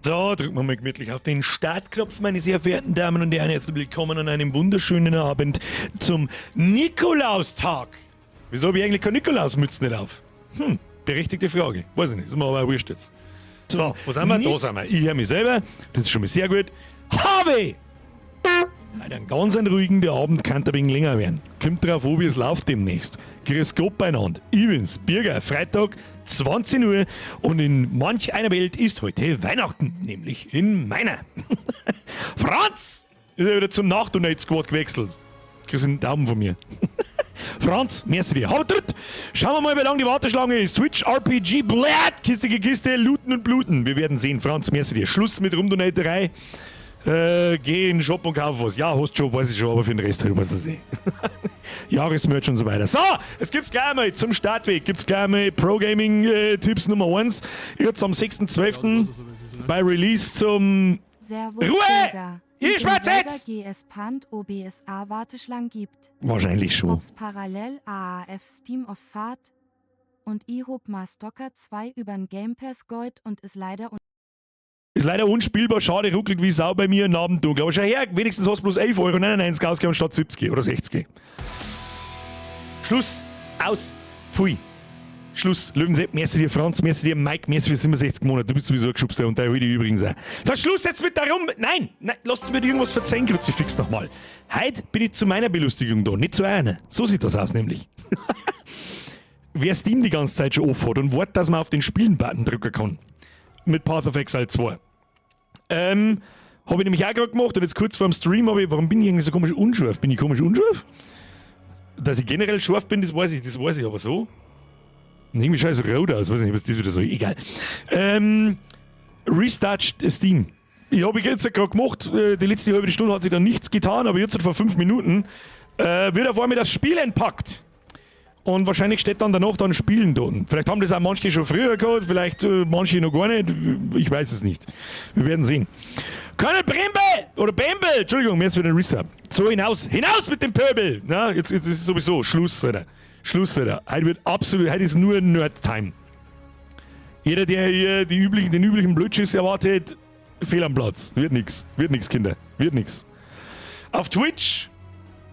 So, drücken wir mal gemütlich auf den Startknopf, meine sehr verehrten Damen und Herren. Herzlich willkommen an einem wunderschönen Abend zum Nikolaustag. Wieso habe ich eigentlich keine Nikolausmütze nicht auf? Berechtigte Frage. Weiß ich nicht, ist mir aber auch wurscht jetzt. So, wo sind wir? Da sind wir. Ich höre mich selber, das ist schon mal sehr gut. Habe! Heute einen ganz einen ruhigen, der Abend kann ein wenig länger werden. Kommt drauf an, wie es läuft demnächst. Grüß Gott beieinander. Ich bin's, Birger, Freitag, 20 Uhr und in manch einer Welt ist heute Weihnachten, nämlich in meiner. Franz! Ist ja wieder zum Nachdonate Squad gewechselt. Kriegst einen Daumen von mir. Franz, merci dir. Hab dritt. Schauen wir mal, wie lang die Warteschlange ist. Twitch, RPG, Blatt, Kiste, Kiste, Looten und Bluten. Wir werden sehen. Franz, merci dir. Schluss mit Rumdonaterei. Geh in den Shop und kauf was. Ja, hast schon, weiß ich schon, aber für den Rest halt weiß ich eh. Jahresmerch und so weiter. So, jetzt gibt's gleich mal zum Startweg, gibt's gleich mal Pro Gaming Tipps Nummer 1. Jetzt am 6.12. bei Release zum Servus Ruhe! Bürger. Ich Im schwätz selber jetzt! GS Pand OBSA Warteschlang gibt. Wahrscheinlich schon. Ob's parallel AAF Steam of Fahrt und iHob Mastocker 2 übern Game Pass goit und ist leider Ist leider unspielbar, schade, ruckelt wie Sau bei mir im Abend dunkel. Aber schau her, wenigstens hast du bloß 11,99 Euro ausgegeben statt 70 oder 60. Schluss. Aus. Pfui. Schluss. Löwensepp, merci dir, Franz, merci dir, Mike, merci für 67 Monate. Du bist sowieso ein Geschubster und der heute übrigens auch. So, Schluss jetzt mit der Rum. Nein, nein, lasst mir irgendwas verzeihen, Kruzifix nochmal. Heute bin ich zu meiner Belustigung da, nicht zu einer. So sieht das aus nämlich. Wer Steam die ganze Zeit schon off hat und wartet, dass man auf den Spielen-Button drücken kann. Mit Path of Exile 2. Habe ich nämlich auch gerade gemacht und jetzt kurz vor dem Stream habe ich, warum bin ich irgendwie so komisch unscharf? Bin ich komisch unscharf? Dass ich generell scharf bin, das weiß ich, aber so. Und irgendwie schaue ich so rot aus, weiß nicht, was das wieder so, egal. Restart Steam. Ich habe jetzt gerade gemacht, die letzte halbe Stunde hat sich da nichts getan, aber jetzt vor 5 Minuten wird auf einmal das Spiel entpackt. Und wahrscheinlich steht dann danach dann Spielen da. Vielleicht haben das auch manche schon früher gehabt, vielleicht manche noch gar nicht. Ich weiß es nicht. Wir werden sehen. Colonel Brembe! Oder Bembel! Entschuldigung, mir ist wieder ein Resub. So, hinaus! Hinaus mit dem Pöbel! Na, jetzt ist es sowieso Schluss, Alter. Schluss, Alter. Heute wird absolut, heute ist nur Nerd-Time. Jeder, der hier den üblichen Blödschiss erwartet, fehl am Platz. Wird nix. Wird nix, Kinder. Wird nix. Auf Twitch,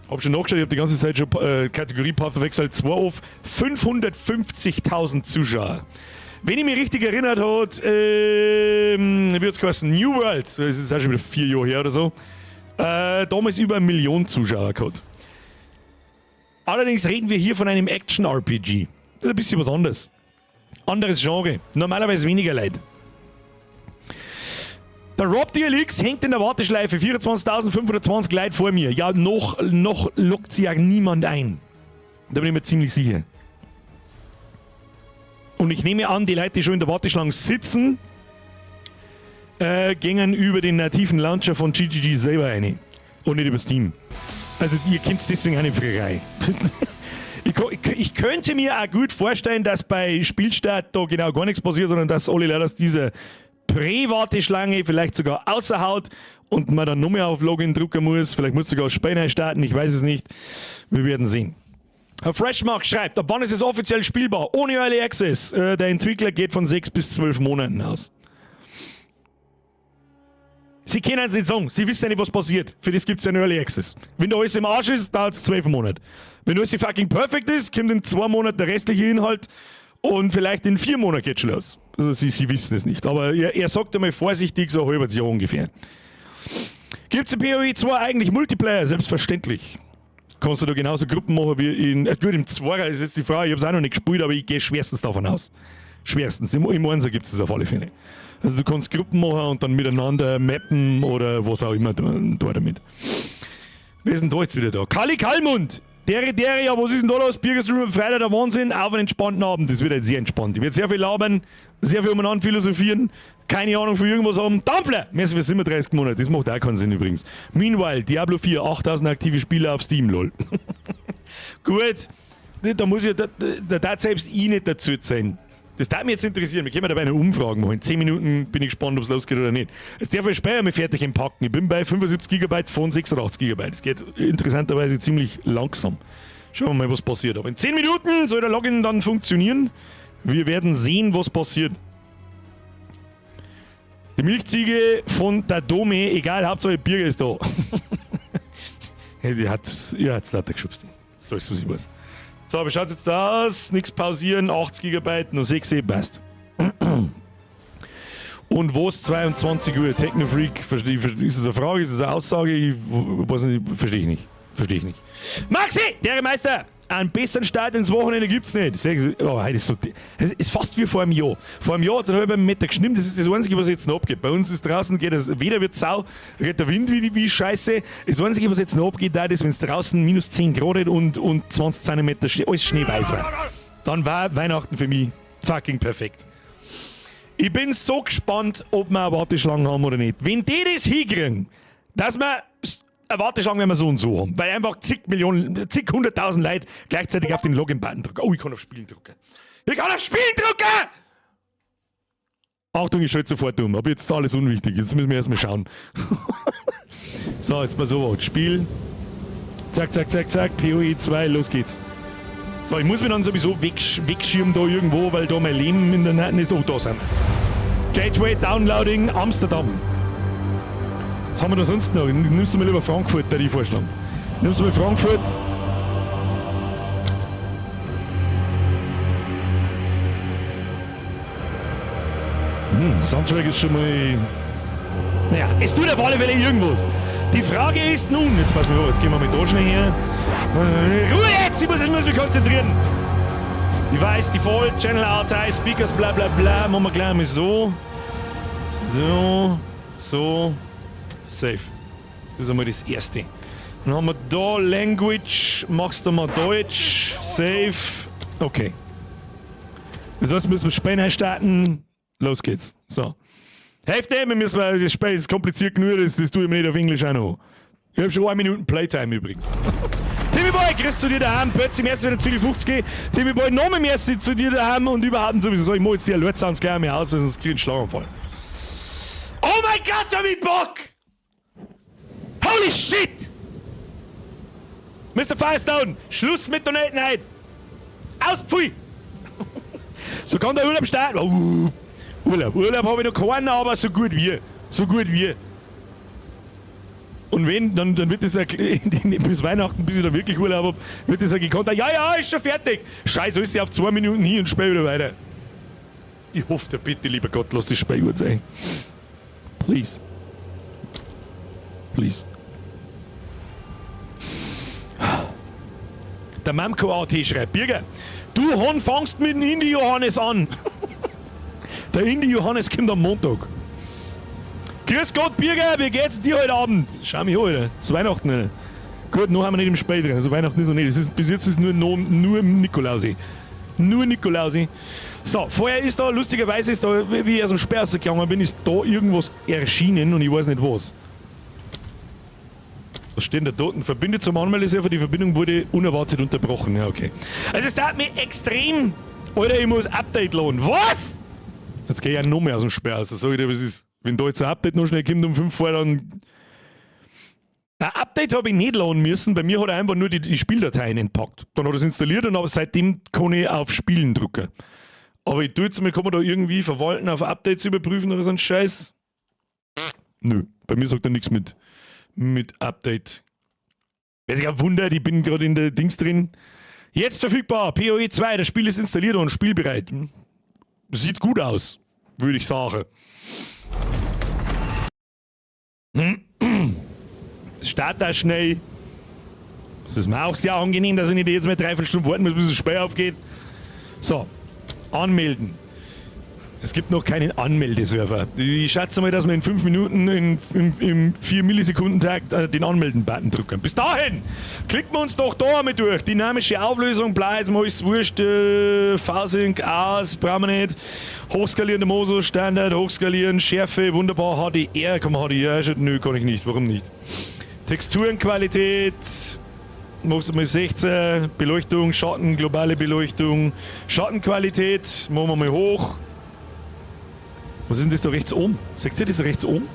hab schon nachgeschaut, ich hab die ganze Zeit schon Kategorie Path of Exile 2 auf, 550.000 Zuschauer. Wenn ich mich richtig erinnert hat, wie hat's geheißen? New World, das ist auch schon wieder 4 Jahre her oder so, damals über 1 Million Zuschauer gehabt. Allerdings reden wir hier von einem Action-RPG. Das ist ein bisschen was anderes. Anderes Genre. Normalerweise weniger Leute. Der Rob DLX hängt in der Warteschleife, 24.520 Leute vor mir. Ja, noch lockt sie ja niemand ein. Da bin ich mir ziemlich sicher. Und ich nehme an, die Leute, die schon in der Warteschlange sitzen, gingen über den nativen Launcher von GGG selber rein. Und nicht über Steam. Also ihr kennt deswegen auch nicht frei rein. Ich könnte mir auch gut vorstellen, dass bei Spielstart da genau gar nichts passiert, sondern dass alle Leute aus dieser Prä-Warteschlange vielleicht sogar außerhaut und man dann noch mehr auf Login drücken muss. Vielleicht muss sogar Spiel starten, ich weiß es nicht. Wir werden sehen. Herr Freshmark schreibt, ab wann ist es offiziell spielbar? Ohne Early Access. Der Entwickler geht von 6 bis 12 Monaten aus. Sie können es nicht sagen. Sie wissen ja nicht, was passiert. Für das gibt es ja einen Early Access. Wenn da alles im Arsch ist, dauert es 12 Monate. Wenn alles fucking perfekt ist, kommt in 2 Monaten der restliche Inhalt und vielleicht in 4 Monaten geht schon los. Also sie wissen es nicht. Aber er sagt einmal vorsichtig, so ein halbes Jahr ungefähr. Gibt's in PoE 2 eigentlich Multiplayer? Selbstverständlich. Kannst du da genauso Gruppen machen wie in. Gut, im 2er ist jetzt die Frage, ich hab's auch noch nicht gespielt, aber ich gehe schwerstens davon aus. Schwerstens. Im 1er gibt's das auf alle Fälle. Also du kannst Gruppen machen und dann miteinander mappen oder was auch immer da damit. Wer ist denn da jetzt wieder da? Kali Kalmund! Dere, dere, ja, was ist denn da los? Birgerstream am Freitag, der Wahnsinn, auf einen entspannten Abend. Das wird jetzt sehr entspannt. Ich werde sehr viel labern, sehr viel umeinander philosophieren, keine Ahnung von irgendwas haben. Dampfler! Mehr als 37 Monate, das macht auch keinen Sinn übrigens. Meanwhile, Diablo 4, 8000 aktive Spieler auf Steam, lol. Gut, da muss ich, da darf selbst ich nicht dazu sein. Das darf mich jetzt interessieren. Wir können dabei eine Umfrage machen. In 10 Minuten bin ich gespannt, ob's losgeht oder nicht. Jetzt darf ich Speicher mal fertig entpacken. Ich bin bei 75 Gigabyte von 86 Gigabyte. Das geht interessanterweise ziemlich langsam. Schauen wir mal, was passiert. Aber in 10 Minuten soll der Login dann funktionieren. Wir werden sehen, was passiert. Die Milchziege von der Dome, egal, Hauptsache Birger ist da. Die hat's lauter geschubst. So ist es, was ich weiß. So, wie schaut's jetzt da aus? Nix pausieren, 80 Gigabyte, nur 6, passt. Und wo ist 22 Uhr? Technofreak, ist das eine Frage, ist das eine Aussage? Ich weiß nicht, verstehe ich nicht. Verstehe ich nicht. Maxi, der Meister! Einen besseren Start ins Wochenende gibt's nicht. Oh, heute ist so, es ist fast wie vor einem Jahr. Vor einem Jahr hat es einen halben Meter geschnitten, das ist das Einzige, was jetzt noch abgeht. Bei uns ist draußen, geht das, weder wird sau, geht der Wind wie Scheiße. Das Einzige, was jetzt noch abgeht, da ist, wenn es draußen minus 10 Grad hat und 20 Zentimeter Schnee, alles schneeweiß war. Dann war Weihnachten für mich fucking perfekt. Ich bin so gespannt, ob wir eine Warteschlange haben oder nicht. Wenn die das hinkriegen, dass wir eine Warteschlange werden wir so und so haben, weil einfach zig Millionen, zig hunderttausend Leute gleichzeitig auf den Login-Button drücken. Oh, ich kann auf Spielen drücken. Ich kann auf Spielen drücken! Achtung, ich schalte sofort um. Aber jetzt ist alles unwichtig. Jetzt müssen wir erstmal schauen. So, jetzt mal so was. Spiel. Zack, zack, zack, zack. PoE 2, los geht's. So, ich muss mich dann sowieso wegschirmen da irgendwo, weil da mein Leben in der Nähe ist. Oh, da sind wir. Gateway Downloading Amsterdam. Was haben wir da sonst noch? Nimmst du mal lieber Frankfurt, da die vorschlagen. Nimmst du mal Frankfurt. Soundtrack ist schon mal... Naja, es tut auf alle Fälle irgendwas. Die Frage ist nun... Jetzt pass mal auf, jetzt gehen wir mit da schnell her. Ruhe jetzt! Ich muss mich konzentrieren. Device, Default, Channel RTI, Speakers, bla bla bla. Machen wir gleich mal so. So. So. Safe. Das ist einmal das Erste. Dann haben wir da Language, machst du mal Deutsch, Safe. Okay. Das heißt, müssen wir Spiel starten. Los geht's. So. Hälfte, wir müssen, das Spiel ist kompliziert genug, das tue ich mir nicht auf Englisch auch noch. Ich hab schon 1 Minute Playtime übrigens. Timmy Boy, grüß zu dir daheim. Plötzlich im ersten wieder Zügel 50. Timmy Boy, noch mehr merci zu dir daheim und überhaupt sowieso. So, ich mach jetzt die Alert Sounds gleich mal aus, weil sonst krieg ich einen Schlaganfall. Oh mein Gott, hab ich Bock! Holy shit! Mr. Firestone, Schluss mit Donaten heute! Aus, pfui! So kann der Urlaub starten. Oh, Urlaub habe ich noch keinen, aber so gut wie. So gut wie. Und wenn, dann wird das bis Weihnachten, bis ich da wirklich Urlaub hab, wird das ja gekonnt. Ja, ja, ist schon fertig. Scheiße, ist sie auf 2 Minuten hin und spiel wieder weiter. Ich hoffe dir bitte, lieber Gott, lass das Spiel gut sein. Please. Please. Der Mamco AT schreibt, Birger, du Hon fangst mit dem Indie Johannes an. Der Indie Johannes kommt am Montag. Grüß Gott, Birger, wie geht's dir heute Abend? Schau mich an, Alter. Es ist Weihnachten, Alter. Gut, noch haben wir nicht im Spiel drin. Also Weihnachten ist noch nicht. Bis jetzt ist nur Nikolausi. Nur Nikolausi. So, vorher ist da, lustigerweise ist da, wie ich aus dem Sperr rausgegangen bin, ist da irgendwas erschienen und ich weiß nicht was. Was steht denn da dort? Verbinde zum Anmeldeserver, die Verbindung wurde unerwartet unterbrochen. Ja, okay. Also es dauert mir extrem. Alter, ich muss Update laden. Was? Jetzt geh ich ja noch mehr aus dem Sperr raus. Sag ich dir, was ist. Wenn da jetzt ein Update noch schnell kommt um 5 vor, dann... Ein Update habe ich nicht laden müssen. Bei mir hat er einfach nur die Spieldateien entpackt. Dann hat er es installiert und aber seitdem kann ich auf Spielen drücken. Aber ich tue jetzt mal, kann man da irgendwie verwalten, auf Updates überprüfen oder so ein Scheiß? Nö, bei mir sagt er nichts mit Update. Wer sich auch wundert, ich bin gerade in der Dings drin. Jetzt verfügbar, PoE 2, das Spiel ist installiert und spielbereit. Sieht gut aus, würde ich sagen. Es startet auch schnell. Das ist mir auch sehr angenehm, dass ich nicht jetzt mal 3-4 Stunden warten muss, bis das Spiel aufgeht. So, anmelden. Es gibt noch keinen Anmeldeserver. Ich schätze mal, dass wir in 5 Minuten im 4 Millisekunden-Takt den Anmelden-Button drücken. Bis dahin klicken wir uns doch da einmal durch. Dynamische Auflösung, bla, ist mir alles wurscht. V-Sync aus, brauchen wir nicht. Hochskalierende Modus, Standard, hochskalieren, Schärfe, wunderbar, HDR. Kann man HDR? Nö, kann ich nicht. Warum nicht? Texturenqualität. Machst du mal 16, Beleuchtung, Schatten, globale Beleuchtung, Schattenqualität, machen wir mal hoch. Was ist denn das da rechts oben? Seht ihr das rechts oben?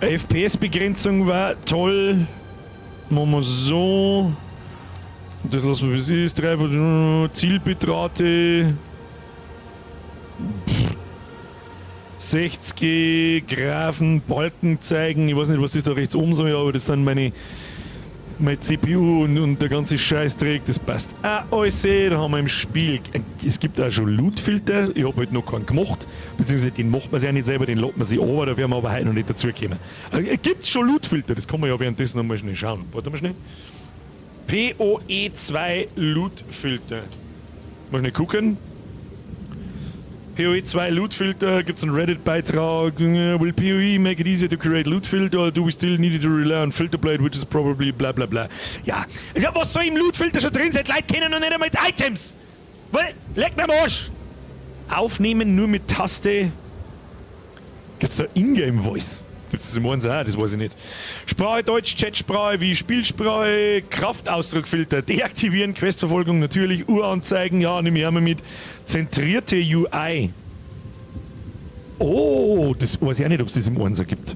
FPS-Begrenzung war toll. Machen wir so. Das lassen wir wie es ist. 3, Zielbitrate. Pff. 60, Graphen, Balken zeigen. Ich weiß nicht, was das da rechts oben soll, aber das sind meine CPU und der ganze Scheißdreck, das passt auch alles. Da haben wir im Spiel, es gibt auch schon Loot-Filter, ich habe halt noch keinen gemacht, beziehungsweise den macht man sich auch nicht selber, den lädt man sich an, da werden wir aber heute noch nicht dazukommen. Also, es gibt schon Loot-Filter, das kann man ja währenddessen nochmal schnell schauen. Warte mal schnell. PoE2 Loot-Filter. Mal schnell gucken. PoE 2 Loot Filter, gibt es einen Reddit-Beitrag. Will PoE make it easier to create loot filter or do we still need to rely on Filterblade, which is probably bla bla bla. Ja, was soll im Loot Filter schon drin sein? Leute kennen noch nicht einmal die Items. Well, leck mir am Arsch. Aufnehmen nur mit Taste. Gibt's da Ingame Voice? Gibt es das im 1 auch? Das weiß ich nicht. Sprache Deutsch, Chatsprache wie Spielsprache, Kraftausdruckfilter deaktivieren, Questverfolgung natürlich, Uhr anzeigen, ja, nehme ich auch mal mit. Zentrierte UI. Oh, das weiß ich auch nicht, ob es das im 1 gibt.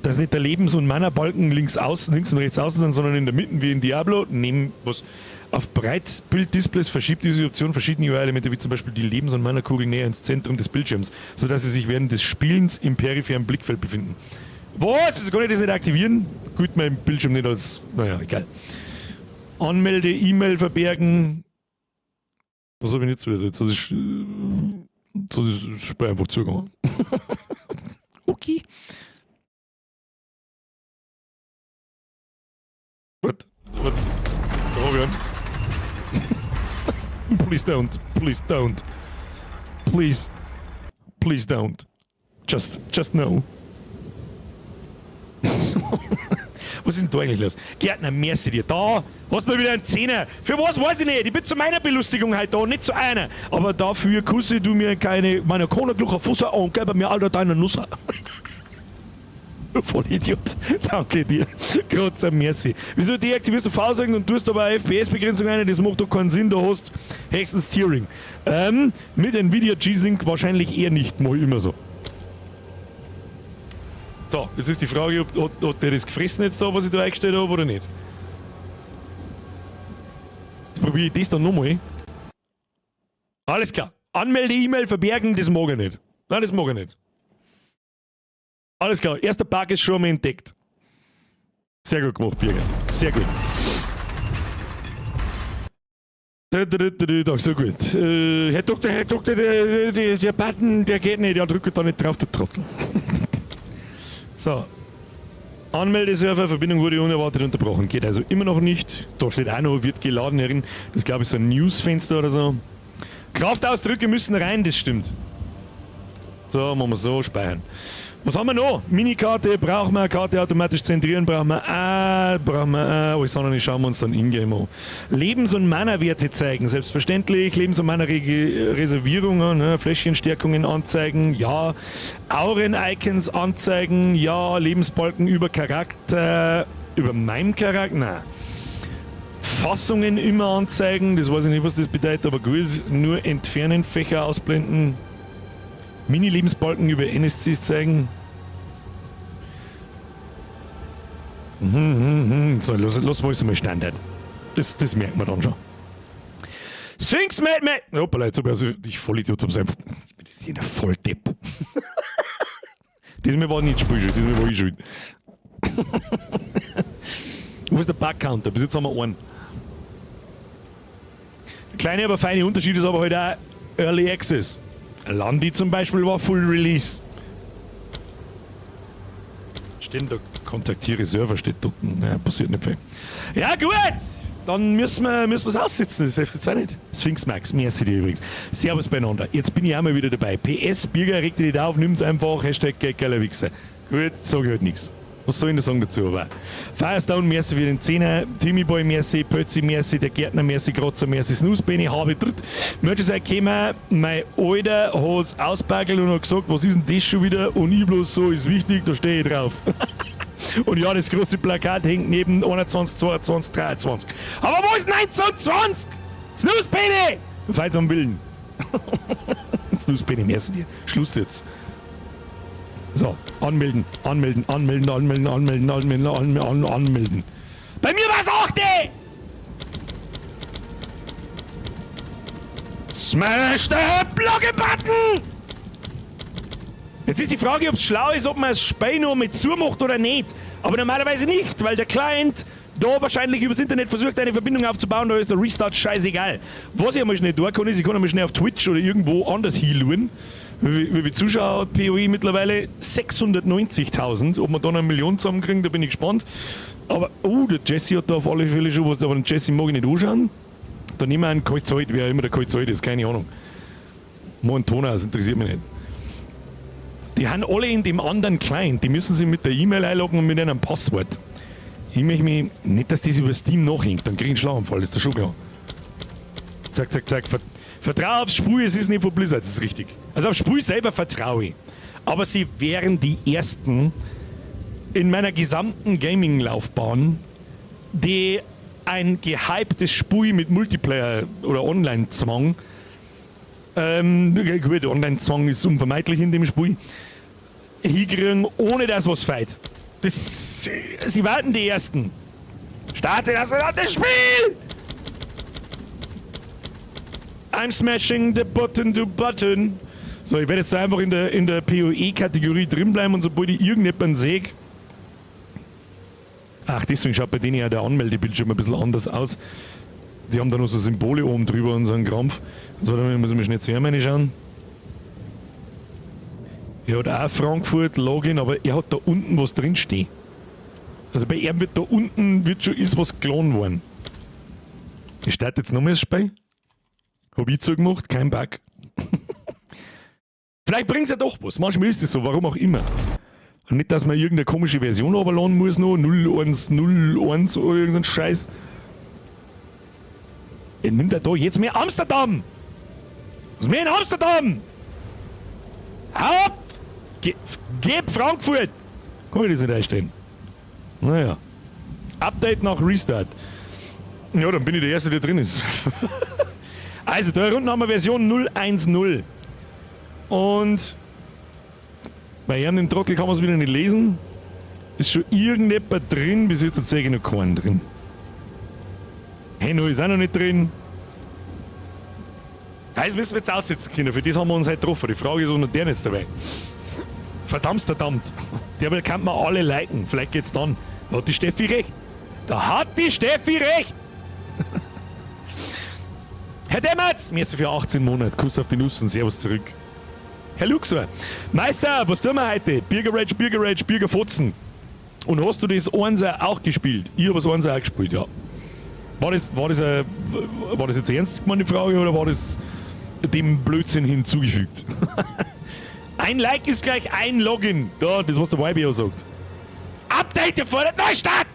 Dass nicht der Lebens- und Mana-Balken links außen, links und rechts außen sind, sondern in der Mitte wie in Diablo. Nehmen was. Auf Breitbild-Displays verschiebt diese Option verschiedene UI-Elemente, wie zum Beispiel die Lebens- und Mana-Kugel näher ins Zentrum des Bildschirms, sodass sie sich während des Spielens im peripheren Blickfeld befinden. Was? Wieso kann ich das nicht aktivieren? Gut, mein Bildschirm nicht als. Naja, egal. Anmelde, E-Mail verbergen. Was habe ich jetzt wieder? Jetzt ist das Spiel einfach zugegangen. Okay. Warte, warte. Da hab ich einen. Please don't. Please don't. Please. Please don't. Just no. Was ist denn da eigentlich los? Gärtner, merci dir. Da hast du mal wieder einen Zehner. Für was, weiß ich nicht. Ich bin zu meiner Belustigung heute da, nicht zu einer. Aber dafür kusse du mir keine, meine Cola-Glucher Fusse und gebe mir alter deine Nusse. Voll Idiot. Danke dir. Gott sei merci. Wieso deaktivierst du V-Sync und tust aber FPS-Begrenzung ein? Das macht doch keinen Sinn, du hast höchstens Tearing. Mit Nvidia G-Sync wahrscheinlich eher nicht, mach ich immer so. So, jetzt ist die Frage, ob der das gefressen jetzt da, was ich da eingestellt habe, oder nicht. Jetzt probiere ich das dann nochmal. Alles klar. Anmelde, E-Mail verbergen, das mag ich nicht. Nein, das mag ich nicht. Alles klar, erster Bug ist schon mal entdeckt. Sehr gut gemacht, Birger. Sehr gut. So gut. Herr Doktor, der Button, der geht nicht. Ja, drücke da nicht drauf, der Trottel. So. Anmeldeserver, Verbindung wurde unerwartet unterbrochen. Geht also immer noch nicht. Da steht auch noch, wird geladen herin. Das glaube ich so ein Newsfenster oder so. Kraftausdrücke müssen rein, das stimmt. So, machen wir so, speichern. Was haben wir noch? Minikarte brauchen wir, Karte automatisch zentrieren brauchen wir auch, brauchen wir auch. Alles andere schauen wir uns dann in-game an. Lebens- und Mana-Werte zeigen, selbstverständlich. Lebens- und Mana-Reservierungen, ne? Fläschchenstärkungen anzeigen, ja. Auren-Icons anzeigen, ja. Lebensbalken über Charakter, über meinem Charakter, nein. Fassungen immer anzeigen, das weiß ich nicht, was das bedeutet, aber gut. Nur entfernen, Fächer ausblenden. Mini-Lebensbalken über NSCs zeigen. So, los, los mal Standard. Das merkt man dann schon. Sphinx Mad Mad. Hoppala, jetzt hab ich also, ich Vollidiot hab's einfach. Ich bin das hier ein Volldepp. Diesmal war nicht Spielschuld, diesmal war ich schuld. Wo ist der Bug-Counter? Bis jetzt haben wir einen. Der kleine, aber feine Unterschied ist aber halt auch Early Access. Landi zum Beispiel war Full Release. Stimmt, da kontaktiere Server steht dort. Naja, passiert nicht viel. Ja, gut! Dann müssen wir es aussitzen, das hilft jetzt auch nicht. Sphinx Max, merci dir übrigens. Servus beieinander. Jetzt bin ich auch mal wieder dabei. PS, Birger, reg dich nicht auf, nimm's einfach. Hashtag geiler Wichser. Gut, sag ich halt nichts. Was soll ich denn sagen dazu? Aber Firestone, merci für den Zehner, Timmy Boy, merci, Pötzi, merci, der Gärtner, merci, Grotzer, merci, Snooze, Benny, habe dritt. Merch gekommen, mein Alter hat's auspackelt und hat gesagt, was ist denn das schon wieder? Und ich bloß so, ist wichtig, da stehe ich drauf. Und ja, das große Plakat hängt neben 21, 22, 23. Aber wo ist 1920? Snooze, Benny! Falls am Willen. Snooze, Benny, merci dir. Schluss jetzt. So, anmelden, anmelden, anmelden, anmelden, anmelden, anmelden, anmelden, anmelden. Bei mir war's 8! Smash the Blogge-Button! Jetzt ist die Frage, ob es schlau ist, ob man das Spiel noch mit zumacht oder nicht. Aber normalerweise nicht, weil der Client da wahrscheinlich übers Internet versucht, eine Verbindung aufzubauen, da ist der Restart scheißegal. Was ich einmal schnell tun kann, ist, ich kann einmal schnell auf Twitch oder irgendwo anders hinschauen. Wie viele Zuschauer hat PoE mittlerweile? 690.000. Ob wir da noch 1 Million zusammenkriegen, da bin ich gespannt. Aber, oh, der Jesse hat da auf alle Fälle schon was, aber den Jesse mag ich nicht anschauen. Da nehmen wir einen Kaltzold, wer immer der Kaltzold ist, keine Ahnung. Moin Ton aus, interessiert mich nicht. Die haben alle in dem anderen Client, die müssen sich mit der E-Mail einloggen und mit einem Passwort. Ich möchte mich nicht, dass das über Steam nachhängt, dann krieg ich einen Schlaganfall, ist das schon klar. Zack, zack, zack. Vertrau aufs Spiel, es ist nicht von Blizzard, das ist richtig. Also aufs Spiel selber vertraue ich. Aber sie wären die ersten in meiner gesamten Gaming-Laufbahn, die ein gehyptes Spiel mit Multiplayer oder Online-Zwang, gut, Online-Zwang ist unvermeidlich in dem Spiel, hinkriegen, ohne dass was feit. Sie warten die Ersten. Starte das verdammte Spiel! I'm smashing the button to button. So, ich werde jetzt einfach in der PoE-Kategorie drin bleiben und sobald ich irgendjemanden sehe. Ach, deswegen schaut bei denen ja der Anmeldebildschirm ein bisschen anders aus. Die haben da noch so Symbole oben drüber und so einen Krampf. So, da muss ich mal schnell zu ihm reinschauen. Er hat auch Frankfurt Login, aber er hat da unten was drinstehen. Also bei ihm wird da unten wird schon ist was geloden worden. Ich starte jetzt nochmal das Spiel. Hab ich zugemacht, kein Bug. Vielleicht bringt es ja doch was. Manchmal ist es so, warum auch immer. Und nicht, dass man irgendeine komische Version runterladen muss noch, 0101 oder irgendein Scheiß. Er nimmt er da jetzt mehr Amsterdam! Was mehr in Amsterdam? Hau ab! Gib Frankfurt! Kann ich das nicht einstellen? Naja. Update nach Restart. Ja, dann bin ich der Erste, der drin ist. Also, da unten haben wir Version 0.1.0. Und bei ihm im Trockel kann man es wieder nicht lesen. Ist schon irgendjemand drin? Bis jetzt sehe ich noch keinen drin. Henno ist auch noch nicht drin. Das müssen wir jetzt aussitzen können. Für das haben wir uns heute getroffen. Die Frage ist, ob noch der jetzt dabei. Verdammt, verdammt. Der kann man alle liken. Vielleicht geht's dann. Da hat die Steffi recht. Da hat die Steffi recht. Herr Demmerz, merci für 18 Monate. Kuss auf die Nuss und Servus zurück. Herr Luxor, Meister, was tun wir heute? Birger Rage, Birger Rage, Birger Fotzen. Und hast du das Einser auch gespielt? Ich habe das Einser auch gespielt, ja. War das jetzt ernst gemeint, die Frage, oder war das dem Blödsinn hinzugefügt? Ein Like ist gleich ein Login. Da, das, was der YBO sagt. Update erfordert Neustart!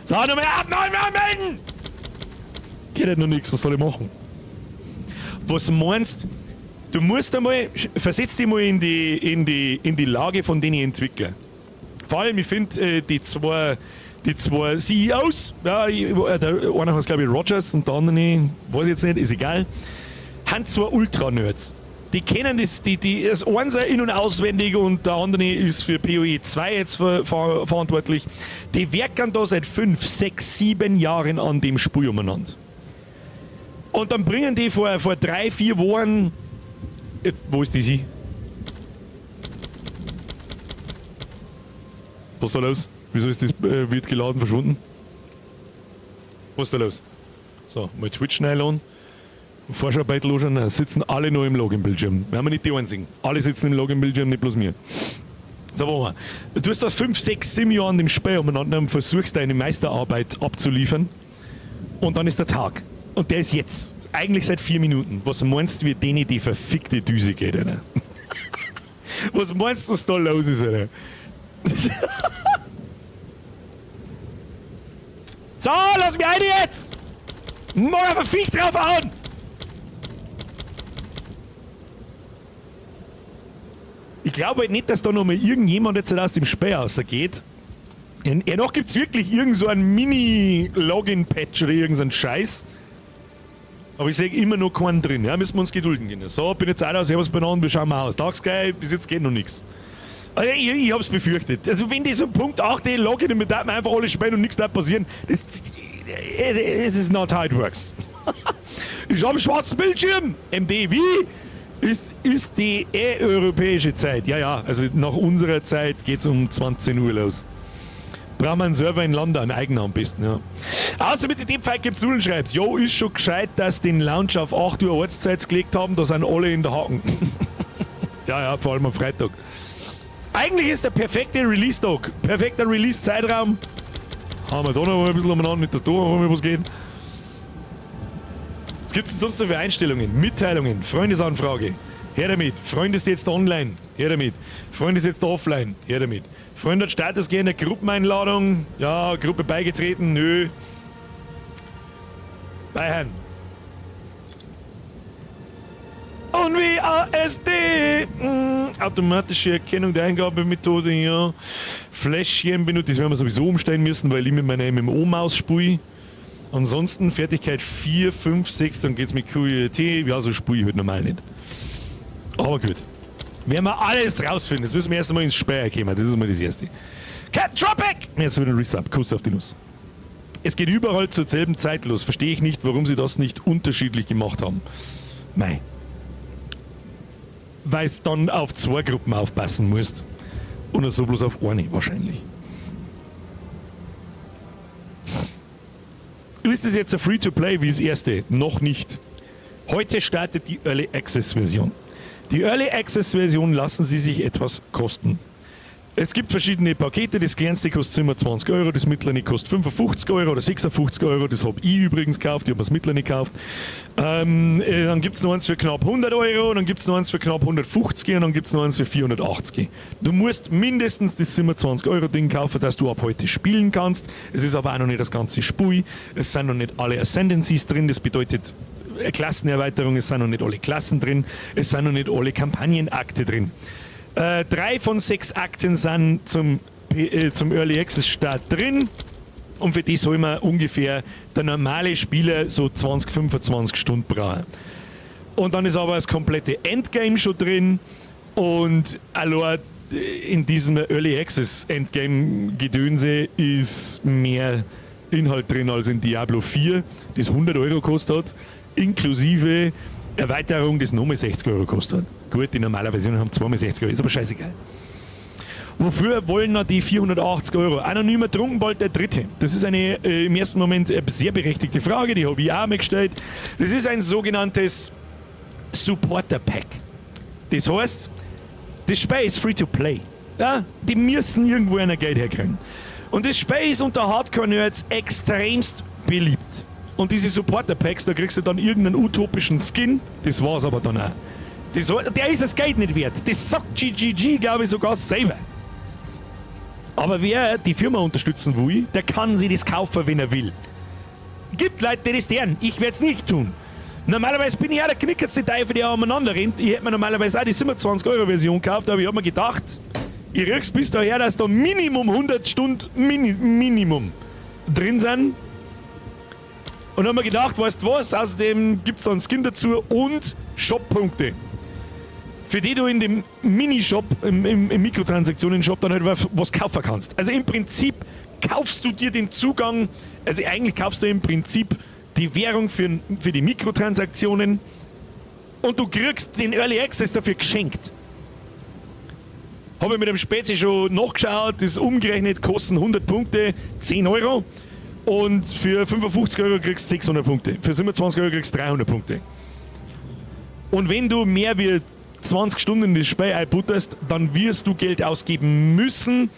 So, nochmal ab, neu anmelden! Geht halt noch nichts, was soll ich machen? Was meinst du? Musst einmal, versetz dich mal in die Lage von den Entwicklern. Vor allem, ich finde, die zwei CEOs, ja, der einer heißt, glaube ich, Rogers und der andere, weiß ich jetzt nicht, ist egal, haben zwei Ultra-Nerds. Die kennen das Einser in- und auswendig und der andere ist für PoE 2 jetzt verantwortlich. Die werken da seit 5, 6, 7 Jahren an dem Spiel umeinander. Und dann bringen die vor 3, 4 Wochen. Wo ist die sie? Was ist da los? Wieso ist das wird geladen verschwunden? Was ist da los? So, mal Twitch reinladen. Vorschau-Beitel anschauen, da sitzen alle nur im Login-Bildschirm. Wir haben nicht die einzigen. Alle sitzen im Login-Bildschirm, nicht bloß mir. So, wo wir. Du hast da 5, 6, 7 Jahre an dem Spiel umeinander und versuchst deine Meisterarbeit abzuliefern. Und dann ist der Tag. Und der ist jetzt. Eigentlich seit 4 Minuten. Was meinst du, wie denen die verfickte Düse geht, Alter? Was meinst du, was da los ist, Alter? So, lass mich rein jetzt! Mach verfickt drauf an! Ich glaube halt nicht, dass da noch mal irgendjemand jetzt aus dem Spiel rausgeht. Ja, noch gibt es wirklich irgend so einen Mini-Login-Patch oder irgend so einen Scheiß. Aber ich sehe immer noch keinen drin. Ja, müssen wir uns gedulden können. So, bin jetzt auch da, servus beieinander, wir schauen mal aus. Tagsgeil, bis jetzt geht noch nichts. Also ich hab's befürchtet. Also wenn die so Punkt 8 Login und mit mir einfach alles spielen und nichts da passieren, das is not how it works. Ich hab einen schwarzen Bildschirm. MD, wie? Ist die eh europäische Zeit. Ja, also nach unserer Zeit geht's um 20 Uhr los. Brauchen wir einen Server in London, einen eigenen am besten, ja. Außer mit dem Fight gibt's Nullen schreibt: Jo, ist schon gescheit, dass den Launch auf 8 Uhr Ortszeit gelegt haben, da sind alle in der Haken. Ja, vor allem am Freitag. Eigentlich ist der perfekte Release-Tag. Perfekter Release-Zeitraum. Haben wir da noch ein bisschen umeinander, nicht, dass da noch mal was geht. Was gibt es denn sonst noch für Einstellungen? Mitteilungen, Freundesanfrage. Her damit. Freund ist jetzt online. Her damit. Freund ist jetzt offline. Her damit. Freund hat Status geändert, Gruppeneinladung. Ja, Gruppe beigetreten. Nö. Bayern. Und WASD. Automatische Erkennung der Eingabemethode, ja. Fläschchen benutzt, das werden wir sowieso umstellen müssen, weil ich mit meiner MMO-Maus spiele. Ansonsten Fertigkeit 4, 5, 6, dann geht's mit QT. Ja, so spiele ich halt normal nicht. Aber gut. Werden wir alles rausfinden. Jetzt müssen wir erst einmal ins Spiel kommen. Das ist mal das Erste. Cat Tropic! Jetzt wieder ein Resub. Kuss auf die Nuss. Es geht überall zur selben Zeit los. Verstehe ich nicht, warum sie das nicht unterschiedlich gemacht haben. Mei. Weil es dann auf zwei Gruppen aufpassen musst. Und so bloß auf eine wahrscheinlich. Ist das jetzt ein Free-to-Play wie das erste? Noch nicht. Heute startet die Early Access Version. Die Early Access Version lassen sie sich etwas kosten. Es gibt verschiedene Pakete. Das kleinste kostet 27 Euro, das mittlere kostet 55 Euro oder 56 Euro. Das habe ich übrigens gekauft, ich habe das mittlere gekauft. Dann gibt es noch eins für knapp 100 Euro, dann gibt es noch eins für knapp 150 und dann gibt es noch eins für 480. Du musst mindestens das 27 Euro Ding kaufen, dass du ab heute spielen kannst. Es ist aber auch noch nicht das ganze Spiel. Es sind noch nicht alle Ascendancies drin, das bedeutet Klassenerweiterung, es sind noch nicht alle Klassen drin, es sind noch nicht alle Kampagnenakte drin. 3 von 6 Akten sind zum Early Access Start drin. Und für die soll man ungefähr der normale Spieler so 20, 25 Stunden brauchen. Und dann ist aber das komplette Endgame schon drin. Und allein in diesem Early Access Endgame Gedönse ist mehr Inhalt drin als in Diablo 4, das 100 Euro gekostet hat, inklusive Erweiterung, das nochmal 60 Euro gekostet hat. Gut, die normale Version haben zweimal 60 Euro, ist aber scheißegal. Wofür wollen noch die 480 Euro? Anonymer Trunkenbold der Dritte. Das ist eine im ersten Moment sehr berechtigte Frage, die habe ich auch mal gestellt. Das ist ein sogenanntes Supporter Pack. Das heißt, das Spiel ist free to play. Ja, die müssen irgendwo ein Geld herkriegen. Und das Spiel ist unter Hardcore-Nerds extremst beliebt. Und diese Supporter-Packs, da kriegst du dann irgendeinen utopischen Skin, das war's aber dann auch. Der ist das Geld nicht wert. Das sagt GGG, glaube ich, sogar selber. Aber wer die Firma unterstützen will, der kann sich das kaufen, wenn er will. Gibt Leute, die das tun. Ich werd's nicht tun. Normalerweise bin ich auch der knickertste Teufel, der umeinander rennt. Ich hätte mir normalerweise auch die 27 Euro Version gekauft, aber ich hab mir gedacht, ich krieg's bis daher, dass da Minimum 100 Stunden Minimum drin sind. Und dann haben wir gedacht, weißt du was, außerdem gibt's da einen Skin dazu und Shop-Punkte, für die du in dem Minishop, im Mikrotransaktionen-Shop dann halt was kaufen kannst. Also im Prinzip kaufst du dir den Zugang, also eigentlich kaufst du im Prinzip die Währung für die Mikrotransaktionen und du kriegst den Early Access dafür geschenkt. Habe ich mit dem Spezi schon nachgeschaut, das umgerechnet kosten 100 Punkte 10 Euro. Und für 55 Euro kriegst du 600 Punkte. Für 27 Euro kriegst du 300 Punkte. Und wenn du mehr wie 20 Stunden in das Spiel einbutterst, dann wirst du Geld ausgeben müssen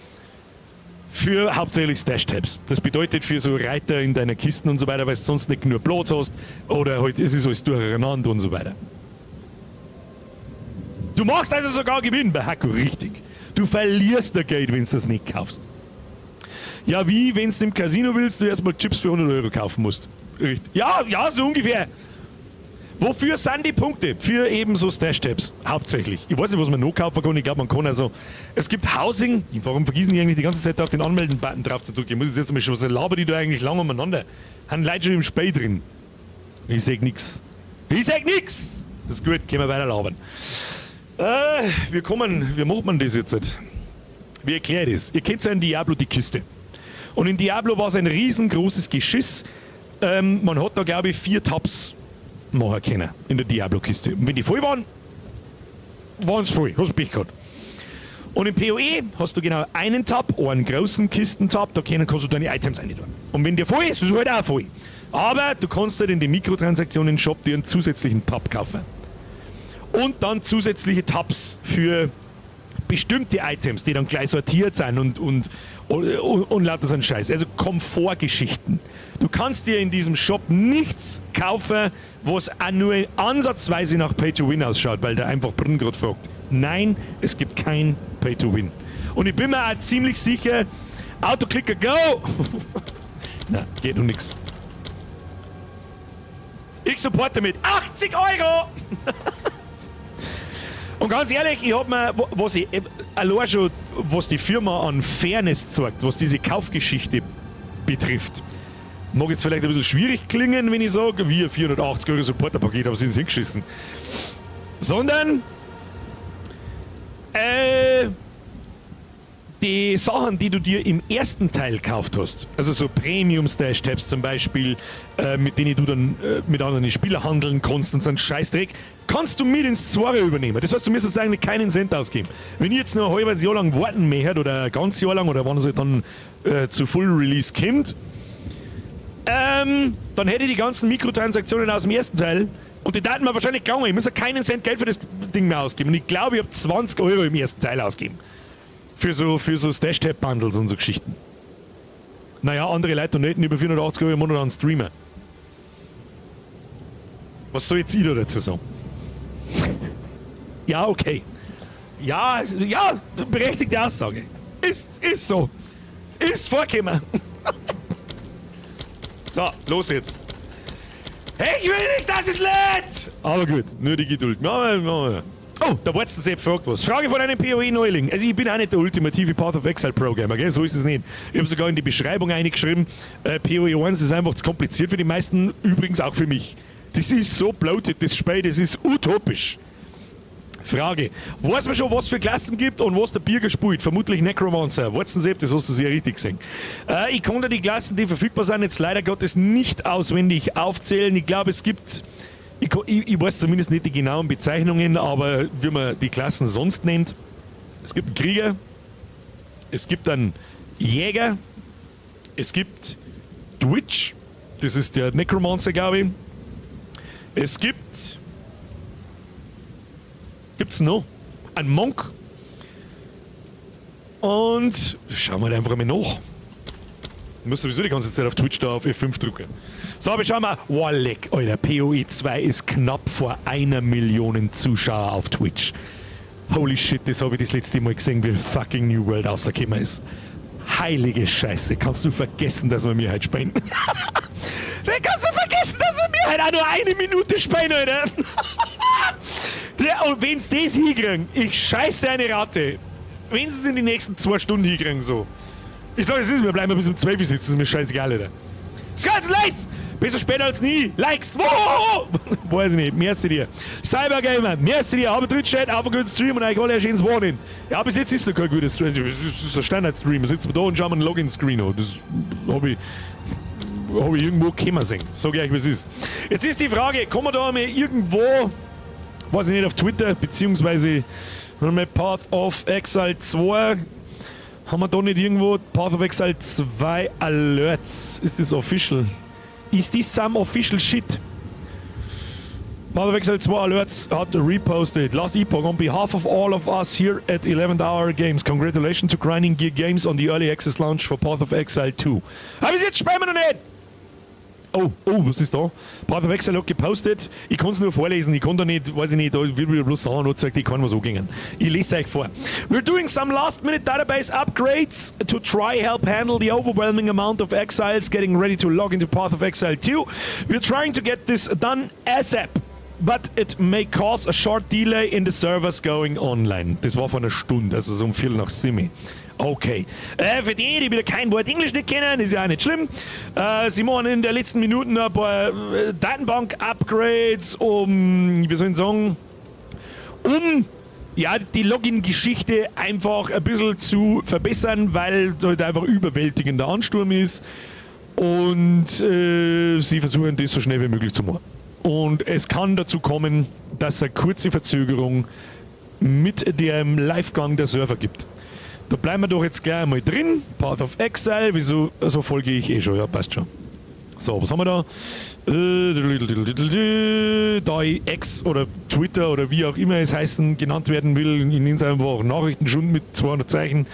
für hauptsächlich Stash-Tabs. Das bedeutet für so Reiter in deiner Kisten und so weiter, weil du sonst nicht nur Platz hast oder halt es ist alles durcheinander und so weiter. Du machst also sogar Gewinn bei Haku, richtig. Du verlierst der Geld, wenn du das nicht kaufst. Ja, wie, wenn du im Casino willst, du erstmal Chips für 100 Euro kaufen musst. Richtig. Ja, ja, so ungefähr. Wofür sind die Punkte? Für eben so Stash-Tabs, hauptsächlich. Ich weiß nicht, was man noch kaufen kann. Ich glaube, man kann also. Es gibt Housing. Warum vergessen die eigentlich die ganze Zeit auf den Anmelden-Button drauf zu drücken? Ich muss jetzt erst einmal schon, was laber die da eigentlich lang umeinander? Haben Leute schon im Spiel drin. Ich sag nix. Ich sag nix! Das ist gut, können wir weiter labern. Wir kommen, wie macht man das jetzt? Wie erkläre ich das? Ihr kennt ja in Diablo die Kiste. Und in Diablo war es ein riesengroßes Geschiss. Man hat da, glaube ich, 4 Tabs machen können in der Diablo-Kiste. Und wenn die voll waren, Waren's voll, hast Pech gehabt. Und im PoE hast du genau einen Tab, einen großen Kistentab, da kannst du deine Items rein tun. Und wenn der voll ist, ist es halt auch voll. Aber du kannst halt in den Mikrotransaktionen-Shop dir einen zusätzlichen Tab kaufen. Und dann zusätzliche Tabs für bestimmte Items, die dann gleich sortiert sind und lauter so ein Scheiß. Also Komfortgeschichten. Du kannst dir in diesem Shop nichts kaufen, was auch nur ansatzweise nach Pay to Win ausschaut, weil der einfach Brunn gerade fragt. Nein, es gibt kein Pay to Win. Und ich bin mir auch ziemlich sicher, Autoclicker go! Na, geht noch nix. Ich supporte mit 80 Euro! Und ganz ehrlich, ich hab mir, was ich, allein schon, was die Firma an Fairness zeigt, was diese Kaufgeschichte betrifft, mag jetzt vielleicht ein bisschen schwierig klingen, wenn ich sage, wir 480 € Supporterpaket haben sie ins hingeschissen. Sondern die Sachen, die du dir im ersten Teil gekauft hast, also so Premium Stash Tabs zum Beispiel, mit denen du dann mit anderen Spielern handeln kannst und so einen Scheißdreck, kannst du mit ins Zweite übernehmen. Das heißt, du müsstest eigentlich keinen Cent ausgeben. Wenn ich jetzt noch ein halbes Jahr lang warten möchte oder ein ganzes Jahr lang oder wann es halt dann zu Full Release kommt, dann hätte ich die ganzen Mikrotransaktionen aus dem ersten Teil und die taten mir wahrscheinlich gelangen. Ich muss ja keinen Cent Geld für das Ding mehr ausgeben. Und ich glaube, ich habe 20 € im ersten Teil ausgegeben. Für so Stash-Tab-Bundles und so Geschichten. Naja, andere Leute donaten über 480 € im Monat an Streamer. Was soll jetzt ich da dazu sagen? Ja, okay. Ja, berechtigte Aussage. Ist so. Ist vorgekommen. So, los jetzt. Ich will nicht, dass es lädt! Aber gut, nur die Geduld. Machen wir, machen wir. Oh, der Watson Sepp fragt was. Frage von einem PoE-Neuling. Also ich bin auch nicht der ultimative Path of Exile Programmer, gell? So ist es nicht. Ich habe sogar in die Beschreibung eingeschrieben, PoE 1 ist einfach zu kompliziert für die meisten, übrigens auch für mich. Das ist so bloated, das Spiel, das ist utopisch. Frage: Weiß man schon, was für Klassen gibt und was der Birger spielt? Vermutlich Necromancer. Watson Sepp, das hast du sehr richtig gesehen. Ich konnte die Klassen, die verfügbar sind, jetzt leider Gottes nicht auswendig aufzählen. Ich glaube, es gibt. Ich weiß zumindest nicht die genauen Bezeichnungen, aber wie man die Klassen sonst nennt. Es gibt einen Krieger, es gibt einen Jäger, es gibt Twitch, das ist der Necromancer, glaube ich. Es gibt. Gibt's noch? Einen Monk. Und schauen wir einfach mal nach. Ich muss sowieso die ganze Zeit auf Twitch da auf F5 drücken. So, aber schauen wir. Wow, leck, Alter. PoE 2 ist knapp vor 1 Million Zuschauer auf Twitch. Holy shit, das habe ich das letzte Mal gesehen, wie fucking New World rausgekommen ist. Heilige Scheiße, kannst du vergessen, dass wir mir heute spielen. Dann kannst du vergessen, dass wir mir heute auch nur eine Minute spielen, Alter. Und wenn's das hinkriegen, ich scheiße eine Ratte. Wenn sie es in die nächsten 2 Stunden hinkriegen, so. Ich sag, es ist, wir bleiben bis um 12 Uhr sitzen, ist mir scheißegal, Alter. Skulls Lace! Besser später als nie. Likes! Wow! Weiß ich nicht. Merci dir. Cybergamer, merci dir. Aber drin steht, auf einen guten Stream und euch alle ein schönes Wochenende. Ja, bis jetzt ist noch kein guter Stream. Das ist ein Standard-Stream. Da sitzen wir da und schauen wir einen Login-Screen an. Das hab ich irgendwo kommen sehen. Sag ich euch, wie es ist. Jetzt ist die Frage, kann man da einmal irgendwo, weiß ich nicht, auf Twitter, beziehungsweise mal Path of Exile 2, haben wir da nicht irgendwo Path of Exile 2 Alerts? Ist das official? Ist das some official shit? Path of Exile 2 Alerts hat reposted. Last Epoch, on behalf of all of us here at 11th Hour Games, congratulations to Grinding Gear Games on the Early Access Launch for Path of Exile 2. Aber bis jetzt spielen wir noch nicht! Oh, was ist da? Path of Exile hat gepostet. Ich kann es nur vorlesen. Ich kann da nicht, weiß ich nicht, da wird mir bloß sagen, und sagt, ich kann was angehen. Ich lese euch vor. We're doing some last minute database upgrades to try help handle the overwhelming amount of exiles getting ready to log into Path of Exile 2. We're trying to get this done ASAP, but it may cause a short delay in the servers going online. Das war vor einer Stunde, also so um Viertel nach sieben. Okay. Für die, die wieder kein Wort Englisch nicht kennen, ist ja auch nicht schlimm. Sie machen in der letzten Minuten ein paar Datenbank-Upgrades, um, wie soll ich sagen, um ja, die Login-Geschichte einfach ein bisschen zu verbessern, weil halt einfach überwältigender Ansturm ist. Und sie versuchen, das so schnell wie möglich zu machen. Und es kann dazu kommen, dass eine kurze Verzögerung Mit dem Livegang der Server gibt. Da bleiben wir doch jetzt gleich einmal drin. Path of Exile, wieso, also folge ich eh schon, ja, passt schon. So, was haben wir da? Da ich X oder Twitter oder wie auch immer es heißen, genannt werden will, ich nenne es einfach Nachrichtenschund mit 200 Zeichen,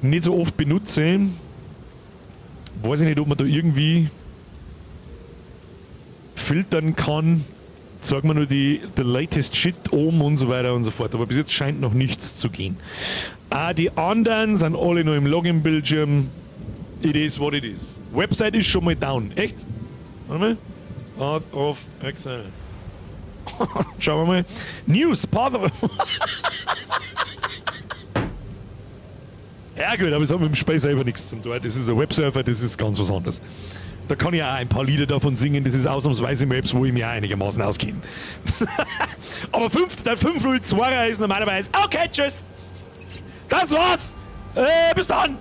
nicht so oft benutze, weiß ich nicht, ob man da irgendwie filtern kann. Sag mal nur die the latest shit oben und so weiter und so fort. Aber bis jetzt scheint noch nichts zu gehen. Ah, die anderen sind alle noch im Login-Bildschirm. It is what it is. Website ist schon mal down. Echt? Warte mal. Path of Exile. Schauen wir mal. News, Path of. Ja gut, aber es hat mit dem Spiel selber nichts zu tun. Das ist ein Webserver, das ist ganz was anderes. Da kann ich auch ein paar Lieder davon singen, das ist ausnahmsweise Maps, wo ich mich auch einigermaßen auskenne. Aber 5, der 502er ist normalerweise. Okay, tschüss! Das war's! Bis dann!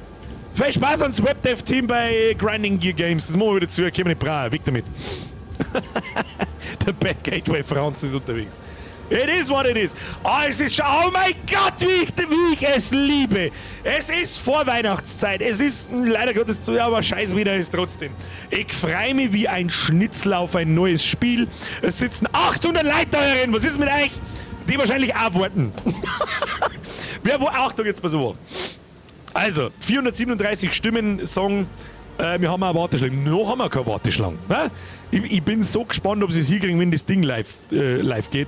Viel Spaß ans Webdev-Team bei Grinding Gear Games. Das machen wir wieder zu, können wir nicht brauchen. Weg damit. Der Bad Gateway Franz ist unterwegs. It is what it is. Oh, es ist schon. Oh mein Gott, wie ich es liebe. Es ist Vorweihnachtszeit. Es ist leider Gottes zu, aber scheiß wieder ist trotzdem. Ich freue mich wie ein Schnitzel auf ein neues Spiel. Es sitzen 800 Leute da herin. Was ist mit euch? Die wahrscheinlich auch warten. Wer wo? Achtung, jetzt pass auf. Also, 437 Stimmen sagen, wir haben eine Warteschlange. Noch haben wir keine Warteschlange. Ne? Ich bin so gespannt, ob sie es hinkriegen, wenn das Ding live geht.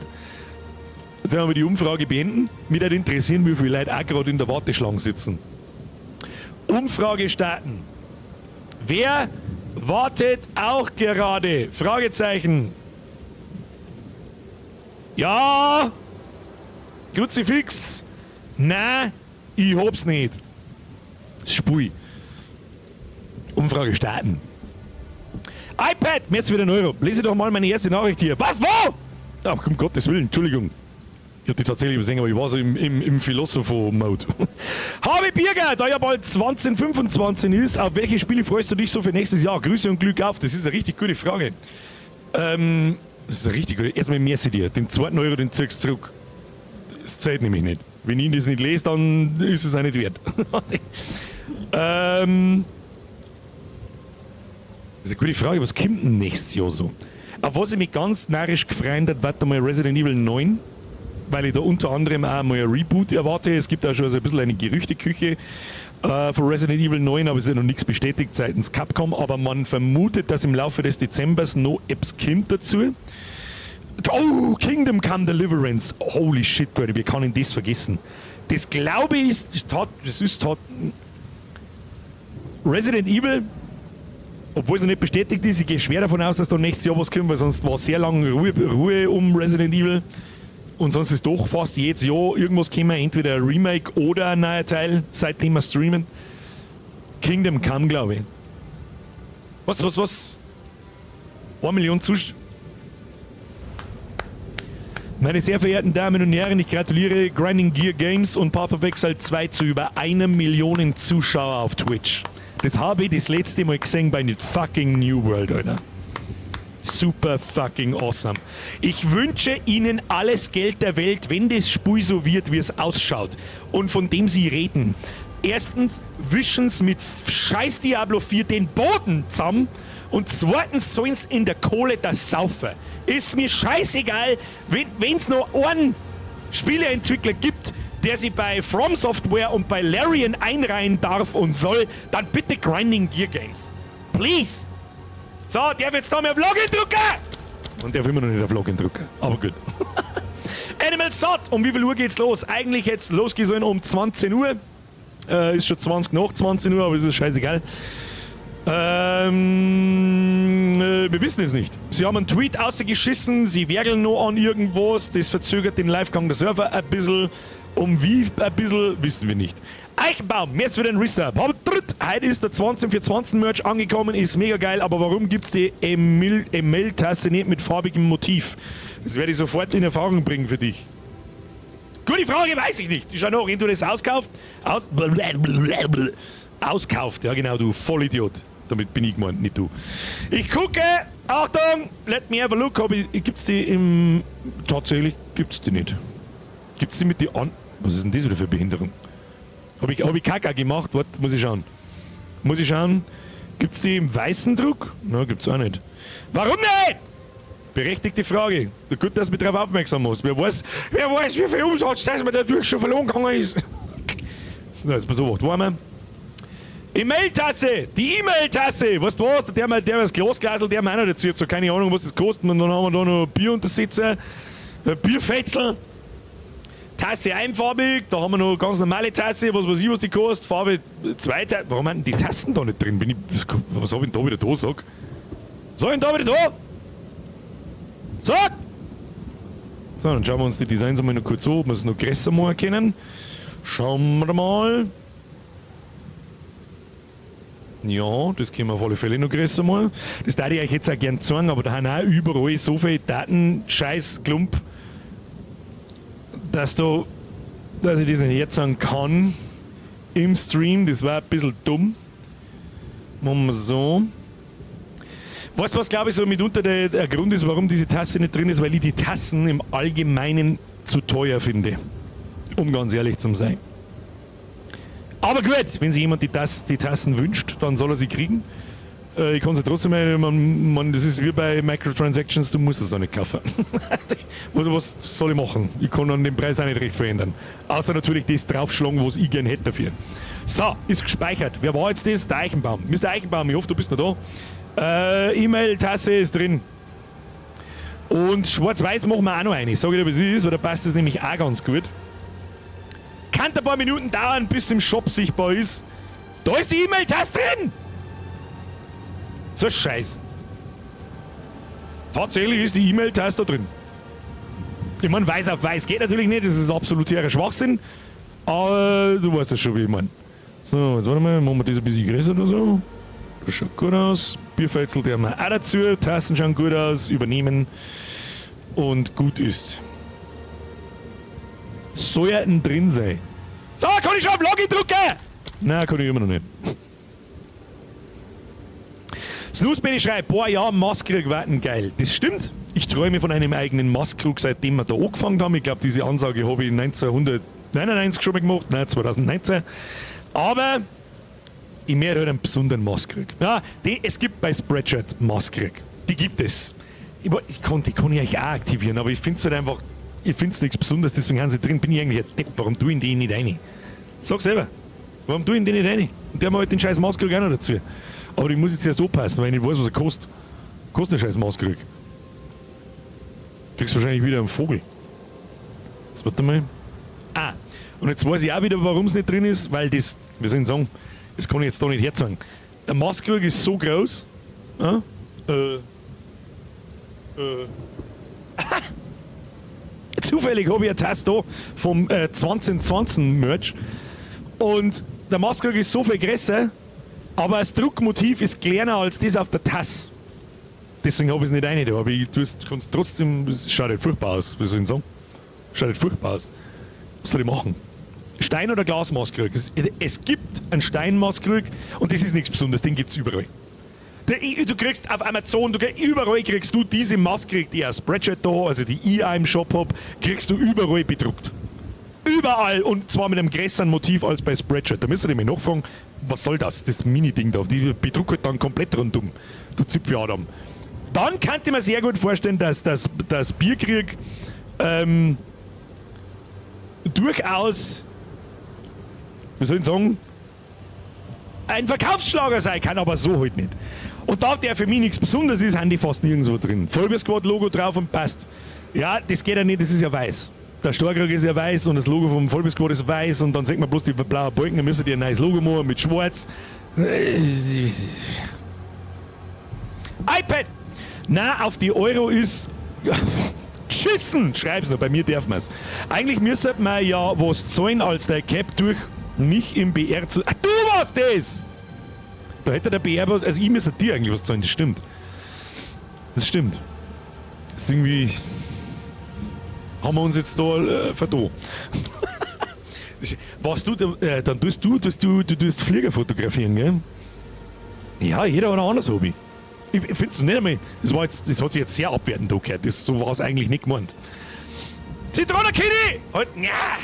Jetzt werden wir die Umfrage beenden. Mich würde interessieren, wie viele Leute auch gerade in der Warteschlange sitzen. Umfrage starten. Wer wartet auch gerade? Fragezeichen. Ja. Kruzifix. Nein, ich hab's nicht. Spui. Umfrage starten. iPad, mir jetzt wieder ein Euro. Lese doch mal meine erste Nachricht hier. Was? Wo? Ach, um Gottes Willen, Entschuldigung. Ich hab die tatsächlich übersehen, aber ich war so im Philosopho-Mode. Habe Birger, da ja bald 2025 ist, auf welche Spiele freust du dich so für nächstes Jahr? Grüße und Glück auf. Das ist eine richtig gute Frage. Das ist eine richtig gute. Erstmal merci dir. Den zweiten Euro, den ziehst du zurück. Das zählt nämlich nicht. Wenn ich das nicht lese, dann ist es auch nicht wert. Das ist eine gute Frage. Was kommt denn nächstes Jahr so? Auf was ich mich ganz narrisch gefreut habe, warte mal, Resident Evil 9, weil ich da unter anderem auch mal ein Reboot erwarte. Es gibt auch schon so ein bisschen eine Gerüchteküche von Resident Evil 9, aber es ist ja noch nichts bestätigt seitens Capcom. Aber man vermutet, dass im Laufe des Dezembers noch ebbs kommt dazu. Oh, Kingdom Come Deliverance. Holy shit, Leute, wie kann ich das vergessen? Das, glaube ich, ist, das ist Resident Evil, obwohl es noch nicht bestätigt ist, ich gehe schwer davon aus, dass da nächstes Jahr was kommt, weil sonst war sehr lange Ruhe um Resident Evil. Und sonst ist doch fast jedes Jahr irgendwas gekommen, entweder ein Remake oder ein neuer Teil, seitdem wir streamen. Kingdom Come, glaube ich. Was, was, was? 1 Million Zuschauer. Meine sehr verehrten Damen und Herren, ich gratuliere Grinding Gear Games und Path of Exile 2 zu über 1 Million Zuschauer auf Twitch. Das habe ich das letzte Mal gesehen bei den fucking New World, Alter. Super fucking awesome. Ich wünsche Ihnen alles Geld der Welt, wenn das Spiel so wird, wie es ausschaut und von dem Sie reden. Erstens, wischen Sie mit scheiß Diablo 4 den Boden zusammen und zweitens sollen sie in der Kohle das saufen. Ist mir scheißegal, wenn es noch einen Spieleentwickler gibt, der sich bei From Software und bei Larian einreihen darf und soll, dann bitte Grinding Gear Games. Please! So, darf jetzt da mehr auf Login drücken? Und darf immer noch nicht auf Login drücken. Aber gut. Animal Sot, um wie viel Uhr geht's los? Eigentlich jetzt losgehen sollen um 20 Uhr. Ist schon 20 nach 20 Uhr, aber ist scheißegal. Wir wissen es nicht. Sie haben einen Tweet ausgeschissen, sie werkeln noch an irgendwas, das verzögert den Livegang der Server ein bisschen. Um wie ein bisschen, wissen wir nicht. Eichenbaum, jetzt für den Resub. Heute ist der 20 für 20 Merch angekommen, ist mega geil, aber warum gibt es die Emil-Tasse nicht mit farbigem Motiv? Das werde ich sofort in Erfahrung bringen für dich. Gute Frage, weiß ich nicht. Ich schau noch, wenn du das auskauft. Auskauft, ja genau, du Vollidiot. Damit bin ich gemeint, nicht du. Ich gucke, Achtung, let me have a look. Gibt es die im. Tatsächlich gibt es die nicht. Gibt's die mit die An. Was ist denn das wieder für Behinderung? Hab ich Kaka gemacht? Warte, muss ich schauen. Muss ich schauen. Gibt's die im weißen Druck? Na, gibt's auch nicht. Warum nicht? Berechtigte Frage. Gut, dass du mich darauf aufmerksam machst. Wer weiß, wie viel Umsatz das mir dadurch schon verloren gegangen ist. So, jetzt pass auf, wo waren wir? E-Mail-Tasse! Die E-Mail-Tasse! Weißt du was? Der das Glasglasl, der meiner dazu. Ich hab so keine Ahnung, was das kostet. Und dann haben wir da noch Bier untersitzen. Ein Bierfetzel. Tasse einfarbig, da haben wir noch ganz normale Tasse, was weiß ich, was die kostet. Farbe zwei Tassen. Warum sind die Tassen da nicht drin? Was hab ich denn da wieder da, sag? Was hab ich denn da wieder da? Sag! So, dann schauen wir uns die Designs einmal noch kurz an, ob wir es noch größer machen können. Schauen wir mal. Ja, das können wir auf alle Fälle noch größer machen. Das darf ich euch jetzt auch gern zeigen, aber da haben auch überall so viel Datenscheiß, Klump, dass ich das nicht herzeigen kann im Stream. Das war ein bisschen dumm. Machen wir so. Weißt du, was, glaube ich, so mitunter der Grund ist, warum diese Tasse nicht drin ist? Weil ich die Tassen im Allgemeinen zu teuer finde. Um ganz ehrlich zu sein. Aber gut, wenn sich jemand die Tassen wünscht, dann soll er sie kriegen. Ich kann sie trotzdem, man, das ist wie bei Microtransactions, du musst es auch nicht kaufen. Was soll ich machen? Ich kann an den Preis auch nicht recht verändern. Außer natürlich das draufschlagen, was ich gern hätte dafür. So, ist gespeichert. Wer war jetzt das? Der Eichenbaum. Mr. Eichenbaum, ich hoffe, du bist noch da. E-Mail-Tasse ist drin. Und schwarz-weiß machen wir auch noch eine. Sag ich dir, wie es ist, weil da passt das nämlich auch ganz gut. Kann ein paar Minuten dauern, bis es im Shop sichtbar ist. Da ist die E-Mail-Tasse drin! So Scheiß. Tatsächlich ist die E-Mail-Taste da drin. Ich meine, weiß auf weiß geht natürlich nicht, das ist absoluter Schwachsinn. Aber du weißt das schon, wie ich meine. So, jetzt warte mal, machen wir das ein bisschen größer oder so. Das schaut gut aus. Bierfetzel, der haben wir auch dazu. Tassen schauen gut aus. Übernehmen. Und gut ist. Soll ja denn drin sein? So, kann ich schon auf Login drücken? Nein, kann ich immer noch nicht. Snooze schreibt, boah, ja, Maßkrug warten geil. Das stimmt. Ich träume von einem eigenen Maßkrug, seitdem wir da angefangen haben. Ich glaube, diese Ansage habe ich 1999 schon mal gemacht, nein, 2019. Aber ich möchte halt einen besonderen Maßkrug. Ja, es gibt bei Spreadshirt Maßkrug. Die gibt es. Die kann ich euch auch aktivieren, aber ich finde es halt einfach, ich finde es nichts Besonderes, deswegen haben sie drin. Bin ich eigentlich ein Depp, warum tue ich die nicht rein? Sag selber. Warum tue ich die nicht rein? Und der haben halt den scheiß Maßkrug auch noch dazu. Aber ich muss jetzt erst aufpassen, weil ich nicht weiß, was er kostet. Kostet der scheiß Maßkrug. Kriegst wahrscheinlich wieder einen Vogel. Jetzt warte mal. Ah, und jetzt weiß ich auch wieder, warum es nicht drin ist, weil das, wie soll ich sagen, das kann ich jetzt da nicht herzeigen. Der Maßkrug ist so groß. Ja, zufällig habe ich eine Tasse da vom 2020 Merch. Und der Maßkrug ist so viel größer, aber das Druckmotiv ist kleiner als das auf der Tasse. Deswegen habe ich es nicht rein da. Aber du kannst trotzdem, es schaut halt furchtbar aus, wie soll ich sagen? Schaut halt furchtbar aus. Was soll ich machen? Stein- oder Glasmaßkrug? Es gibt einen Steinmaßkrug und das ist nichts Besonderes, den gibt es überall. Du kriegst auf Amazon, überall kriegst du diese Maßkrug, die ich aus Spreadshirt da, also die ich auch im Shop hab, kriegst du überall bedruckt. Überall, und zwar mit einem größeren Motiv als bei Spreadshirt. Da müsst ihr mich nachfragen, was soll das, das Mini-Ding da? Die bedruckt halt dann komplett rundum. Du Zipfel-Adam. Dann könnte ich mir sehr gut vorstellen, dass das Bierkrug durchaus, wie soll ich sagen, ein Verkaufsschlager sein kann, aber so halt nicht. Und da der für mich nichts Besonderes ist, haben die fast nirgendwo drin. Vollbier Squad Logo drauf und passt. Ja, das geht ja nicht, das ist ja weiß. Der Starkrug ist ja weiß und das Logo vom Vollbier Squad ist weiß und dann sieht man bloß die blauen Balken, dann müssen die ein neues Logo machen mit schwarz. iPad! Na, auf die Euro ist. Ja, geschissen! Schreib's noch, bei mir darf man's. Eigentlich müsste man ja was zahlen, als der Cap durch mich im BR zu. Ach, du warst das! Da hätte der BR was. Also ich müsste dir eigentlich was zahlen, das stimmt. Das stimmt. Das ist irgendwie. Haben wir uns jetzt da vertan. Was du, dann tust du, tust du, du tust Flieger fotografieren, gell? Ja, jeder hat ein anderes Hobby. Ich finde es nicht einmal, das hat sich jetzt sehr abwertend angehört. So war es eigentlich nicht gemeint. Zitronenkitty! Halt, ja!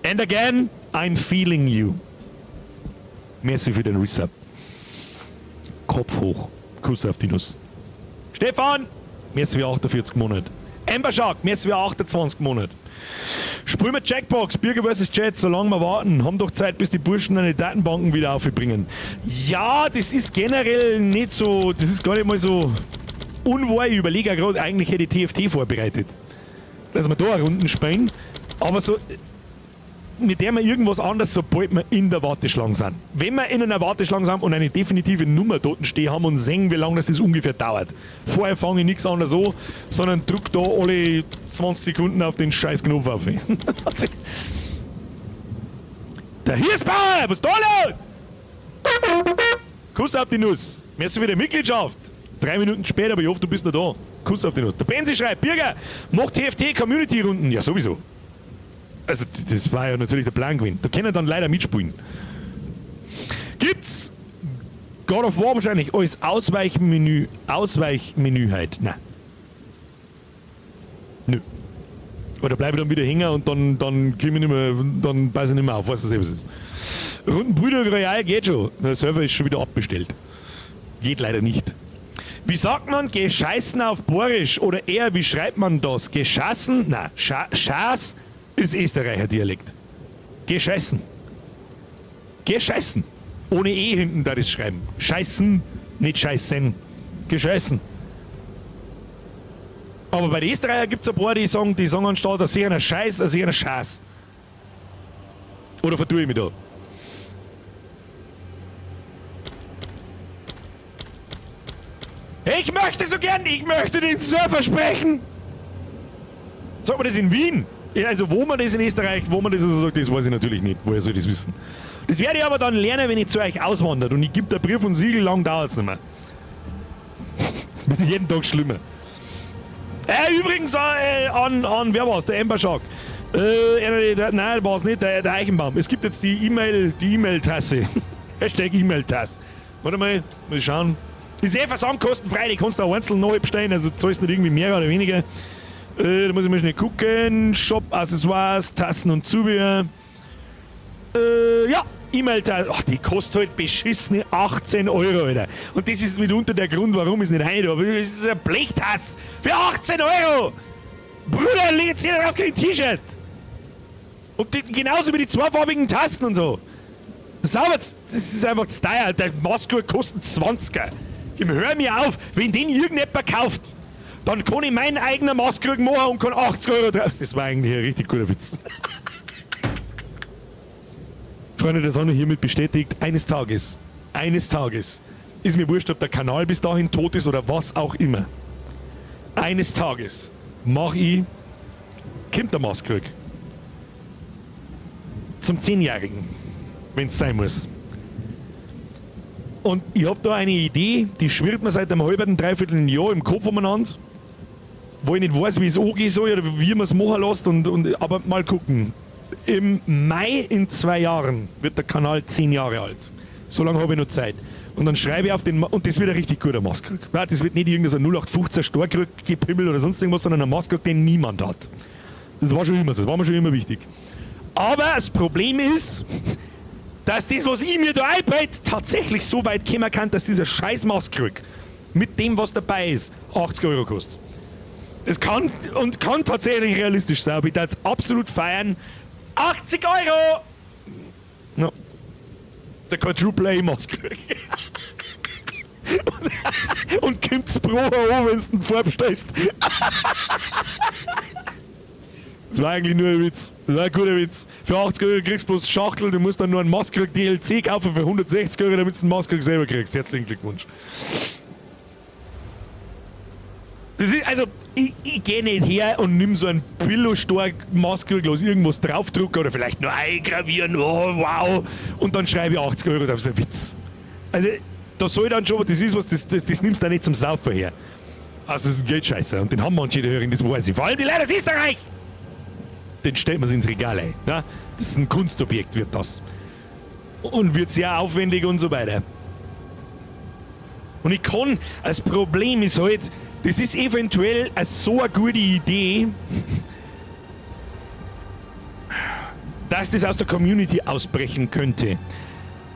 And again, I'm feeling you. Merci für den Resub. Kopf hoch. Kuss auf die Nuss. Stefan! Merci für 48 Monate. Amber Shark, merci für 28 Monate. Spielen wir Jackbox, Birger vs. Chat, solange wir warten. Haben doch Zeit, bis die Burschen eine Datenbanken wieder aufbringen. Ja, das ist generell nicht so, das ist gar nicht mal so unwahr. Ich überlege ja gerade, eigentlich hätte ich TFT vorbereitet. Dass wir da eine Runden spielen. Aber so, mit der wir irgendwas anderes, sobald wir in der Warteschlange sind. Wenn wir in einer Warteschlange sind und eine definitive Nummer dort stehen haben und sehen, wie lange das ungefähr dauert. Vorher fange ich nichts anderes an, sondern drück da alle 20 Sekunden auf den scheiß Knopf auf. Der Hirsbauer, was ist da los? Kuss auf die Nuss. Merci für die Mitgliedschaft. 3 Minuten später, aber ich hoffe, du bist noch da. Kuss auf die Nuss. Der Benzi schreibt, Birger, macht TFT Community Runden. Ja, sowieso. Also, das war ja natürlich der Plan gewesen. Da können dann leider mitspielen. Gibt's God of War wahrscheinlich als Ausweichmenü halt? Nein. Nö. Oder bleibe ich dann wieder hängen und dann komm ich nicht mehr, dann passe ich nicht mehr auf, weißt du, was es ist. Runden Brüder Royal geht schon. Der Server ist schon wieder abbestellt. Geht leider nicht. Wie sagt man gescheißen auf Boarisch? Oder eher, wie schreibt man das? Geschassen? Na, Schaß ist Österreicher Dialekt. Gescheißen. Gescheißen. Ohne E hinten da das schreiben. Scheißen, nicht scheißen. Gescheißen. Aber bei den Österreichern gibt es ein paar, die sagen anstatt ein sehr Scheiß, ein sehr Schaß. Oder vertue ich mich da? Ich möchte so gern, ich möchte den Server sprechen. Sagt man das in Wien? Ja, also wo man das in Österreich, wo man das also sagt, das weiß ich natürlich nicht. Woher soll ich das wissen? Das werde ich aber dann lernen, wenn ich zu euch auswandert und ich gebe der Brief und Siegel, lang dauert es nicht mehr. Das wird jeden Tag schlimmer. Übrigens an, wer war's? Der Amber Shark. Nein, war's nicht, der Eichenbaum. Es gibt jetzt die E-Mail-Tasse. #E-Mail-Tasse. Warte mal, mal schauen. Ist eh versandkostenfrei, die kannst du auch einzeln neu bestellen, also zahlst nicht irgendwie mehr oder weniger. Da muss ich mal schnell gucken. Shop, Accessoires, Tassen und Zubehör. Ja, E-Mail-Tasse. Ach, die kostet halt beschissene 18 Euro, Alter. Und das ist mitunter der Grund, warum ich es nicht rein habe. Das ist ein Blechtass für 18 Euro! Bruder, leg jetzt hier drauf kein T-Shirt! Und die, genauso wie die zweifarbigen Tassen und so. Sauber, das ist einfach zu teuer. Der Maßkrug kostet 20er. Hör mir auf, wenn den irgendjemand kauft, dann kann ich meinen eigenen Maßkrug machen und kann 80 Euro drauf. Das war eigentlich ein richtig guter Witz. Freunde der Sonne, hiermit bestätigt, eines Tages, ist mir wurscht, ob der Kanal bis dahin tot ist oder was auch immer. Eines Tages mach ich, kommt der Maßkrug. Zum 10-Jährigen, wenn es sein muss. Und ich hab da eine Idee, die schwirrt mir seit einem halben, dreiviertel Jahr im Kopf umeinander, wo ich nicht weiß, wie es angehen soll oder wie man es machen lässt. Und, aber mal gucken. Im Mai in 2 Jahren wird der Kanal 10 Jahre alt. So lange habe ich noch Zeit. Und dann schreibe ich auf den, und das wird ein richtig guter Maßkrug. Ja, das wird nicht irgendein so 0815 Starkrug-Gepimmel oder sonst irgendwas, sondern ein Maßkrug, den niemand hat. Das war schon immer so, das war mir schon immer wichtig. Aber das Problem ist, dass das, was ich mir da einbild, tatsächlich so weit kommen kann, dass dieser scheiß Maßkrug mit dem, was dabei ist, 80 Euro kostet. Es kann und kann tatsächlich realistisch sein, aber ich darf absolut feiern. 80 Euro! No. Das ist der Quadruple A Maßkrug. Und kommt's pro an, wenn du den vorbestellst. Das war eigentlich nur ein Witz. Das war ein guter Witz. Für 80 Euro kriegst du bloß Schachtel, du musst dann nur einen Maßkrug DLC kaufen für 160 Euro, damit du den Maßkrug selber kriegst. Herzlichen Glückwunsch. Das ist, also, ich gehe nicht her und nimm so einen Billo-Stork Maßkrug, los irgendwas draufdrucken oder vielleicht nur eingravieren, oh wow, und dann schreibe ich 80 Euro drauf. Das ist ein Witz. Also, da soll dann schon, das ist was, das nimmst du auch nicht zum Saufen her. Also, das ist ein Geldscheißer und den haben manche, die hören, das weiß ich. Vor allem die Leute aus Österreich! Den stellt man sich ins Regal ein. Ja? Das ist ein Kunstobjekt, wird das. Und wird sehr aufwendig und so weiter. Und ich kann, das Problem ist halt, Das ist eventuell so eine gute Idee, dass das aus der Community ausbrechen könnte.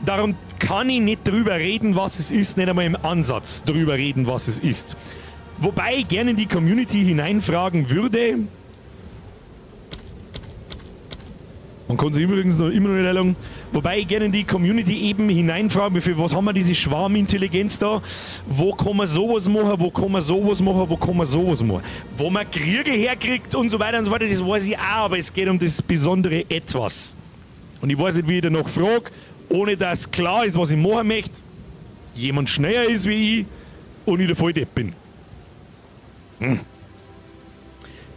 Darum kann ich nicht drüber reden, was es ist, nicht einmal im Ansatz drüber reden, was es ist. Wobei ich gerne in die Community hineinfragen würde. Man kann sich übrigens noch immer noch nicht erlauben. Wobei ich gerne in die Community eben hineinfragen, für was haben wir diese Schwarmintelligenz da? Wo kann man sowas machen? Wo kann man sowas machen? Wo kann man sowas machen? Wo man Kriege herkriegt und so weiter und so weiter, das weiß ich auch, aber es geht um das besondere Etwas. Und ich weiß nicht, wie ich danach frage, ohne dass klar ist, was ich machen möchte, jemand schneller ist wie ich und ich der Volldepp bin.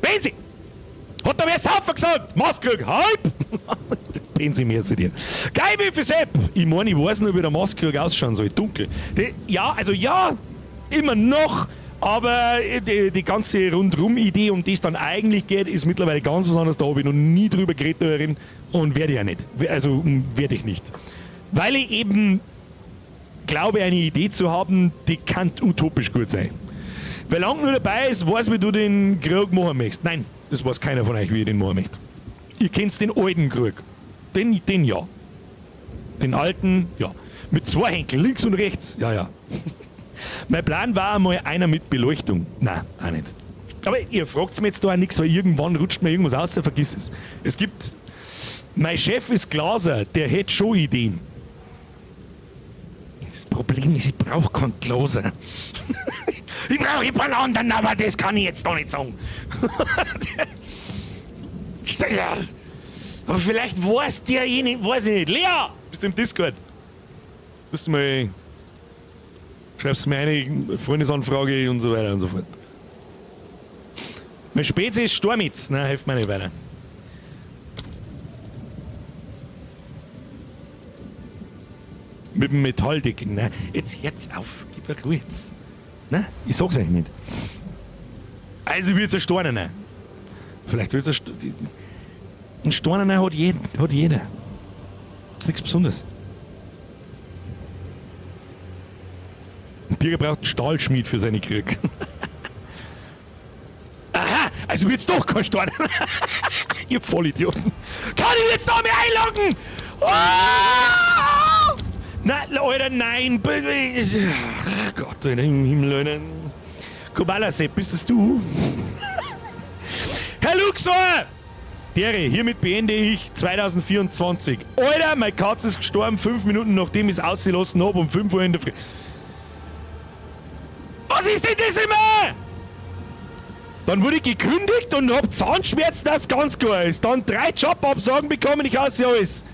Benzi! Hat da wer Saufer gesagt? Maskrug, halb! Benzi, mir zu dir. Geil, für Sepp! Ich meine, ich weiß noch, wie der Maskrug ausschauen soll. Dunkel. Die, ja, also ja, immer noch, aber die ganze Rundrum-Idee, um die es dann eigentlich geht, ist mittlerweile ganz was anderes. Da habe ich noch nie drüber geredet darin und werde ich ja nicht. Also werde ich nicht. Weil ich eben glaube, eine Idee zu haben, die kann utopisch gut sein. Wer lang nur dabei ist, weiß, wie du den Krug machen möchtest. Nein, das weiß keiner von euch, wie ich den machen möchte. Ihr kennt den alten Krug. Den ja. Den alten, ja. Mit zwei Henkel, links und rechts. Ja, ja. Mein Plan war einmal einer mit Beleuchtung. Nein, auch nicht. Aber ihr fragt mir jetzt da auch nichts, weil irgendwann rutscht mir irgendwas aus, vergiss es. Es gibt... Mein Chef ist Glaser, der hätte schon Ideen. Das Problem ist, ich brauche keinen Glaser. Ich brauche ein paar anderen, aber das kann ich jetzt doch nicht sagen. Aber vielleicht weiß derjenige, weiß ich nicht. Lea, bist du im Discord? Bist du mal... Schreibst mir eine Freundesanfrage und so weiter und so fort. Mein Spezies ist Stormitz. Nein, hilft mir nicht weiter. Mit dem Metalldeckel. Nein, jetzt hört's auf. Gib mir Ruhe jetzt. Nein, ich sag's euch nicht. Also wird's ein Storner. Vielleicht wird's ein Storner hat jeder. Das ist nichts Besonderes. Ein Birger braucht einen Stahlschmied für seine Krieg. Aha, also wird's doch kein Storner. Ihr Vollidioten. Kann ich jetzt da mehr einloggen? Oh! Nein, Alter, nein. Ach Gott, im Himmel, Alter. Kubala Sepp, bist das du? Herr Luxor! Dere, hiermit beende ich 2024. Alter, meine Katze ist gestorben, 5 Minuten nachdem ich es ausgelassen habe, um 5 Uhr in der Früh. Was ist denn das immer? Dann wurde ich gekündigt und hab Zahnschmerzen, das ganz klar ist. Dann 3 Jobabsagen bekommen, ich hasse alles.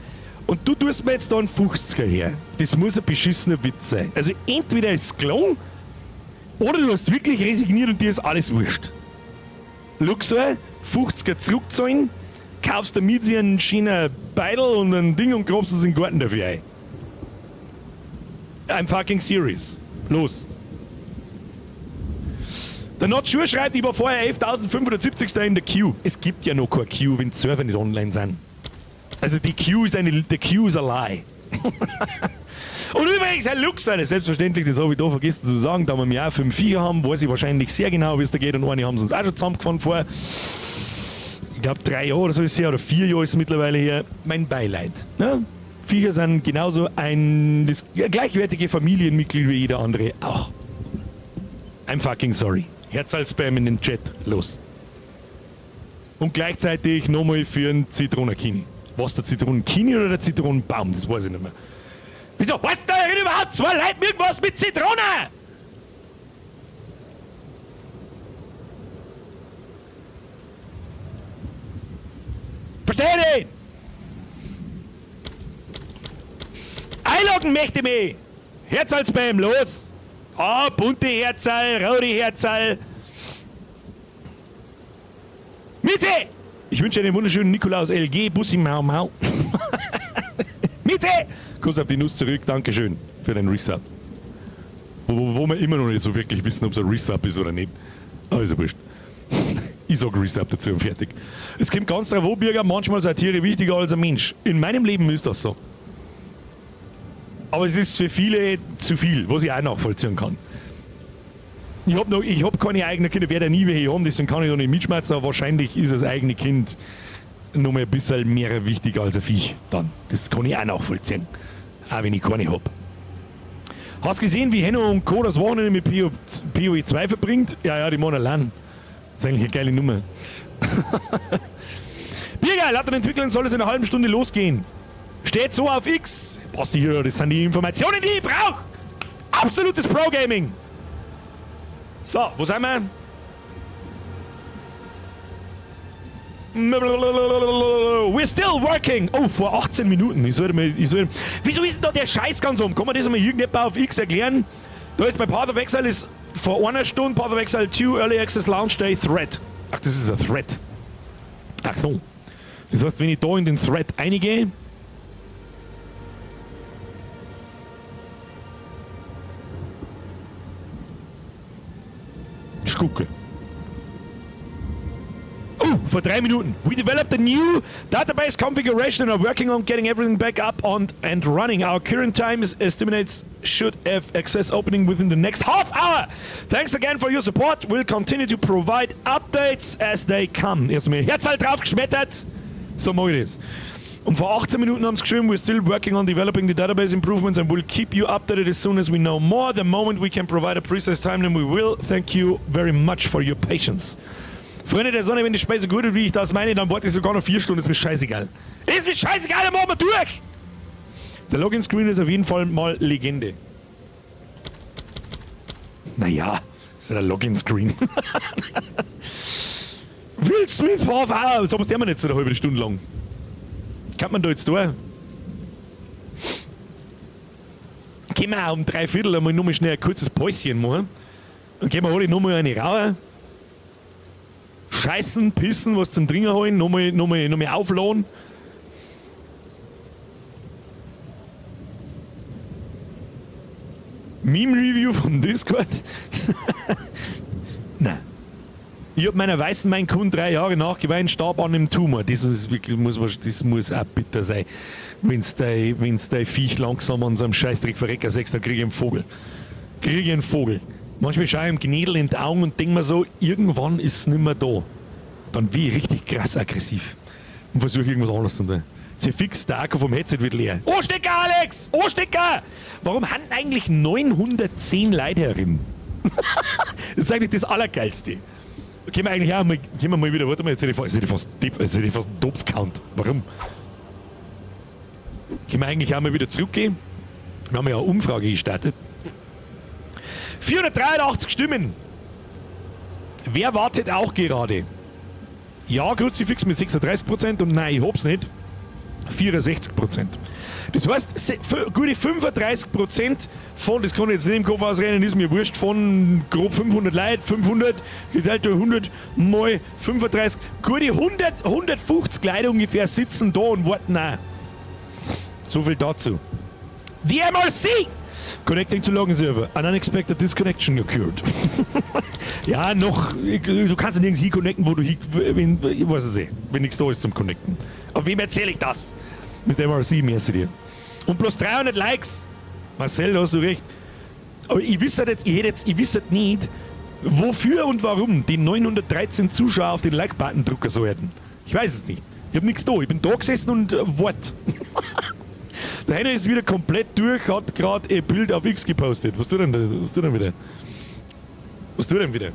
Und du tust mir jetzt da einen 50er her. Das muss ein beschissener Witz sein. Also entweder ist es gelogen, oder du hast wirklich resigniert und dir ist alles wurscht. Luxor, 50er zurückzahlen, kaufst dir mit einen schönen Beidel und ein Ding und grabst es in den Garten dafür ein. I'm fucking serious. Los. Der Not Sure schreibt, ich war vorher 11.570. in der Queue. Es gibt ja noch keine Queue, wenn die Server nicht online sind. Also die Queue ist eine, the Queue is a lie. Und übrigens, Herr Luxor, selbstverständlich, das habe ich da vergessen zu sagen, da wir im Jahr 5 Viecher haben, weiß ich wahrscheinlich sehr genau, wie es da geht. Und eine haben sie uns auch schon zusammengefahren vor, ich glaube, 3 Jahre oder so ist es her, oder 4 Jahre ist es mittlerweile her. Mein Beileid. Ne? Viecher sind genauso ein das gleichwertige Familienmitglied wie jeder andere auch. I'm fucking sorry. Herzalspam in den Chat, los. Und gleichzeitig nochmal für einen Zitronenkini. Was, der Zitronenkini oder der Zitronenbaum? Das weiß ich nicht mehr. Wieso heißt da überhaupt zwei Leute irgendwas mit Zitrone? Versteh nicht! Einloggen möchte mich! Herzalspam, los! Ah, bunte Herzal, rote Herzal. Mieze! Ich wünsche einen wunderschönen Nikolaus LG, Bussi Mau Mau. Mieze! Kuss auf die Nuss zurück, Dankeschön für den Resub. Wo wir immer noch nicht so wirklich wissen, ob es ein Resub ist oder nicht. Aber ist ja wurscht. Ich sag Resub dazu und fertig. Es kommt ganz drauf an, Birger, manchmal sind Tiere wichtiger als ein Mensch. In meinem Leben ist das so. Aber es ist für viele zu viel, was ich auch nachvollziehen kann. Ich hab noch, ich hab keine eigenen Kinder, werde nie welche haben, deswegen kann ich da nicht mitschmerzen, aber wahrscheinlich ist das eigene Kind noch mal ein bisschen mehr wichtig als ein Viech dann. Das kann ich auch nachvollziehen. Auch wenn ich keine hab. Hast gesehen, wie Henno und Co. das Wochenende mit PoE 2 verbringt? Ja, ja, die machen allein. Das ist eigentlich eine geile Nummer. Biergeil, laut den Entwicklern soll es in einer halben Stunde losgehen. Steht so auf X. Basti, hier, das sind die Informationen, die ich brauche. Absolutes Pro-Gaming. So, wo sind wir? We're still working. Oh, vor 18 Minuten. Ich sollte mal, ich sollte, wieso ist denn da der Scheiß ganz um? Kann man das mal irgendjemand auf X erklären? Da ist bei Path of Exile ist vor einer Stunde Path of Exile 2 Early Access Launch Day Thread. Ach, das ist ein Thread. Ach so. Das heißt, wenn ich da in den Thread eingehe, ich gucke. Oh, vor 3 Minuten. We developed a new database configuration and are working on getting everything back up on and running. Our current time is estimates should have access opening within the next half hour. Thanks again for your support. We'll continue to provide updates as they come. Erstmal Herz halt drauf geschmettert. So mag ich das. Und vor 18 Minuten haben sie geschrieben, we're still working on developing the database improvements and we'll keep you updated as soon as we know more. The moment we can provide a precise timeline, we will. Thank you very much for your patience. Freunde der Sonne, wenn die Speise gut ist, wie ich das meine, dann warte ich sogar noch 4 Stunden. Ist mir scheißegal. Ist mir scheißegal, dann machen wir durch! Der Login-Screen ist auf jeden Fall mal Legende. Naja, ist ja der Login-Screen. Will Smith Half Hour. So was der wir nicht so eine halbe Stunde lang. Kann man da jetzt da? Können wir auch um 3:45 einmal nur mal schnell ein kurzes Päuschen machen? Dann gehen wir alle nochmal eine rauchen. Scheißen, pissen, was zum Trinken holen, nochmal aufladen. Meme-Review vom Discord? Nein. Ich hab meiner weißen Maine Coon 3 Jahre nachgeweint, starb an einem Tumor. Das ist wirklich, muss, das muss auch bitter sein. Wenn's dein Viech langsam an so einem Scheißdreck verrecken siehst, dann krieg ich einen Vogel. Krieg ich einen Vogel. Manchmal schaue ich ihm Gnädel in die Augen und denk mir so, irgendwann ist es nimmer da. Dann bin ich richtig krass aggressiv und versuche irgendwas anderes zu tun. Zerfix, der Akku vom Headset wird leer. Oh, Stecker, Alex! Oh, Stecker! Warum haben eigentlich 910 Leute herin? Das ist eigentlich das Allergeilste. Können wir eigentlich auch mal, können wir mal wieder, warte mal, jetzt hätte ich fast, jetzt hätte ich fast einen Topf-Count. Warum? Können wir eigentlich auch mal wieder zurückgehen? Wir haben ja eine Umfrage gestartet. 483 Stimmen. Wer wartet auch gerade? Ja, Kruzifix mit 36% und nein, ich hab's nicht. 64%. Das heißt, gute 35% von, das kann ich jetzt nicht im Kopf ausrechnen, ist mir wurscht, von grob 500 Leuten, 500 geteilt durch 100 mal 35, gute 150 Leute ungefähr sitzen da und warten auch. So viel dazu. The MRC! Connecting to Login Server. An unexpected disconnection occurred. Ja, noch. Du kannst ja nirgends hin connecten, wo du hin, wenn, ich weiß es nicht, wenn nichts da ist zum Connecten. Aber wem erzähle ich das? Mit MRC, merci dir. Und bloß 300 Likes. Marcel, da hast du recht. Aber ich wüsste jetzt, ich hätte jetzt, ich wüsste nicht, wofür und warum die 913 Zuschauer auf den Like-Button drücken sollten. Ich weiß es nicht. Ich hab nichts da. Ich bin da gesessen und wart. Der Henry ist wieder komplett durch, hat grad ein Bild auf X gepostet. Was tut denn da? Was tut denn wieder? Was tut denn wieder?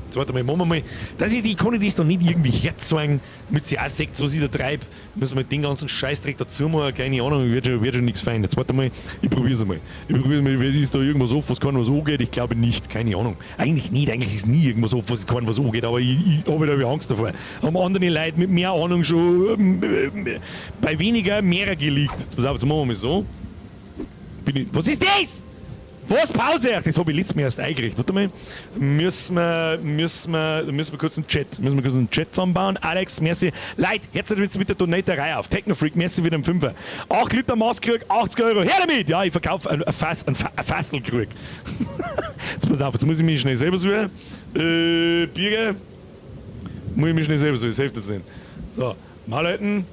Jetzt warte mal, machen wir mal. Das ist, ich kann ich das noch nicht irgendwie herzeigen, damit sie auch sieht, was ich da treibe. Müssen wir den ganzen Scheißdreck dazu machen, keine Ahnung, wird schon nichts fein. Jetzt warte mal, ich probier's mal. Ich probier's mal, ist da irgendwas off, was kann was angeht? Ich glaube nicht, keine Ahnung. Eigentlich nicht, eigentlich ist nie irgendwas off, was kann was angeht, aber ich habe da Angst davor. Haben andere Leute mit mehr Ahnung schon bei weniger mehr geleakt. Jetzt pass auf, jetzt machen wir mal so. Bin ich, was ist das? Was? Pause? Ach, das hab ich letztes Mal erst eingerichtet. Warte mal. Müssen wir kurz einen Chat, müssen wir kurz einen Chat zusammenbauen. Alex, merci. Leute, jetzt jetzt mit der Donaterei auf. Technofreak, merci wieder im Fünfer. 8 Liter Maßkrug, 80 Euro. Her damit! Ja, ich verkaufe ein Fasselkrug. Jetzt pass auf, jetzt muss ich mich schnell selber suchen. Bier. Muss ich mich schnell selber suchen, das hilft jetzt nicht. So, mal halten.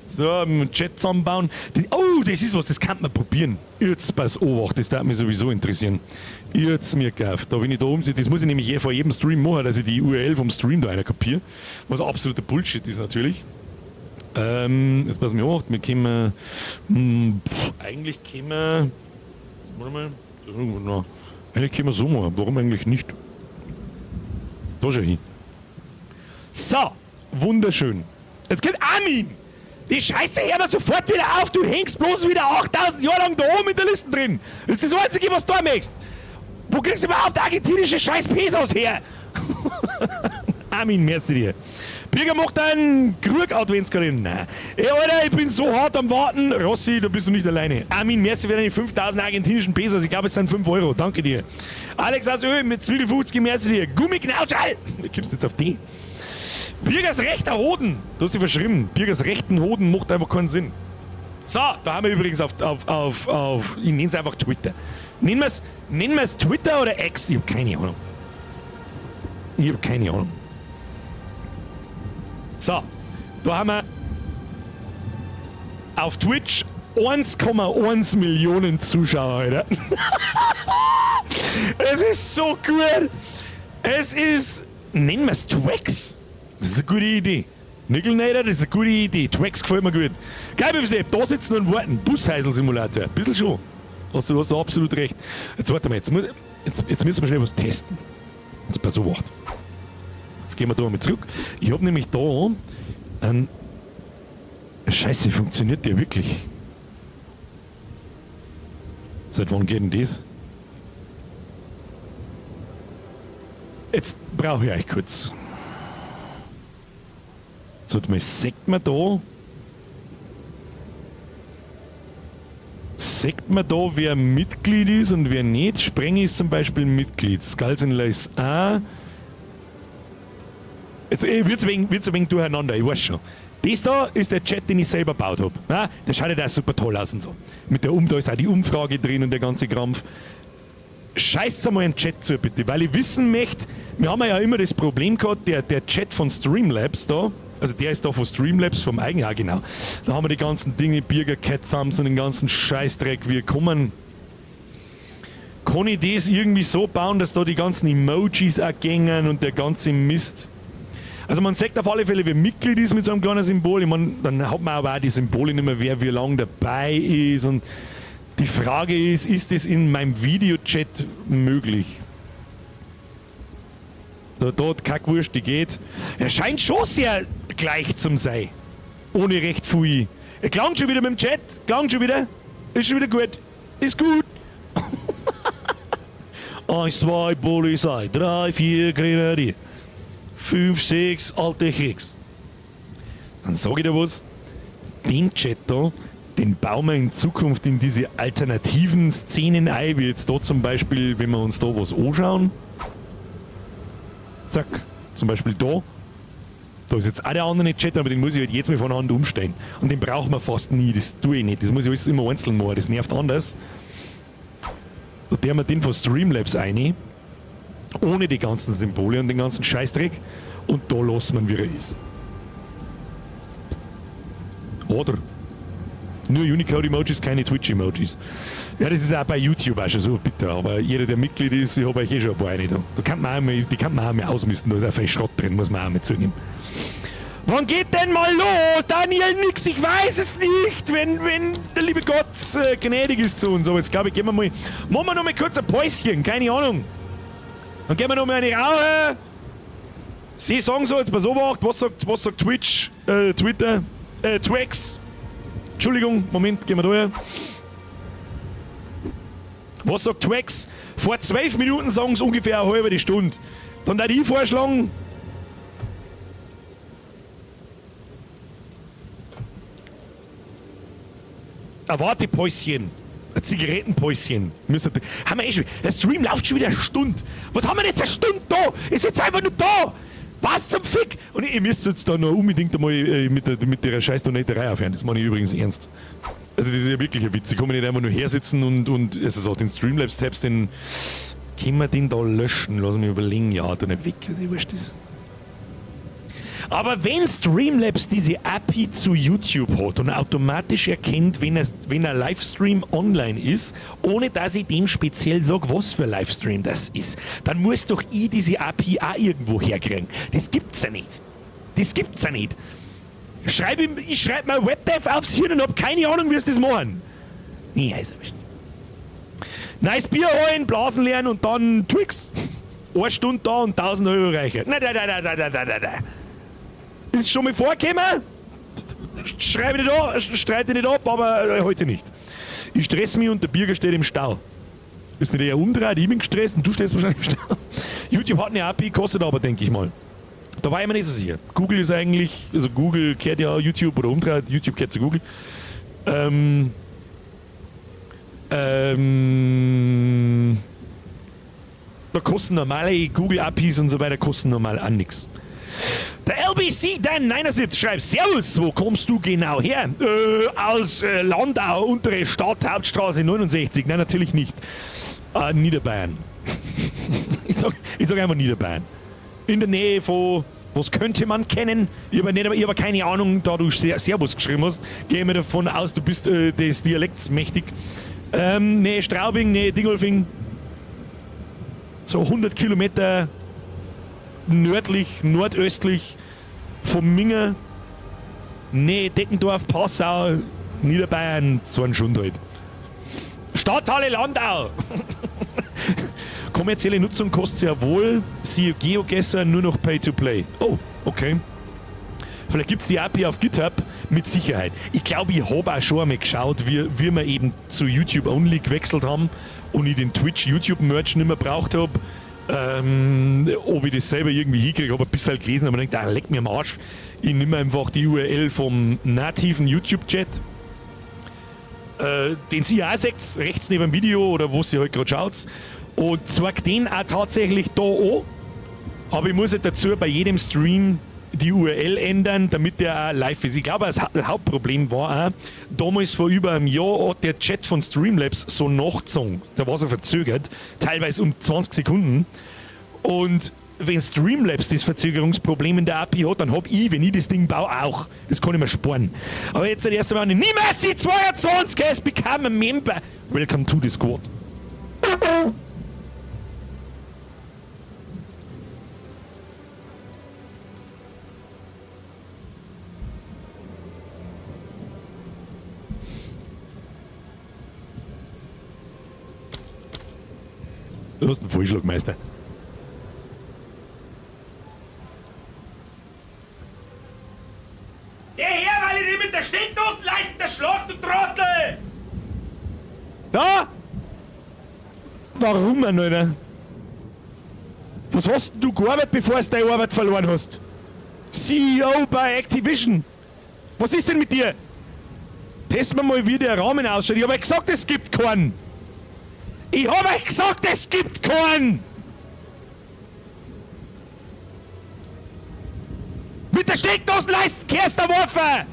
So, einen Chat zusammenbauen. Das, oh, Das ist was, das kann man probieren. Jetzt pass Obacht, das darf mich sowieso interessieren. Jetzt mir gekauft. Da bin ich da oben, das muss ich nämlich vor jedem Stream machen, dass ich die URL vom Stream da einer kopiere. Was absoluter Bullshit ist natürlich. Jetzt pass mir auf, wir können, pff, eigentlich können wir, warte mal, das ist irgendwo noch. Eigentlich können wir so machen, warum eigentlich nicht? Da schau hin. So, wunderschön. Jetzt kommt Armin! Die Scheiße, hör mir sofort wieder auf, du hängst bloß wieder 8000 Jahre lang da oben in der Liste drin. Das ist das Einzige, was du da möchtest. Wo kriegst du überhaupt argentinische scheiß Pesos her? Armin, merci dir. Birger macht einen Krug-Adventskalender. Nein. Ey, Alter, ich bin so hart am Warten. Rossi, da bist du nicht alleine. Armin, merci für deine 5000 argentinischen Pesos. Ich glaube, es sind 5 Euro. Danke dir. Alex aus Ö mit Zwiebel 50, merci dir. Gummiknautschall. Du kommst jetzt auf die. Birgers rechter Hoden. Du hast dich verschrieben. Birgers rechten Hoden macht einfach keinen Sinn. So, da haben wir übrigens auf, ich nenne es einfach Twitter. Nennen wir es nennen wir's Twitter oder X? Ich hab keine Ahnung. Ich hab keine Ahnung. So, da haben wir auf Twitch 1,1 Millionen Zuschauer, Alter. Es ist so gut. Es ist, nennen wir es Twax. Das ist eine gute Idee. Nickelnader, das ist eine gute Idee. Twax gefällt mir gut. Geil, BFC, da sitzen und warten. Busheisel-Simulator. Ein bisschen schon. Hast du absolut recht. Jetzt warte mal, jetzt müssen wir schnell was testen. Jetzt pass auf. Jetzt gehen wir da mal zurück. Ich hab nämlich da ein... Scheiße, funktioniert der wirklich? Seit wann geht denn das? Jetzt brauche ich euch kurz. Jetzt warte mal, sagt man da... Sagt man da, wer Mitglied ist und wer nicht? Spreng ist zum Beispiel Mitglied. Skulls and Lace auch. Jetzt wird's ein wenig durcheinander, ich weiß schon. Das da ist der Chat, den ich selber gebaut hab. Na, der schaut ja auch super toll aus und so. Mit der da ist auch die Umfrage drin und der ganze Krampf. Scheißt einmal einen Chat zu, bitte, weil ich wissen möchte, wir haben ja immer das Problem gehabt, der Chat von Streamlabs da, also der ist da von Streamlabs, vom eigenen, ja genau. Da haben wir die ganzen Dinge, Birger, Cat Thumbs und den ganzen Scheißdreck. Wir kommen. Kann ich das irgendwie so bauen, dass da die ganzen Emojis auch gängen und der ganze Mist? Also man sagt auf alle Fälle, wer Mitglied ist mit so einem kleinen Symbol. Ich mein, dann hat man aber auch die Symbole nicht mehr, wer wie lange dabei ist. Und die Frage ist, ist das in meinem Videochat möglich? Da, da hat Kackwurst, die geht. Er scheint schon sehr gleich zum sein. Ohne recht viel. Er klang schon wieder mit dem Chat. Klang schon wieder. Ist schon wieder gut. Ist gut. 1, 2, Polizei. 3, 4, Grenadier. 5, 6, alte Kriegs. Dann sag ich dir was. Den Chat da, den bauen wir in Zukunft in diese alternativen Szenen ein, wie jetzt da zum Beispiel, wenn wir uns da was anschauen. Zack, zum Beispiel da. Da ist jetzt auch der andere Chat, aber den muss ich halt jetzt mal von Hand umstellen. Und den brauchen wir fast nie, das tue ich nicht. Das muss ich alles immer einzeln machen, das nervt anders. Da tun wir den von Streamlabs rein. Ohne die ganzen Symbole und den ganzen Scheißdreck. Und da lassen wir ihn, wie er ist. Oder? Nur Unicode-Emojis, keine Twitch-Emojis. Ja, das ist auch bei YouTube auch schon so bitter. Aber jeder, der Mitglied ist, ich hab euch eh schon ein paar rein da. Da kann man auch mal, die kann man auch mal ausmisten, da ist auch viel Schrott drin, muss man auch mal zugeben. Wann geht denn mal los? Daniel, nix, ich weiß es nicht, wenn der liebe Gott gnädig ist zu uns. Aber jetzt glaube ich, gehen wir mal, machen wir noch mal kurz ein Päuschen, keine Ahnung. Dann gehen wir noch mal eine Rauche. Sie sagen so, jetzt pass auf, was sagt Twitch, Twitter, Twix. Entschuldigung, Moment, gehen wir da her. Was sagt Twix? Vor 12 Minuten sagen sie ungefähr eine halbe Stunde. Dann würde ich vorschlagen, ein Wartepäuschen. Ein Zigarettenpäuschen. Müssen wir, haben wir eh schon. Der Stream läuft schon wieder eine Stunde. Was haben wir denn jetzt eine Stunde da? Ist jetzt einfach nur da. Was zum Fick? Und ihr müsst jetzt da noch unbedingt einmal mit der scheiß Donaterei aufhören. Das meine ich übrigens ernst. Also das ist ja wirklich ein Witz. Ich kann mir nicht einfach nur hersitzen und also so den Streamlabs-Tabs, den können wir den da löschen? Lass mich überlegen. Ja, da nicht weg. Also, wurscht ist. Aber wenn Streamlabs diese API zu YouTube hat und automatisch erkennt, wenn ein Livestream online ist, ohne dass ich dem speziell sage, was für ein Livestream das ist, dann muss doch ich diese API auch irgendwo herkriegen. Das gibt's ja nicht. Das gibt's ja nicht. Ich schreib mir WebDev aufs Hirn und hab keine Ahnung, wie sie das machen. Nee, also. Nice Bier holen, Blasen lernen und dann Twix. Eine Stunde da und 1000 Euro reicher. Nein, nein, nein, nein, nein, nein, nein, nein. Ist schon mal vorgekommen? Schreibe nicht an, streite nicht ab, aber heute nicht. Ich stress mich und der Birger steht im Stau. Ist nicht eher umdreht, ich bin gestresst und du stehst wahrscheinlich im Stau. YouTube hat eine API, kostet aber, denke ich mal. Da war ich mir nicht so sicher. Google ist eigentlich, also Google kehrt ja YouTube oder umdreht, YouTube kehrt zu Google. Da kosten normale Google APIs und so weiter, kosten normal auch nix. Der LBC Dan 79 schreibt: Servus, wo kommst du genau her? Aus Landau, untere Stadt, Hauptstraße 69. Nein, natürlich nicht. Niederbayern. Ich sag einfach Niederbayern. In der Nähe von, was könnte man kennen? Ich habe keine Ahnung, da du Servus geschrieben hast, gehe ich mir davon aus, du bist des Dialekts mächtig. Nee, Straubing, nee, Dingolfing. So 100 Kilometer nördlich, nordöstlich vom Minger. Nee, Deckendorf, Passau, Niederbayern, so ein Schund halt. Stadthalle Landau! Kommerzielle Nutzung kostet sehr wohl, siehe GeoGuessr, nur noch Pay-to-Play. Oh, okay. Vielleicht gibt es die API auf GitHub, mit Sicherheit. Ich glaube, ich habe auch schon einmal geschaut, wie wir eben zu YouTube Only gewechselt haben und ich den Twitch-YouTube-Merge nicht mehr braucht habe. Ob ich das selber irgendwie hinkriege, habe ein bisschen gelesen, aber ich denke, ah, leck mir am Arsch. Ich nehme einfach die URL vom nativen YouTube-Chat, den sie ja auch seht, rechts neben dem Video oder wo sie halt gerade schaut, und zeig den auch tatsächlich da an. Aber ich muss halt dazu bei jedem Stream die URL ändern, damit der auch live ist. Ich glaube, das Hauptproblem war auch, damals vor über einem Jahr hat der Chat von Streamlabs so nachgezogen. Da war so verzögert, teilweise um 20 Sekunden. Und wenn Streamlabs das Verzögerungsproblem in der API hat, dann hab ich, wenn ich das Ding baue, auch. Das kann ich mir sparen. Aber jetzt das erste Mal, Nimasi 22 has become a member. Welcome to the squad. Du hast einen Vollschlagmeister. Geh her, weil ich dich mit der Steckdosenleiste erschlag, du Trottel! Da! Warum, Alter? Was hast denn du gearbeitet, bevor du deine Arbeit verloren hast? CEO bei Activision. Was ist denn mit dir? Testen wir mal, wie der Rahmen ausschaut. Ich hab euch gesagt, es gibt keinen. Ich hab euch gesagt, es gibt keinen! Mit der Steckdosenleiste kehrst du Waffe!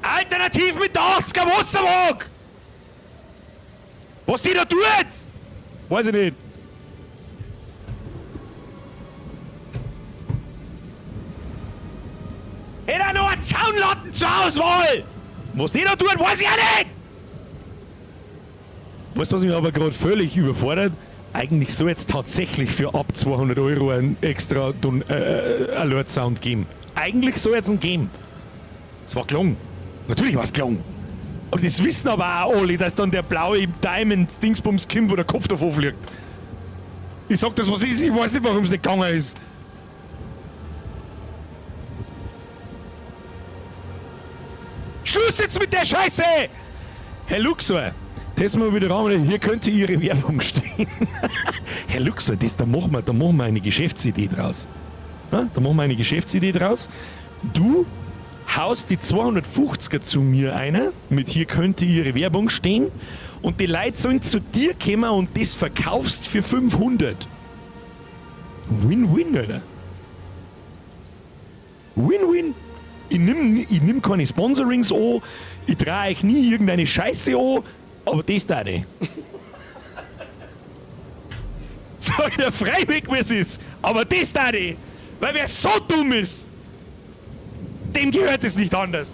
Alternativ mit der 80er Wasserwaage! Was die da tut? Weiß ich nicht. Hätte er noch einen Zaunlatten zur Auswahl! Was die da tut, weiß ich auch nicht! Weißt du, was mich aber gerade völlig überfordert? Eigentlich soll jetzt tatsächlich für ab 200 Euro ein extra Alert Sound geben. Eigentlich soll jetzt ein geben. Es war gelungen. Natürlich war es gelungen. Aber das wissen aber auch alle, dass dann der blaue Diamond Dingsbums kommt, wo der Kopf davon fliegt. Ich sag das, was ist, ich weiß nicht, warum es nicht gegangen ist. Schluss jetzt mit der Scheiße! Herr Luxor, testen wir wieder Raum, hier könnte Ihre Werbung stehen. Herr Luxor, das, da machen wir eine Geschäftsidee draus. Ja, da machen wir eine Geschäftsidee draus. Du haust die 250er zu mir einer, mit hier könnte Ihre Werbung stehen, und die Leute sollen zu dir kommen und das verkaufst für 500. Win-win, Alter. Win-win. Ich nimm keine Sponsorings an, Ich trau euch nie irgendeine Scheiße an, aber das da nicht. Sag ich dir freiwillig, wie es ist, aber das da nicht. Weil wer so dumm ist, dem gehört es nicht anders.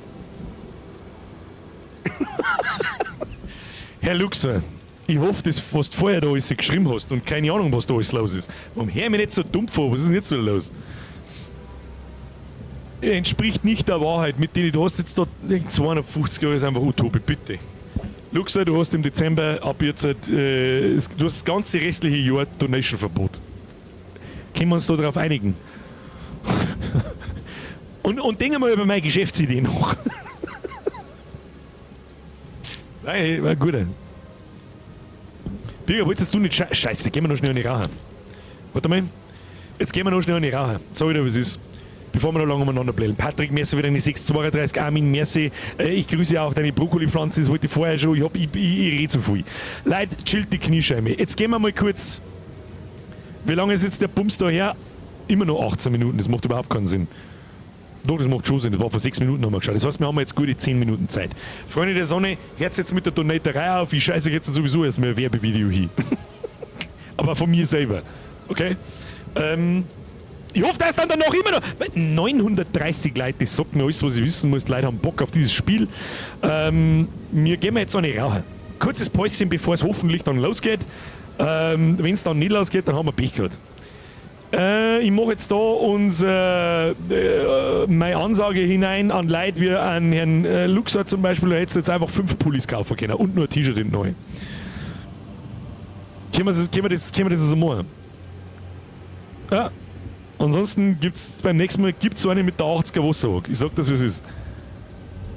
Herr Luxor, ich hoffe, dass was du vorher da alles geschrieben hast und keine Ahnung, was da alles los ist. Warum hör ich mich nicht so dumm vor? Was ist denn jetzt wieder los? Entspricht nicht der Wahrheit, mit denen du hast jetzt da 250 Jahre ist einfach Utopie, bitte. Luxor, du hast im Dezember ab jetzt, du hast das ganze restliche Jahr Donation-Verbot. Können wir uns da darauf einigen? Und denken wir über meine Geschäftsidee noch. Nein, war gut. Birger, wolltest du nicht Scheiße, gehen wir noch schnell in die Raucher. Warte mal. Jetzt gehen wir noch schnell in die Raucher. Sag ich dir, was ist. Bevor wir noch lange umeinander blähen. Patrick, merci für deine 632. Armin, merci. Ich grüße auch deine Brokkolipflanze, das wollte ich vorher schon. Ich rede zu viel. Leute, chillt die Kniescheibe. Jetzt gehen wir mal kurz. Wie lange ist jetzt der Bums da her? Immer noch 18 Minuten, das macht überhaupt keinen Sinn. Doch, das macht schon Sinn, das war vor 6 Minuten haben wir geschaut. Das heißt, wir haben jetzt gute 10 Minuten Zeit. Freunde der Sonne, hört jetzt mit der Donaterei auf. Ich scheiße jetzt sowieso erstmal ein Werbevideo hin. Aber von mir selber. Okay? Ich hoffe, dass dann danach immer noch. 930 Leute, das sagt mir alles, was ich wissen muss. Die Leute haben Bock auf dieses Spiel. Wir gehen jetzt eine rauchen. Kurzes Päuschen, bevor es hoffentlich dann losgeht. Wenn es dann nicht losgeht, dann haben wir Pech gehabt. Ich mache jetzt da meine Ansage hinein an Leute wie an Herrn Luxor zum Beispiel, da hättest du jetzt einfach 5 Pullis kaufen können und nur ein T-Shirt in neu. Können wir das so machen? Ja. Ansonsten gibt's beim nächsten Mal gibt's eine mit der 80er Wasserwaage. Ich sag das, wie es ist.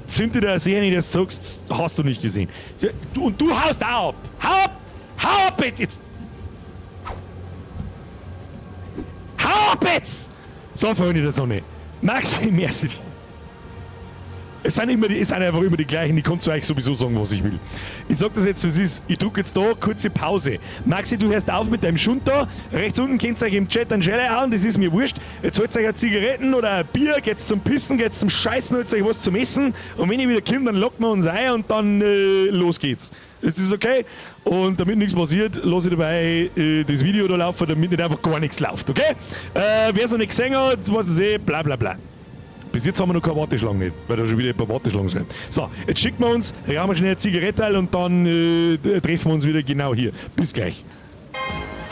Zünd dir da sehr nicht, dass du sagst, hast du nicht gesehen. Ja, du, und du haust auch ab. Hau ab! Hau ab jetzt! Hau ab jetzt! So, Freunde der Sonne. Maxi, merci. Es sind einfach immer die gleichen, ich kann zu euch sowieso sagen, was ich will. Ich sag das jetzt, wie es ist. Ich drück jetzt da, kurze Pause. Maxi, du hörst auf mit deinem Schund da. Rechts unten könnt ihr euch im Chat einen Schelle hauen, das ist mir wurscht. Jetzt holt euch eine Zigaretten oder ein Bier, geht's zum Pissen, geht's zum Scheißen, holt euch was zum Essen. Und wenn ich wieder komme, dann lockt wir uns ein und dann los geht's. Das ist okay. Und damit nichts passiert, lasse ich dabei das Video da laufen, damit nicht einfach gar nichts läuft, okay? Wer es noch nicht gesehen hat, weiß es eh, bla bla bla. Bis jetzt haben wir noch keine Warteschlange nicht, weil da schon wieder ein paar Warteschlangen sind. So, jetzt schicken wir uns, rauchen wir schnell eine Zigarette und dann treffen wir uns wieder genau hier. Bis gleich.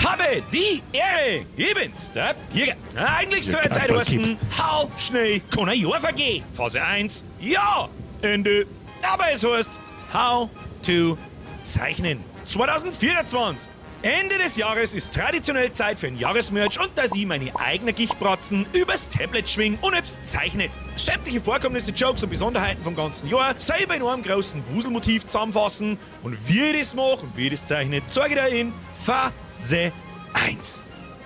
Habe die Ehre, ich bin's, der Jäger. Eigentlich soll Ja, es heute Kasperl, heißen, Kind. hau schnell kann ein Jahr vergehen. Phase 1, ja, Ende. Aber es heißt, how to zeichnen. 2024. Ende des Jahres ist traditionell Zeit für ein Jahresmerch und dass ich meine eigenen Gichtbratzen übers Tablet schwing und hab's zeichnet. Sämtliche Vorkommnisse, Jokes und Besonderheiten vom ganzen Jahr selber in einem großen Wuselmotiv zusammenfassen und wie ich das mache und wie ich das zeichne, zeige ich dir in Phase 1.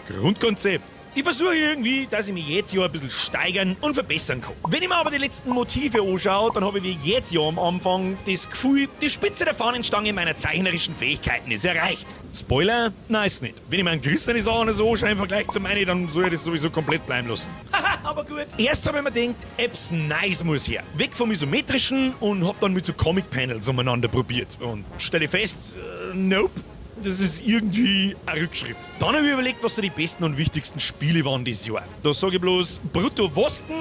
Grundkonzept. Ich versuche irgendwie, dass ich mich jedes Jahr ein bisschen steigern und verbessern kann. Wenn ich mir aber die letzten Motive anschaue, dann habe ich wie jedes Jahr am Anfang das Gefühl, die Spitze der Fahnenstange meiner zeichnerischen Fähigkeiten ist erreicht. Spoiler? Nein, ist nicht. Wenn ich mir einen Chris seine Sachen so anschaue im Vergleich zu meinen, dann soll ich das sowieso komplett bleiben lassen. Haha, aber gut. Erst habe ich mir gedacht, etwas Neues muss her. Weg vom Isometrischen und hab dann mit so Comic-Panels umeinander probiert. Und stelle fest, nope. Das ist irgendwie ein Rückschritt. Dann habe ich überlegt, was so die besten und wichtigsten Spiele waren dieses Jahr. Da sage ich bloß Brutto Wosten,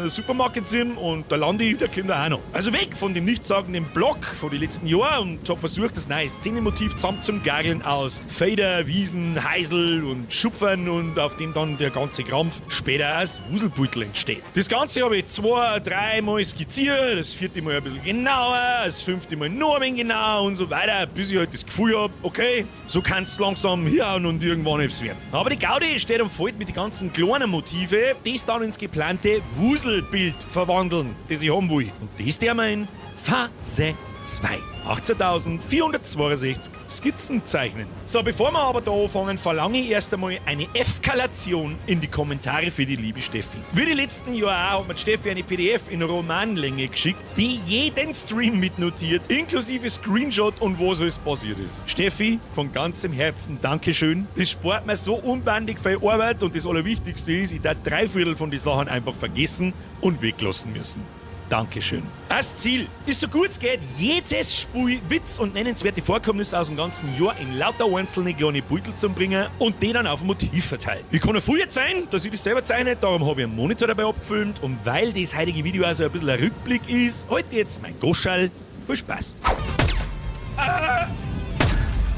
Supermarket Sim und der Landi, der kommt auch noch. Also weg von dem nichtssagenden Block von den letzten Jahren und hab versucht, das neue Szenenmotiv zusammen zum Gageln aus Fader, Wiesen, Heisel und Schupfern und auf dem dann der ganze Krampf später als Wuselbeutel entsteht. Das Ganze habe ich 2, 3 Mal skizziert, das 4. Mal ein bisschen genauer, das 5. Mal noch ein wenig genauer und so weiter, bis ich halt das Gefühl hab, okay, so kann's langsam hinhauen und irgendwann etwas werden. Aber die Gaudi steht und fällt mit den ganzen kleinen Motive, das dann ins geplante Wuselbild verwandeln, das ich haben will. Und das der wir in Phase 2. 18.462 Skizzen zeichnen. So, bevor wir aber da anfangen, verlange ich erst einmal eine Eskalation in die Kommentare für die liebe Steffi. Wie die letzten Jahre auch hat mir Steffi eine PDF in Romanlänge geschickt, die jeden Stream mitnotiert, inklusive Screenshot und was alles passiert ist. Steffi, von ganzem Herzen Dankeschön. Das spart mir so unbandig viel Arbeit und das Allerwichtigste ist, ich darf 3/4 von den Sachen einfach vergessen und weglassen müssen. Dankeschön. Das Ziel ist, so gut es geht, jedes Spiel, Witz und nennenswerte Vorkommnisse aus dem ganzen Jahr in lauter einzelne kleine Beutel zu bringen und die dann auf Motiv verteilen. Ich kann ja viel jetzt sein, dass ich das selber zeichne, darum habe ich einen Monitor dabei abgefilmt und weil das heutige Video also ein bisschen ein Rückblick ist, heute jetzt mein Goschal. Viel Spaß.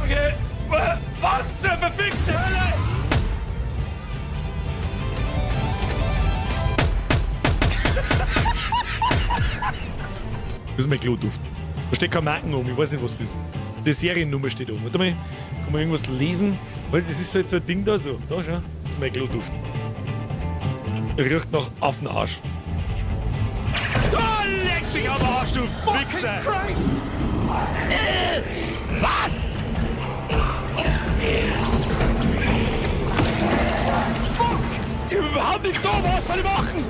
Okay, was zur verfickten Hölle? Das ist mein Kloduft. Da steht kein Marken oben, ich weiß nicht, was das ist. Die Seriennummer steht oben. Warte mal, kann man irgendwas lesen? Weil das ist so jetzt so ein Ding da so. Da schau, das ist mein Kloduft. Riecht nach Affenarsch. Da leck dich am Arsch, du Wichser! Christ! Was? Fuck! Ich hab überhaupt nichts da, was soll ich machen?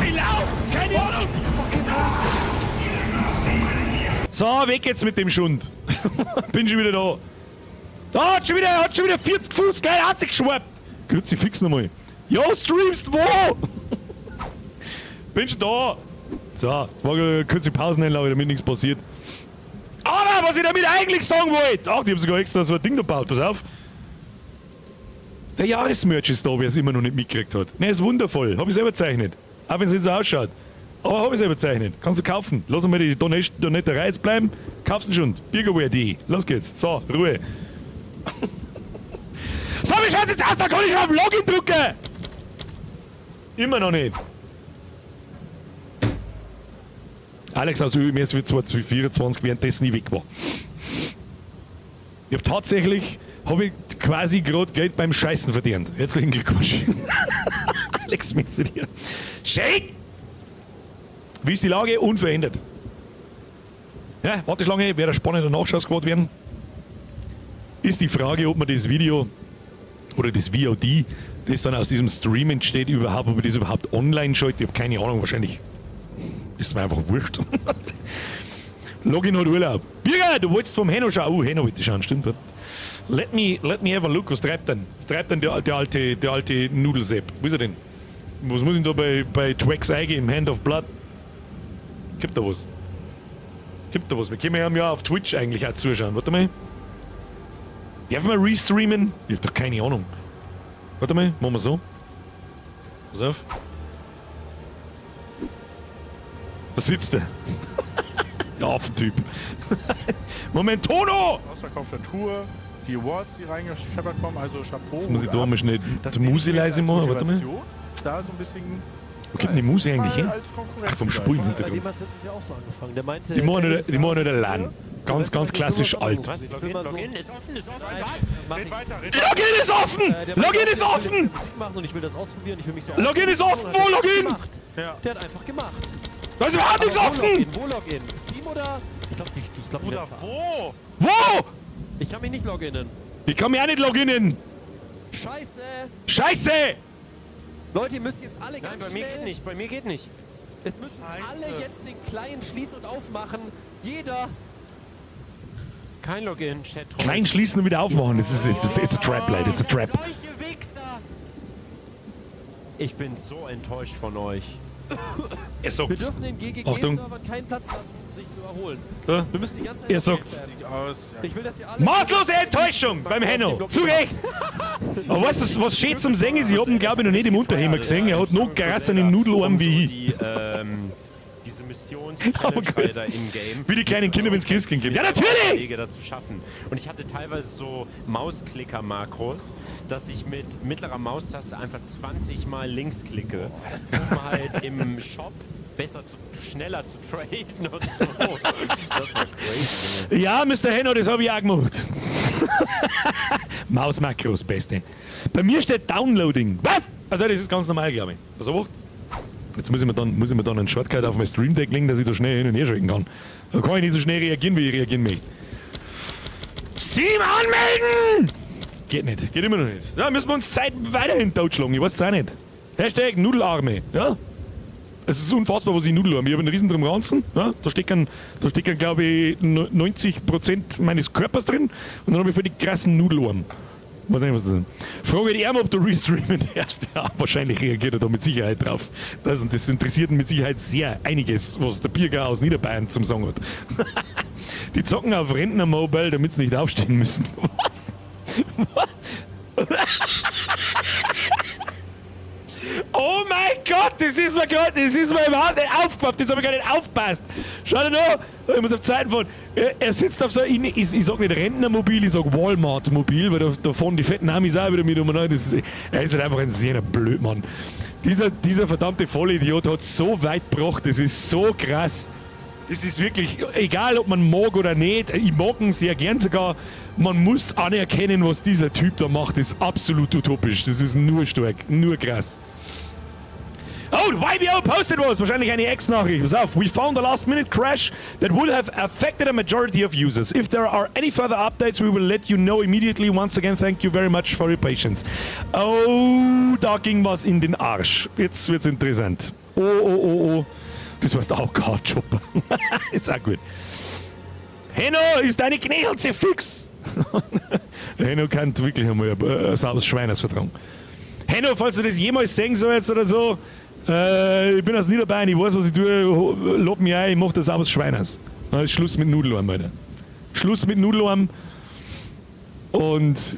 Ich lauf! Keine Ahnung! So, weg jetzt mit dem Schund. Bin schon wieder da. Da hat schon wieder 40 Fuß gleich rausgeschwappt. Kruzifix nochmal. Jo, streamst wo? Bin schon da. So, jetzt war eine kurze Pauseneinlage, damit nichts passiert. Aber was ich damit eigentlich sagen wollte. Ach, die haben sogar extra so ein Ding da gebaut, pass auf. Der Jahresmerch ist da, wer es immer noch nicht mitgekriegt hat. Ne, ist wundervoll. Hab ich selber gezeichnet. Auch wenn es nicht so ausschaut. Aber hab ich selber gezeichnet. Kannst du kaufen. Lass mal die Donaterei jetzt bleiben. Kaufst ihn schon. Bürgerwehr.de. Los geht's. So, Ruhe. So, wie schaut's jetzt aus? Da kann ich schon auf Login drücken. Immer noch nicht. Alex aus ÖMS wird 2024 währenddessen ich weg war. Ich hab tatsächlich, hab ich quasi gerade Geld beim Scheißen verdient. Herzlichen Glückwunsch. Alex, mit dir. Shake! Wie ist die Lage? Unverändert. Ja, Warteschlange, wäre ein spannender Nachschau-Squad werden. Ist die Frage, ob man das Video oder das VOD, das dann aus diesem Stream entsteht, überhaupt, ob ich das überhaupt online schalte. Ich hab keine Ahnung, wahrscheinlich ist mir einfach wurscht. Login hat Urlaub. Birger, du wolltest vom Henno schauen. Oh, Henno wollte schauen, stimmt. Let me have a look. Was treibt denn? Was treibt denn der alte Nudelsepp? Wo ist er denn? Was muss ich denn da bei Twax eingeben? Hand of Blood? Gibt da was? Gibt da was? Wir können ja auf Twitch eigentlich auch zuschauen. Warte mal. Darf man restreamen? Ich hab doch keine Ahnung. Warte mal, machen wir so. Pass auf. Da sitzt er. Der Affentyp. Moment, Tono! Ausverkauf der Tour, die Awards, die reingescheppert kommen, also Chapeau. Jetzt muss ich da mal schnell die Musik leise machen. Warte mal. Da so ein bisschen. Wo kommt denn die Musik eigentlich her? Ach, vom Spul im Hintergrund. Bei dem hat es ja auch so angefangen. Der meinte, Die machen nur LAN. Ganz, ganz klassisch alt. Was? Login ist offen, ist offen. Was? Red weiter, red Login ist offen! Login ist offen! Machen und ich will das ausprobieren, ich will mich so Login ist offen! Wo Login? Ja. Der hat einfach gemacht. Da ist überhaupt nichts offen! Wo Login? Steam oder? Ich glaube, ich glaub, Bruder, wo? Wo? Ich kann mich nicht loginnen. Ich kann mich auch nicht loginnen. Scheiße! Scheiße! Leute, ihr müsst jetzt alle ganz Nein, bei mir schnell... geht nicht, bei mir geht nicht. Es müssen Scheiße. alle jetzt den Client schließen und aufmachen. Jeder! Kein Login, Chat. Klein schließen und wieder aufmachen. Das ist it's a trap, Leute. It's a trap. Solche Wichser! Ich bin so enttäuscht von euch. Er Wir sagt's. dürfen den GGG-Servern keinen Platz lassen, sich zu erholen. Ja. Wir müssen die ganze Zeit... Er sagt's. Aus, ja. Ich will, dass ihr alle... Maßlose Enttäuschung beim Henno. Zu Recht. Aber weißt du, was schön zum Singen ist? Ich hab ihn, glaube ich, noch nicht im Unterhemd gesehen. Er hat noch krassere Nudelarm wie ich. Die, diese Missions-Challenge da in-game. Wie die kleinen Kinder, wenn's Christkind gibt. Ja, natürlich! Wege dazu schaffen. Und ich hatte teilweise so Mausklicker-Makros, dass ich mit mittlerer Maustaste einfach 20 Mal links klicke, um halt im Shop besser zu, schneller zu traden und so. Das war crazy. Ja, Mr. Henno, das habe ich auch gemacht. Mausmakros, beste. Bei mir steht Downloading. Was? Also das ist ganz normal, glaube ich. Was aber? Jetzt muss ich mir dann einen Shortcut auf mein Stream Deck legen, dass ich da schnell hin und her schalten kann. Da kann ich nicht so schnell reagieren, wie ich reagieren möchte. Steam anmelden! Geht nicht, geht immer noch nicht. Da müssen wir uns Zeit weiterhin totschlagen, ich weiß es auch nicht. Hashtag Nudelarme, ja? Es ist unfassbar, was ich Nudelarme. Ich habe einen riesen drum Ranzen, ja? Da stecken, glaube ich, 90% meines Körpers drin und dann habe ich voll die krassen Nudelarme. Weiß nicht, was das ist. Frage dich einmal, ob du restreamen darfst. Ja, wahrscheinlich reagiert er da mit Sicherheit drauf. Das interessiert ihn mit Sicherheit sehr einiges, was der Birger aus Niederbayern zum Sagen hat. Die zocken auf Rentner Mobile, damit sie nicht aufstehen müssen. Was? Was? Oh mein Gott, das ist mir überhaupt nicht aufgefallen, das habe ich gar nicht aufgepasst. Schau dir noch, ich muss auf Zeiten fahren. Er sitzt auf so, ich sag nicht Rentnermobil, ich sag Walmart-Mobil, weil da fahren die fetten Amis auch wieder mit umeinander. Er ist halt einfach ein sehr Blödmann. Dieser verdammte Vollidiot hat so weit gebracht, das ist so krass. Das ist wirklich, egal ob man mag oder nicht, ich mag ihn sehr gern sogar, man muss anerkennen, was dieser Typ da macht, ist absolut utopisch. Das ist nur stark, nur krass. Oh, YBO posted was! Wahrscheinlich eine Ex-Nachricht. Pass auf. We found a last-minute crash that would have affected a majority of users. If there are any further updates, we will let you know immediately. Once again, thank you very much for your patience. Oh, da ging was in den Arsch. Jetzt wird's interessant. Oh. Das heißt auch Chopper. Ist auch gut. Henno, ist deine Knächel fix? Henno kann wirklich einmal ein sauberes Schwein vertragen. Henno, falls du das jemals sehen sollst oder so, ich bin aus Niederbayern, ich weiß, was ich tue, lad mich ein, ich mach das sauberes Schwein aus. Dann ist Schluss mit Nudelarm, Alter. Schluss mit Nudelarm und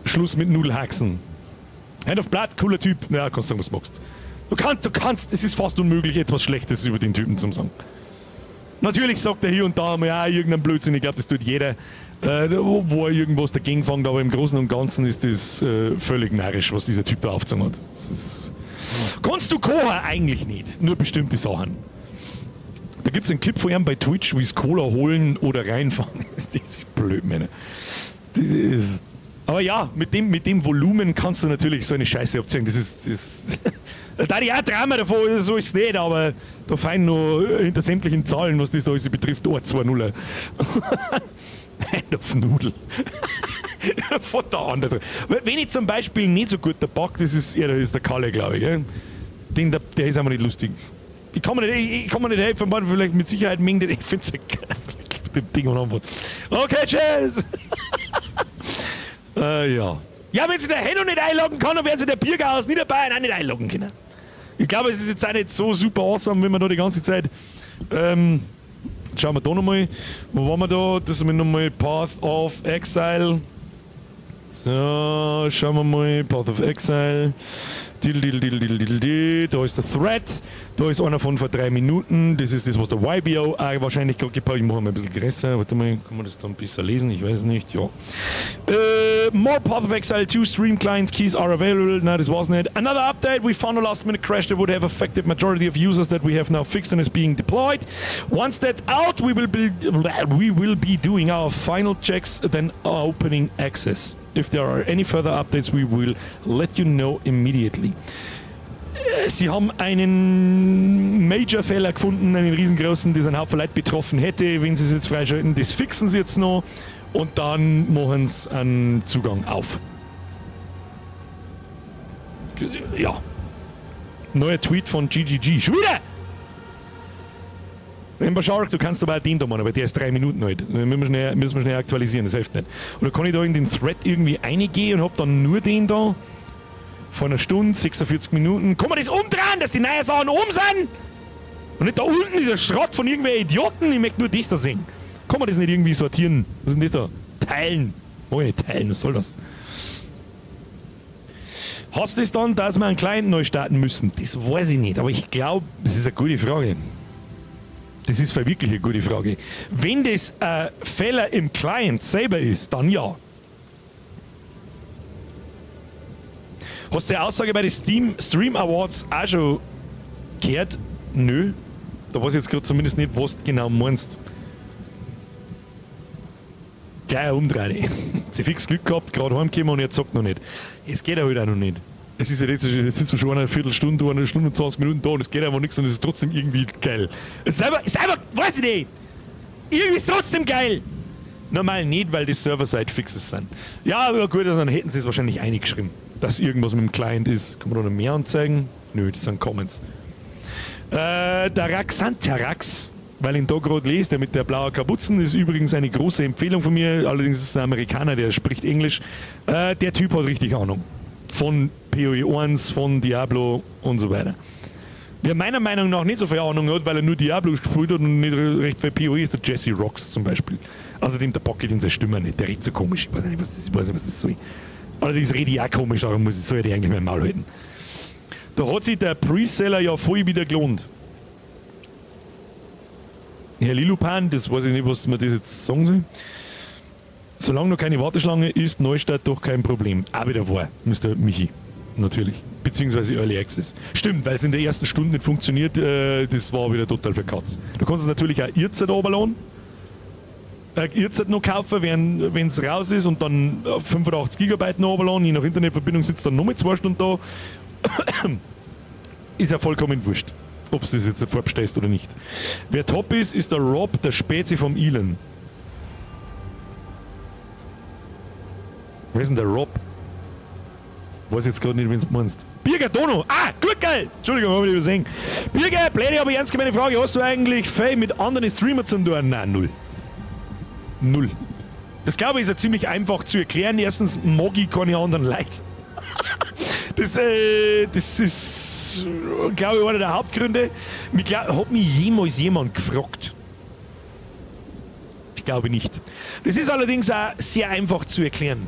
Schluss mit Nudelhaxen. Hand of Blood, cooler Typ. Ja, kannst sagen, was du magst. Du kannst, es ist fast unmöglich, etwas Schlechtes über den Typen zu sagen. Natürlich sagt er hier und da mal ja, irgendeinen Blödsinn, ich glaube, das tut jeder, wo er irgendwas dagegen fängt, aber im Großen und Ganzen ist das völlig narrisch, was dieser Typ da aufgezogen hat. Das ist, kannst du kochen? Eigentlich nicht, nur bestimmte Sachen. Da gibt es einen Clip von ihm bei Twitch, wie es Cola holen oder reinfahren. Das ist blöd, Männer. Das ist, aber ja, mit dem Volumen kannst du natürlich so eine Scheiße abziehen. Da ich auch Drama davon, so ist es nicht, aber da fein noch hinter sämtlichen Zahlen, was das da alles betrifft, oh, 2-0. Hand of Nudel. Von der anderen. Wenn ich zum Beispiel nicht so gut der Pack, das ist, ja, das ist der Kalle, glaube ich. Gell? Der ist einfach nicht lustig. Ich kann mir nicht helfen, man, vielleicht mit Sicherheit mengt den, ich finde es so geil. Dem Ding und Antwort. Okay, tschüss! Ja. Ja, wenn sich der Henno nicht einloggen kann, dann werden sich der Birger aus Niederbayern auch nicht einloggen können. Ich glaube, es ist jetzt auch nicht so super awesome, wenn man da die ganze Zeit. Schauen wir da nochmal. Wo waren wir da? Das haben wir nochmal Path of Exile. So, schauen wir mal. Path of Exile. Dil, dil, dil, dil, dil, dil. Da ist der Thread. Da ist einer von vor 3 Minuten. Das ist das, was der YBO auch wahrscheinlich gerade gebaut. Ich mache mal ein bisschen größer. Warte mal, kann man das da ein bisschen lesen? Ich weiß nicht. Ja. More Path of Exile 2 Stream Clients Keys are available. Nein, das war's nicht. Another update. We found a last minute crash that would have affected majority of users that we have now fixed and is being deployed. Once that's out, we will be doing our final checks, then opening access. If there are any further updates, we will let you know immediately. Sie haben einen Major-Fehler gefunden, einen riesengroßen, der einen Haufen Leute betroffen hätte, wenn sie es jetzt freischalten. Das fixen sie jetzt noch und dann machen sie einen Zugang auf. Ja. Neuer Tweet von GGG. Schon wieder! Ember Shark, du kannst aber auch den da machen, aber der ist 3 Minuten alt. Den müssen wir schnell aktualisieren, das hilft nicht. Oder kann ich da in den Thread irgendwie reingehen und hab dann nur den da? Vor einer Stunde, 46 Minuten. Kann man das umdrehen, dass die neuen Sachen oben sind? Und nicht da unten dieser Schrott von irgendwelchen Idioten. Ich möchte nur das da sehen. Kann man das nicht irgendwie sortieren? Was ist denn das da? Teilen. Oh, nicht teilen, was soll das? Heißt das dann, dass wir einen Client neu starten müssen? Das weiß ich nicht, aber ich glaube, das ist eine gute Frage. Das ist wirklich eine gute Frage. Wenn das ein Fehler im Client selber ist, dann ja. Hast du die Aussage bei den Steam Stream Awards auch schon gehört? Nö. Da weiß ich jetzt gerade zumindest nicht, was du genau meinst. Gleich umdrehen. Sie fix Glück gehabt, gerade heimgekommen und jetzt sagt noch nicht. Es geht ja halt auch noch nicht. Es ist ja nicht, jetzt sitzen wir schon eine Viertelstunde, eine Stunde und 20 Minuten da und es geht einfach nichts und es ist trotzdem irgendwie geil. Es ist einfach, weiß ich nicht. Irgendwie ist es trotzdem geil. Normal nicht, weil die Server-Side-Fixes sind. Ja, aber gut, dann hätten sie es wahrscheinlich eingeschrieben, dass irgendwas mit dem Client ist. Kann man da noch mehr anzeigen? Nö, das sind Comments. Der Raxanterax. Weil ich ihn da gerade lese, der mit der blauen Kapuzen ist übrigens eine große Empfehlung von mir. Allerdings ist es ein Amerikaner, der spricht Englisch. Der Typ hat richtig Ahnung. Von PoE 1, von Diablo und so weiter. Wer meiner Meinung nach nicht so viel Ahnung hat, weil er nur Diablo gespielt hat und nicht recht viel PoE, ist der Jesse Rocks zum Beispiel. Außerdem der Pocket in seiner Stimme nicht, der redet so komisch. Ich weiß nicht, was das soll. Allerdings rede ich auch komisch, darum soll ich eigentlich mein Maul halten. Da hat sich der Preseller ja voll wieder gelohnt. Herr Lilupan, das weiß ich nicht, was man das jetzt sagen soll. Solange noch keine Warteschlange ist, Neustart doch kein Problem. Auch wieder wahr, Mr. Michi. Natürlich. Beziehungsweise Early Access. Stimmt, weil es in der ersten Stunde nicht funktioniert, das war wieder total für Katz. Du kannst es natürlich auch Ihrzeit runterladen. Ihrzeit noch kaufen, wenn es raus ist und dann 85 Gigabyte noch runterladen. Je nach Internetverbindung sitzt dann nochmal 2 Stunden da. Ist ja vollkommen wurscht, ob du das jetzt vorbestellst oder nicht. Wer top ist, ist der Rob, der Spezi vom Elon. Wer ist denn der Rob? Weiß jetzt gerade nicht, wen du meinst. Birger Dono! Ah, gut, geil! Entschuldigung, hab ich übersehen. Birger, blöde, aber ernst gemeine Frage. Hast du eigentlich viel mit anderen Streamern zu tun? Nein, null. Null. Das glaube ich ist ja ziemlich einfach zu erklären. Erstens mag ich keine anderen Leute. Das ist, glaube ich, einer der Hauptgründe. Hat mich jemals jemand gefragt? Ich glaube nicht. Das ist allerdings auch sehr einfach zu erklären.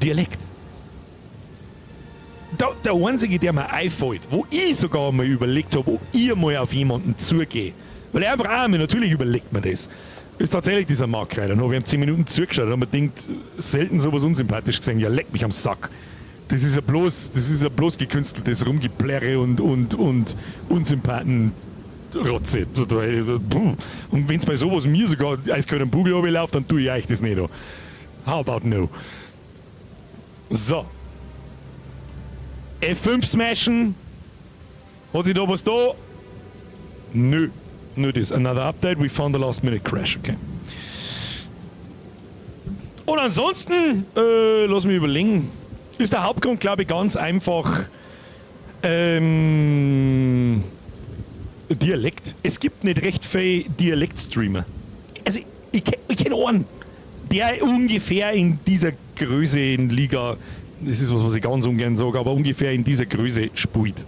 Dialekt. Der einzige, der mir einfällt, wo ich sogar mal überlegt habe, ob ich mal auf jemanden zugehe, weil ich einfach auch mal, natürlich überlegt man das, ist tatsächlich dieser Mark Reiter. Dann habe ich ihm 10 Minuten zugeschaut und habe mir gedacht, selten sowas unsympathisch gesehen. Ja, leck mich am Sack. Das ist ja bloß, gekünsteltes Rumgeplärre und Unsympathen-Rotze. Und wenn's bei sowas mir sogar eiskalt am Bugel runterläuft, dann tue ich euch das nicht an. How about no? So. F5 smashen. Hat sich da was da? Nö. Nur das. Another update. We found the last minute crash. Okay. Und ansonsten, lass mich überlegen, ist der Hauptgrund, glaube ich, ganz einfach Dialekt. Es gibt nicht recht viel Dialektstreamer. Also ich kenne einen, der ungefähr in dieser Größe in Liga, das ist was, was ich ganz ungern sage, aber ungefähr in dieser Größe spielt.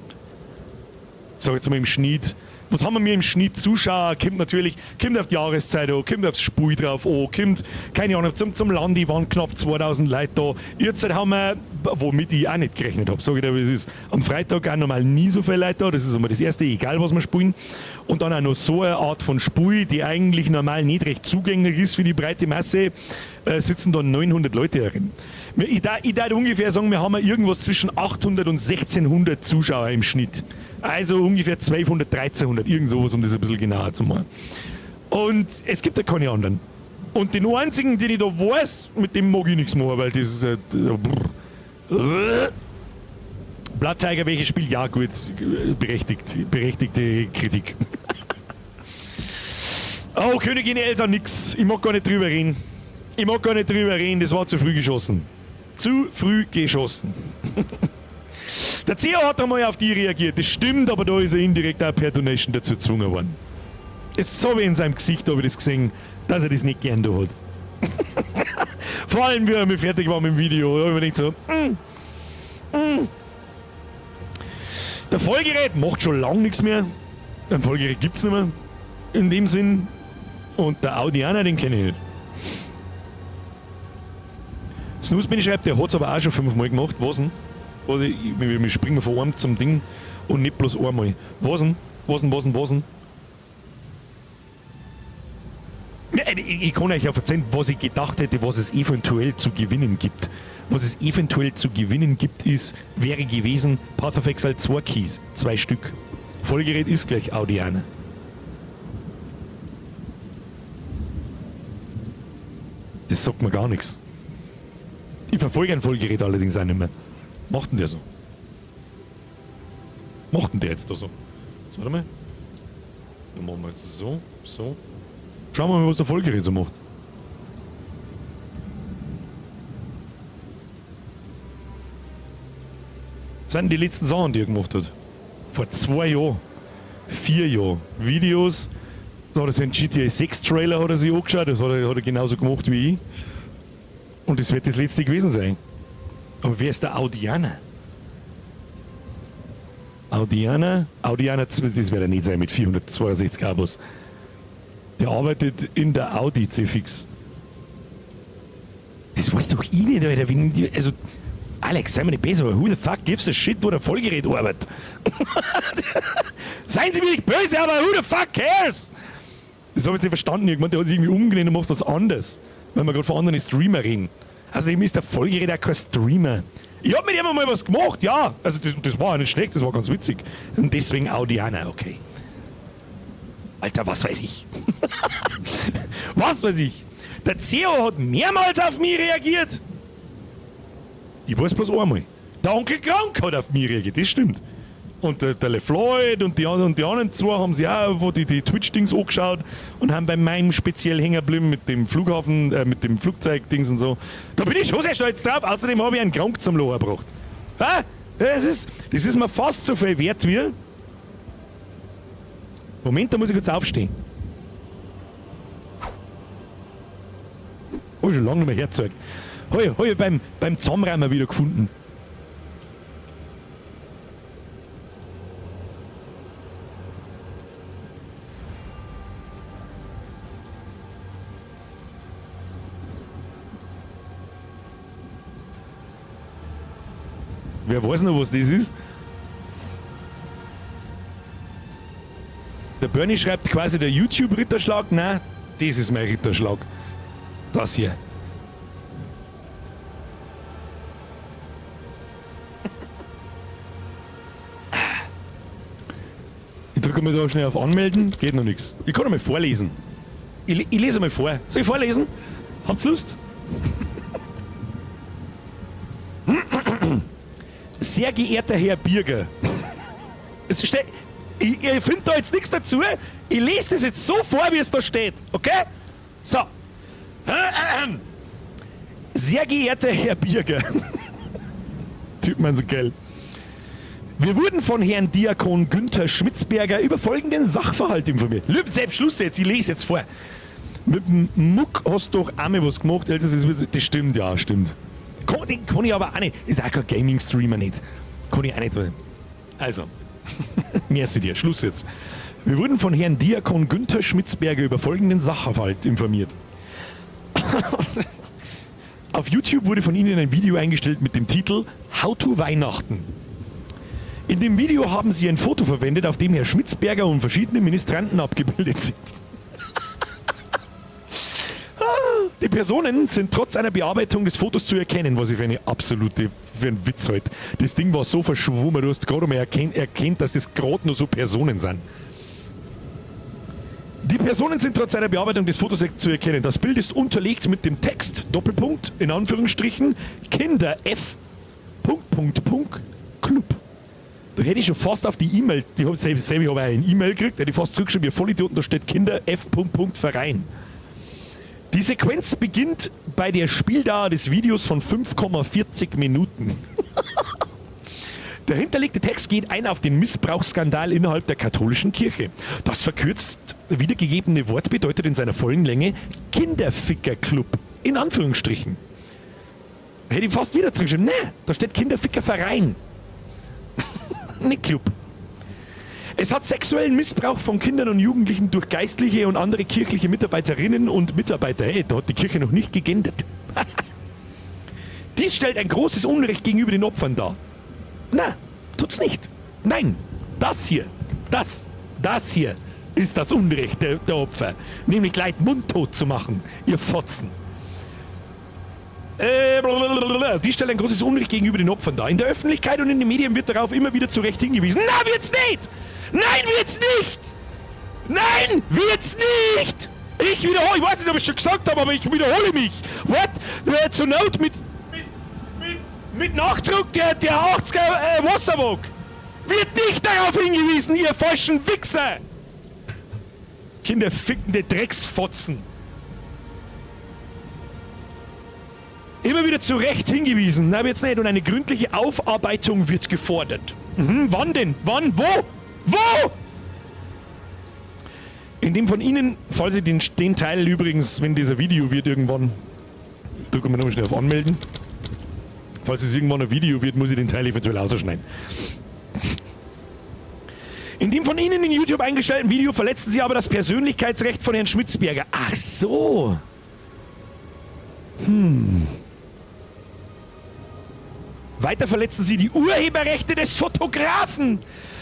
Sag jetzt mal im Schnitt. Was haben wir mir im Schnitt Zuschauer? Kommt natürlich, kommt auf die Jahreszeit an, kommt aufs Spiel drauf an, kommt, keine Ahnung, zum Landi waren knapp 2000 Leute da. Jetzt haben wir, womit ich auch nicht gerechnet habe, sage ich dir, es ist am Freitag auch normal nie so viele Leute da, das ist immer das Erste, egal was wir spielen. Und dann auch noch so eine Art von Spiel, die eigentlich normal nicht recht zugänglich ist für die breite Masse, sitzen da 900 Leute herin. Ich darf ungefähr sagen, wir haben irgendwas zwischen 800 und 1600 Zuschauer im Schnitt. Also ungefähr 1200, 1300, irgend sowas, um das ein bisschen genauer zu machen. Und es gibt ja keine anderen. Und den einzigen, den ich da weiß, mit dem mag ich nichts machen, weil das ist halt. Blood Tiger, welches Spiel? Ja, gut, berechtigte Kritik. Oh, Königin Elsa, nix. Ich mag gar nicht drüber reden. Ich mag gar nicht drüber reden, das war zu früh geschossen. Zu früh geschossen. Der CEO hat einmal auf die reagiert, das stimmt, aber da ist er indirekt auch per Donation dazu gezwungen worden. Es ist so wie in seinem Gesicht, habe ich das gesehen, dass er das nicht gern da hat. Vor allem, wie er mit fertig war mit dem Video, da habe ich mir gedacht so, Der Vollgerät macht schon lange nichts mehr. Ein Vollgerät gibt's nicht mehr. In dem Sinn. Und der Audianer, den kenne ich nicht. Snooze schreibt, der hat's aber auch schon 5-mal gemacht. Was denn? Oder wir springen von einem zum Ding und nicht bloß einmal. Was denn? Was denn, was denn, was denn? Ja, ich kann euch ja erzählen, was ich gedacht hätte, was es eventuell zu gewinnen gibt. Was es eventuell zu gewinnen gibt, ist, wäre gewesen, Path of Exile 2 Keys, 2 Stück. Vollgerät ist gleich Audiana. Das sagt mir gar nichts. Ich verfolge ein Vollgerät allerdings auch nicht mehr. Macht denn der so? Macht denn der jetzt da so? So, warte mal. Dann machen wir jetzt so, so. Schauen wir mal, was der Vollgerät so macht. Das sind die letzten Sachen, die er gemacht hat. Vor 2 Jahren. 4 Jahren. Videos. Da hat er seinen GTA 6 Trailer hat er sich angeschaut. Das hat er genauso gemacht wie ich. Und das wird das letzte gewesen sein. Aber wer ist der Audiana? Audiana? Audiana, das wird er nicht sein mit 462 Abos. Der arbeitet in der Audi C-Fix. Das weiß doch ich nicht, Alter. Wenn die, also, Alex, sei mir nicht besser, aber who the fuck gives a shit, wo der Vollgerät arbeitet? Seien Sie mir nicht böse, aber who the fuck cares? Das habe ich jetzt nicht verstanden. Irgendwann, der hat sich irgendwie umgenannt und macht was anderes. Weil wir gerade von anderen Streamer reden. Außerdem ist der Vollgerät auch kein Streamer. Ich hab mit ihm mal was gemacht, ja. Also das war auch nicht schlecht, das war ganz witzig. Und deswegen Audiana, okay. Alter, was weiß ich. Was weiß ich. Der CEO hat mehrmals auf mich reagiert. Ich weiß bloß einmal. Der Onkel Krank hat auf mich reagiert, das stimmt. Und der LeFloid und die anderen zwei haben sich auch wo die Twitch-Dings angeschaut und haben bei meinem speziell hängen geblieben mit dem Flughafen, mit dem Flugzeug-Dings und so. Da bin ich schon sehr stolz drauf. Außerdem habe ich einen Krank zum Locher gebracht. Ha? Das ist mir fast so viel wert wie. Moment, da muss ich kurz aufstehen. Hab ich schon lange nicht mehr hergezeigt. Hab ich beim Zusammenräumen wieder gefunden. Wer weiß noch, was das ist? Der Bernie schreibt quasi der YouTube-Ritterschlag. Nein, das ist mein Ritterschlag. Das hier. Ich drücke mal da schnell auf Anmelden. Geht noch nix. Ich kann einmal vorlesen. Ich lese mal vor. Soll ich vorlesen? Habt's Lust? Sehr geehrter Herr Birger. Es steht, ich finde da jetzt nichts dazu. Ich lese das jetzt so vor, wie es da steht. Okay? So. Sehr geehrter Herr Birger. Typ man so geil. Wir wurden von Herrn Diakon Günther Schmitzberger über folgenden Sachverhalt informiert. Lübt selbst Schluss jetzt, ich lese jetzt vor. Mit dem Muck hast du doch einmal was gemacht, Alter, das stimmt, ja, stimmt. Den kann ich aber auch nicht. Ist auch kein Gaming-Streamer nicht. Kann ich auch nicht. Also, merci dir, Schluss jetzt. Wir wurden von Herrn Diakon Günther Schmitzberger über folgenden Sachverhalt informiert. Auf YouTube wurde von Ihnen ein Video eingestellt mit dem Titel How to Weihnachten. In dem Video haben Sie ein Foto verwendet, auf dem Herr Schmitzberger und verschiedene Ministranten abgebildet sind. Die Personen sind trotz einer Bearbeitung des Fotos zu erkennen, was ich für eine absolute, für einen Witz halt. Das Ding war so verschwommen, du hast gerade mal erkennt, dass das gerade nur so Personen sind. Die Personen sind trotz einer Bearbeitung des Fotos zu erkennen. Das Bild ist unterlegt mit dem Text, Doppelpunkt, in Anführungsstrichen, Kinder F, Punkt, Punkt, Punkt, Club. Da hätte ich schon fast auf die E-Mail, die hab, selbst, selbst ich habe eine E-Mail gekriegt, hätte ich fast zurückgeschrieben, ihr Vollidioten, da steht Kinder F, Punkt, Punkt, Verein. Die Sequenz beginnt bei der Spieldauer des Videos von 5,40 Minuten. Der hinterlegte Text geht ein auf den Missbrauchsskandal innerhalb der katholischen Kirche. Das verkürzt wiedergegebene Wort bedeutet in seiner vollen Länge Kinderfickerclub, in Anführungsstrichen. Hätte ich fast wieder zurückgeschrieben. Nee, da steht Kinderfickerverein. Nicht Club. Es hat sexuellen Missbrauch von Kindern und Jugendlichen durch geistliche und andere kirchliche Mitarbeiterinnen und Mitarbeiter. Hey, da hat die Kirche noch nicht gegendert. Dies stellt ein großes Unrecht gegenüber den Opfern dar. Na, tut's nicht. Nein, das hier, das hier ist das Unrecht der Opfer. Nämlich Leid mundtot zu machen, ihr Fotzen. Blablabla. Dies stellt ein großes Unrecht gegenüber den Opfern dar. In der Öffentlichkeit und in den Medien wird darauf immer wieder zu Recht hingewiesen. Na, wird's nicht! Nein, wird's nicht! Nein, wird's nicht! Ich wiederhole, ich weiß nicht, ob ich schon gesagt habe, aber ich wiederhole mich. What? Zur Not mit Nachdruck der 80er Wasserwog. Wird nicht darauf hingewiesen, ihr falschen Wichser! Kinderfickende Drecksfotzen. Immer wieder zu Recht hingewiesen, na wird's nicht, und eine gründliche Aufarbeitung wird gefordert. Mhm, wann denn? Wann? Wo? Wo? In dem von Ihnen, falls ich den Teil übrigens, wenn dieser Video wird irgendwann, drücken wir nochmal schnell auf Anmelden. Falls es irgendwann ein Video wird, muss ich den Teil eventuell ausschneiden. In dem von Ihnen in YouTube eingestellten Video verletzten Sie aber das Persönlichkeitsrecht von Herrn Schmitzberger. Ach so. Weiter verletzen Sie die Urheberrechte des Fotografen.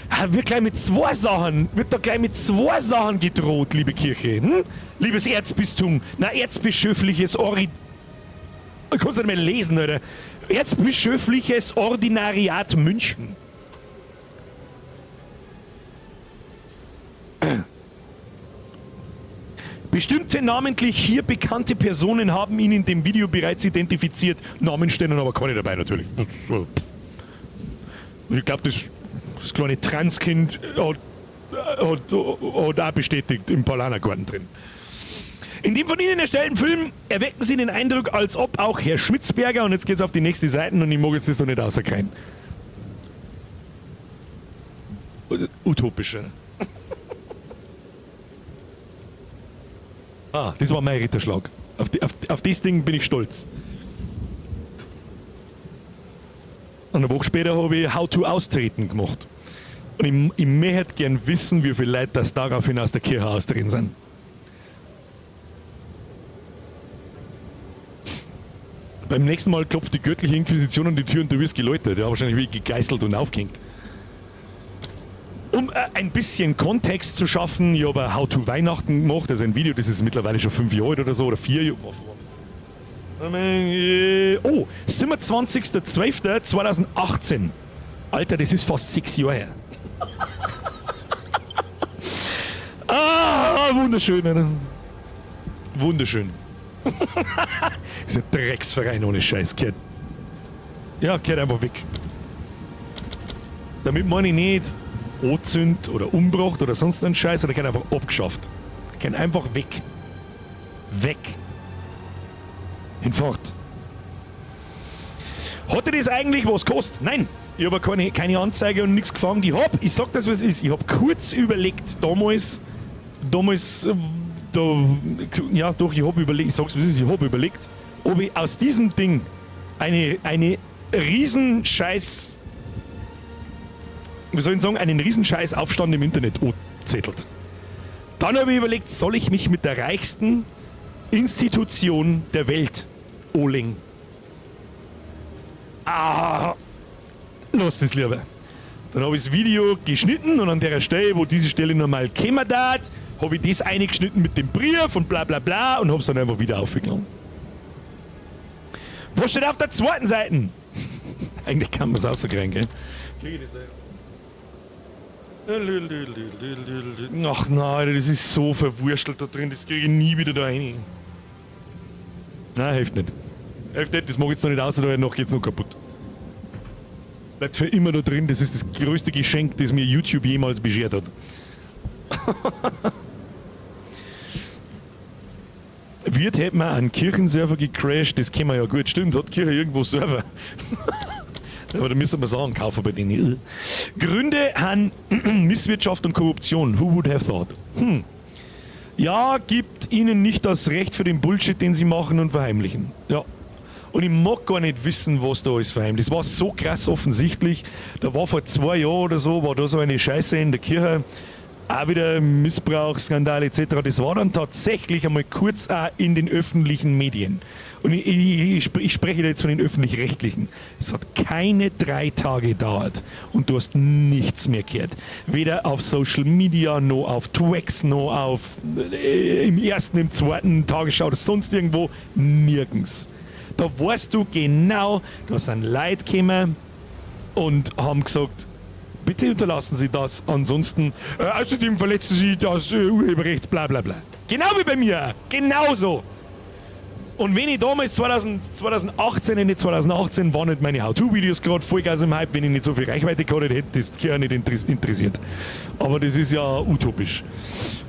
Ah, wird gleich mit zwei Sachen, wird da gleich mit zwei Sachen gedroht, liebe Kirche. Hm? Liebes Erzbistum, na erzbischöfliches Ori... Ich kann's nicht mehr lesen, Alter. Erzbischöfliches Ordinariat München. Bestimmte namentlich hier bekannte Personen haben ihn in dem Video bereits identifiziert. Namen stehen aber keine dabei natürlich. Ich glaub, das kleine Transkind hat auch bestätigt im Paulanergarten drin. In dem von Ihnen erstellten Film erwecken Sie den Eindruck, als ob auch Herr Schmitzberger, und jetzt geht's auf die nächste Seite und ich mag jetzt das noch nicht rauskriegen. Utopisch, oder? Ah, das war mein Ritterschlag. Auf das Ding bin ich stolz. Und eine Woche später habe ich How to Austreten gemacht. Und ich möchte gern wissen, wie viele Leute das daraufhin aus der Kirche austreten sind. Beim nächsten Mal klopft die göttliche Inquisition an die Tür und du wirst geläutert. Ja, wahrscheinlich wie gegeißelt und aufgehängt. Um ein bisschen Kontext zu schaffen, ich habe ein How to Weihnachten gemacht, das ist ein Video, das ist mittlerweile schon 5 Jahre alt oder so, oder 4 Jahre. Oh, 27.12.2018. Alter, das ist fast 6 Jahre her. Ah, wunderschön, oder? Wunderschön. Das ist ein Drecksverein ohne Scheiß. Gehört, ja, gehört einfach weg. Damit meine ich nicht anzünd oder umgebracht oder sonst einen Scheiß, sondern gehört einfach abgeschafft. Gehört einfach weg. Weg. Hinfort. Hat dir das eigentlich was gekostet? Nein. Ich hab keine Anzeige und nichts gefangen. Ich sag das, was es ist, ich hab kurz überlegt, damals, damals, da, ja doch, ich hab überlegt, ich sag's, was ist, ich hab überlegt, ob ich aus diesem Ding eine Riesenscheiß, wie soll ich sagen, einen Riesenscheiß Aufstand im Internet anzettelt. Dann hab ich überlegt, soll ich mich mit der reichsten Institution der Welt anlegen? Ah, lass das lieber. Dann hab ich das Video geschnitten und an der Stelle, wo diese Stelle nochmal gekommen hat, hab ich das eingeschnitten mit dem Brief und bla bla bla und hab's dann einfach wieder aufgenommen. Was steht auf der zweiten Seite? Eigentlich kann man's rauskriegen, gell? Ach nein, Alter, das ist so verwurschtelt da drin, das krieg ich nie wieder da rein. Nein, hilft nicht. Hilft nicht, das mag ich jetzt noch nicht aus, da noch geht's noch kaputt. Bleibt für immer da drin, das ist das größte Geschenk, das mir YouTube jemals beschert hat. Wird hätte man einen Kirchenserver gecrashed, das kennen wir ja gut, stimmt, hat Kirche irgendwo Server. Aber da müssen wir Sachen kaufen bei denen. Gründe haben Misswirtschaft und Korruption. Who would have thought? Ja, gibt ihnen nicht das Recht für den Bullshit, den sie machen und verheimlichen. Ja. Und ich mag gar nicht wissen, was da alles verheimlicht. Das war so krass offensichtlich. Da war vor 2 Jahren oder so, war da so eine Scheiße in der Kirche. Auch wieder Missbrauch, Skandal et cetera. Das war dann tatsächlich einmal kurz auch in den öffentlichen Medien. Und ich spreche da jetzt von den öffentlich-rechtlichen. Es hat keine 3 Tage gedauert und du hast nichts mehr gehört. Weder auf Social Media, noch auf Twax, noch auf im ersten, im zweiten Tagesschau oder sonst irgendwo, nirgends. Da weißt du genau, da sind Leute gekommen und haben gesagt, bitte unterlassen Sie das, ansonsten außerdem verletzen Sie das Urheberrecht, bla bla bla. Genau wie bei mir, genauso. Und wenn ich damals 2018, Ende 2018, waren nicht meine How-To-Videos gerade Vollgas im Hype, wenn ich nicht so viel Reichweite gehabt hätte, hätte das ja nicht interessiert. Aber das ist ja utopisch.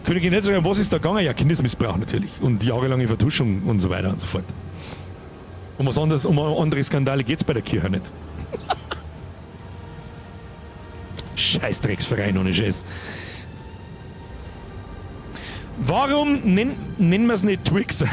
Könnte ich nicht sagen, was ist da gegangen? Ja, Kindesmissbrauch natürlich und jahrelange Vertuschung und so weiter und so fort. Um was anderes, um andere Skandale geht's bei der Kirche nicht. Scheißdrecksverein ohne Scheiß. Warum nennen wir es nicht Twix?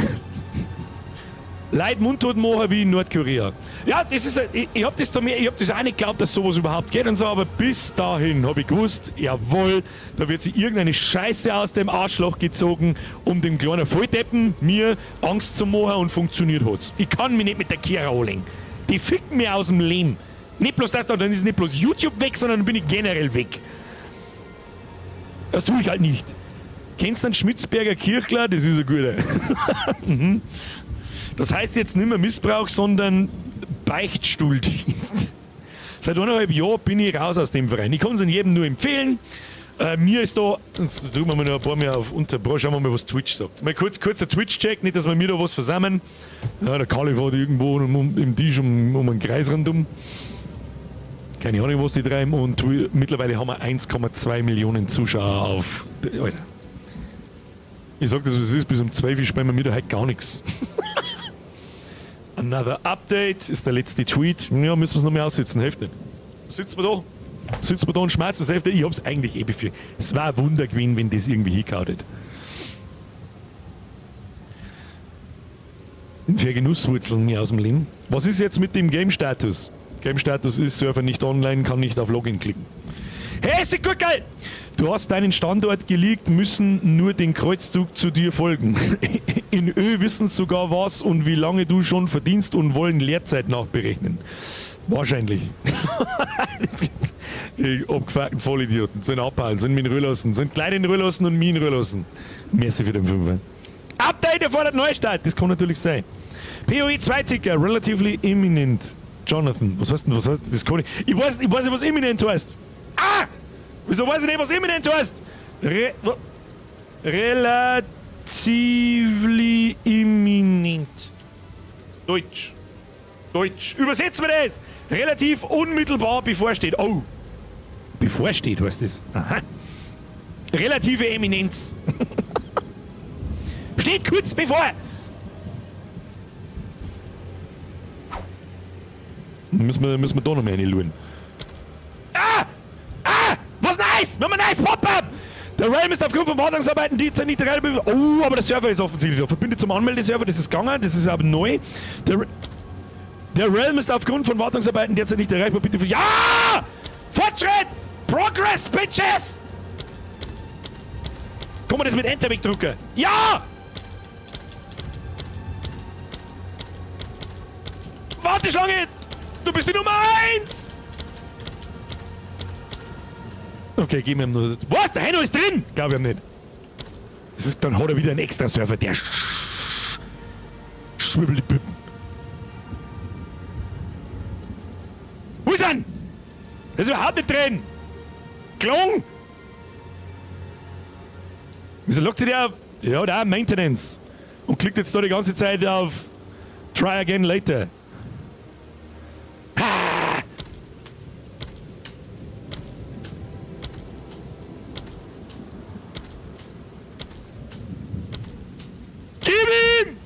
Leute mundtot machen wie in Nordkorea. Ja, das ist, ich hab das zu mir, ich hab das auch nicht geglaubt, dass sowas überhaupt geht und so, aber bis dahin hab ich gewusst, jawohl, da wird sich irgendeine Scheiße aus dem Arschloch gezogen, um dem kleinen Volldeppen mir Angst zu machen, und funktioniert hat's. Ich kann mich nicht mit der Kehrer anlegen. Die ficken mir aus dem Leben. Nicht bloß das, dann ist nicht bloß YouTube weg, sondern dann bin ich generell weg. Das tue ich halt nicht. Kennst du den Schmitzberger Kirchler? Das ist ein guter. Das heißt jetzt nicht mehr Missbrauch, sondern Beichtstuhldienst. Seit 1,5 Jahren bin ich raus aus dem Verein. Ich kann es jedem nur empfehlen. Mir ist da, jetzt drücken wir mal noch ein paar mehr auf Unterbruch, schauen wir mal, was Twitch sagt. Mal kurzer Twitch-Check, nicht, dass wir mir da was versammeln. Ja, der Kali fährt irgendwo im Tisch um einen Kreis rundum. Keine Ahnung, was die treiben. Und mittlerweile haben wir 1,2 Millionen Zuschauer auf. Alter. Ich sag das, was es ist, bis um 12 Uhr spielen wir mir da heute gar nichts. Another Update ist der letzte Tweet. Ja, müssen wir es noch mehr aussitzen, hilft nicht. Sitzen wir da? Sitzen wir da und schmerzen, was hilft nicht? Ich hab's eigentlich eh befürchtet. Es war ein Wunder gewesen, wenn das irgendwie hingehauen hätte. Für Genusswurzeln mir aus dem Leben. Was ist jetzt mit dem Game-Status? Game-Status ist Server nicht online, kann nicht auf Login klicken. Hey, ist gut geil! Du hast deinen Standort geleakt, müssen nur den Kreuzzug zu dir folgen. In Ö wissen sogar was und wie lange du schon verdienst und wollen Lehrzeit nachberechnen. Wahrscheinlich. Die abgefuckten Vollidioten. Sollen abhauen, sollen mich in Ruhe lassen, sollen Kleine in Ruhe lassen und mich in Ruhe lassen. Merci für den Fünfer. Update erfordert Neustart, das kann natürlich sein. PoE 2 Ticker, relatively imminent. Jonathan, was heißt denn, was heißt das? Kann ich, ich weiß, ich weiß nicht, was imminent heißt. Ah! Wieso weiß ich nicht, was imminent heißt? Relatively imminent. Deutsch. Deutsch. Übersetzen wir das! Relativ unmittelbar bevorsteht. Oh. Bevorsteht heißt das. Aha. Relative Eminenz. Steht kurz bevor. Müssen wir da noch mehr reinschauen. Ah! Ah! Was nice! Wir haben ein nice Pop-up! Der Realm ist aufgrund von Wartungsarbeiten die nicht rein. Oh, aber der Server ist offensichtlich da. Verbindet zum Anmeldeserver, das ist gegangen, das ist aber neu. Der Realm ist aufgrund von Wartungsarbeiten derzeit nicht erreichbar. Bitte für. Ja! Fortschritt! Progress, Bitches! Kann man das mit Enter wegdrücken? Ja! Warteschlange! Du bist die Nummer 1! Okay, geben wir ihm nur. Was? Der Heino ist drin! Glaub ich ihm nicht. Das ist, dann hat er wieder einen extra Server, der schwibbelt die Pippen. Wo ist er? Der ist überhaupt nicht drin! Klong! Wieso lockt sich der auf? Ja, da, Maintenance. Und klickt jetzt da die ganze Zeit auf Try again later. Ha! Gib ihm!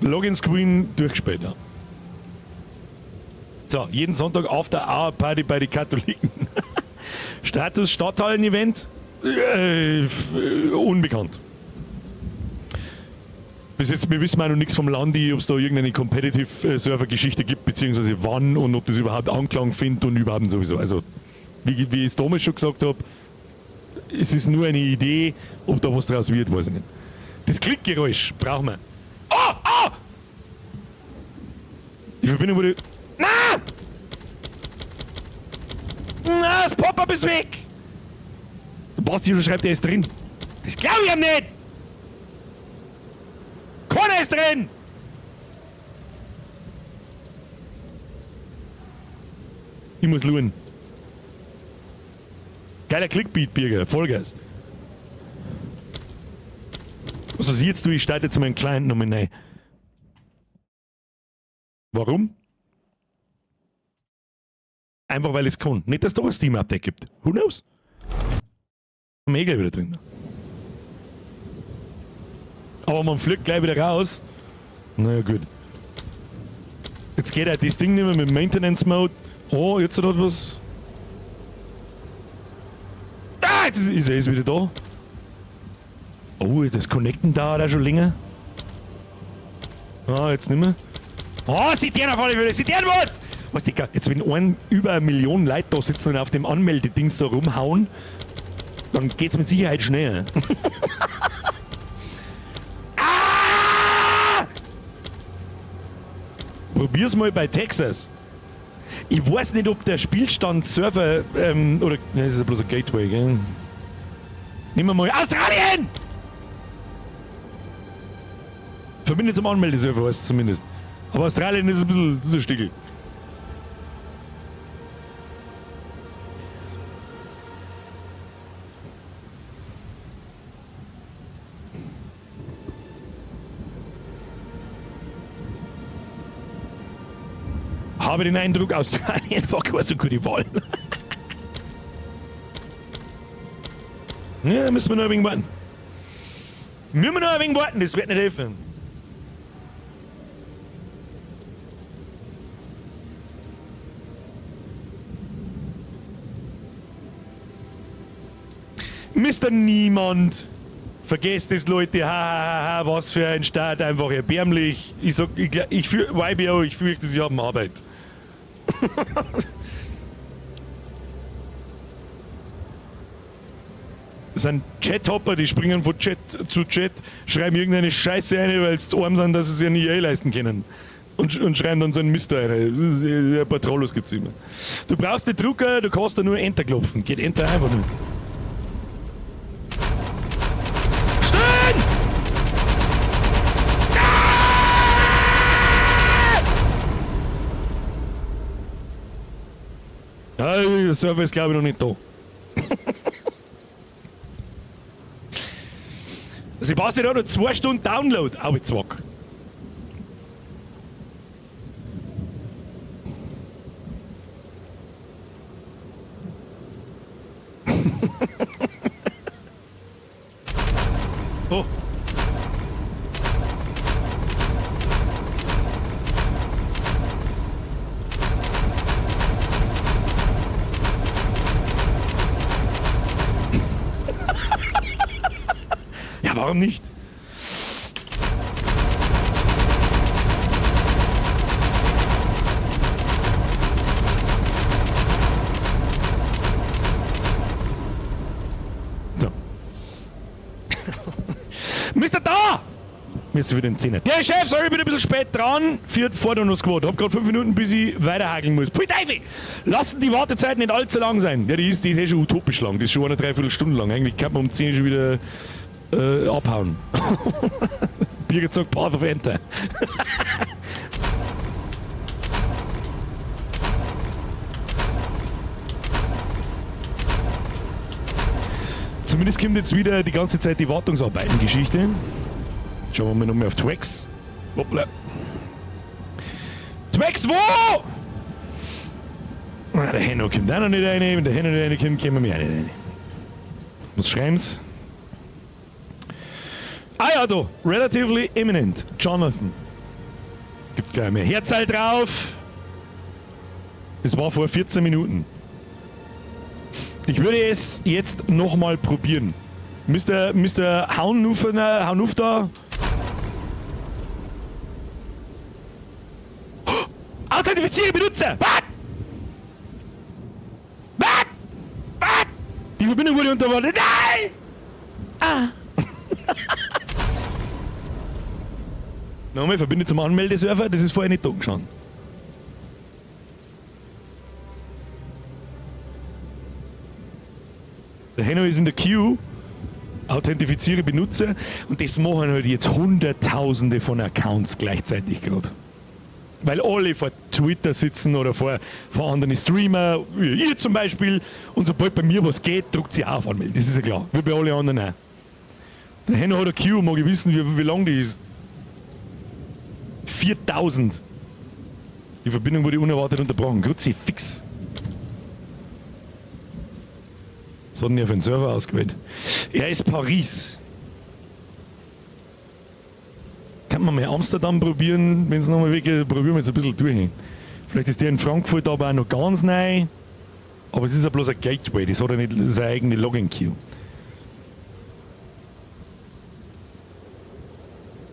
Login Screen durchgespielt, ja. So, jeden Sonntag After Hour Party bei den Katholiken. Status Stadthallen-Event? Unbekannt. Bis jetzt, wir wissen auch noch nichts vom Landi, ob's da irgendeine Competitive Server-Geschichte gibt, beziehungsweise wann und ob das überhaupt Anklang findet und überhaupt sowieso. Also, wie ich es damals schon gesagt hab, es ist nur eine Idee, ob da was draus wird, weiß ich nicht. Das Klickgeräusch brauchen wir. Oh, oh! Die Verbindung wurde... Na! Na, das Pop-up ist weg! Der Basti schreibt, er ist drin. Das glaub ich ihm nicht! Keiner ist drin! Ich muss luren. Geiler Clickbeat, Birger. Vollgas. Was ich jetzt tue, ich starte jetzt meinen Client nochmal neu. Warum? Einfach weil es kann. Nicht, dass es doch ein Steam-Update gibt. Who knows? Wir eh gleich wieder drin. Aber man fliegt gleich wieder raus. Naja, gut. Jetzt geht auch das Ding nicht mehr mit Maintenance Mode. Oh, jetzt hat was. Ah, jetzt ist er ist wieder da. Oh, das Connecten dauert auch schon länger. Ah, jetzt nicht mehr. Oh, sieht der auf alle Fälle, sieht der was! Was, Digga, jetzt wenn über 1 Million Leute da sitzen und auf dem Anmeldedings da rumhauen, dann geht's mit Sicherheit schneller. Ah! Probier's mal bei Texas. Ich weiß nicht, ob der Spielstand-Server, oder, ne, das ist ja bloß ein Gateway, gell? Nehmen wir mal Australien! Verbindet zum Anmeldeserver heißt es zumindest. Aber Australien ist ein bisschen, das ist ein Stickel. Habe den Eindruck, Australien war keine so gute Wahl. Ja, müssen wir noch ein wenig warten. Müssen wir noch ein wenig warten, das wird nicht helfen. Mr. Niemand. Vergesst es, Leute. Ha, ha, ha, ha, was für ein Start. Einfach erbärmlich. Ich sag, ich für, YBO, ich fürchte, sie haben Arbeit. Das sind Chathopper, die springen von Chat zu Chat, schreiben irgendeine Scheiße rein, weil sie zu arm sind, dass sie sich ja nicht eh leisten können. Und schreiben dann so einen Mist rein. Das ist, ein paar Trollos gibt's immer. Du brauchst den Drucker, du kannst da nur Enter klopfen. Geht Enter einfach nur. Stehen! Ah! Ja, der Server ist, glaube ich, noch nicht da. Sebastian hat noch 2 Stunden Download. Au, Zwack. Oh. Ja, warum nicht? So. Mr. Da! Mir ist wieder ein Zehner. Der Chef, sorry, ich bin ein bisschen spät dran. Führt vor der Squad. Hab gerade 5 Minuten, bis ich weiterhakeln muss. Pfui Teufel! Lassen die Wartezeiten nicht allzu lang sein. Ja, die ist eh schon utopisch lang. Die ist schon eine Dreiviertelstunde lang. Eigentlich kann man um 10 schon wieder abhauen. Birgit sagt Path of Enter. Zumindest kommt jetzt wieder die ganze Zeit die Wartungsarbeiten-Geschichte. Schauen wir mal nochmal auf Twex. Hoppla. Twex, wo? Ah, der Henno kommt auch noch nicht rein. Wenn der Henno nicht reinkommt, kommen wir auch nicht rein. Was schreiben's? Ah ja, da. Relatively imminent. Jonathan. Gibt gleich mehr Herzteil drauf. Das war vor 14 Minuten. Ich würde es jetzt nochmal probieren. Mr. Mr. Haunufner, Haunufter. Authentifiziere Benutzer! Was? Was? Was? Die Verbindung wurde unterbrochen. Nein! Ah! Nochmal, verbinde zum Anmeldeserver, das ist vorher nicht da gestanden. Der Henno ist in der Queue. Authentifiziere Benutzer. Und das machen halt jetzt Hunderttausende von Accounts gleichzeitig gerade. Weil alle vor Twitter sitzen oder vor anderen Streamer, wie ihr zum Beispiel. Und sobald bei mir was geht, druckt sie auch auf Anmelden. Das ist ja klar. Wie bei allen anderen auch. Der Henno hat eine Queue, mag ich wissen, wie lang die ist. 4000. Die Verbindung wurde unerwartet unterbrochen. Grüezi, fix. Was hat denn er für einen Server ausgewählt? Er ist Paris. Kann man mal Amsterdam probieren, wenn es nochmal weggeht, probieren wir jetzt ein bisschen durch. Vielleicht ist der in Frankfurt aber auch noch ganz neu. Aber es ist ja bloß ein Gateway, das hat ja nicht seine eigene Login-Queue.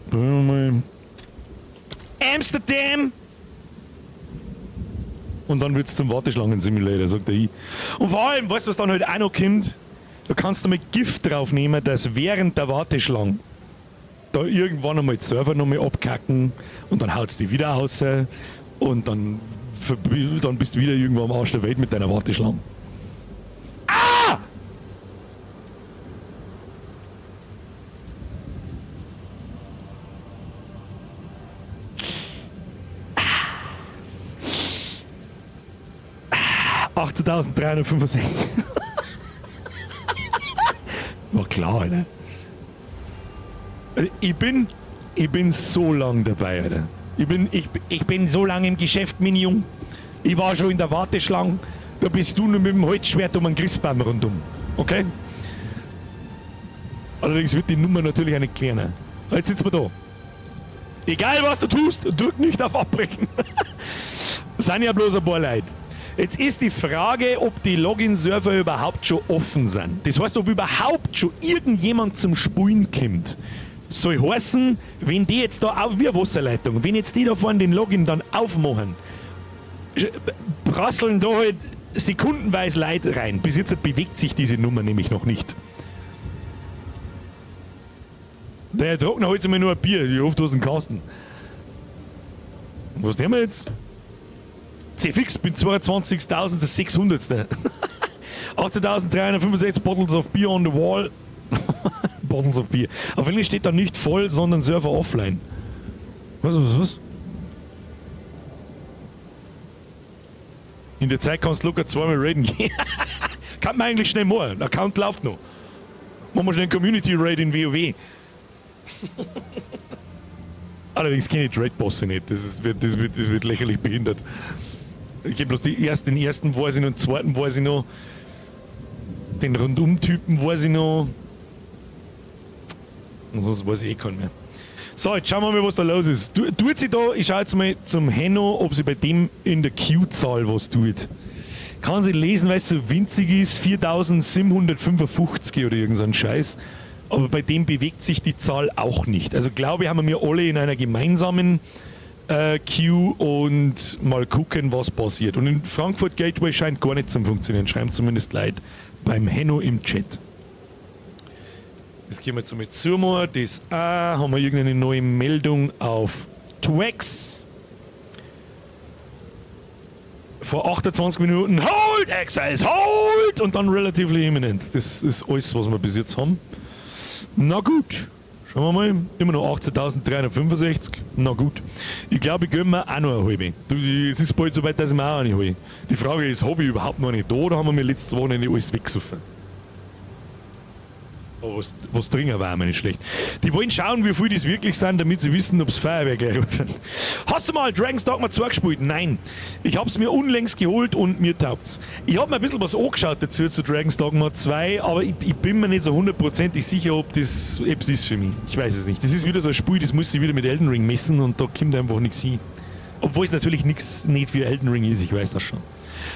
Probieren wir mal. Amsterdam! Und dann wird's zum Warteschlangen-Simulator, sagt der I. Und vor allem, weißt du, was dann halt auch noch kommt? Da kannst du mit Gift drauf nehmen, dass während der Warteschlange da irgendwann einmal die Server nochmal abkacken und dann haut's die wieder raus und dann bist du wieder irgendwo am Arsch der Welt mit deiner Warteschlange. Ah! Ah! 18.365. War klar, Alter. Also ich bin so lang dabei, Alter. Ich bin so lange im Geschäft, mein Jung. Ich war schon in der Warteschlange. Da bist du nur mit dem Holzschwert um einen Christbaum rundum. Okay? Allerdings wird die Nummer natürlich eine kleiner. Jetzt sitzen wir da. Egal was du tust, drück nicht auf Abbrechen. Sind ja bloß ein paar Leute. Jetzt ist die Frage, ob die Login-Server überhaupt schon offen sind. Das heißt, ob überhaupt schon irgendjemand zum Spulen kommt. Soll heißen, wenn die jetzt da auf, wie eine Wasserleitung, wenn jetzt die da vorne den Login dann aufmachen, prasseln da halt sekundenweise Leute rein. Bis jetzt bewegt sich diese Nummer nämlich noch nicht. Der Trockner holt sich mir nur ein Bier, ich hoffe, du hast einen Kasten. Was nehmen wir jetzt? C-Fix, bin 22.600. 18.365 Bottles of Beer on the wall. Bottles of Beer. Auf Englisch steht da nicht voll, sondern Server offline. Was, was, was? In der Zeit kannst du locker zweimal raiden gehen. Kann man eigentlich schnell machen. Der Account läuft noch. Machen wir schnell einen Community Raid in WoW. Allerdings kenne ich die Raid-Bosse nicht. Das wird lächerlich behindert. Ich kenne bloß den ersten weiß ich noch, den zweiten weiß ich noch. Den Rundum-Typen weiß ich noch. Und sonst weiß ich eh keinen mehr. So, jetzt schauen wir mal, was da los ist. Tut sie da, ich schau jetzt mal zum Henno, ob sie bei dem in der Q-Zahl was tut. Kann sie lesen, weil es so winzig ist, 4755 oder irgend so ein Scheiß. Aber bei dem bewegt sich die Zahl auch nicht. Also glaube ich, haben wir alle in einer gemeinsamen Queue und mal gucken, was passiert. Und in Frankfurt Gateway scheint gar nicht zu funktionieren. Schreiben zumindest Leute beim Henno im Chat. Das gehen wir jetzt mal zu. Das auch. Haben wir irgendeine neue Meldung auf Twix? Vor 28 Minuten. Hold, Access, hold! Und dann relatively imminent. Das ist alles, was wir bis jetzt haben. Na gut. Schauen wir mal. Immer noch 18.365. Na gut. Ich glaube, ich gönne mir auch noch eine halbe. Es ist bald so weit, dass ich mir auch eine hole. Die Frage ist, hab ich überhaupt noch eine da oder haben wir mir letztes Wochenende alles weggesoffen? Aber was dringend war, mir nicht schlecht. Die wollen schauen, wie viel das wirklich sind, damit sie wissen, ob's Feuerwehr gleich wird. Hast du mal Dragon's Dogma 2 gespielt? Nein. Ich hab's mir unlängst geholt und mir taugt's. Ich hab mir ein bisschen was angeschaut dazu zu Dragon's Dogma 2, aber ich bin mir nicht so hundertprozentig sicher, ob das etwas ist für mich. Ich weiß es nicht. Das ist wieder so ein Spiel, das muss ich wieder mit Elden Ring messen und da kommt einfach nichts hin. Obwohl es natürlich nichts nicht wie Elden Ring ist, ich weiß das schon.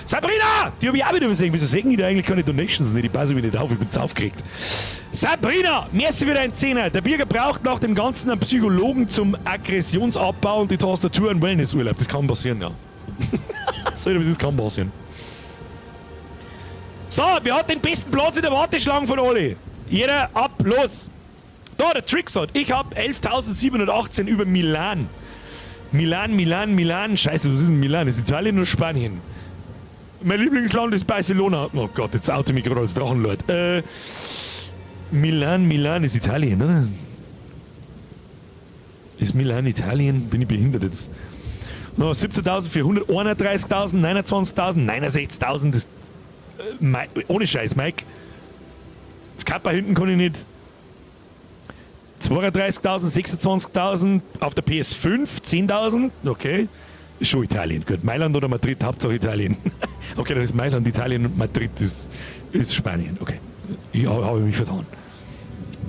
Sabrina! Die hab ich auch wieder übersehen. Wieso sehen die da eigentlich keine Donations nicht? Ich passe mich nicht auf, ich bin zu aufgeregt. Sabrina! Merci für deinen Zehner. Der Birger braucht nach dem Ganzen einen Psychologen zum Aggressionsabbau und die Tastatur einen Wellnessurlaub. Das kann passieren, ja. Sorry, aber das kann passieren. So, wer hat den besten Platz in der Warteschlange von alle? Jeder ab, los! Da, der Trix hat. Ich hab 11.718 über Milan. Milan, Milan, Milan. Scheiße, was ist denn Milan? Ist Italien oder Spanien? Mein Lieblingsland ist Barcelona. Oh Gott, jetzt oute ich mich gerade als Drachenlord. Milan, Milan ist Italien, oder? Ist Milan Italien? Bin ich behindert jetzt? No, 17.400, 31.000, 29.000, 69.000. Das ohne Scheiß, Mike. Das Kappa hinten kann ich nicht. 32.000, 26.000 auf der PS5, 10.000, okay. Schon Italien, gut. Mailand oder Madrid, Hauptsache Italien. Okay, dann ist Mailand Italien und Madrid ist Spanien. Okay, ich habe mich vertan.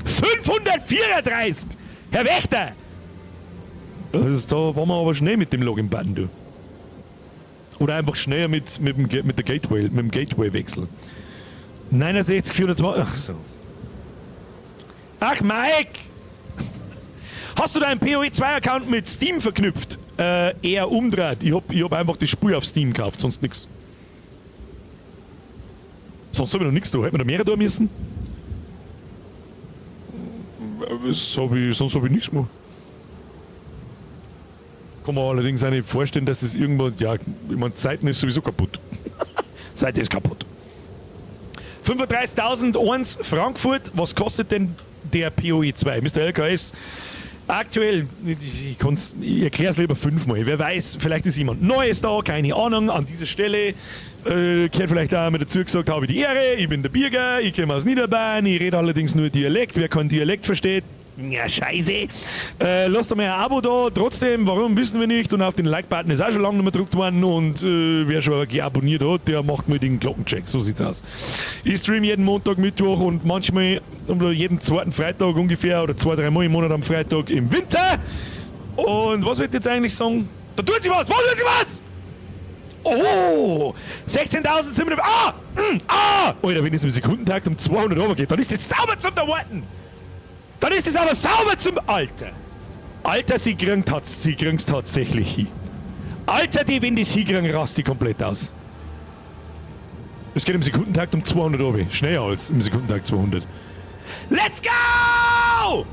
534! Herr Wächter! Da waren wir aber schnell mit dem Login-Button, du. Oder einfach schneller mit der Gateway, mit dem Gateway-Wechsel. 69, 420. Ach so. Ach, Mike! Hast du deinen PoE 2 Account mit Steam verknüpft? Eher umdreht. Ich hab einfach das Spiel auf Steam gekauft, sonst nix. Sonst hab ich noch nix da. Hätte man da mehr da müssen? Sonst hab ich nichts gemacht. Kann man allerdings auch nicht vorstellen, dass das irgendwann. Ja, ich mein, Seiten ist sowieso kaputt. Seite ist kaputt. 35.001 Frankfurt. Was kostet denn der PoE 2? Mister LKS, aktuell, ich erklär's lieber 5-mal. Wer weiß, vielleicht ist jemand Neues da, keine Ahnung. An dieser Stelle gehört vielleicht auch mit dazu gesagt, habe ich die Ehre, ich bin der Birger, ich komme aus Niederbayern, ich rede allerdings nur Dialekt. Wer keinen Dialekt versteht, ja, scheiße. Lasst doch mal ein Abo da, trotzdem, warum, wissen wir nicht. Und auf den Like-Button ist auch schon lange nicht mehr gedrückt worden. Und wer schon geabonniert hat, der macht mal den Glockencheck. So sieht's aus. Ich stream jeden Montag, Mittwoch und manchmal oder jeden zweiten Freitag ungefähr oder 2, 3 Mal im Monat am Freitag im Winter. Und was wird jetzt eigentlich sagen? Da tut sich was! Wo tut sich was? Oh! 16.700. Ah! Ah! Alter, wenn es im Sekundentakt um 200 Euro geht, dann ist das sauber zum Erwarten! Dann ist es aber sauber zum... Alter! Alter, sie kriegen's tatsächlich hin. Alter, die, wenn das hinkriegen, rast die komplett aus. Es geht im Sekundentakt um 200 Euro. Schneller als im Sekundentakt 200. Let's go!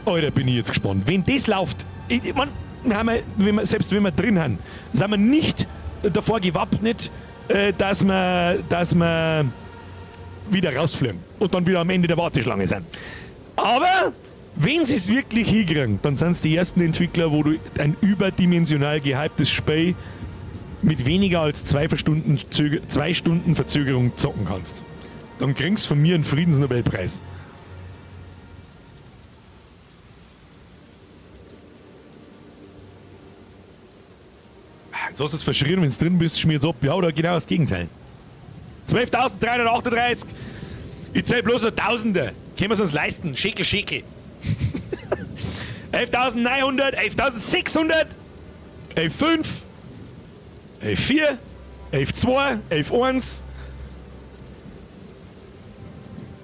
Alter, bin ich jetzt gespannt. Wenn das läuft... Ich, ich mein, wir haben ja, wenn wir, selbst wenn wir drin haben, sind wir nicht davor gewappnet, dass wir wieder rausfliegen und dann wieder am Ende der Warteschlange sind. Aber wenn sie es wirklich hinkriegen, dann sind's die ersten Entwickler, wo du ein überdimensional gehyptes Spiel mit weniger als 2 Stunden Verzögerung zocken kannst. Dann kriegst du von mir einen Friedensnobelpreis. Jetzt hast du es verschrien, wenn's drin bist, schmiert's ab. Ja, oder genau das Gegenteil. 12.338. Ich zähl bloß noch Tausende. Können wir's uns leisten? Schäkel, Schäkel. 11.900, 11.600, 11.5, 11.4, 11.2, 11.1,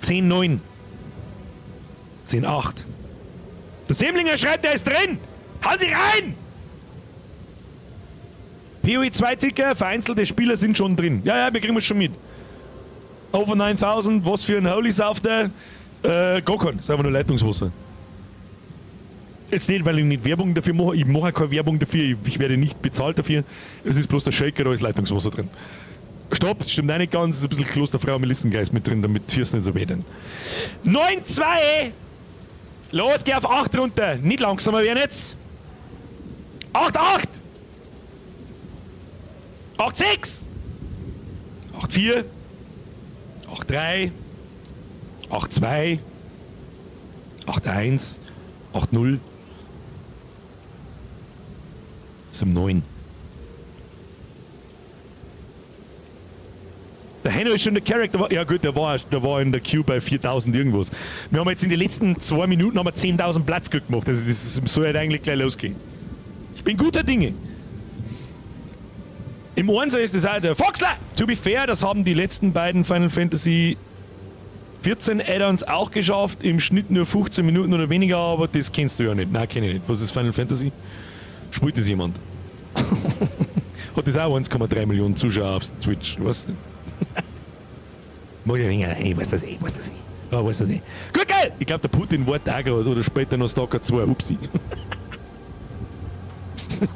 10.9, 10.8. Der Semlinger schreibt, er ist drin. Hauen Sie rein! PoE 2 Ticker, vereinzelte Spieler sind schon drin. Ja, ja, wir kriegen es schon mit. Over 9000, was für ein Holy Safter. Gar kein, ist einfach nur Leitungswasser. Jetzt nicht, weil ich nicht Werbung dafür mache, ich mache keine Werbung dafür, ich werde nicht bezahlt dafür. Es ist bloß der Shaker, da ist Leitungswasser drin. Stopp, das stimmt auch nicht ganz, es ist ein bisschen Klosterfrau Melissengeist mit drin, damit die Füße nicht so weh tun. 9,2! Los, geh auf 8 runter! Nicht langsamer werden jetzt! 8,8! 8,6! 8,4! 8,3! 8,2! 8,1! 8,0! 7,9. Der Henno ist schon der Charakter. Ja gut, der war in der Queue bei 4000 irgendwas. Wir haben jetzt in den letzten 2 Minuten haben wir 10.000 Platz gut gemacht. Also das soll halt eigentlich gleich losgehen. Ich bin guter Dinge. Im Einser ist es auch der Foxler! To be fair, das haben die letzten beiden Final Fantasy 14 Add-ons auch geschafft. Im Schnitt nur 15 Minuten oder weniger, aber das kennst du ja nicht. Nein, kenn ich nicht. Was ist Final Fantasy? Spielt das jemand? Hat das auch 1,3 Millionen Zuschauer auf Twitch? Ich weiß nicht. Mach ich ein wenig allein, ich weiß das eh, ich weiß das eh. Ja, weiß das eh. Gut, geil! Ich glaub, der Putin wartet auch gerade oder später noch Stalker 2. Upsi.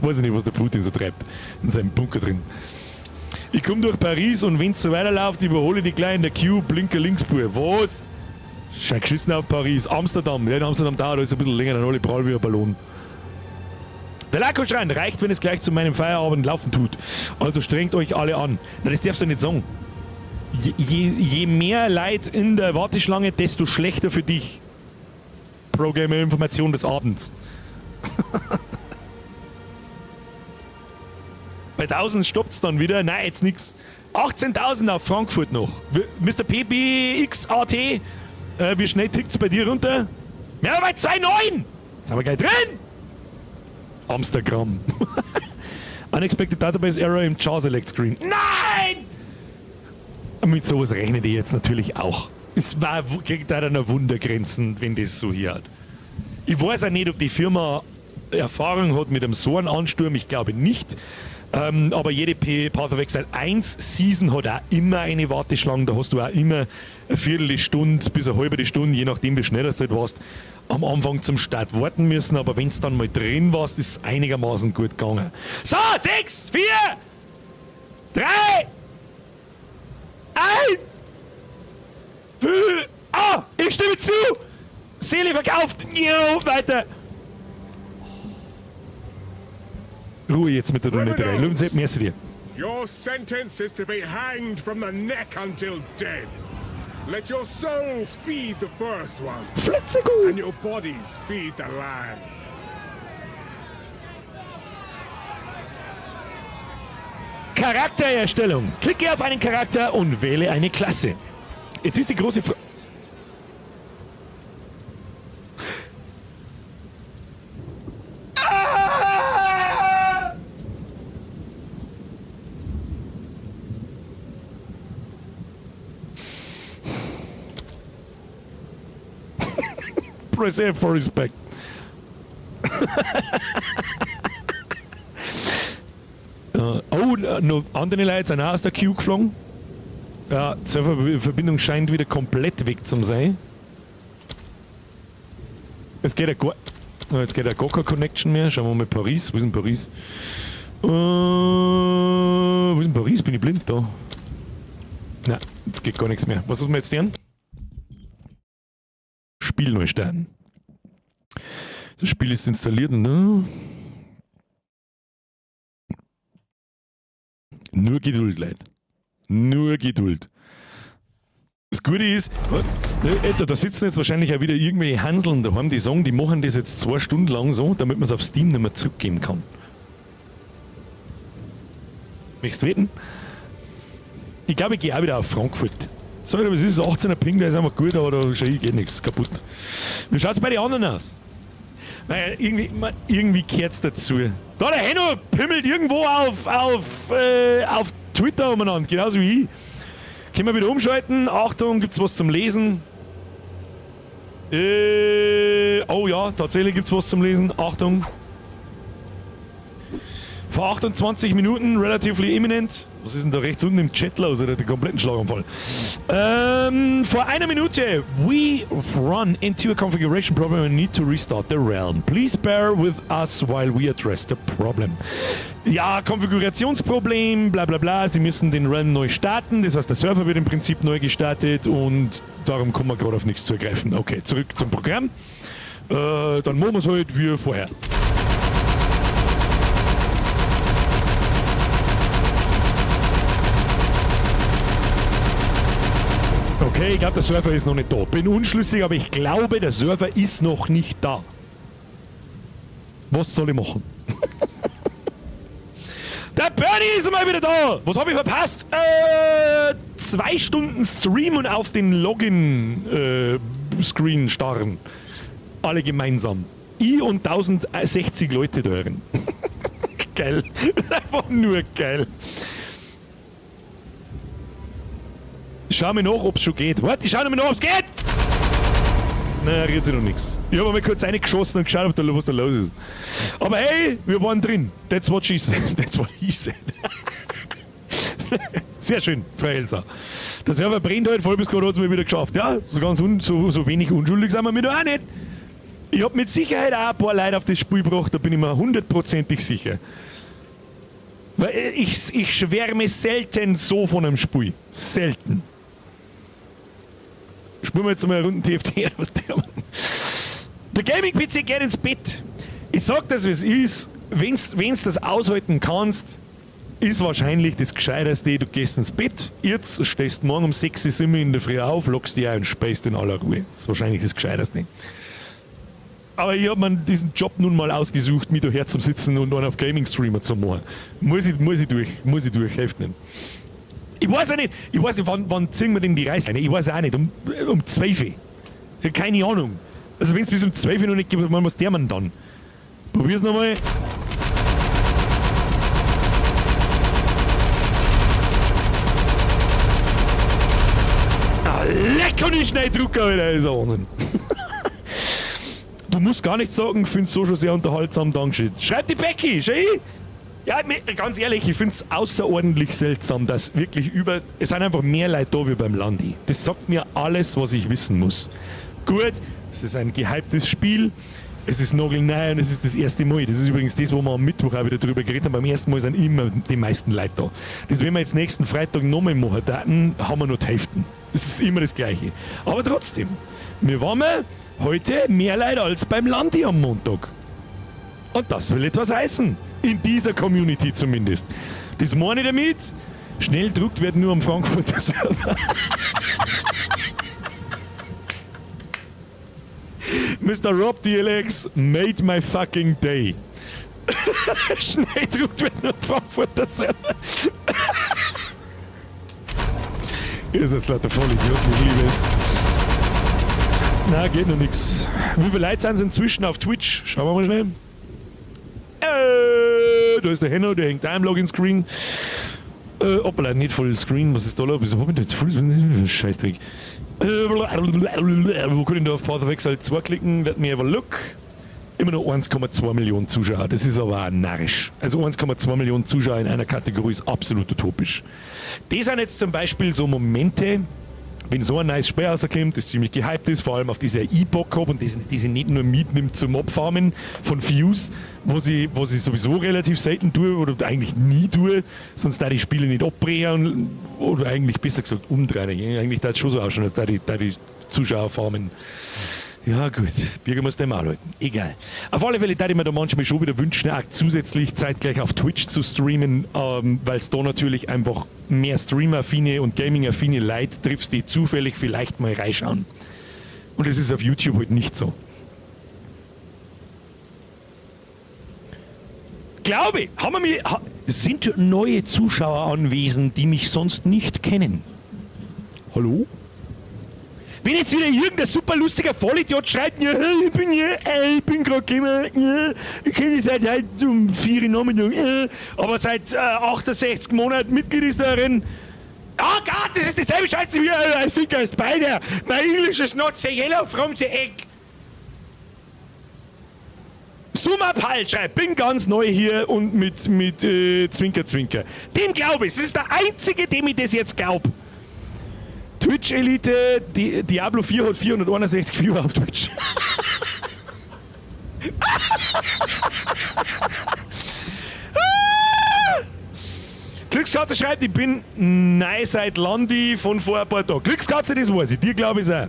Weiß ich nicht, was der Putin so treibt. In seinem Bunker drin. Ich komm durch Paris und wenn's so weiterläuft, überhole ich die gleich in der Queue, Blinker Linksspur. Was? Schau geschissen auf Paris. Amsterdam. Ja, in Amsterdam dauert alles ein bisschen länger, dann alle prall wie ein Ballon. Der Lako-Schrein reicht, wenn es gleich zu meinem Feierabend laufen tut. Also strengt euch alle an. Na, das darfst du nicht sagen. Je mehr Leid in der Warteschlange, desto schlechter für dich. Pro-Gamer-Information des Abends. Bei 1000 stoppt's dann wieder. Nein, jetzt nix. 18.000 auf Frankfurt noch. Mr. PBXAT, wie schnell tickt's bei dir runter? Ja, bei 2,9! Jetzt haben wir gleich drin! Amsterdam. Unexpected Database Error im Char Select Screen. Nein! Mit sowas rechnet ihr jetzt natürlich auch. Es war, kriegt da dann Wundergrenzen, wenn das so hier hat. Ich weiß auch nicht, ob die Firma Erfahrung hat mit einem so einem Ansturm. Ich glaube nicht. Aber jede Path of Exile 1 Season hat auch immer eine Warteschlange. Da hast du auch immer eine Viertelstunde bis eine halbe Stunde, je nachdem wie schnell du halt warst, am Anfang zum Start warten müssen. Aber wenn es dann mal drin warst, ist es einigermaßen gut gegangen. So, 6, 4, 3, 1, 5, ah, ich stimme zu! Seele verkauft! Jo, weiter! Ruhe jetzt mit der Runde 3. Löwensepp, merci dir. Your sentence is to be hanged from the neck until dead. Let your souls feed the first ones. Fletzegut. And your bodies feed the land. Charaktererstellung. Klicke auf einen Charakter und wähle eine Klasse. Jetzt ist die große Frage. Ah! Press F for respect. Oh, noch andere Leute sind auch aus der Queue geflogen. Ja, die Serververbindung scheint wieder komplett weg zu sein. Es geht ja gar, oh, jetzt geht ja gar keine Connection mehr. Schauen wir mal Paris. Wo ist denn Paris? Wo ist denn Paris? Bin ich blind da? Na, jetzt geht gar nichts mehr. Was muss man jetzt tun? Spiel neu starten. Das Spiel ist installiert, ne? Nur Geduld, Leute. Nur Geduld. Das Gute ist, ne, da sitzen jetzt wahrscheinlich auch wieder irgendwelche Hanseln daheim, die sagen, die machen das jetzt 2 Stunden lang so, damit man es auf Steam nicht mehr zurückgeben kann. Möchtest du wetten? Ich glaube, ich gehe auch wieder auf Frankfurt. Sag ich, aber es ist 18er Ping, der ist einfach gut, aber da schau ich, geht nichts, kaputt. Wie schaut's bei den anderen aus? Naja, irgendwie kehrt's dazu. Da, der Henno pimmelt irgendwo auf Twitter umeinander, genauso wie ich. Können wir wieder umschalten? Achtung, gibt's was zum Lesen? Oh ja, tatsächlich gibt's was zum Lesen. Achtung. Vor 28 Minuten, relatively imminent. Was ist denn da rechts unten im Chat los? Oder den kompletten Schlaganfall? Vor einer Minute. We run into a configuration problem and need to restart the realm. Please bear with us while we address the problem. Ja, Konfigurationsproblem, bla bla bla. Sie müssen den Realm neu starten. Das heißt, der Server wird im Prinzip neu gestartet und darum kommen wir gerade auf nichts zugreifen. Okay, zurück zum Programm. Dann machen wir's halt wie vorher. Okay, ich glaub, der Server ist noch nicht da. Bin unschlüssig, aber ich glaube, der Server ist noch nicht da. Was soll ich machen? Der Bernie ist mal wieder da! Was hab ich verpasst? 2 Stunden Stream und auf den Login-Screen starren. Alle gemeinsam. Ich und 1060 Leute da drin. Geil. Einfach nur geil. Schau mir nach, ob's schon geht. Warte, ich schau mir nach, ob's geht! Na, rührt sich noch nix. Ich hab einmal kurz reingeschossen und geschaut, was da los ist. Aber hey, wir waren drin. That's what she said. That's what he said. Sehr schön, Frau Elsa. Der Server brennt halt, voll bis gerade hat's mal wieder geschafft. Ja, so ganz un-, so, so wenig unschuldig sind wir mir da auch nicht. Ich hab mit Sicherheit auch ein paar Leute auf das Spiel gebracht, da bin ich mir hundertprozentig sicher. Weil ich schwärme selten so von einem Spiel. Selten. Spielen wir jetzt mal eine Runde TFT. Der Gaming-PC geht ins Bett. Ich sag das, wie es ist. Wenn's das aushalten kannst, ist wahrscheinlich das Gescheiteste, du gehst ins Bett, jetzt stehst morgen um 6 Uhr sind wir in der Früh auf, lockst dich ein und speist in aller Ruhe. Das ist wahrscheinlich das Gescheiteste. Aber ich hab mir diesen Job nun mal ausgesucht, mich daher zum Sitzen und einen auf Gaming-Streamer zu machen. Muss ich durch, hilft nicht. Ich weiß auch nicht, ich weiß nicht, wann ziehen wir denn die Reißleine? Ich weiß auch nicht, um 12 Uhr. Ich hab keine Ahnung. Also wenn es bis um 12 Uhr noch nicht gibt, wann muss der Mann dann? Probier's nochmal. Ah, leck und ich schnell drucken, Alter, ist ja Wahnsinn. Du musst gar nichts sagen, find's so schon sehr unterhaltsam, Dankeschön. Schreibt die Becky, schau? Ja, ganz ehrlich, ich find's außerordentlich seltsam, dass wirklich über... Es sind einfach mehr Leute da wie beim Landi. Das sagt mir alles, was ich wissen muss. Gut, es ist ein gehyptes Spiel, es ist nagelneu und es ist das erste Mal. Das ist übrigens das, wo wir am Mittwoch auch wieder drüber geredet haben. Beim ersten Mal sind immer die meisten Leute da. Das, wenn wir jetzt nächsten Freitag nochmal machen, dann haben wir noch die Hälfte. Das ist immer das Gleiche. Aber trotzdem, wir waren heute mehr Leute als beim Landi am Montag. Und das will etwas heißen. In dieser Community zumindest. Das meine ich damit. Schnell druckt wird nur am Frankfurter Server. Mister Rob DLX made my fucking day. Schnell druckt wird nur am Frankfurter Server. Ihr seid lauter Vollidioten, ich liebe es. Na, geht noch nix. Wie viele Leute sind inzwischen auf Twitch? Schauen wir mal schnell. Da ist der Henno, der hängt da im Login-Screen. Hoppala, nicht Full Screen. Was ist da los? Wieso hab ich denn jetzt Full Screen? Scheißdreck. Wo kann ich da auf Path of Exile 2 klicken? Let me have a look. Immer noch 1,2 Millionen Zuschauer. Das ist aber auch narrisch. Also 1,2 Millionen Zuschauer in einer Kategorie ist absolut utopisch. Das sind jetzt zum Beispiel so Momente, wenn so ein neues Spiel rauskommt, das ziemlich gehypt ist, vor allem auf diese ich Bock hab und das ich nicht nur mitnimmt zum Abfarmen von Views, wo sie sowieso relativ selten tue oder eigentlich nie tue, sonst da die Spiele nicht abbrechen oder eigentlich besser gesagt umdrehen. Eigentlich da es schon so ausschauen, als da die Zuschauer farmen. Ja gut, Birger muss dem auch halten. Egal. Auf alle Fälle würde ich mir da manchmal schon wieder wünschen, auch zusätzlich zeitgleich auf Twitch zu streamen, weil's da natürlich einfach mehr Streamer-affine und Gaming-affine Leute triffst, die zufällig vielleicht mal reinschauen. Und das ist auf YouTube halt nicht so. Glaube ich, haben wir mich, ha, sind neue Zuschauer anwesend, die mich sonst nicht kennen? Hallo? Wenn jetzt wieder irgendein super lustiger Vollidiot schreibt, ja, ich bin hier, ich bin grad gekommen, ja, ich kenne dich seit heute um 4 Uhr Nachmittag, aber seit 68 Monaten Mitglied ist darin. Oh Gott, das ist dieselbe Scheiße wie, I think I spider. My English is not so yellow from the egg. Sumapal schreibt, bin ganz neu hier und mit Zwinker, Zwinker. Dem glaub ich, das ist der einzige, dem ich das jetzt glaub. Twitch Elite, Diablo 4 hat 461 Viewer auf Twitch. Glückskatze schreibt, ich bin neu seit Landi von vor ein paar Tagen. Glückskatze, das weiß ich, dir glaub ich's auch.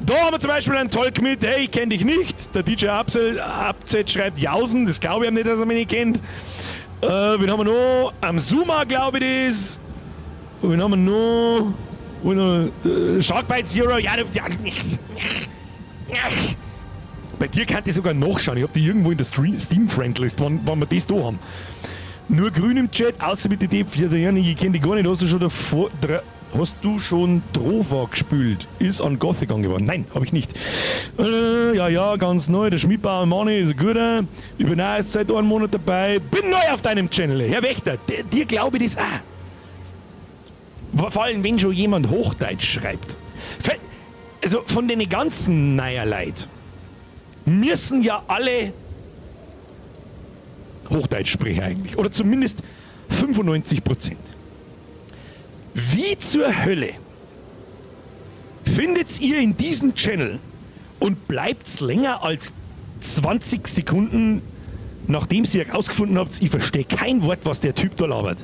Da haben wir zum Beispiel einen Talk mit, hey, ich kenn dich nicht. Der DJ Abz schreibt Jausen, das glaub ich ihm nicht, dass er mich nicht kennt. Wen haben wir noch? Am Zuma, glaub ich das. Und wen haben wir noch? Und Sharkbite Zero, ja, du, ja. Bei dir kann ich sogar nachschauen. Ich hab die irgendwo in der Steam-Friendlist, wann wir das da haben. Nur grün im Chat, außer mit der D vier, der Janik, ich kenn die gar nicht. Hast du schon davor, hast du schon Drova gespielt? Ist an Gothic angewandt? Nein, hab ich nicht. Ja, ja, ganz neu. Der Schmidbauer Manni ist ein guter. Ich bin auch erst seit einem Monat dabei. Bin neu auf deinem Channel. Herr Wächter, dir glaube ich das auch. Vor allem, wenn schon jemand Hochdeutsch schreibt. Also von den ganzen Neierleid müssen ja alle Hochdeutsch sprechen eigentlich. Oder zumindest 95%. Wie zur Hölle findet ihr in diesem Channel und bleibt's länger als 20 Sekunden, nachdem ihr herausgefunden habt, ich verstehe kein Wort, was der Typ da labert?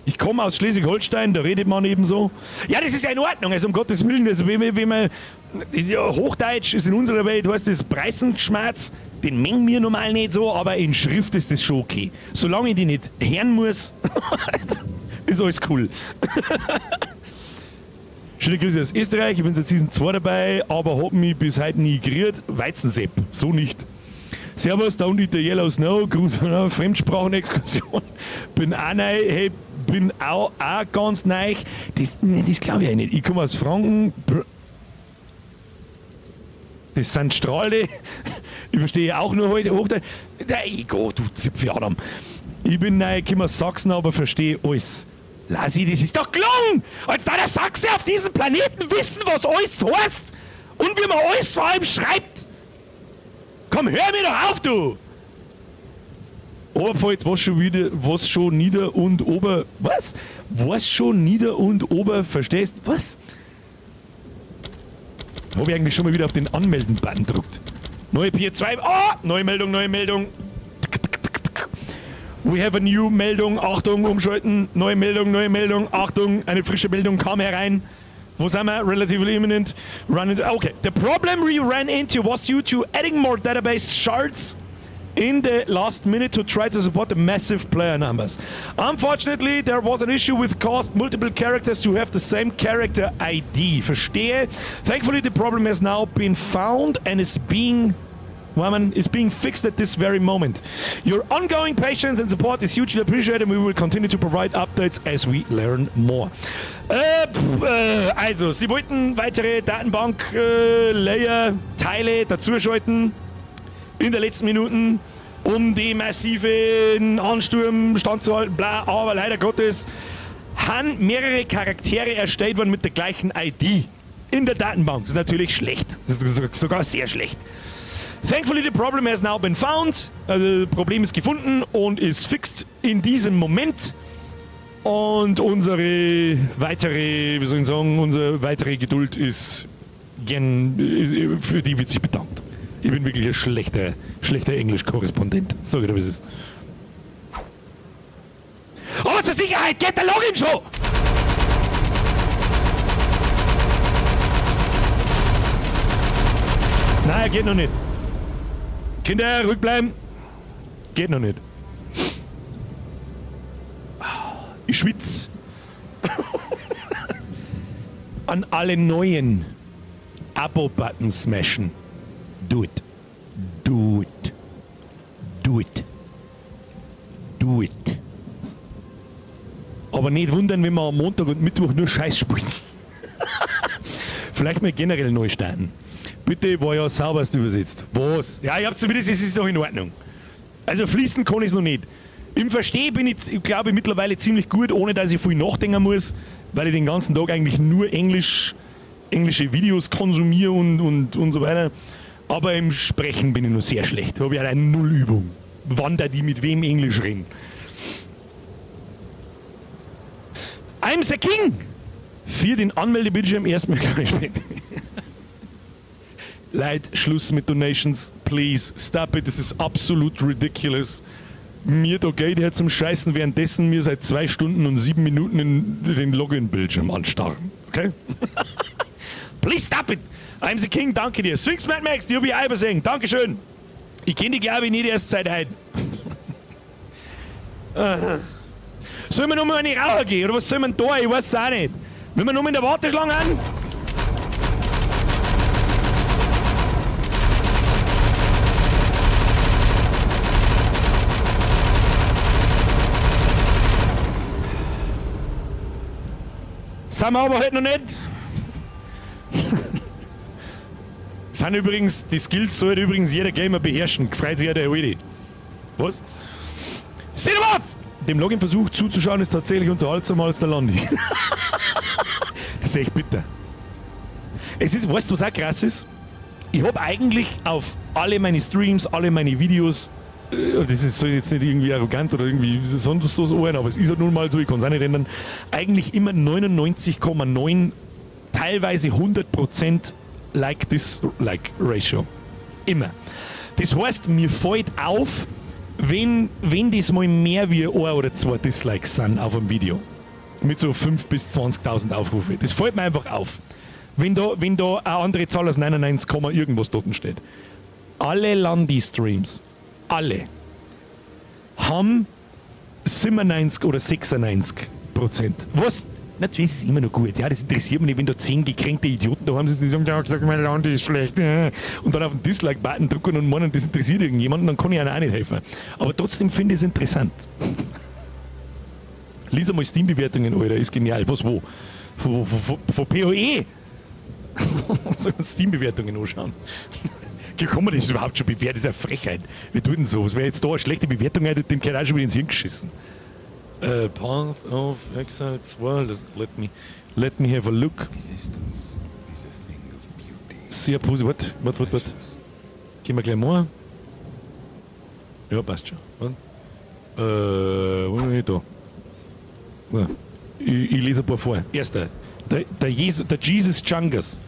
Ich komme aus Schleswig-Holstein, da redet man eben so. Ja, das ist ja in Ordnung, also um Gottes Willen, also wenn man, wenn man, ja, Hochdeutsch ist in unserer Welt, heißt das Preißenschmerz, den mengen wir normal nicht so, aber in Schrift ist das schon okay. Solange ich die nicht hören muss, ist alles cool. Schöne Grüße aus Österreich, ich bin seit Season 2 dabei, aber hab mich bis heute nie gerührt. Weizensepp, so nicht. Servus, da unten der Yellow Snow, Gruß an Fremdsprachenexkursion. Bin auch neu, hey, bin auch ganz neu. Das, nee, das glaube ich eigentlich nicht. Ich komme aus Franken. Das sind Strahle. Ich verstehe auch nur heute Hochdeutsch. Ey, Gott, du Zipfel Adam. Ich bin neu, komme aus Sachsen, aber verstehe alles. Lasi, das ist doch gelungen! Als da der Sachse auf diesem Planeten wissen, was alles heißt und wie man alles vor allem schreibt. Komm, hör mir doch auf, du! Oberpfalz, was schon wieder, was schon nieder und ober, was? Was schon nieder und ober, verstehst? Was? Hab ich eigentlich schon mal wieder auf den Anmelden-Button gedrückt. Neue Pier 2, oh! Neue Meldung, neue Meldung. We have a new Meldung, Achtung, umschalten. Neue Meldung, neue Meldung, Achtung, eine frische Meldung kam herein. Wo sind wir? Relatively imminent. Run it. Okay. The problem we ran into was due to adding more database shards in the last minute to try to support the massive player numbers. Unfortunately, there was an issue with caused multiple characters to have the same character ID. Verstehe. Thankfully, the problem has now been found and is being Woman is being fixed at this very moment. Your ongoing patience and support is hugely appreciated and we will continue to provide updates as we learn more. Pff, also, sie wollten weitere Datenbank-Layer-Teile dazuschalten in den letzten Minuten, um die massiven Ansturm standzuhalten, bla, aber leider Gottes haben mehrere Charaktere erstellt worden mit der gleichen ID in der Datenbank. Das ist natürlich schlecht. Das ist sogar sehr schlecht. Thankfully, the problem has now been found. Also, das Problem ist gefunden und ist fixed in diesem Moment. Und unsere weitere, wie soll ich sagen, unsere weitere Geduld ist gern, ist, für die wird sich bedankt. Ich bin wirklich ein schlechter, schlechter Englisch-Korrespondent. Sag ich dir, wie es ist. Aber zur Sicherheit geht der Login schon! Nein, er geht noch nicht. Kinder, ruhig bleiben. Geht noch nicht. Ich schwitz. An alle neuen Abo-Button smashen. Do it. Do it. Do it. Do it. Aber nicht wundern, wenn wir am Montag und Mittwoch nur Scheiß spielen. Vielleicht mal generell neu starten. Bitte, war ja sauberst übersetzt. Was? Ja, ich hab zumindest, es ist noch in Ordnung. Also fließen kann ich's noch nicht. Im Verstehen bin ich, ich glaube ich, mittlerweile ziemlich gut, ohne dass ich viel nachdenken muss, weil ich den ganzen Tag eigentlich nur englische Videos konsumiere und so weiter. Aber im Sprechen bin ich noch sehr schlecht. Da hab ich halt eine Nullübung. Wann da die mit wem Englisch reden. I'm the King! Für den Anmeldebildschirm erstmal gleich spät. Leute, Schluss mit Donations, please, stop it, das ist absolut ridiculous. Mir da Geld her zum Scheißen, währenddessen mir seit 2 Stunden und 7 Minuten in den Login-Bildschirm anstarren. Okay? Please stop it! I'm the King, danke dir. Sphinx Mad Max, die hab ich auch übersehen. Dankeschön. Ich kenn die, glaub ich, nicht erst seit heute. Sollen wir nochmal eine Raucher gehen? Oder was soll man da? Ich weiß es auch nicht. Wenn wir nochmal in der Warteschlange an? Sind wir aber halt noch nicht. Sind übrigens, die Skills sollte übrigens jeder Gamer beherrschen. Freut sich ja der Alte. Was? Seht auf! Dem Login-Versuch zuzuschauen ist tatsächlich unterhaltsamer als der Landi. Das ist echt bitter. Es ist, weißt du, was auch krass ist? Ich hab eigentlich auf alle meine Streams, alle meine Videos, das ist, soll jetzt nicht irgendwie arrogant oder irgendwie sonst so sein, aber es ist halt nun mal so, ich kann's auch nicht ändern, eigentlich immer 99,9, teilweise 100% Like-Dislike-Ratio. Immer. Das heißt, mir fällt auf, wenn das mal mehr wie ein oder 2 Dislikes sind auf einem Video. Mit so 5 bis 20.000 Aufrufe. Das fällt mir einfach auf. Wenn da eine andere Zahl als 99 Komma irgendwas dort steht. Alle Landi-Streams, alle, haben 97 oder 96%. Was Natürlich ist es immer noch gut. Ja, das interessiert mich nicht, wenn da 10 gekränkte Idioten daheim sitzen, die sagen, ja, gesagt, mein Land ist schlecht. Und dann auf den Dislike-Button drücken und meinen, das interessiert irgendjemanden, dann kann ich ihnen auch nicht helfen. Aber trotzdem finde ich es interessant. Lies einmal Steam-Bewertungen, Alter, ist genial. Was, wo? Von PoE? Soll man Steam-Bewertungen anschauen? Kann man das überhaupt schon bewerten? Das ist ja Frechheit. Wir tun denn sowas? Wer jetzt da eine schlechte Bewertung hat, dem kann auch schon wieder ins Hirn geschissen. Path of Exile 2, let me have a look. Existence is a thing of beauty. Sehr positiv. Warte, warte, warte, warte. Gehen wir gleich mal. Ja, passt schon. Warte. Wo bin ich da? Ja. Ich lese ein paar vor. Erster. Der Jesus Chungus.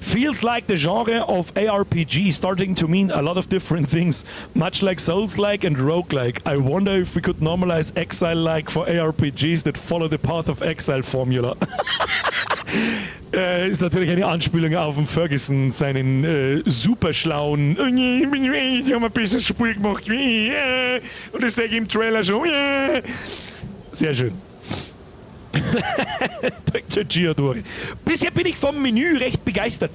Feels like the genre of ARPG starting to mean a lot of different things, much like Souls-like and roguelike. I wonder if we could normalize Exile-like for ARPGs that follow the Path of Exile formula. Ist natürlich eine Anspielung auf den Ferguson, seinen superschlauen Ich habe ein besseres Spiel gemacht. Und das sage ich im Trailer schon. Sehr schön. Dr. Giadori. Bisher bin ich vom Menü recht begeistert.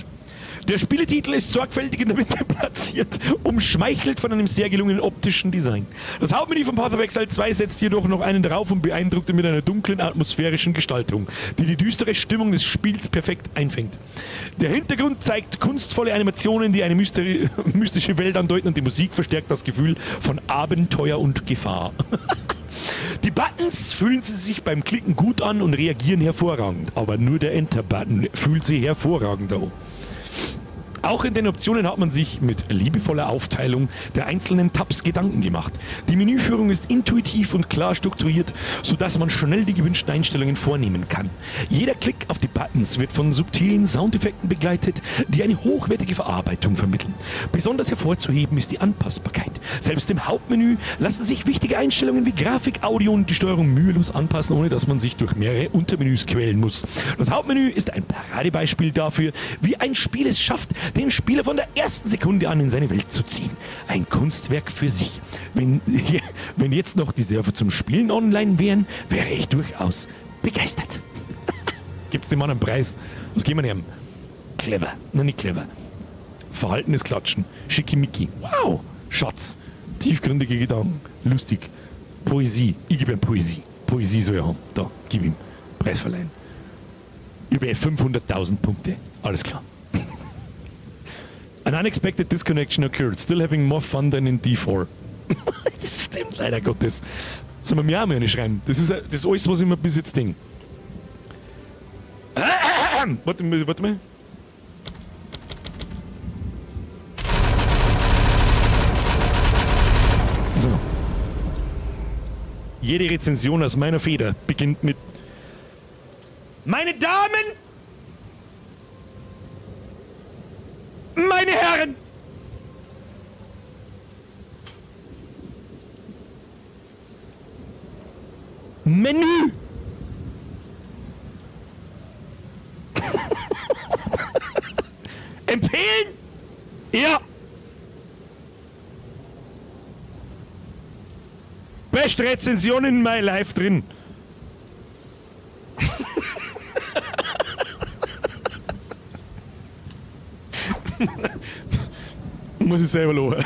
Der Spieletitel ist sorgfältig in der Mitte platziert, umschmeichelt von einem sehr gelungenen optischen Design. Das Hauptmenü von Path of Exile 2 setzt jedoch noch einen drauf und beeindruckt mit einer dunklen atmosphärischen Gestaltung, die die düstere Stimmung des Spiels perfekt einfängt. Der Hintergrund zeigt kunstvolle Animationen, die eine mystische Welt andeuten, und die Musik verstärkt das Gefühl von Abenteuer und Gefahr. Die Buttons fühlen sich beim Klicken gut an und reagieren hervorragend, aber nur der Enter-Button fühlt sich hervorragend an. Auch in den Optionen hat man sich mit liebevoller Aufteilung der einzelnen Tabs Gedanken gemacht. Die Menüführung ist intuitiv und klar strukturiert, sodass man schnell die gewünschten Einstellungen vornehmen kann. Jeder Klick auf die Buttons wird von subtilen Soundeffekten begleitet, die eine hochwertige Verarbeitung vermitteln. Besonders hervorzuheben ist die Anpassbarkeit. Selbst im Hauptmenü lassen sich wichtige Einstellungen wie Grafik, Audio und die Steuerung mühelos anpassen, ohne dass man sich durch mehrere Untermenüs quälen muss. Das Hauptmenü ist ein Paradebeispiel dafür, wie ein Spiel es schafft, den Spieler von der ersten Sekunde an in seine Welt zu ziehen. Ein Kunstwerk für sich. Wenn jetzt noch die Server zum Spielen online wären, wäre ich durchaus begeistert. Gibt's dem Mann einen Preis? Was geben wir ihm? Clever. Nein, nicht clever. Verhaltenes Klatschen. Schickimicki. Wow. Schatz. Tiefgründige Gedanken. Lustig. Poesie. Ich gebe ihm Poesie. Poesie soll er haben. Da, gib ihm. Preis verleihen. Über 500.000 Punkte. Alles klar. An unexpected disconnection occurred. Still having more fun than in D4. Das stimmt leider Gottes. Sollen wir mir auch mal eine schreiben? Das ist alles, was ich mir bis jetzt denke. Warte mal, warte mal. So. Jede Rezension aus meiner Feder beginnt mit: Meine Damen, meine Herren! Menü! Empfehlen? Ja! Beste Rezension in my life drin. Muss ich selber lachen.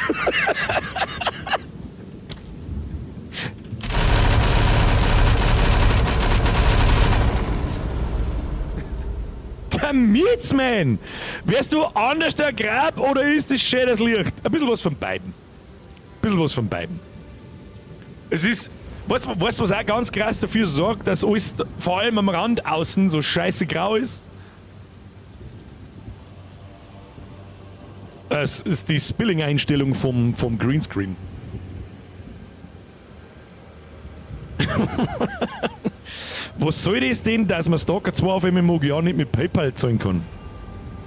Der Mietsman! Wärst du anders der Grab oder ist das schön das Licht? Ein bisschen was von beiden. Ein bisschen was von beiden. Es ist. Weißt du, was auch ganz krass dafür sorgt, dass alles vor allem am Rand außen so scheiße grau ist? Es ist die Spilling-Einstellung vom Greenscreen. Was soll das denn, dass man Stalker 2 auf MMOGA nicht mit PayPal zahlen kann?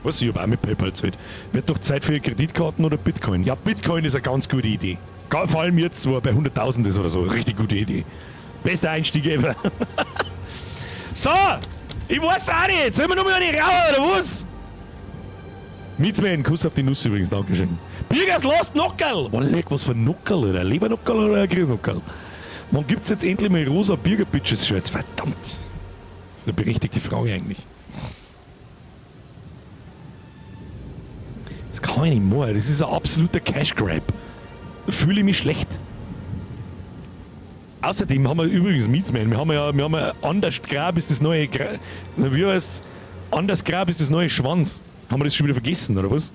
Was, ich hab auch mit PayPal gezahlt. Wird doch Zeit für Kreditkarten oder Bitcoin. Ja, Bitcoin ist eine ganz gute Idee. Vor allem jetzt, wo er bei 100.000 ist oder so. Richtig gute Idee. Bester Einstieg ever. So, ich weiß auch nicht. Sollen wir noch mal eine rauchen oder was? Mietsman, Kuss auf die Nuss übrigens, Dankeschön. Birgers Lost Nockerl. Oh, leck, was für ein Nockerl, oder? Ein Lebernockerl oder ein Grießnockerl? Wann gibt's jetzt endlich mal rosa Birger Bitches Shirts? Verdammt. Das ist eine berechtigte Frage eigentlich. Das kann ich nicht mehr. Das ist ein absoluter Cash Grab. Da fühle ich mich schlecht. Außerdem haben wir übrigens Meatsman, wir haben ja Anders Grab ist das neue Gra wie heißt's? Anders Grab ist das neue Schwanz. Haben wir das schon wieder vergessen, oder was?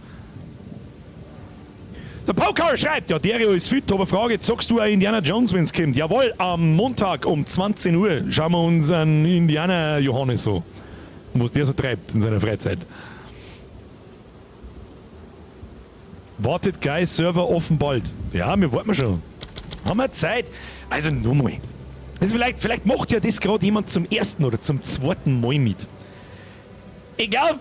Der Paukauer schreibt, ja, Dario ist fit, aber Frage, zockst du auch Indiana Jones, wenn's kommt? Jawohl, am Montag um 20 Uhr schauen wir uns einen Indiana Johannes so. Und was der so treibt in seiner Freizeit. Wartet, geil, Server offen bald. Ja, wir warten schon. Haben wir Zeit? Also nochmal. Also vielleicht macht ja das gerade jemand zum ersten oder zum zweiten Mal mit. Ich glaub,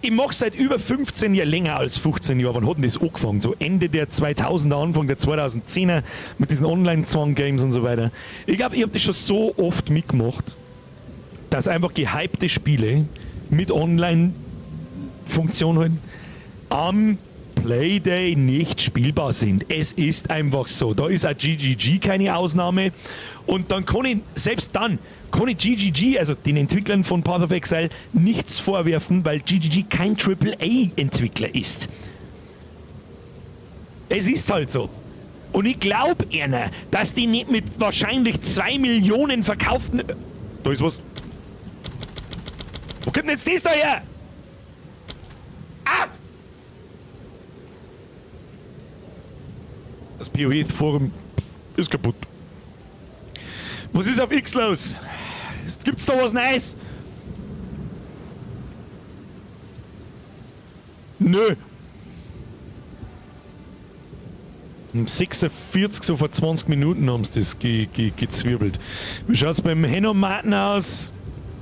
ich mach seit über 15 Jahren, länger als 15 Jahren. Wann hat denn das angefangen? So Ende der 2000er, Anfang der 2010er mit diesen Online-Zwang-Games und so weiter. Ich glaub, ich hab das schon so oft mitgemacht, dass einfach gehypte Spiele mit Online-Funktion halt am Playday nicht spielbar sind. Es ist einfach so. Da ist auch GGG keine Ausnahme. Und dann kann ich, selbst dann, kann ich GGG, also den Entwicklern von Path of Exile, nichts vorwerfen, weil GGG kein Triple A-Entwickler ist. Es ist halt so. Und ich glaub einer, dass die nicht mit wahrscheinlich 2 Millionen verkauften... Da ist was. Wo kommt denn jetzt das da her? Ah! Das PoE-Forum ist kaputt. Was ist auf X los? Gibt's da was Neues? Nö. Um 46, so vor 20 Minuten haben sie das gezwirbelt. Wie schaut's beim Henno Martin aus?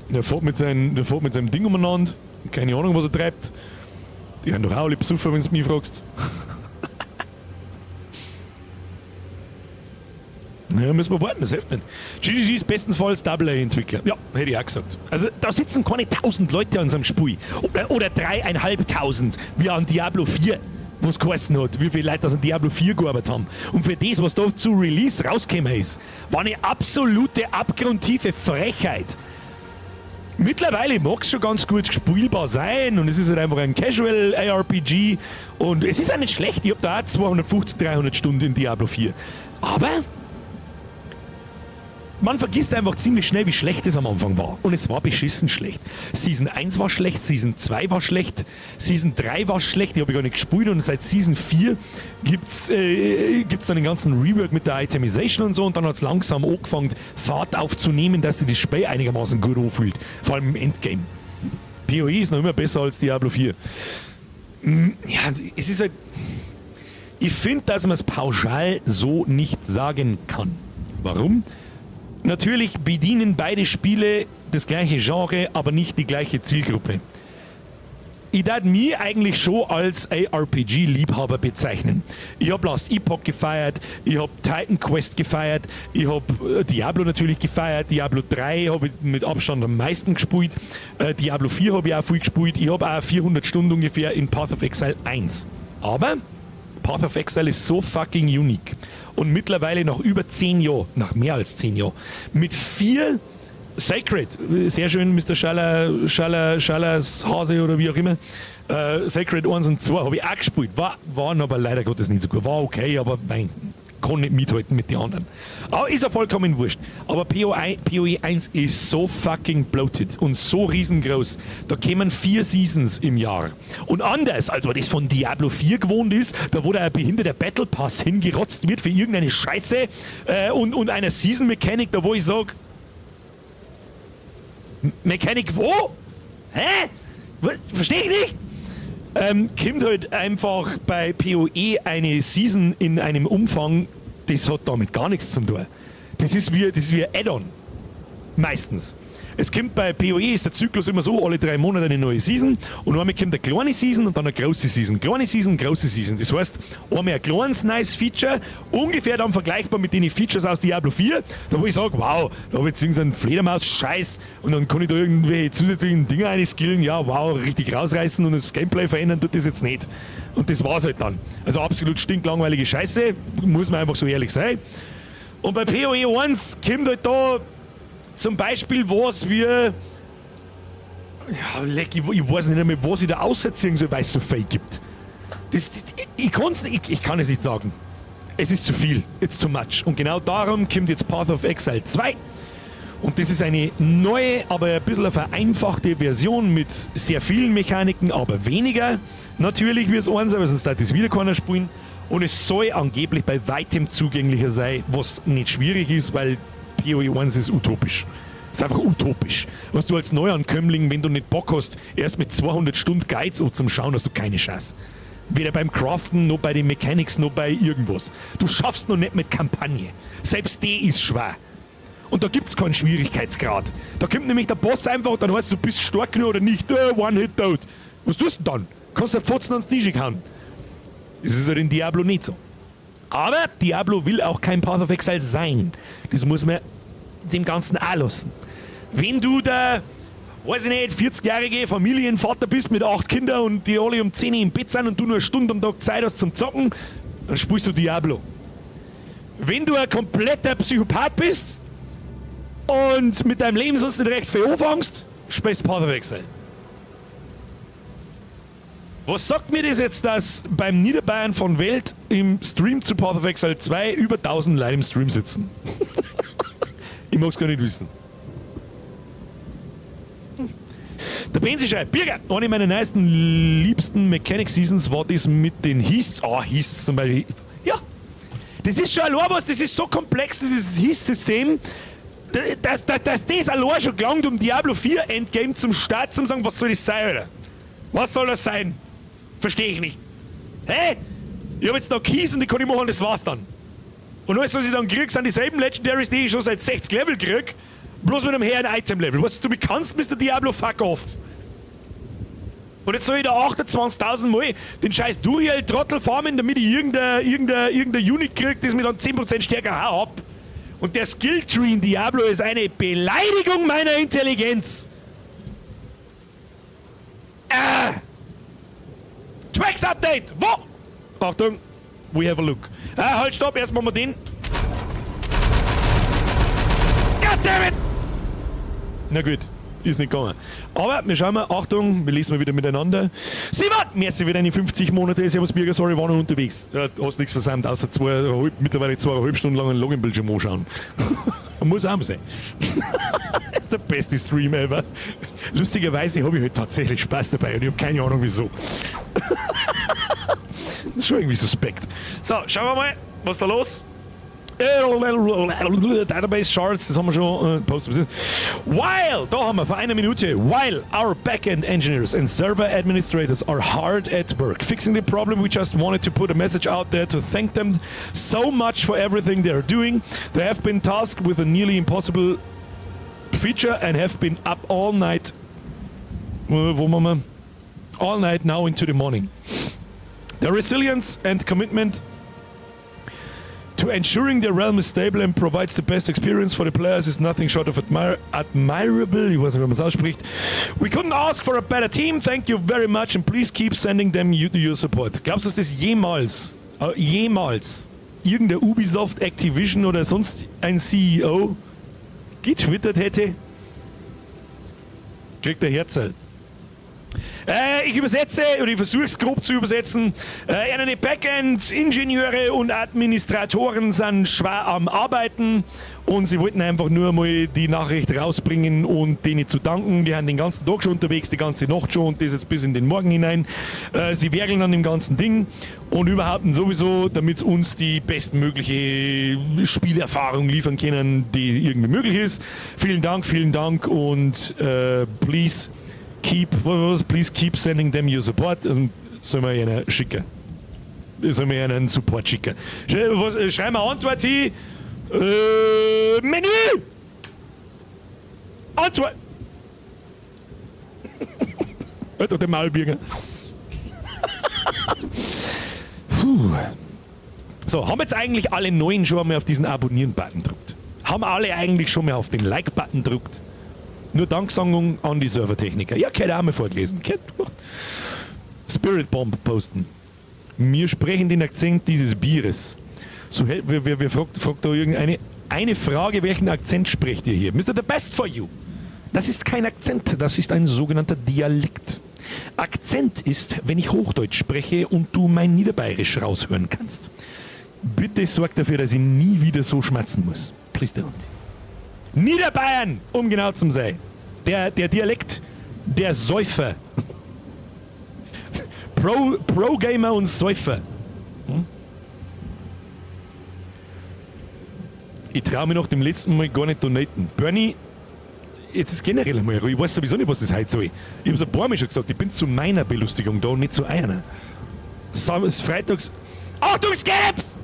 Der fährt mit seinem Ding umeinander. Keine Ahnung, was er treibt. Die haben doch auch alle Besucher, wenn du mich fragst. Ja, müssen wir warten, das hilft nicht. GGG ist bestenfalls Double A-Entwickler. Ja, hätte ich auch gesagt. Also da sitzen keine 1000 Leute an so einem Spiel. Oder dreieinhalbtausend, wie an Diablo 4, wo's geheißen hat, wie viele Leute das an Diablo 4 gearbeitet haben. Und für das, was da zu Release rausgekommen ist, war eine absolute abgrundtiefe Frechheit. Mittlerweile mag's schon ganz gut spielbar sein und es ist halt einfach ein Casual ARPG und es ist auch nicht schlecht. Ich hab da auch 250, 300 Stunden in Diablo 4. Aber man vergisst einfach ziemlich schnell, wie schlecht es am Anfang war. Und es war beschissen schlecht. Season 1 war schlecht, Season 2 war schlecht, Season 3 war schlecht, die hab ich gar nicht gespielt. Und seit Season 4 gibt's dann den ganzen Rework mit der Itemization und so. Und dann hat's langsam angefangen, Fahrt aufzunehmen, dass sich das Spiel einigermaßen gut anfühlt. Vor allem im Endgame. PoE ist noch immer besser als Diablo 4. Ja, es ist halt... Ich find, dass man's pauschal so nicht sagen kann. Warum? Natürlich bedienen beide Spiele das gleiche Genre, aber nicht die gleiche Zielgruppe. Ich darf mich eigentlich schon als A R P G-Liebhaber bezeichnen. Ich hab Last Epoch gefeiert, ich hab Titan Quest gefeiert, ich hab Diablo natürlich gefeiert, Diablo 3 hab ich mit Abstand am meisten gespielt, Diablo 4 hab ich auch viel gespielt, ich hab auch 400 Stunden ungefähr in Path of Exile 1. Aber Path of Exile ist so fucking unique. Und mittlerweile nach über 10 Jahren, nach mehr als 10 Jahren, mit 4 Sacred, sehr schön, Mister Schaller, Schaller, Schallers Hase oder wie auch immer, Sacred 1 und 2 habe ich auch gespielt, waren aber leider Gottes nicht so gut, war okay, aber nein, kann nicht mithalten mit den anderen. Aber ist ja vollkommen wurscht. Aber PoE 1 ist so fucking bloated und so riesengroß. Da kämen 4 Seasons im Jahr. Und anders, als man das von Diablo 4 gewohnt ist, da wo da ein behinderter Battle Pass hingerotzt wird für irgendeine Scheiße und eine Season Mechanic, da wo ich sag, Mechanic wo? Hä? Versteh ich nicht! Kommt halt einfach bei PoE eine Season in einem Umfang, das hat damit gar nichts zu tun. Das ist wie ein Add-on. Meistens. Es kommt bei PoE, ist der Zyklus immer so, alle 3 Monate eine neue Season und einmal kommt eine kleine Season und dann eine große Season. Kleine Season, große Season. Das heißt, einmal ein kleines nice Feature, ungefähr dann vergleichbar mit den Features aus Diablo 4, da wo ich sag, wow, da hab ich jetzt irgendeinen Fledermaus-Scheiß und dann kann ich da irgendwelche zusätzlichen Dinge einskillen, ja, wow, richtig rausreißen und das Gameplay verändern tut das jetzt nicht. Und das war's halt dann. Also absolut stinklangweilige Scheiße, muss man einfach so ehrlich sein. Und bei PoE 1 kommt halt da zum Beispiel was wie Ja, leck, ich weiß nicht einmal, was ich da aussetzen soll, weil es so viel gibt. Ich kann es nicht sagen. Es ist zu viel. It's too much. Und genau darum kommt jetzt Path of Exile 2. Und das ist eine neue, aber ein bisschen eine vereinfachte Version mit sehr vielen Mechaniken, aber weniger natürlich wie es eins, aber sonst darf das wieder keiner spielen. Und es soll angeblich bei weitem zugänglicher sein, was nicht schwierig ist, weil PoE 1 ist utopisch. Ist einfach utopisch. Was du als Neuankömmling, wenn du nicht Bock hast, erst mit 200 Stunden Guides zum Schauen, hast du keine Chance. Weder beim Craften, noch bei den Mechanics, noch bei irgendwas. Du schaffst noch nicht mit Kampagne. Selbst die ist schwer. Und da gibt's keinen Schwierigkeitsgrad. Da kommt nämlich der Boss einfach und dann heißt es, du bist stark genug oder nicht. One Hit tot. Was tust du denn dann? Kannst du Pfotzen ans Tisch hauen. Das ist halt in Diablo nicht so. Aber Diablo will auch kein Path of Exile sein. Das muss man dem Ganzen auch lassen. Wenn du der, weiß ich nicht, 40-jährige Familienvater bist mit acht Kindern und die alle um 10 Uhr im Bett sind und du nur eine Stunde am Tag Zeit hast zum Zocken, dann spielst du Diablo. Wenn du ein kompletter Psychopath bist und mit deinem Leben sonst nicht recht viel anfängst, spielst Path of Exile. Was sagt mir das jetzt, dass beim Niederbayern von Welt im Stream zu Path of Exile 2 über 1000 Leute im Stream sitzen? Ich mag's gar nicht wissen. Der Benzi schreibt: Birger, eine meiner neuesten liebsten Mechanic Seasons war das mit den Heists. Ah, Heists zum Beispiel. Ja, das ist schon allein was, das ist so komplex, dieses Heist-System, dass das allein schon gelangt, um Diablo 4 Endgame zum Start zu sagen, was soll das sein, Alter? Was soll das sein? Verstehe ich nicht. Hä? Ich hab jetzt noch Keys und die kann ich machen, das war's dann. Und alles, was ich dann krieg, sind dieselben Legendaries, die ich schon seit 60 Level krieg, bloß mit einem höheren Item-Level. Was du mir kannst, Mr. Diablo, fuck off. Und jetzt soll ich da 28.000 Mal den scheiß Duriel-Trottel farmen, damit ich irgendein Unit krieg, das mir dann 10% stärker hau ab. Und der Skill-Tree in Diablo ist eine Beleidigung meiner Intelligenz. Ah! Twex Update! Wo? Achtung, we have a look. Ah, halt, stopp, erst machen wir den. God damn it! Na gut, ist nicht gegangen. Aber wir schauen mal, Achtung, wir lesen mal wieder miteinander. Simon, merci für deine 50 Monate. Servus Birger, sorry, war noch unterwegs. Ja, hast nichts versäumt, außer mittlerweile 2,5 Stunden lang einen Login-Bildschirm anschauen. Muss auch mal sein. Das ist der beste Stream ever. Lustigerweise habe ich heute tatsächlich Spaß dabei und ich habe keine Ahnung, wieso. Das ist schon irgendwie suspekt. So, schauen wir mal, was ist da los? Database Shards, das haben wir schon postet. While, da haben wir vor einer Minute, while our backend engineers and server administrators are hard at work fixing the problem, we just wanted to put a message out there to thank them so much for everything they are doing. They have been tasked with a nearly impossible feature and have been up all night. Wo machen wir? All night now into the morning. Their resilience and commitment to ensuring the realm is stable and provides the best experience for the players is nothing short of admirable. Ich weiß nicht, wie man es ausspricht. We couldn't ask for a better team. Thank you very much and please keep sending them your support. Glaubst du, dass das jemals irgendein Ubisoft, Activision oder sonst ein CEO getwittert hätte? Kriegt der Herzl. Ich übersetze oder ich versuche es grob zu übersetzen. Eine Backend-Ingenieure und Administratoren sind schwer am Arbeiten und sie wollten einfach nur mal die Nachricht rausbringen und denen zu danken. Die haben den ganzen Tag schon unterwegs, die ganze Nacht schon und das jetzt bis in den Morgen hinein. Sie werkeln an dem ganzen Ding und überhaupt sowieso, damit sie uns die bestmögliche Spielerfahrung liefern können, die irgendwie möglich ist. Vielen Dank und please keep sending them your support und sollen wir ihnen schicken. Sollen wir ihnen einen Support schicken. Schreiben wir Antwort hin. Menü! Antwort! Halt doch den Maulbirger. Puh. So, haben jetzt eigentlich alle Neuen schon einmal auf diesen Abonnieren-Button gedrückt? Haben alle eigentlich schon mal auf den Like-Button gedrückt? Nur Danksagung an die Servertechniker. Ja, keine auch mal vorgelesen. Spirit Bomb posten. Wir sprechen den Akzent dieses Bieres. So, wer fragt da irgendeine eine Frage, welchen Akzent sprecht ihr hier? Mr. The Best for You. Das ist kein Akzent, das ist ein sogenannter Dialekt. Akzent ist, wenn ich Hochdeutsch spreche und du mein Niederbayerisch raushören kannst. Bitte sorg dafür, dass ich nie wieder so schmatzen muss. Please don't. Niederbayern, um genau zu sein. Der Dialekt der Säufer. Pro-Gamer und Säufer. Ich traue mich nach dem letzten Mal gar nicht donaten. Bernie, jetzt ist generell einmal ruhig. Ich weiß sowieso nicht, was das heute soll. Ich hab's ein paar Mal schon gesagt, ich bin zu meiner Belustigung da und nicht zu einer. Samstags, Freitags. Achtung, Scabs!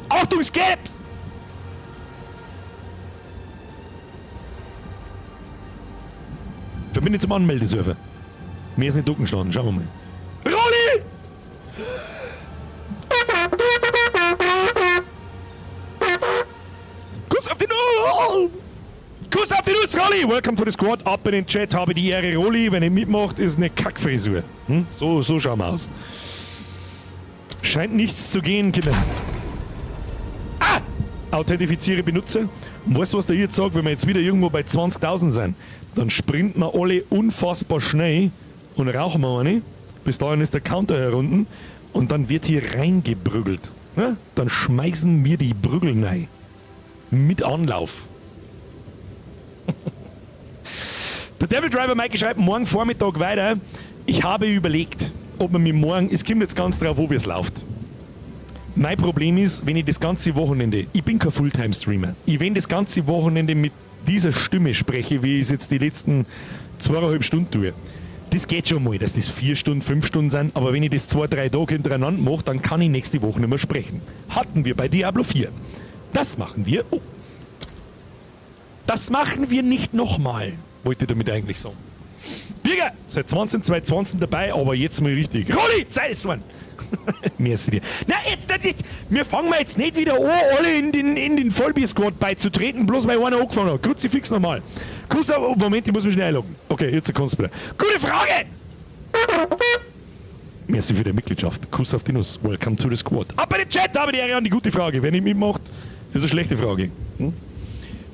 Achtung, Scabs! Verbinde zum Anmeldeserver. Mir ist nicht gestanden, schauen wir mal. Rolli! Kuss auf die Nuss! Kuss auf die Nuss, Rolli! Welcome to the squad. Ab in den Chat, habe die Ehre, Rolli. Wenn ihr mitmacht, ist eine Kackfrisur. Hm? So schauen wir aus. Scheint nichts zu gehen, Kinder. Ah! Authentifiziere Benutzer. Und weißt du, was der jetzt sagt? Wenn wir jetzt wieder irgendwo bei 20.000 sind, dann sprinten wir alle unfassbar schnell und rauchen wir eine. Bis dahin ist der Counter herunten und dann wird hier reingebrüggelt. Ne? Dann schmeißen wir die Brügel rein. Mit Anlauf. Der Devil Driver Mike schreibt morgen Vormittag weiter. Ich habe überlegt, ob man mir morgen, es kommt jetzt ganz drauf, wo es läuft. Mein Problem ist, wenn ich das ganze Wochenende, ich bin kein Fulltime-Streamer, ich wenn das ganze Wochenende mit dieser Stimme spreche, wie ich es jetzt die letzten 2,5 Stunden tue, das geht schon mal, dass das 4 Stunden, 5 Stunden sind, aber wenn ich das 2, 3 Tage hintereinander mache, dann kann ich nächste Woche nicht mehr sprechen. Hatten wir bei Diablo 4. Das machen wir. Oh. Das machen wir nicht nochmal, wollte ich damit eigentlich sagen. Birger, seit 2020 dabei, aber jetzt mal richtig. Rolli, Zeit ist geworden. Merci dir. Na, jetzt nicht. Wir fangen mal jetzt nicht wieder an, alle in den Vollbier-Squad beizutreten, bloß weil einer angefangen hat. Kruzifix nochmal. Kuss auf, oh, Moment, ich muss mich schnell einloggen. Okay, jetzt kommst du wieder. Gute Frage! Merci für die Mitgliedschaft. Kuss auf die Nuss. Welcome to the Squad. Ab in den Chat, habe die Ehre an die gute Frage. Wer nicht mitmacht, ist eine schlechte Frage. Hm?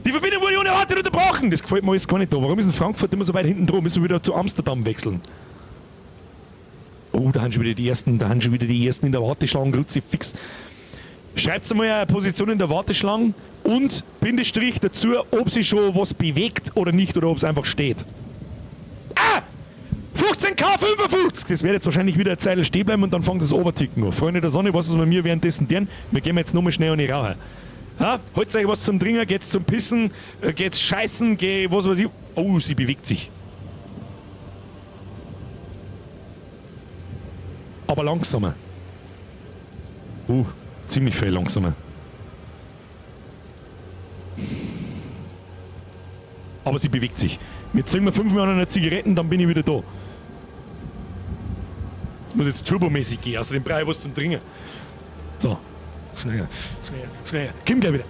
Die Verbindung wurde unerwartet unterbrochen. Das gefällt mir alles gar nicht da. Warum ist denn Frankfurt immer so weit hinten dran? Müssen wir wieder zu Amsterdam wechseln? Oh, da haben schon wieder die ersten, da haben schon wieder die ersten in der Warteschlange. Kruzifix. Schreibt mal eine Position in der Warteschlange und Bindestrich dazu, ob sich schon was bewegt oder nicht oder ob es einfach steht. Ah! 15K55! Das wird jetzt wahrscheinlich wieder eine Zeit stehen bleiben und dann fängt das Oberticken an. Freunde der Sonne, was ist mit mir währenddessen deren? Wir gehen jetzt nochmal schnell an die Raucher. Ha? Holt euch was zum Trinken, geht's zum Pissen, geht's scheißen, geh, was weiß ich. Oh, sie bewegt sich. Aber langsamer. Ziemlich viel langsamer. Aber sie bewegt sich. Wir ziehen mir 5 Millionen Zigaretten, dann bin ich wieder da. Das muss jetzt turbomäßig gehen, außerdem brauche ich was zum Trinken. So. Schneller, schneller, schneller. Komm gleich wieder.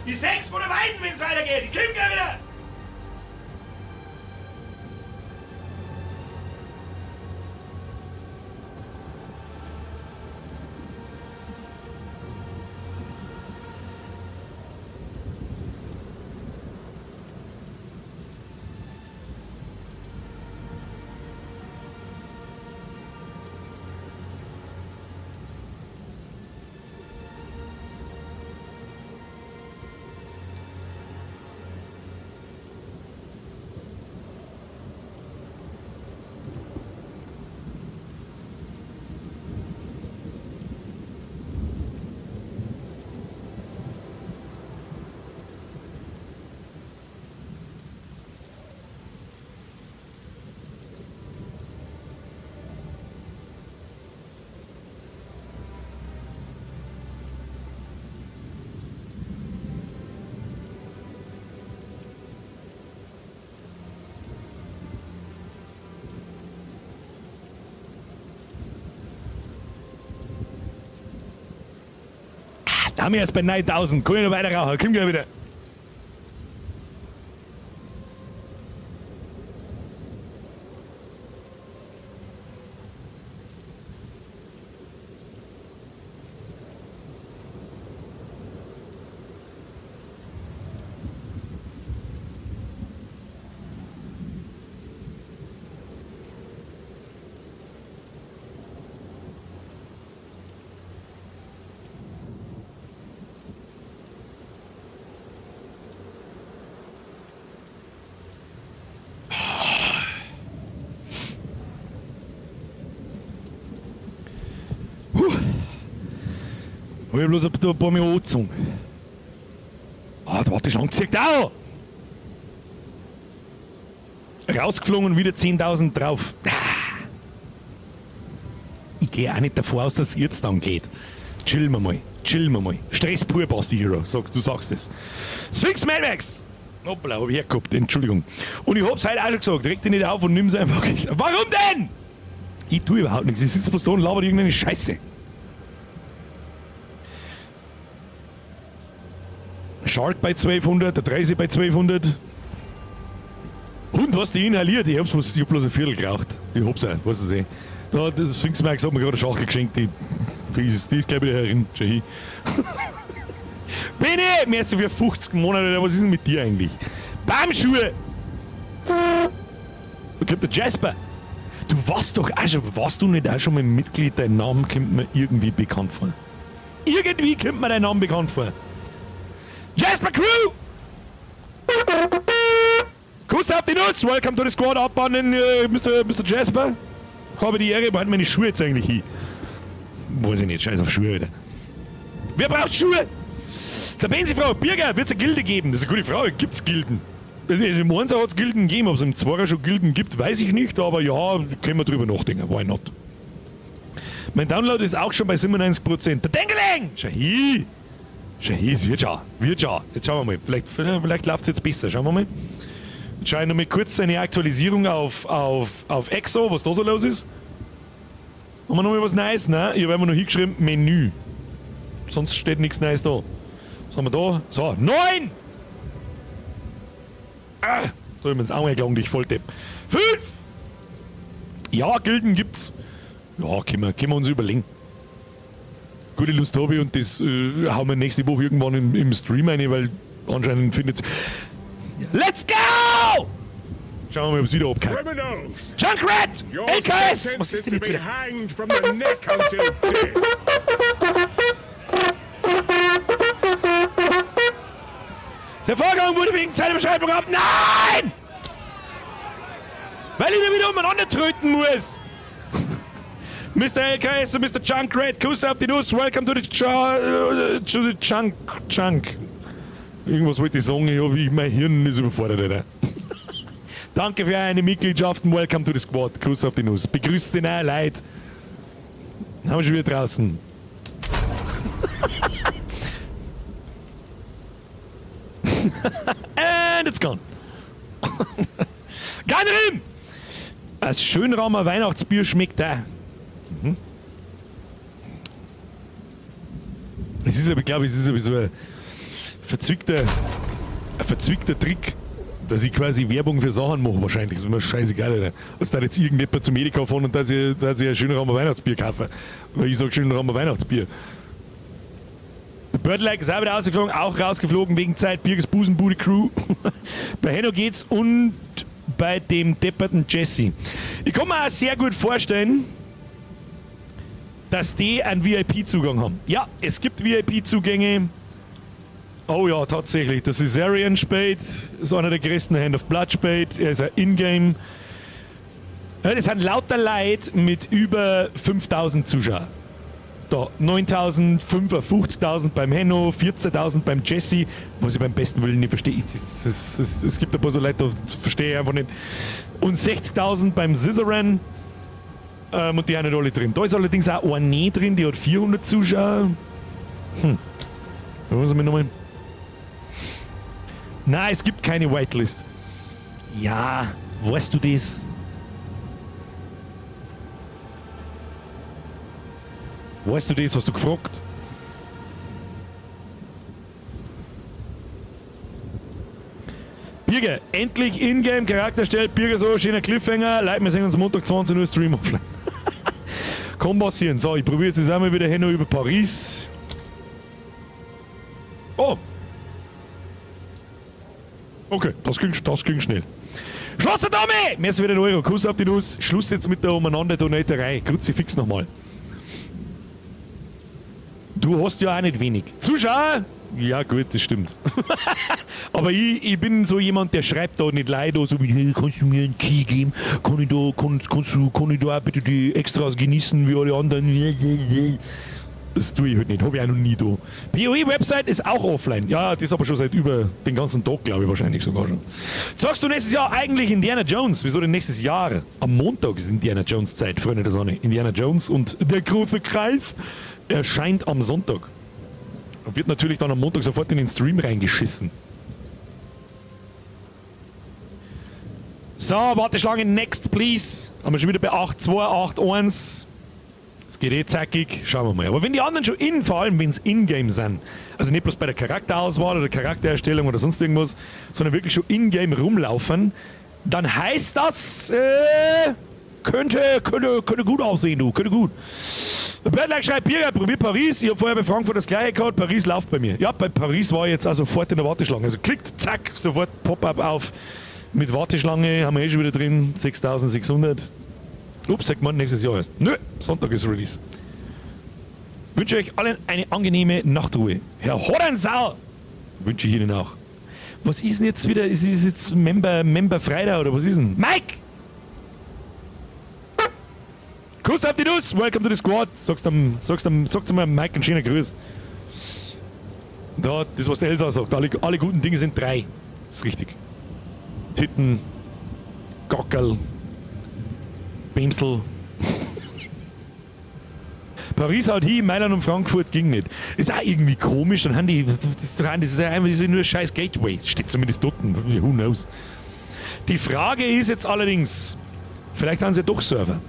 Die 6 von der Weiden, wenn es weitergeht. Ich komm gleich wieder. Da haben wir erst bei 9000. Kann ich noch weiter rauchen. Komm gleich wieder. Hab ich bloß ein paar Mal angezogen. Ah, da warte, schon zieht auch! Rausgeflogen und wieder 10.000 drauf. Ah. Ich gehe auch nicht davon aus, dass es jetzt dann geht. Chillen wir mal. Chillen wir mal. Stress pur, Basti Hero. Sagst, du sagst es. Sphinx Mad Max! Hoppla, hab ich hergehabt, Entschuldigung. Und ich hab's heute auch schon gesagt, reg dich nicht auf und nimm's einfach. Warum denn? Ich tue überhaupt nichts. Ich sitze bloß da und laber irgendeine Scheiße. Shark bei 1200, der 30 bei 1200. Hund, hast du inhaliert? Ich hab's bloß, ich hab bloß ein Viertel geraucht. Ich hab's auch, weißt du eh. Da, das Sphinx Max hat mir gerade eine Schachtel geschenkt, die ist glaube ich, der Herrin. Schau hin. Benni, merci für 50 Monate, was ist denn mit dir eigentlich? Bam, Schuhe! Da kommt der Jasper. Du warst doch auch schon, warst du nicht auch schon mal Mitglied? Dein Name kommt mir irgendwie bekannt vor. Irgendwie kommt mir dein Name bekannt vor. Jasper Crew! Kuss auf die Nuss! Welcome to the squad, abbauen, Mr. Jasper. Habe die Ehre, behalte meine Schuhe jetzt eigentlich hin? Weiß ich nicht, scheiß auf Schuhe, Alter. Wer braucht Schuhe? Der Benzi fragt, Birger, wird's eine Gilde geben? Das ist eine gute Frage, gibt's Gilden? Also im Einser hat's Gilden gegeben, ob es im Zweier schon Gilden gibt, weiß ich nicht, aber ja, können wir drüber nachdenken, why not? Mein Download ist auch schon bei 97%. Der Dengeling! Schau hin! Schau hin, es wird schon, wird schon. Jetzt schauen wir mal, vielleicht läuft's jetzt besser, schauen wir mal. Jetzt schaue ich noch mal kurz eine Aktualisierung auf Exo, was da so los ist. Haben wir noch mal was Neues? Nein, ich habe einfach nur hingeschrieben, Menü. Sonst steht nichts Neues da. Was haben wir da? So, 9! Ah, da haben wir uns auch eingelangt, dich Volldepp. 5! Ja, Gilden gibt's. Ja, können wir uns überlegen. Gute Lust habe ich und das hauen wir nächste Woche irgendwann im Stream rein, weil anscheinend findet. Let's go! Schauen wir mal, ob es wieder abkackt. Junkrat! LKS! Was ist denn jetzt wieder? Der Vorgang wurde wegen Zeitüberschreitung ab. Nein! Weil ich da wieder umeinander tröten muss. Mr. LKS und Mr. Junkrat, Kuss auf die Nuss. Welcome to the, to the Junk. Irgendwas wollte ich sagen, mein Hirn ist überfordert, Alter. Danke für eine Mitgliedschaft und welcome to the squad. Kuss auf die Nuss. Begrüßt den auch, Leute. Haben wir schon wieder draußen. And it's gone. Ganrim! Ein Schönraumer Weihnachtsbier schmeckt da. Mhm. Es ist aber, glaube ich, es ist aber so ein verzwickter Trick, dass ich quasi Werbung für Sachen mache wahrscheinlich. Das ist mir scheißegal, Alter. Dass da jetzt irgendjemand zum Edeka fahren und dass ich ein Schönraumer Weihnachtsbier kaufe. Weil ich sage Schönraumer Weihnachtsbier. Der Birdlike ist auch wieder rausgeflogen, auch rausgeflogen wegen Zeit. Birgers Busenbude Crew. Bei Henno geht's und bei dem depperten Jesse. Ich kann mir auch sehr gut vorstellen, dass die einen VIP-Zugang haben. Ja, es gibt VIP-Zugänge. Oh ja, tatsächlich. Der Caesarion Spade ist einer der größten Hand of Blood Spade. Er ist ein Ingame. Ja, das sind lauter Leute mit über 5000 Zuschauern. Da, 9.000, 55.000 beim Henno, 14.000 beim Jesse, was ich beim besten Willen nicht verstehe. Es gibt ein paar so Leute, das verstehe ich einfach nicht. Und 60.000 beim Scissoran. Und die sind nicht alle drin. Da ist allerdings auch eine drin, die hat 400 Zuschauer. Da muss ich nochmal. Nein, es gibt keine Whitelist. Ja, weißt du das? Weißt du das? Hast du gefragt? Birger, endlich Ingame Charakter stellt. Birger so, schöner Cliffhanger. Leute, wir sehen uns Montag 20 Uhr Stream offline. Kann passieren. So, ich probiere jetzt einmal wieder Henno über Paris. Oh. Okay, das ging schnell. Schloss der Dame! Merci für den Euro. Kuss auf die Nuss. Schluss jetzt mit der Umeinander-Donaterei. Kruzifix nochmal. Du hast ja auch nicht wenig. Zuschauer? Ja gut, das stimmt. Aber ich bin so jemand, der schreibt da nicht leider so wie, hey, kannst du mir einen Key geben? Kann ich da, kannst du, kann ich da auch bitte die Extras genießen wie alle anderen? Das tue ich halt nicht, habe ich auch noch nie da. PoE-Website ist auch offline. Ja, das aber schon seit über den ganzen Tag, glaube ich, wahrscheinlich sogar schon. Zockst du nächstes Jahr eigentlich Indiana Jones? Wieso denn nächstes Jahr? Am Montag ist Indiana Jones Zeit, Freunde der Sonne. Indiana Jones und der große Greif erscheint am Sonntag. Und wird natürlich dann am Montag sofort in den Stream reingeschissen. So, Warteschlange, next, please. Haben wir schon wieder bei 8, 2, 8, 1. Es geht eh zackig, schauen wir mal. Aber wenn die anderen schon in, vor allem wenn es in-game sind, also nicht bloß bei der Charakterauswahl oder Charaktererstellung oder sonst irgendwas, sondern wirklich schon in-game rumlaufen, dann heißt das, könnte gut aussehen, du, könnte gut. Birdlike schreibt, Birger, probier Paris. Ich hab vorher bei Frankfurt das gleiche gehabt, Paris läuft bei mir. Ja, bei Paris war ich jetzt auch sofort in der Warteschlange. Also klickt, zack, sofort Pop-up auf. Mit Warteschlange haben wir eh schon wieder drin, 6600. Ups, sagt man nächstes Jahr erst. Nö, Sonntag ist Release. Wünsche euch allen eine angenehme Nachtruhe. Herr Horensau, wünsche ich Ihnen auch. Was ist denn jetzt wieder? Ist es jetzt Member Freitag oder was ist denn? Mike! Kuss auf die Nuss, welcome to the squad. Sagst mal Mike einen schönen Gruß. Da, das, was der Elsa sagt, alle guten Dinge sind drei. Das ist richtig. Titten, Gockerl, Bimsel. Paris haut hin, Mailand und Frankfurt ging nicht. Ist auch irgendwie komisch, dann haben die, das ist ja einfach, das ist nur ein scheiß Gateway. Steht zumindest dort, who knows. Die Frage ist jetzt allerdings, vielleicht haben sie ja doch Server.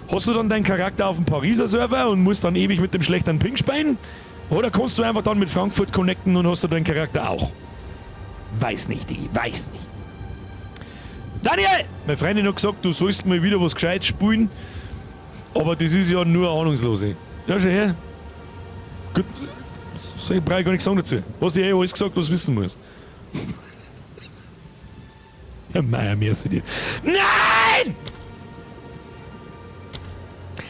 Hast du dann deinen Charakter auf dem Pariser Server und musst dann ewig mit dem schlechten Ping spielen? Oder kannst du einfach dann mit Frankfurt connecten und hast du deinen Charakter auch? Weiß nicht, Digi, weiß nicht. Daniel! Meine Freundin hat gesagt, du sollst mal wieder was Gescheites spielen. Aber das ist ja nur Ahnungslose. Ja, schon her. Gut, soll ich brauche ich gar nichts sagen dazu. Hast du eh alles gesagt, was du wissen musst. Ja, Meier, merci dir. Nein!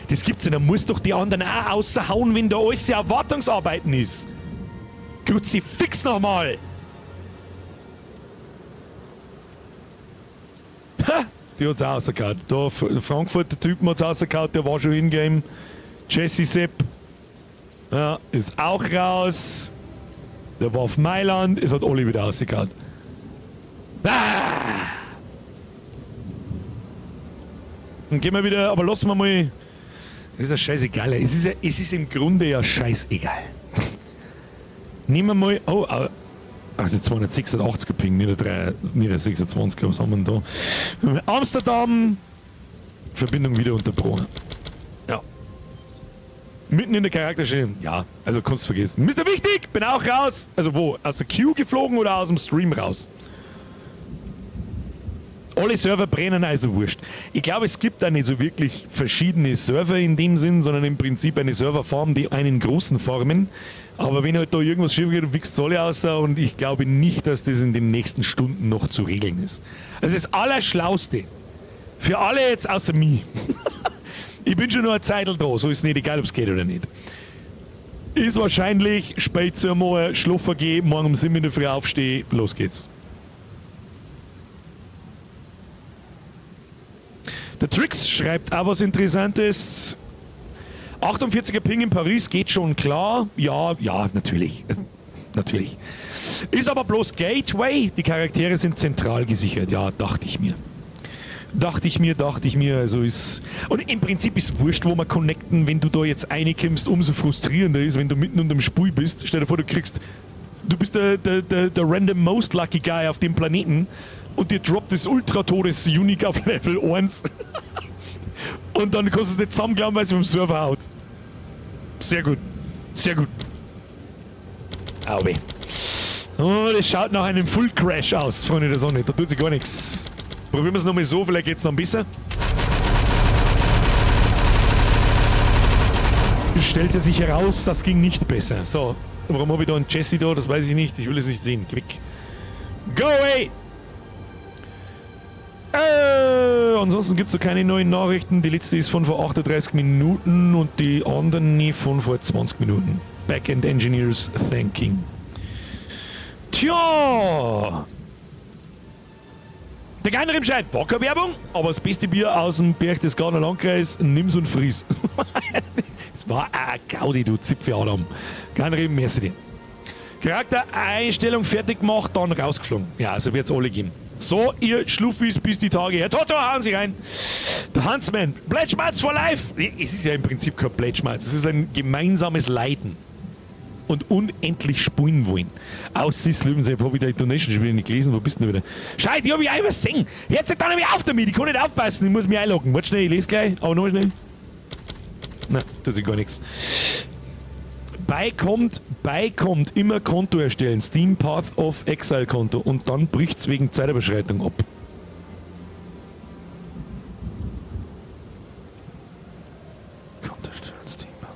Das gibt's ja, da muss doch die anderen auch außerhauen, wenn da alles ja Wartungsarbeiten ist. Kruzifix nochmal! Ha! Die hat's auch rausgehauen. Da, Frankfurt, der Typ hat's rausgehauen, der war schon in-game. Jesse Sepp. Ja, ist auch raus. Der war auf Mailand, es hat alle wieder rausgehauen. Ah! Dann gehen wir wieder, aber lassen wir mal. Das ist ja scheißegal. Es ist im Grunde ja scheißegal. Nehmen wir mal. Oh, oh, also 286er Ping, nicht der drei, nicht der 26er, was haben wir denn da? Amsterdam! Verbindung wieder unterbrochen. Ja. Mitten in der Charakterstelle. Ja, also kannst du vergessen. Mister Wichtig, bin auch raus. Also wo? Aus der Queue geflogen oder aus dem Stream raus? Alle Server brennen, also wurscht. Ich glaube, es gibt da nicht so wirklich verschiedene Server in dem Sinn, sondern im Prinzip eine Serverfarm, die einen großen formen. Aber wenn halt da irgendwas schief geht, wichst alle aus und ich glaube nicht, dass das in den nächsten Stunden noch zu regeln ist. Also das Allerschlauste für alle jetzt außer mir. Ich bin schon noch eine Zeit da, so ist es nicht egal, ob's geht oder nicht. Ist wahrscheinlich spät zu einmal, schlafen gehen, morgen um 7 in der Früh aufstehen, los geht's. Der Trix schreibt auch was Interessantes. 48er Ping in Paris geht schon klar. Ja, ja, natürlich. Natürlich. Ist aber bloß Gateway. Die Charaktere sind zentral gesichert. Ja, dachte ich mir. Dachte ich mir, dachte ich mir. Also ist. Und im Prinzip ist wurscht, wo wir connecten. Wenn du da jetzt reinkommst, umso frustrierender ist, wenn du mitten unterm Spul bist. Stell dir vor, du kriegst. Du bist der random most lucky guy auf dem Planeten. Und dir droppt das Ultra-Todes-Unique auf Level 1. Und dann kannst du es nicht zusammenklauen, weil es vom Server haut. Sehr gut. Sehr gut. Au weh. Oh, das schaut nach einem Full Crash aus, Freunde der Sonne. Da tut sich gar nichts. Probieren wir es nochmal so, vielleicht geht's noch besser. Stellte sich heraus, das ging nicht besser. So, warum hab ich da einen Jesse da? Das weiß ich nicht. Ich will es nicht sehen. Quick. Go away! Ansonsten gibt's noch keine neuen Nachrichten. Die letzte ist von vor 38 Minuten und die anderen nie von vor 20 Minuten. Backend Engineers Thanking. Tja! Der Geinrim schreibt, war keine Werbung, aber das beste Bier aus dem Berchtesgadener Landkreis, nimm's und friss. Es war a Gaudi, du Zipfel Adam. Kein Reden, merci dir. Charaktereinstellung fertig gemacht, dann rausgeflogen. Ja, also wird's alle geben. So, ihr Schluffis bis die Tage. Herr Toto, hauen Sie rein. Der Huntsman, Pledgemalz for life. Es ist ja im Prinzip kein Pledgemalz, es ist ein gemeinsames Leiden. Und unendlich spielen wollen. Aus Sis Löwensee, habe ich die Donation schon wieder nicht gelesen. Wo bist du denn wieder? Scheiße, die hab ich auch übersehen. Jetzt dann nämlich auf damit, ich kann nicht aufpassen, ich muss mich einloggen. Warte schnell, ich lese gleich, aber noch schnell. Nein, tut sich gar nichts. Beikommt immer Konto erstellen, Steam Path of Exile Konto und dann bricht's wegen Zeitüberschreitung ab. Konto erstellen, Steam Path.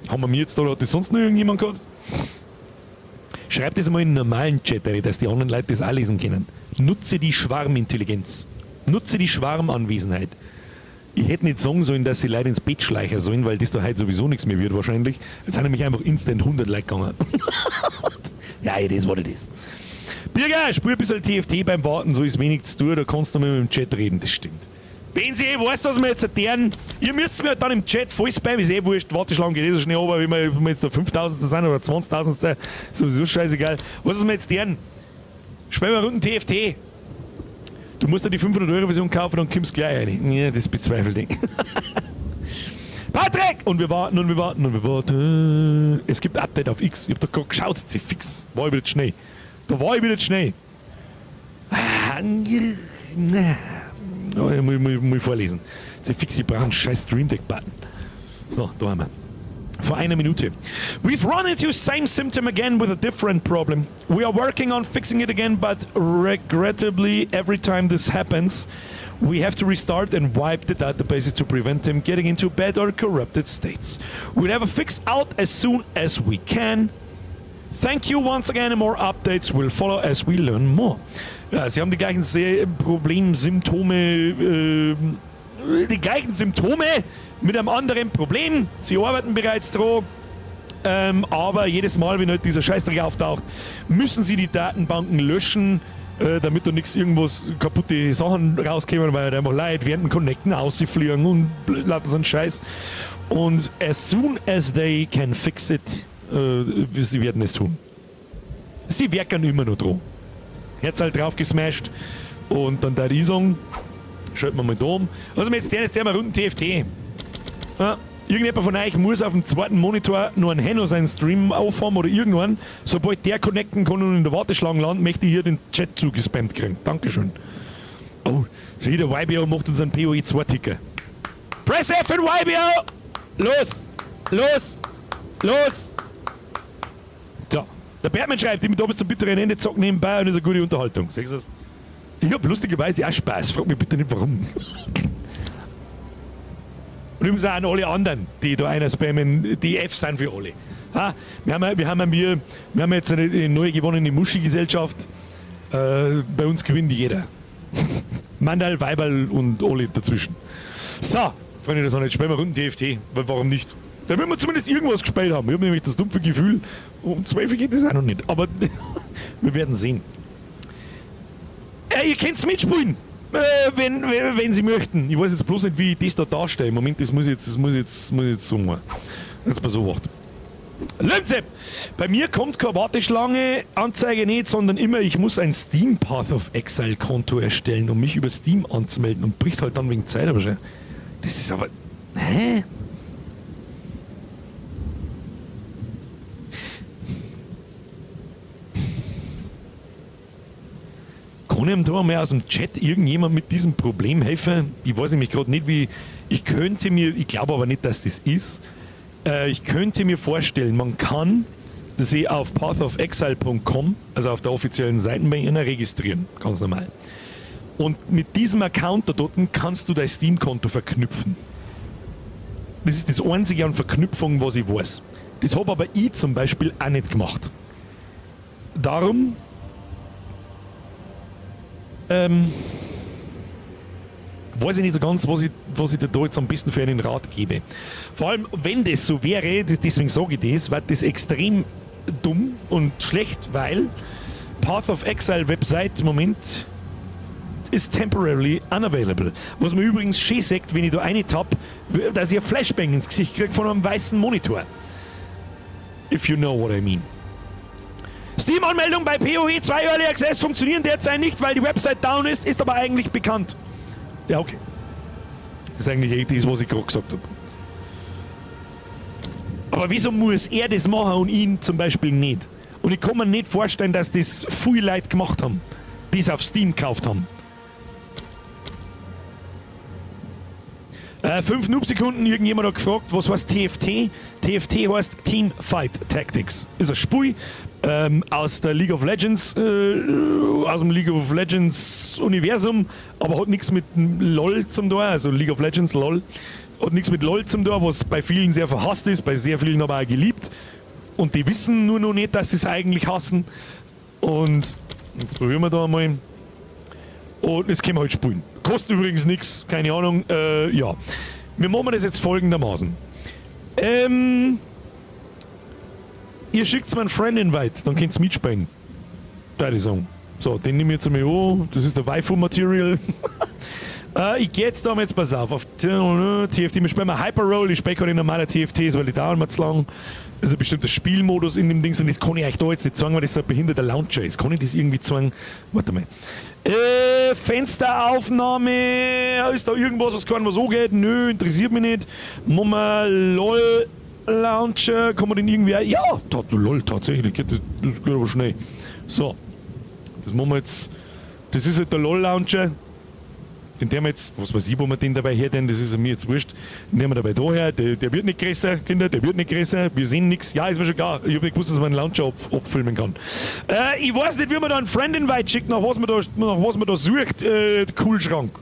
Haben wir mir jetzt da, hat das sonst noch irgendjemand gehabt? Schreibt das mal in den normalen Chat rein, dass die anderen Leute das auch lesen können. Nutze die Schwarmintelligenz. Nutze die Schwarmanwesenheit. Ich hätte nicht sagen sollen, dass sie Leute ins Bett schleichen sollen, weil das da heute sowieso nichts mehr wird wahrscheinlich. Jetzt sind nämlich einfach instant 100 Leute gegangen. Ja, it is what it is. Birger, spiel ein bisschen TFT beim Warten, so ist wenig zu tun, da kannst du mal mit dem Chat reden, das stimmt. Wenn Sie eh weiß, was wir jetzt erklären, ihr müsst mir dann im Chat voll spammen, ist eh wurscht, Warteschlange geht eh so schnell runter, wenn wir jetzt da 5000 sind oder 20.000, ist sowieso scheißegal. Was ist wir jetzt deren? Spielen wir Runden TFT. Du musst dir die 500-Euro-Version kaufen und kommst gleich rein. Ja, das bezweifle ich. Patrick! Und wir warten und wir warten und wir warten. Es gibt Update auf X. Ich hab da gerade geschaut, jetzt fix. War ich wieder zu schnell. Da war ich wieder zu schnell. Ah, na. Oh, ich muss vorlesen. Jetzt fix, ich brauche einen scheiß Stream Deck Button. So, da haben wir. Vor einer Minute. We've run into same symptom again with a different problem. We are working on fixing it again, but regrettably, every time this happens, we have to restart and wipe the databases to prevent them getting into bad or corrupted states. We'll have a fix out as soon as we can. Thank you once again and more updates will follow as we learn more. Ja, sie haben die gleichen Problemsymptome, die gleichen Symptome mit einem anderen Problem. Sie arbeiten bereits dran, aber jedes Mal, wenn halt dieser Scheißdreck auftaucht, müssen sie die Datenbanken löschen, damit da nichts irgendwas kaputte Sachen rauskommen, weil halt einfach Leute während dem Connecten ausfliegen und lauter so ein Scheiß. Und as soon as they can fix it, sie werden es tun. Sie werken immer noch dran. Herz halt drauf gesmashed und dann da die sagen, schalten wir mal da um. Also jetzt der mal Runden TFT. Ja, irgendjemand von euch muss auf dem zweiten Monitor nur einen Henno seinen Stream aufhaben oder irgendwann. Sobald der connecten kann und in der Warteschlange landet, möchte ich hier den Chat zugespammt kriegen. Dankeschön. Oh, wieder YBO macht uns einen PoE 2 Ticker. Press F in YBO! Los! Los! Los! So. Der Bergmann schreibt, ich bin da bis zum bitteren Ende, zocken nebenbei und ist eine gute Unterhaltung. Siehst du das? Ich hab lustigerweise auch Spaß. Frag mich bitte nicht warum. Und übrigens auch an alle anderen, die da einer spammen, die F sind für alle. Ha? Wir haben jetzt eine neu gewonnene Muschi-Gesellschaft. Bei uns gewinnt jeder. Mandal, Weiberl und alle dazwischen. So, Freunde der Sonne, jetzt spielen wir Runden TFT. Weil warum nicht? Da will wir zumindest irgendwas gespielt haben. Ich habe nämlich das dumpfe Gefühl, um 12 geht das auch noch nicht. Aber wir werden sehen. Ihr könnt's mitspielen, wenn Sie möchten. Ich weiß jetzt bloß nicht, wie ich das da darstelle. Moment, das muss ich jetzt, das muss ich jetzt, muss ich jetzt so machen. Jetzt mal so macht. Lömze! Bei mir kommt keine Warteschlange, Anzeige nicht, sondern immer, ich muss ein Steam Path of Exile Konto erstellen, um mich über Steam anzumelden und bricht halt dann wegen Zeit. Aber schon. Das ist aber. Hä? Kann ihm da mal aus dem Chat irgendjemand mit diesem Problem helfen? Ich weiß nämlich gerade nicht, wie. Ich könnte mir, ich glaube aber nicht, dass das ist. Ich könnte mir vorstellen, man kann sie auf pathofexile punkt com, also auf der offiziellen Seite bei ihnen registrieren, ganz normal. Und mit diesem Account da dort kannst du dein Steam-Konto verknüpfen. Das ist das einzige an Verknüpfung, was ich weiß. Das hab aber ich zum Beispiel auch nicht gemacht. Darum weiß ich nicht so ganz, was ich dir da jetzt am besten für einen Rat gebe. Vor allem, wenn das so wäre, deswegen sage ich das, weil das extrem dumm und schlecht, weil Path of Exile Website im Moment is temporarily unavailable. Was man übrigens schön sagt, wenn ich da eine tapp, dass ich ein Flashbang ins Gesicht krieg von einem weißen Monitor. If you know what I mean. Steam-Anmeldung bei PoE 2 Early Access funktionieren derzeit nicht, weil die Website down ist, ist aber eigentlich bekannt. Ja, okay. Das ist eigentlich eh das, was ich gerade gesagt habe. Aber wieso muss er das machen und ihn zum Beispiel nicht? Und ich kann mir nicht vorstellen, dass das viele Leute gemacht haben, die es auf Steam gekauft haben. 5 Noob-Sekunden, irgendjemand hat gefragt, was heißt TFT? TFT heißt Team Fight Tactics. Ist ein Spiel aus der League of Legends, aus dem League of Legends Universum, aber hat nichts mit LOL zum tun, also League of Legends, LOL. Hat nichts mit LOL zum tun, was bei vielen sehr verhasst ist, bei sehr vielen aber auch geliebt. Und die wissen nur noch nicht, dass sie es eigentlich hassen. Und jetzt probieren wir da einmal. Und jetzt können wir halt spielen. Kostet übrigens nichts, keine Ahnung. Ja. Wir machen das jetzt folgendermaßen. Ihr schickt mir einen Friend-Invite, dann könnt ihr mitspielen. Da ich sagen. So, den nehme ich jetzt einmal an. Das ist der Waifu-Material. Ich geh jetzt da mal jetzt, pass auf TFT. Wir spielen mal Hyper Roll. Ich spiele keine normale TFTs, weil die dauern mir zu lang. Das ist ein bestimmter Spielmodus in dem Ding und das kann ich euch da jetzt nicht sagen, weil das so ein behinderter Launcher ist. Kann ich das irgendwie zeigen? Warte mal. Fensteraufnahme. Ist da irgendwas, was keinem was angeht? Nö, interessiert mich nicht. Machen wir LOL Launcher. Kann man den irgendwie. Ja, da, LOL, tatsächlich. Geht das, das geht aber schnell. So. Das machen wir jetzt. Das ist halt der LOL Launcher. Den der wir jetzt, was weiß ich, wo wir den dabei her, denn das ist mir jetzt wurscht. Den nehmen wir dabei da her, der wird nicht größer, Kinder, der wird nicht größer, wir sehen nichts. Ja, ist mir schon klar. Ich hab nicht gewusst, dass man einen Launcher abfilmen kann. Ich weiß nicht, wie man da einen Friend-Invite schickt, nach was man da sucht. Kühlschrank.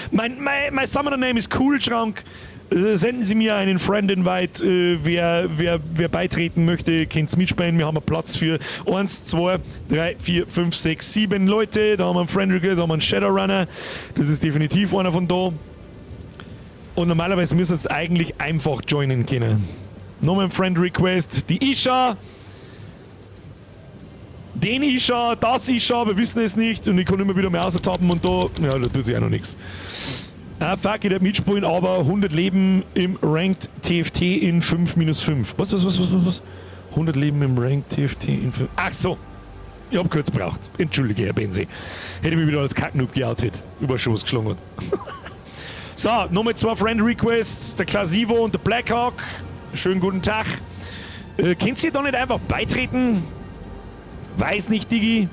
Mein Summoner Name ist Kühlschrank. Senden Sie mir einen Friend-Invite, wer beitreten möchte, könnt's mitspielen. Wir haben einen Platz für 1, 2, 3, 4, 5, 6, 7 Leute. Da haben wir einen Friend Request, da haben wir einen Shadowrunner. Das ist definitiv einer von da. Und normalerweise müsstest du eigentlich einfach joinen können. Nochmal ein Friend Request. Die Isha. Den Isha, das Isha, wir wissen es nicht. Und ich kann immer wieder mehr austappen und da, ja, da tut sich auch noch nichts. Ah, fuck, ich darf mitspielen, aber 100 Leben im Ranked TFT in 5 minus 5. Was, was, was, was, was, was? 100 Leben im Ranked TFT in 5. Ach so. Ich hab kurz gebraucht. Entschuldige, Herr Bensi. Hätte mich wieder als Kacknoob geoutet. Über Schoß geschlagen hat. So, nochmal 2 Friend Requests. Der Klasivo und der Blackhawk. Schönen guten Tag. Könnt ihr da nicht einfach beitreten? Weiß nicht, Digi.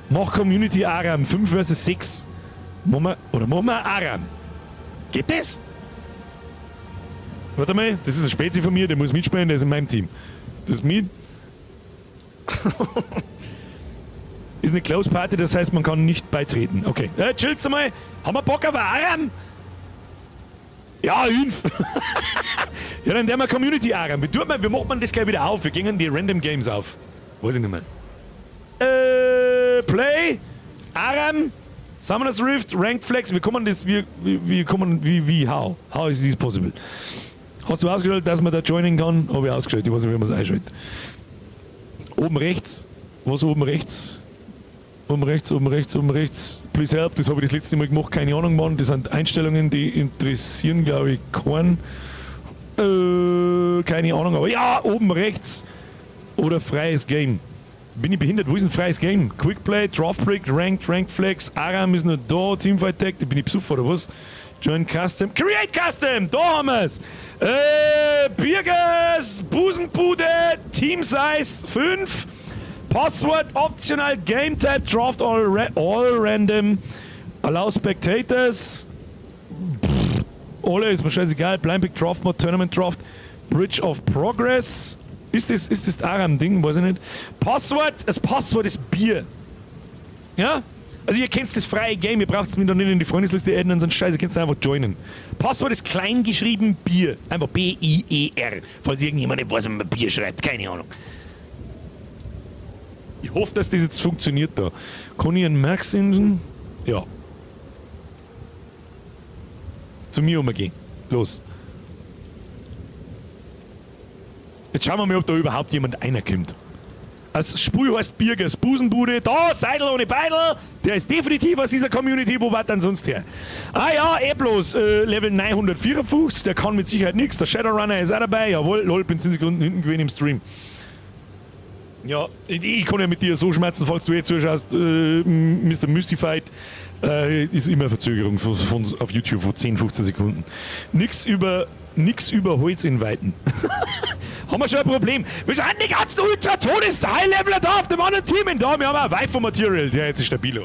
Mach Community Aram. 5 versus 6. Machen wir, oder machen wir Aram? Geht das? Warte mal, das ist ein Spezi von mir, der muss mitspielen, der ist in meinem Team. Das ist mit. Ist eine Close Party, das heißt, man kann nicht beitreten. Okay. Chillt's einmal. Haben wir Bock auf Aram? Ja, Inf. Ja, dann der mal Community Aram. Wie tut man, wie macht man das gleich wieder auf? Wir gehen die Random Games auf. Weiß ich nicht mehr. Play. Aram. Summoner's Rift, Ranked Flex, wie kommen das, wie, wie, wie kommen, wie, wie, how? How is this possible? Hast du ausgeschaltet, dass man da joinen kann? Hab ich ausgeschaltet, ich weiß nicht, wie man es einschaltet. Oben rechts, was oben rechts? Oben rechts, oben rechts, oben rechts. Please help, das habe ich das letzte Mal gemacht, keine Ahnung, Mann. Das sind Einstellungen, die interessieren, glaube ich, keinen. Keine Ahnung, aber ja, oben rechts. Oder freies Game. Bin ich behindert? Wo ist ein freies Game? Quick Play, Draft Break, Ranked, Ranked Flex, Aram ist nur da, Teamfight Tag, bin ich besoffen oder was? Join Custom, Create Custom, da haben wir's! Birgers, Busenbude, Team Size 5, Passwort, optional, Game Type, Draft all Random, Allow Spectators, pff, alle ist mir scheißegal, Blind Pick Draft Mode, Tournament Draft, Bridge of Progress. Ist das Aram-Ding? Weiß ich nicht. Passwort, das Passwort ist Bier. Ja? Also ihr kennt das freie Game, ihr braucht es mir doch nicht in die Freundesliste adden und so einen Scheiß, ihr könnt es einfach joinen. Passwort ist klein geschrieben Bier. Einfach B-I-E-R. Falls irgendjemand nicht weiß, wie man Bier schreibt, keine Ahnung. Ich hoffe, dass das jetzt funktioniert da. Kann ich einen Max senden? Ja. Zu mir umgehen. Los. Jetzt schauen wir mal, ob da überhaupt jemand reinkommt. Das Spiel heißt Birgers Busenbude. Da, Seidel ohne Beidel. Der ist definitiv aus dieser Community. Wo war denn sonst her? Ah ja, eh bloß. Level 954. Der kann mit Sicherheit nichts. Der Shadowrunner ist auch dabei. Jawohl, lol, bin 10 Sekunden hinten gewesen im Stream. Ja, ich kann ja mit dir so schmerzen, falls du jetzt zuschaust. Mr. Mystified ist immer Verzögerung auf YouTube von 10, 15 Sekunden. Nix über Holz in Weiten. Haben wir schon ein Problem. Wir sind die ganzen Ultra-Todes-High-Leveler da auf dem anderen Team. Da, wir haben ein Waifu-Material. Der jetzt ist stabilo.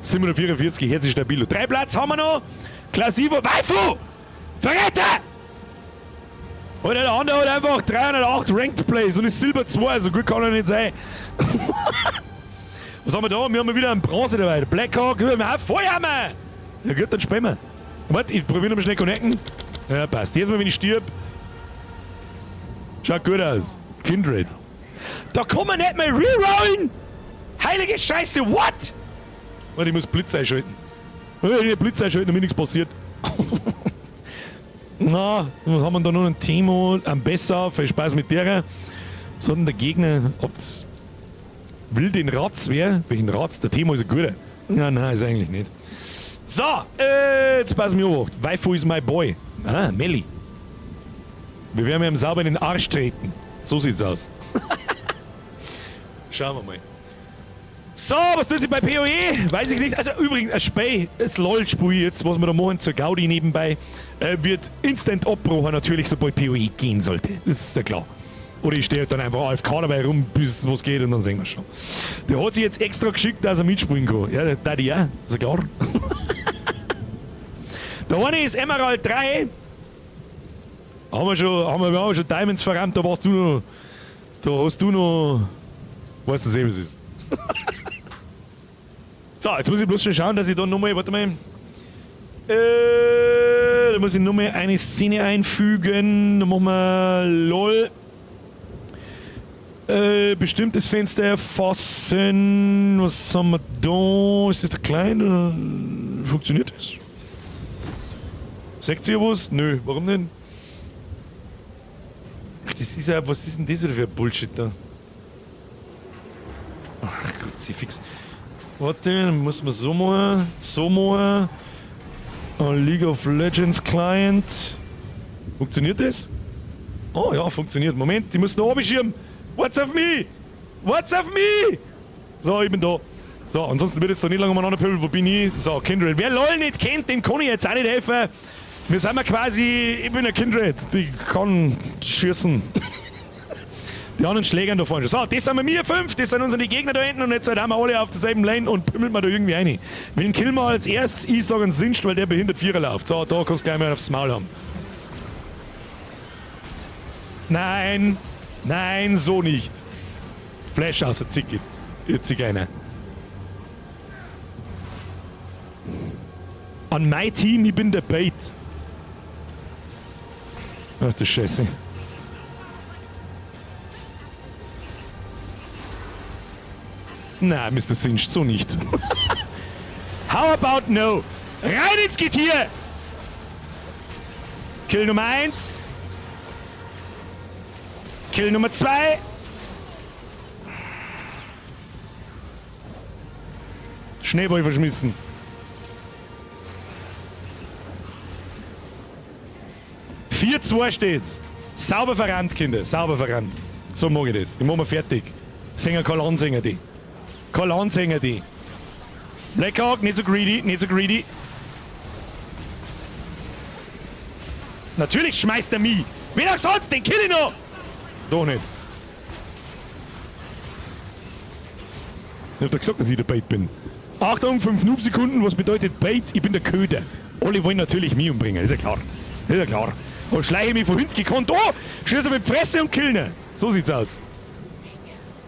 744, jetzt ist stabilo. 3 Platz haben wir noch. Klasivo, Waifu! Verräter! Und der andere hat einfach 308 Ranked Plays und ist Silber 2, also gut kann er nicht sein. Was haben wir da? Wir haben wieder einen Bronze dabei. Der Blackhawk, wir haben auch Feuerhammer! Ja gut, dann spielen wir. Warte, ich probiere nochmal schnell connecten. Ja, passt. Jedes Mal, wenn ich stirb. Schaut gut aus. Kindred. Da kann man nicht mehr rerollen! Heilige Scheiße, what? Warte, ich muss Blitz einschalten. Ich muss Blitz einschalten, damit nichts passiert. Na, was haben wir da noch? Ein Timo, ein Besser, viel Spaß mit der. Was hat denn der Gegner? Ob's will den Ratz wer? Welchen Ratz? Der Timo ist ein guter. Ja, nein, ist eigentlich nicht. So, jetzt pass mir auf. Waifu is my boy. Ah, Melli. Wir werden ihm sauber in den Arsch treten. So sieht's aus. Schauen wir mal. So, was tut sich bei PoE? Weiß ich nicht. Also übrigens, ein Spiel, das LOL-Spiel jetzt, was wir da machen zur Gaudi nebenbei, wird instant abgebrochen natürlich, sobald PoE gehen sollte. Das ist ja klar. Oder ich stehe halt dann einfach AFK dabei rum, bis was geht und dann sehen wir schon. Der hat sich jetzt extra geschickt, dass er mitspielen kann. Ja, der Daddy auch, ist ja klar. Der eine ist Emerald 3. Haben wir schon, haben wir, wir haben schon Diamonds verrammt, da warst du noch. Da hast du noch. Weißt du, was es ist. So, jetzt muss ich bloß schon schauen, dass ich da nochmal. Warte mal. Da muss ich nochmal eine Szene einfügen. Da machen wir LOL. Bestimmtes Fenster erfassen. Was haben wir da? Ist das der klein? Oder funktioniert das? Sagt ihr was? Nö, warum denn? Ach, das ist ja. Was ist denn das wieder für ein Bullshit da? Ach, Kruzifix. Warte, dann muss man so machen. So machen. League of Legends Client. Funktioniert das? Oh ja, funktioniert. Moment, ich muss noch abschirmen. What's of me? What's of me? So, ich bin da. So, ansonsten wird es da nicht lange umeinander pöbeln. Wo bin ich? So, Kindred. Wer LOL nicht kennt, dem kann ich jetzt auch nicht helfen. Wir sind ja quasi, ich bin ein Kindred. Die kann schießen. Die anderen Schlägern da vorne schon. So, das sind wir 5, das sind unsere Gegner da hinten und jetzt haben wir alle auf derselben Lane und pümmeln wir da irgendwie rein. Wen killen wir als erstes? Ich sage einen Sinst, weil der behindert Vierer läuft. So, da kannst du gleich mal aufs Maul haben. Nein, nein, so nicht. Flash aus der Zicke. Ihr Zigeuner. An mein Team, ich bin der Bait. Ach du Scheiße. Na, Mr. Singed, so nicht. How about no? Rein ins Getier! Kill Nummer 1. Kill Nummer 2. Schneeball verschmissen. 4-2 steht's. Sauber verrannt, Kinder. Sauber verrannt. So mag ich das. Die machen wir fertig. Sänger Karl Ansänger die. Karl Ansänger die. Blackhawk, nicht so greedy, nicht so greedy. Natürlich schmeißt er mich. Wen auch sonst, den kill ich noch. Doch nicht. Ich hab doch gesagt, dass ich der Bait bin. Achtung, 5 Noob-Sekunden, was bedeutet Bait? Ich bin der Köder. Alle wollen natürlich mich umbringen, ist ja klar. Ist ja klar. Und schleiche mich von hinten gekonnt. Oh, schieße mit Fresse und kill ihn. So sieht's aus.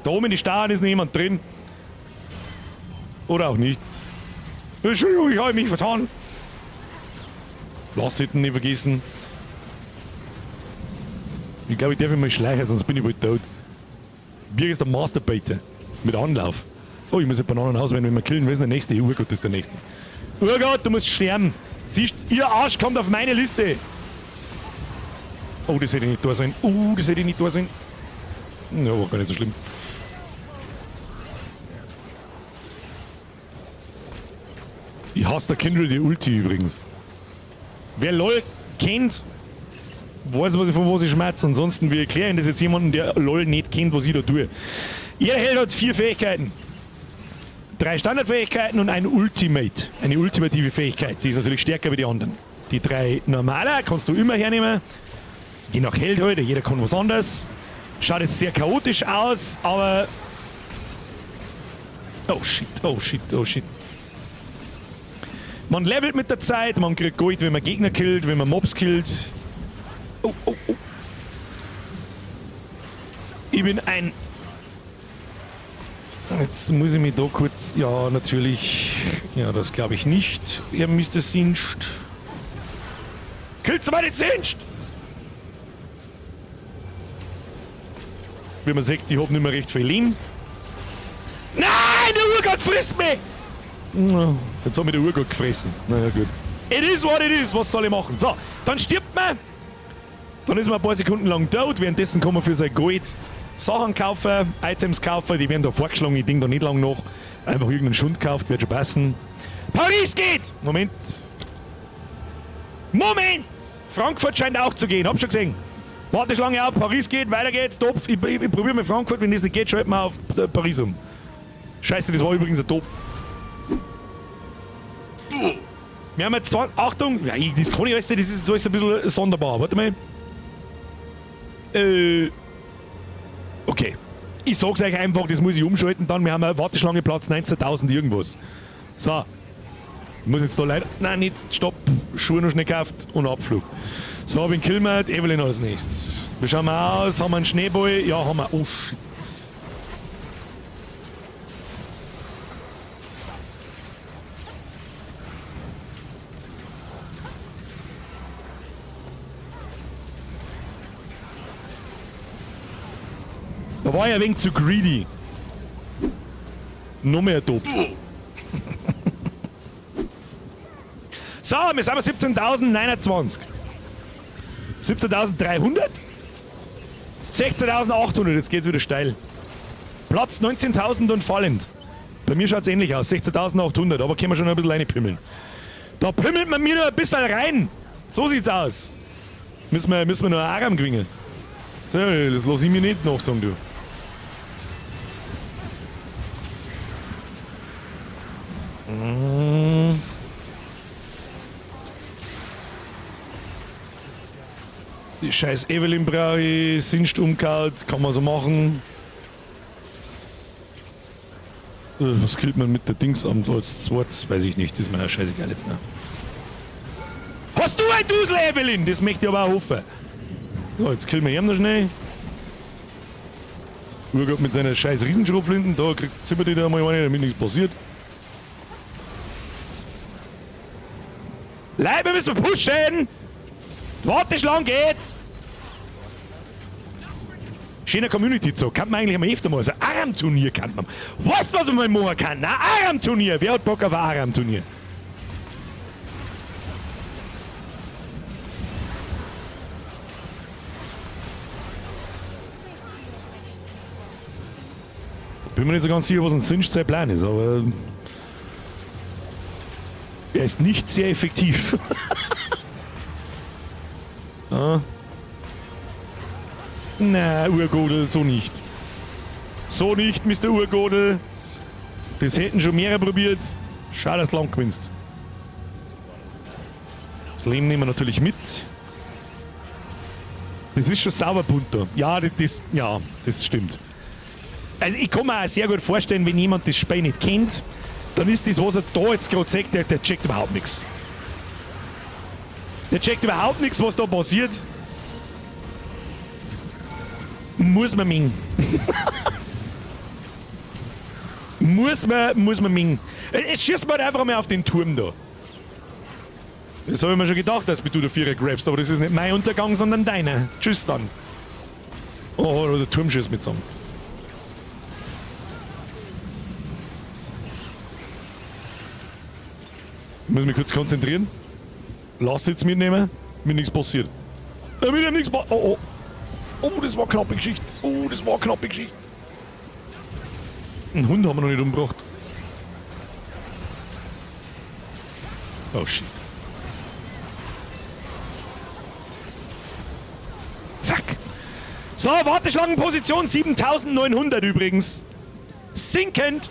Da oben in die Starren ist noch jemand drin. Oder auch nicht. Entschuldigung, ich habe mich vertan. Last hinten nicht vergessen. Ich glaube, ich darf mal schleichen, sonst bin ich wohl tot. Birg ist der Masterbaiter. Mit Anlauf. Oh, ich muss ja Bananen auswählen, wenn wir killen. Wer ist denn der nächste? Urgott ist der nächste. Urgott, du musst sterben. Siehst, ihr Arsch kommt auf meine Liste. Oh, das hätte ich nicht da sein. Oh, das hätte ich nicht da sein. Ja, war gar nicht so schlimm. Ich hasse der Kindred die Ulti übrigens. Wer LOL kennt, weiß, was ich, von was ich schmerze. Ansonsten, wir erklären das jetzt jemandem, der LOL nicht kennt, was ich da tue. Jeder Held hat 4 Fähigkeiten. 3 Standardfähigkeiten und ein Ultimate. Eine ultimative Fähigkeit. Die ist natürlich stärker wie die anderen. Die 3 normaler kannst du immer hernehmen. Je nach Held heute, jeder kann was anderes. Schaut jetzt sehr chaotisch aus, aber... Oh shit, oh shit, oh shit. Man levelt mit der Zeit, man kriegt Gold, wenn man Gegner killt, wenn man Mobs killt. Oh, oh, oh. Ich bin ein... Jetzt muss ich mich da kurz... Ja, natürlich... Ja, das glaube ich nicht. Ja, Mr. Singed. Killst du mal den Singed! Wie man sieht, ich hab nicht mehr recht viel Leben. Nein, der Urgott frisst mich! Jetzt hat mich der Urgott gefressen. Na ja, gut. It is what it is, was soll ich machen? So, dann stirbt man. Dann ist man ein paar Sekunden lang tot. Währenddessen kann man für sein Gold Sachen kaufen, Items kaufen. Die werden da vorgeschlagen, ich denk da nicht lang nach. Einfach irgendeinen Schund kauft, wird schon passen. Paris geht! Moment. Moment! Frankfurt scheint auch zu gehen, hab schon gesehen. Warteschlange auf, Paris geht, weiter geht's, Topf. Ich probiere mit Frankfurt, wenn das nicht geht, schalten wir auf Paris um. Scheiße, das war übrigens ein Topf. Wir haben jetzt zwei, Achtung, ja, ich, das kann ich alles nicht, das ist alles ein bisschen sonderbar. Warte mal. Okay. Ich sag's euch einfach, das muss ich umschalten dann. Wir haben eine Warteschlange Platz 19.000 irgendwas. So. Ich muss jetzt da leider. Nein, nicht. Stopp. Schuhe noch schnell gekauft und Abflug. So, wen killen wir? Evelynn als nächstes. Wie schauen wir aus? Haben wir einen Schneeball? Ja, haben wir. Oh, shit. Da war ich ein wenig zu greedy. Noch mehr Top. So, wir sind bei 17.029. 17.300? 16.800, jetzt geht's wieder steil. Platz 19.000 und fallend. Bei mir schaut's ähnlich aus, 16.800, aber können wir schon ein bisschen reinpimmeln. Da pimmelt man mir noch ein bisschen rein. So sieht's aus. Müssen wir noch einen Aram gewinnen. Ja, das lass ich mir nicht nachsagen, du. Die scheiß Evelynn brauche ich, Singed umgehauen, kann man so machen. Was killt man mit der Dings am als zweites? Weiß ich nicht, ist mir ja scheißegal jetzt. Ne? Hast du ein Dusel, Evelynn? Das möchte ich aber auch hoffen. So, jetzt killen wir ihn noch schnell. Urgott mit seiner scheiß Riesenschrotflinten, da kriegt Zimmerti da mal eine, damit nichts passiert. Leider müssen wir pushen! Die Warteschlange geht! Schöner Community-Zug, kann man eigentlich am öfter mal. So ein Aram-Turnier kann man. Weißt du, was man mal machen kann? Ein Aram-Turnier! Wer hat Bock auf ein Aram-Turnier? Bin mir nicht so ganz sicher, was ein Singed sein Plan ist, aber er ist nicht sehr effektiv. Ah. Na, Urgodel, so nicht. So nicht, Mister Urgodel. Das hätten schon mehrere probiert. Schade, dass du lang gewinnst. Das Leben nehmen wir natürlich mit. Das ist schon sauber bunt da. Ja, das stimmt. Also ich kann mir auch sehr gut vorstellen, wenn jemand das Spiel nicht kennt, dann ist das, was er da jetzt gerade sagt, der checkt überhaupt nichts. Der checkt überhaupt nichts, was da passiert. Muss man mengen. Muss man mengen. Jetzt schießt man halt einfach mal auf den Turm da. Das hab ich mir schon gedacht, dass du der Vierer grabst, aber das ist nicht mein Untergang, sondern deiner. Tschüss dann. Oh, der Turm schießt mit zusammen. Ich muss mich kurz konzentrieren. Lass jetzt mitnehmen, mir nichts passiert. Mir nichts oh, oh. Oh, das war eine knappe Geschichte. Oh, das war eine knappe Geschichte. Einen Hund haben wir noch nicht umgebracht. Oh shit. Fuck. So, Warteschlangenposition 7900 übrigens. Sinkend.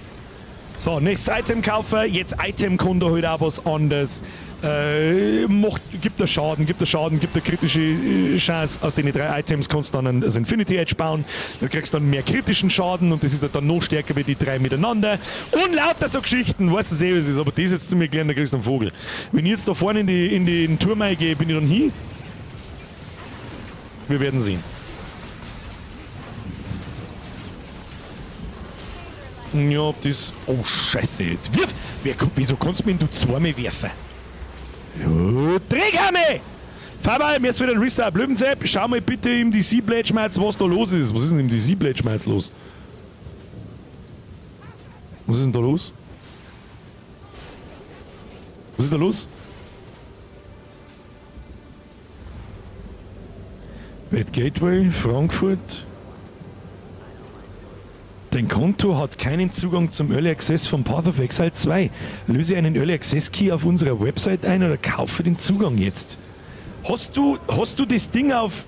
So, nächstes Item kaufen. Jetzt Item kann da halt auch was anderes. Macht, gibt der Schaden, gibt der Schaden, gibt der kritische Chance. Aus den drei Items kannst du dann das Infinity Edge bauen. Da kriegst du dann mehr kritischen Schaden und das ist dann noch stärker wie die drei miteinander. Und lauter so Geschichten, weißt du eh, was es ist. Aber das jetzt zu mir erklären, da kriegst du einen Vogel. Wenn ich jetzt da vorne in den Turm reingehe, bin ich dann hin? Wir werden sehen. Ja, ob das. Oh, Scheiße, jetzt wirf! Wieso kannst du mich denn du zweimal werfen? Ja, Dreghame! Fabian, mir ist wieder ein Rissa. Blödensepp, schau mal bitte im DC-Blade-Schmerz, was da los ist. Was ist denn im DC-Blade-Schmerz los? Was ist denn da los? Was ist da los? Bad Gateway, Frankfurt. Dein Konto hat keinen Zugang zum Early Access von Path of Exile 2. Löse einen Early Access Key auf unserer Website ein oder kaufe den Zugang jetzt. Hast du das Ding auf.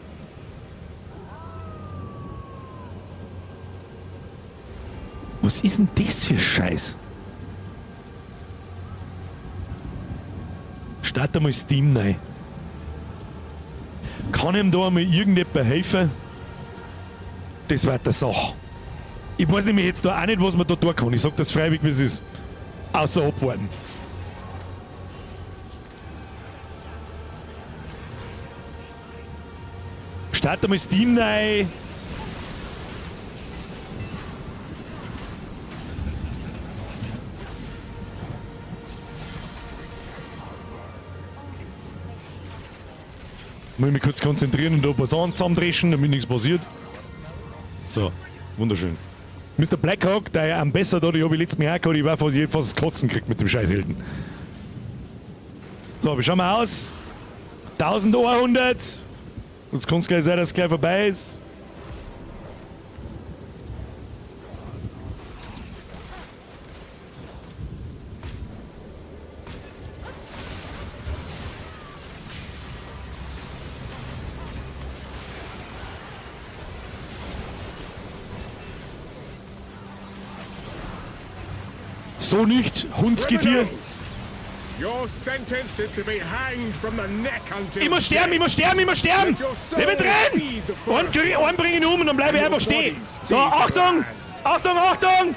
Was ist denn das für Scheiß? Start einmal Steam neu. Kann ihm da einmal irgendjemand helfen? Das war der Sache. Ich weiß nämlich jetzt da auch nicht, was man da tun kann. Ich sag das freiwillig, wie es ist. Außer abwarten. Start einmal Steam neu. Muss ich mich kurz konzentrieren und da ein paar Sachen zusammendreschen, damit nichts passiert. So, wunderschön. Mr. Blackhawk, der Ambassador, die habe ich letztes Mal auch gehabt, ich war fast das Kotzen gekriegt mit dem Scheißhelden. So, wie schauen wir aus? 1100. Jetzt kann es gleich sein, dass es gleich vorbei ist. So nicht, Hundsgetier. Your sentence is to be hanged from the neck until Ich muss sterben, ich muss sterben, ich muss sterben! Ich bin drin! Einen bring ich um und dann bleibe ich einfach stehen. So, Achtung! Achtung, Achtung!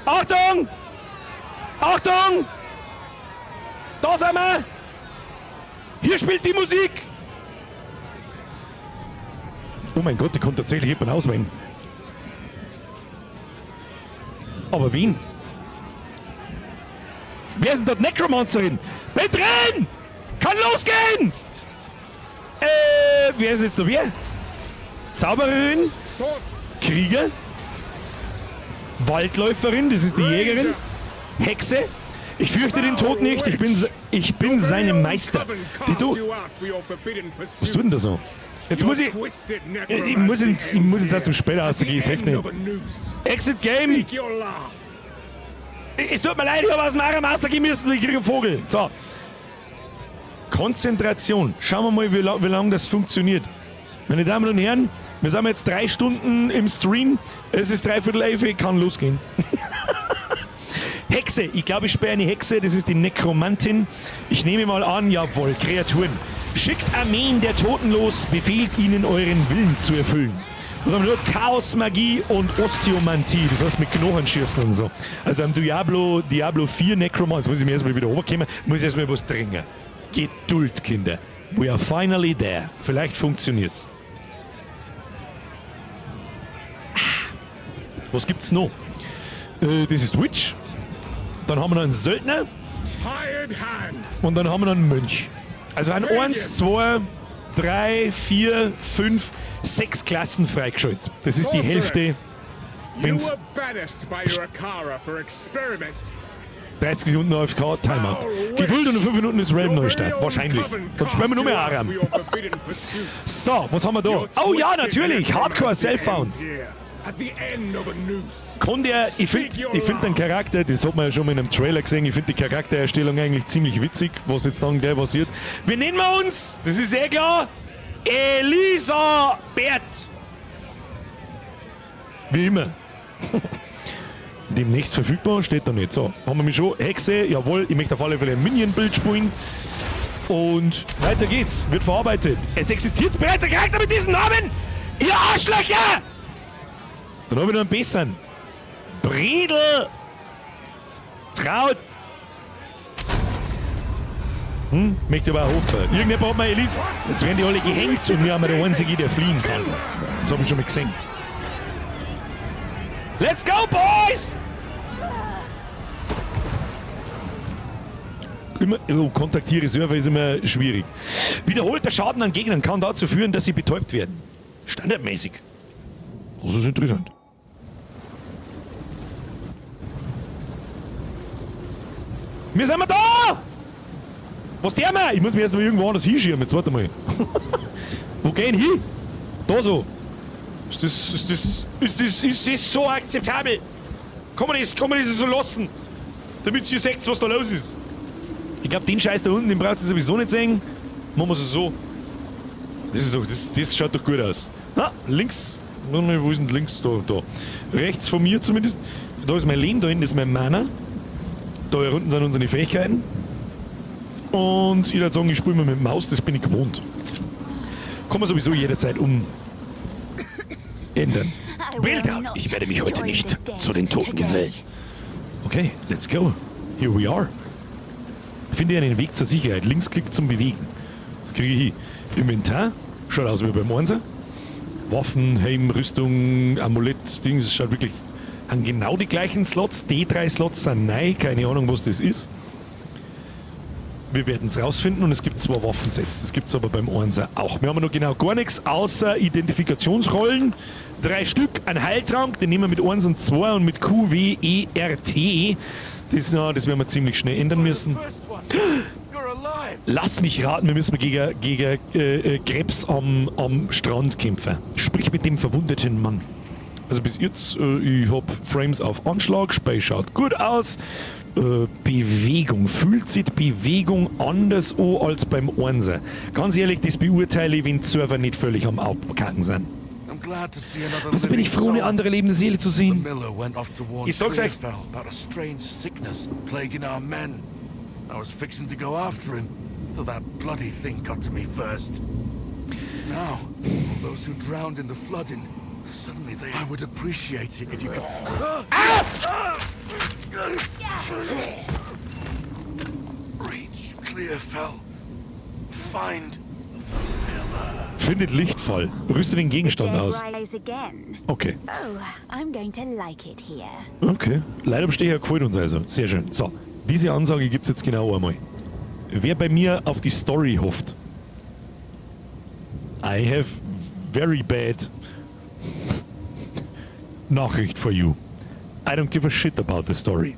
Achtung! Achtung! Da sind wir! Hier spielt die Musik! Oh mein Gott, die kommt tatsächlich jemand auswählen. Aber wen? Wer ist denn dort Necromancerin? Bin drin! Kann losgehen! Wer ist jetzt da wer? Zaubererin? Krieger? Waldläuferin, das ist die Jägerin. Hexe? Ich fürchte den Tod nicht, ich bin seinem Meister. Die du. Was tut denn da so? Jetzt muss ich. Ich muss jetzt aus dem Spiel rausgehen, es hilft nicht. Exit Game! Es tut mir leid, ich habe aus dem Aram rausgehen müssen, ich kriege einen Vogel. So. Konzentration. Schauen wir mal, wie lange das funktioniert. Meine Damen und Herren, wir sind jetzt 3 Stunden im Stream. Es ist 10:45, kann losgehen. Hexe. Ich glaube, ich spiele eine Hexe. Das ist die Nekromantin. Ich nehme mal an, jawohl, Kreaturen. Schickt Armeen der Toten los, befehlt ihnen, euren Willen zu erfüllen. Und dann nur Chaos, Magie und Osteomantie. Das heißt mit Knochen schießen und so. Also am Diablo 4 Necromancer, jetzt muss ich mir erstmal wieder runterkommen, muss ich erstmal was trinken. Geduld, Kinder. We are finally there. Vielleicht funktioniert's. Ah. Was gibt's noch? Das ist Witch. Dann haben wir noch einen Söldner. Und dann haben wir noch einen Mönch. Also ein 1, 2, 3, 4, 5, 6 Klassen freigeschaltet. Das ist die Hälfte. Wenn's 30 Sekunden AFK, Timeout. Geduld und in 5 Minuten ist Realm Neustart. Wahrscheinlich. Dann spielen wir nur mehr Aram. So, was haben wir da? Oh ja, natürlich. Hardcore Self-Found. At the end of a noose. Kann der, ich find den Charakter, das hat man ja schon mal in einem Trailer gesehen, ich finde die Charaktererstellung eigentlich ziemlich witzig, was jetzt dann gleich passiert. Wir nennen wir uns, das ist eh klar, Elisabeth. Wie immer. Demnächst verfügbar, steht da nicht. So, haben wir mich schon. Hexe, jawohl, ich möchte auf alle Fälle ein Minion-Bild spielen. Und weiter geht's, wird verarbeitet. Es existiert bereits ein Charakter mit diesem Namen! Ihr Arschlöcher! Dann habe ich noch einen besseren. Bredel Traut. Möchte aber auch hoffen. Irgendjemand hat mal Elise. Jetzt werden die alle gehängt und wir haben der Einzige, der fliehen kann. Das habe ich schon mal gesehen. Let's go, boys! Immer, oh, kontaktiere Server ist immer schwierig. Wiederholter Schaden an Gegnern kann dazu führen, dass sie betäubt werden. Standardmäßig. Das ist interessant. Wir sind da! Was der wir? Ich muss mich jetzt mal irgendwo anders hinschieben. Jetzt warte mal. Wo gehen hin? Da so. Ist das so akzeptabel? Kann man das so lassen? Damit ihr seht, was da los ist. Ich glaube, den Scheiß da unten, den braucht ihr sowieso nicht sehen. Machen wir es so. Das ist doch, das schaut doch gut aus. Na, links. Wo ist denn links? Da, da. Rechts von mir zumindest. Da ist mein Leben, da hinten ist mein Mana. Da unten sind unsere Fähigkeiten. Und ich würde sagen, ich spiele mal mit dem Maus, das bin ich gewohnt. Kann man sowieso jederzeit umändern. Bilder! Ich werde mich heute nicht zu den Toten gesellen. Okay, let's go. Here we are. Finde einen Weg zur Sicherheit. Linksklick zum Bewegen. Das kriege ich hin. Inventar. Schaut aus wie beim Einser. Waffen, Helm, Rüstung, Amulett, Dings. Das schaut wirklich... Haben genau die gleichen Slots. Die drei Slots sind neu. Keine Ahnung, was das ist. Wir werden es rausfinden und es gibt 2 Waffensets. Das gibt es aber beim Einser auch. Wir haben noch genau gar nichts außer Identifikationsrollen. 3 Stück, ein Heiltrank, den nehmen wir mit 1 und 2 und mit Q, W, E, R, T. Das, ja, das werden wir ziemlich schnell ändern müssen. Lass mich raten, wir müssen gegen Krebs am Strand kämpfen. Sprich mit dem verwundeten Mann. Also bis jetzt, ich hab Frames auf Anschlag, Spiel schaut gut aus. Bewegung. Fühlt sich die Bewegung anders an als beim Einser? Ganz ehrlich, das beurteile ich, wenn die Server nicht völlig am Abkacken sind. Also bin ich froh, eine andere lebende Seele zu sehen. Ich sag's euch. I was fixing to go after him, till that bloody thing got to me first. Now, all those who drowned in the flooding, suddenly they... I would appreciate it if you could... Ah! Reach Clearfell. Find the miller. Findet Lichtfall. Rüste den Gegenstand aus. Okay. Oh, I'm going to like it here. Okay. Leitabstecher gefällt uns also. Sehr schön. So. Diese Ansage gibt's jetzt genau einmal. Wer bei mir auf die Story hofft, I have very bad Nachricht for you. I don't give a shit about the story.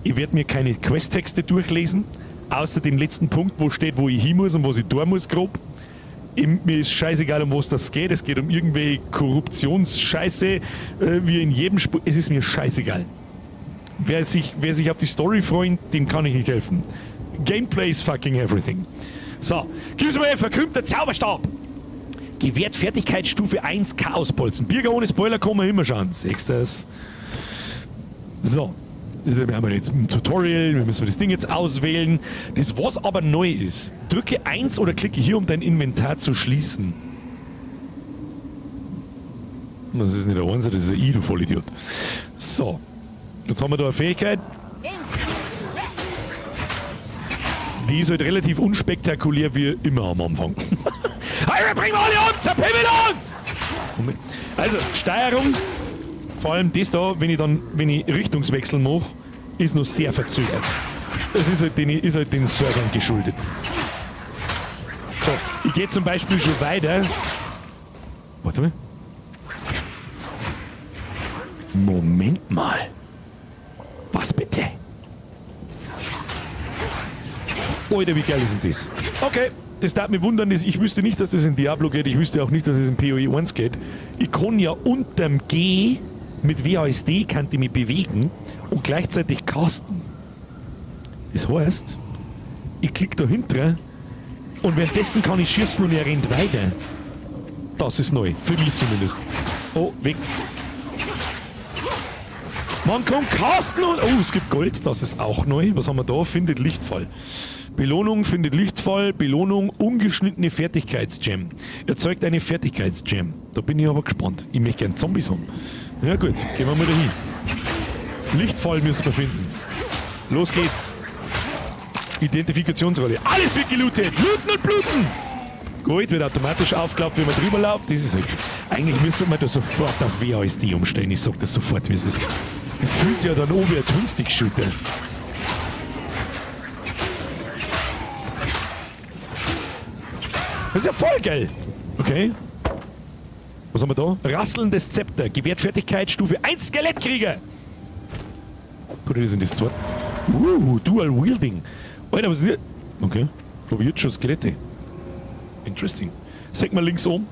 Ich werde mir keine Questtexte durchlesen, außer dem letzten Punkt, wo steht, wo ich hin muss und was ich tun muss, grob. Mir ist scheißegal, um was das geht. Es geht um irgendwelche Korruptionsscheiße, wie in jedem Spiel. Es ist mir scheißegal. Wer sich auf die Story freut, dem kann ich nicht helfen. Gameplay is fucking everything. So, gib's mir ein verkrümmter Zauberstab. Gewährt Fertigkeitsstufe 1 Chaosbolzen. Birger ohne Spoiler kann man immer schauen. Siehst du das? So, wir haben jetzt ein Tutorial, wir müssen das Ding jetzt auswählen. Das, was aber neu ist, drücke 1 oder klicke hier, um dein Inventar zu schließen. Das ist nicht der 1, das ist ein I, du Vollidiot. So, jetzt haben wir da eine Fähigkeit. Die ist halt relativ unspektakulär wie immer am Anfang. Hey, wir bringen alle um, zerpimmeln um! Also, Steuerung, vor allem das da, wenn ich Richtungswechsel mache, ist noch sehr verzögert. Es ist halt den Servern geschuldet. So, ich gehe zum Beispiel schon weiter. Warte mal. Moment mal. Was bitte? Alter, wie geil ist denn das? Okay. Das darf mich wundern, ich wüsste nicht, dass das in Diablo geht, ich wüsste auch nicht, dass es in PoE 1 geht. Ich kann ja unterm G mit WASD kann ich mich bewegen und gleichzeitig casten. Das heißt, ich klicke dahinter und währenddessen kann ich schießen und er rennt weiter. Das ist neu, für mich zumindest. Oh, weg. Man kann casten und... Oh, es gibt Gold, das ist auch neu. Was haben wir da? Findet Lichtfall. Belohnung findet Lichtfall. Belohnung ungeschnittene Fertigkeitsgem. Erzeugt eine Fertigkeitsgem. Da bin ich aber gespannt. Ich möchte gern Zombies haben. Ja gut, gehen wir mal dahin. Lichtfall müssen wir finden. Los geht's. Identifikationsrolle. Alles wird gelootet. Looten und bluten. Gold wird automatisch aufgeklappt, wenn man drüber läuft. Das ist halt. Eigentlich müssen wir da sofort auf WASD umstellen. Ich sag das sofort, wie es ist. Es fühlt sich ja dann an wie ein Twin-Stick-Shooter. Das ist ja voll geil. Okay. Was haben wir da? Rasselndes Zepter. Gewährt Fertigkeit Stufe 1 Skelettkrieger. Gut, wir sind das zweite. Dual Wielding. Alter, was ist hier? Okay. Probiert schon Skelette. Interesting. Sag mal links oben.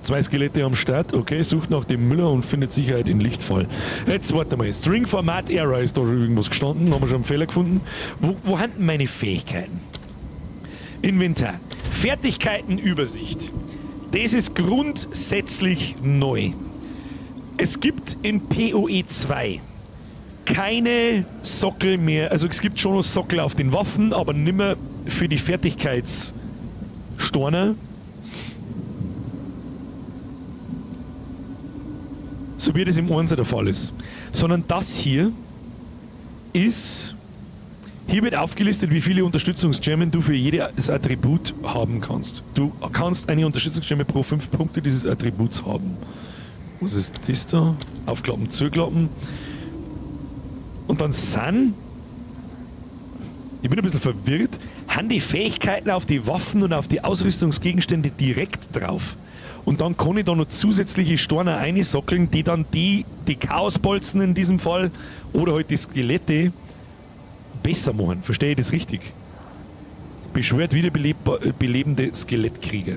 2 Skelette am Start. Okay, sucht nach dem Müller und findet Sicherheit in Lichtfall. Jetzt warte mal. String Format Error ist da schon irgendwas gestanden. Haben wir schon einen Fehler gefunden. Wo haben denn meine Fähigkeiten? Inventar. Fertigkeitenübersicht. Das ist grundsätzlich neu. Es gibt in PoE 2 keine Sockel mehr. Also es gibt schon noch Sockel auf den Waffen, aber nimmer für die Fertigkeitsstorner. So wie das im 1 der Fall ist. Sondern das hier ist... Hier wird aufgelistet, wie viele Unterstützungsgemmen du für jedes Attribut haben kannst. Du kannst eine Unterstützungsgemme pro 5 Punkte dieses Attributs haben. Was ist das da? Aufklappen, zuklappen. Und dann sind... Ich bin ein bisschen verwirrt. Haben die Fähigkeiten auf die Waffen und auf die Ausrüstungsgegenstände direkt drauf. Und dann kann ich da noch zusätzliche Storner einsockeln, die dann die Chaosbolzen in diesem Fall oder halt die Skelette besser machen. Verstehe ich das richtig? Beschwört wiederbelebende Skelettkrieger.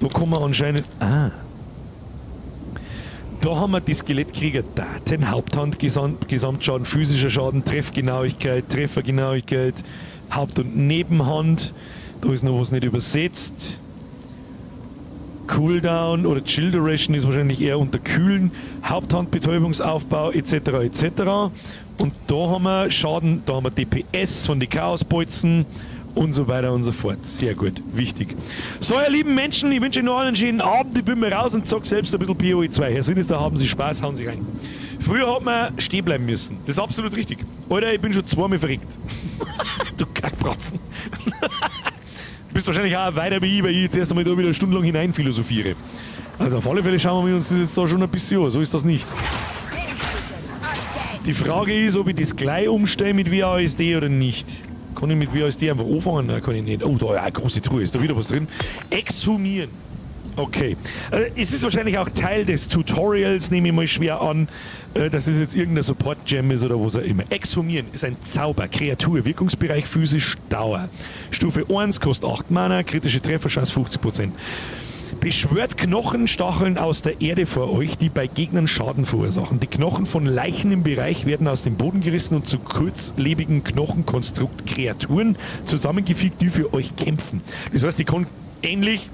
Da kommen wir anscheinend... Ah. Da haben wir die Skelettkrieger-Daten, Haupthand, Gesamtschaden, physischer Schaden, Treffgenauigkeit, Treffergenauigkeit, Haupt- und Nebenhand. Da ist noch was nicht übersetzt. Cooldown oder Chill Duration ist wahrscheinlich eher unter Kühlen, Haupthandbetäubungsaufbau et cetera et cetera. Und da haben wir Schaden, da haben wir DPS von den Chaosbolzen und so weiter und so fort. Sehr gut, wichtig. So, ihr lieben Menschen, ich wünsche euch noch einen schönen Abend. Ich bin mal raus und zock selbst ein bisschen PoE 2. Herr Sinister, haben Sie Spaß, hauen Sie rein. Früher hat man stehen bleiben müssen. Das ist absolut richtig. Alter, ich bin schon zweimal verreckt. Du Kackbratzen. Du bist wahrscheinlich auch weiter wie ich, weil ich jetzt erst einmal da wieder stundenlang hineinphilosophiere. Also auf alle Fälle schauen wir uns das jetzt da schon ein bisschen an. So ist das nicht. Die Frage ist, ob ich das gleich umstelle mit WASD oder nicht. Kann ich mit WASD einfach anfangen? Nein, kann ich nicht. Oh, da ist eine große Truhe. Ist da wieder was drin? Exhumieren. Okay. Es ist wahrscheinlich auch Teil des Tutorials, nehme ich mal schwer an, dass es jetzt irgendein Support-Gem ist oder was auch immer. Exhumieren ist ein Zauber, Kreatur, Wirkungsbereich physisch, Dauer. Stufe 1 kostet 8 Mana, kritische Trefferchance 50%. Beschwört Knochenstacheln aus der Erde vor euch, die bei Gegnern Schaden verursachen. Die Knochen von Leichen im Bereich werden aus dem Boden gerissen und zu kurzlebigen Knochenkonstrukt-Kreaturen zusammengefügt, die für euch kämpfen. Das heißt, die kann ähnlich...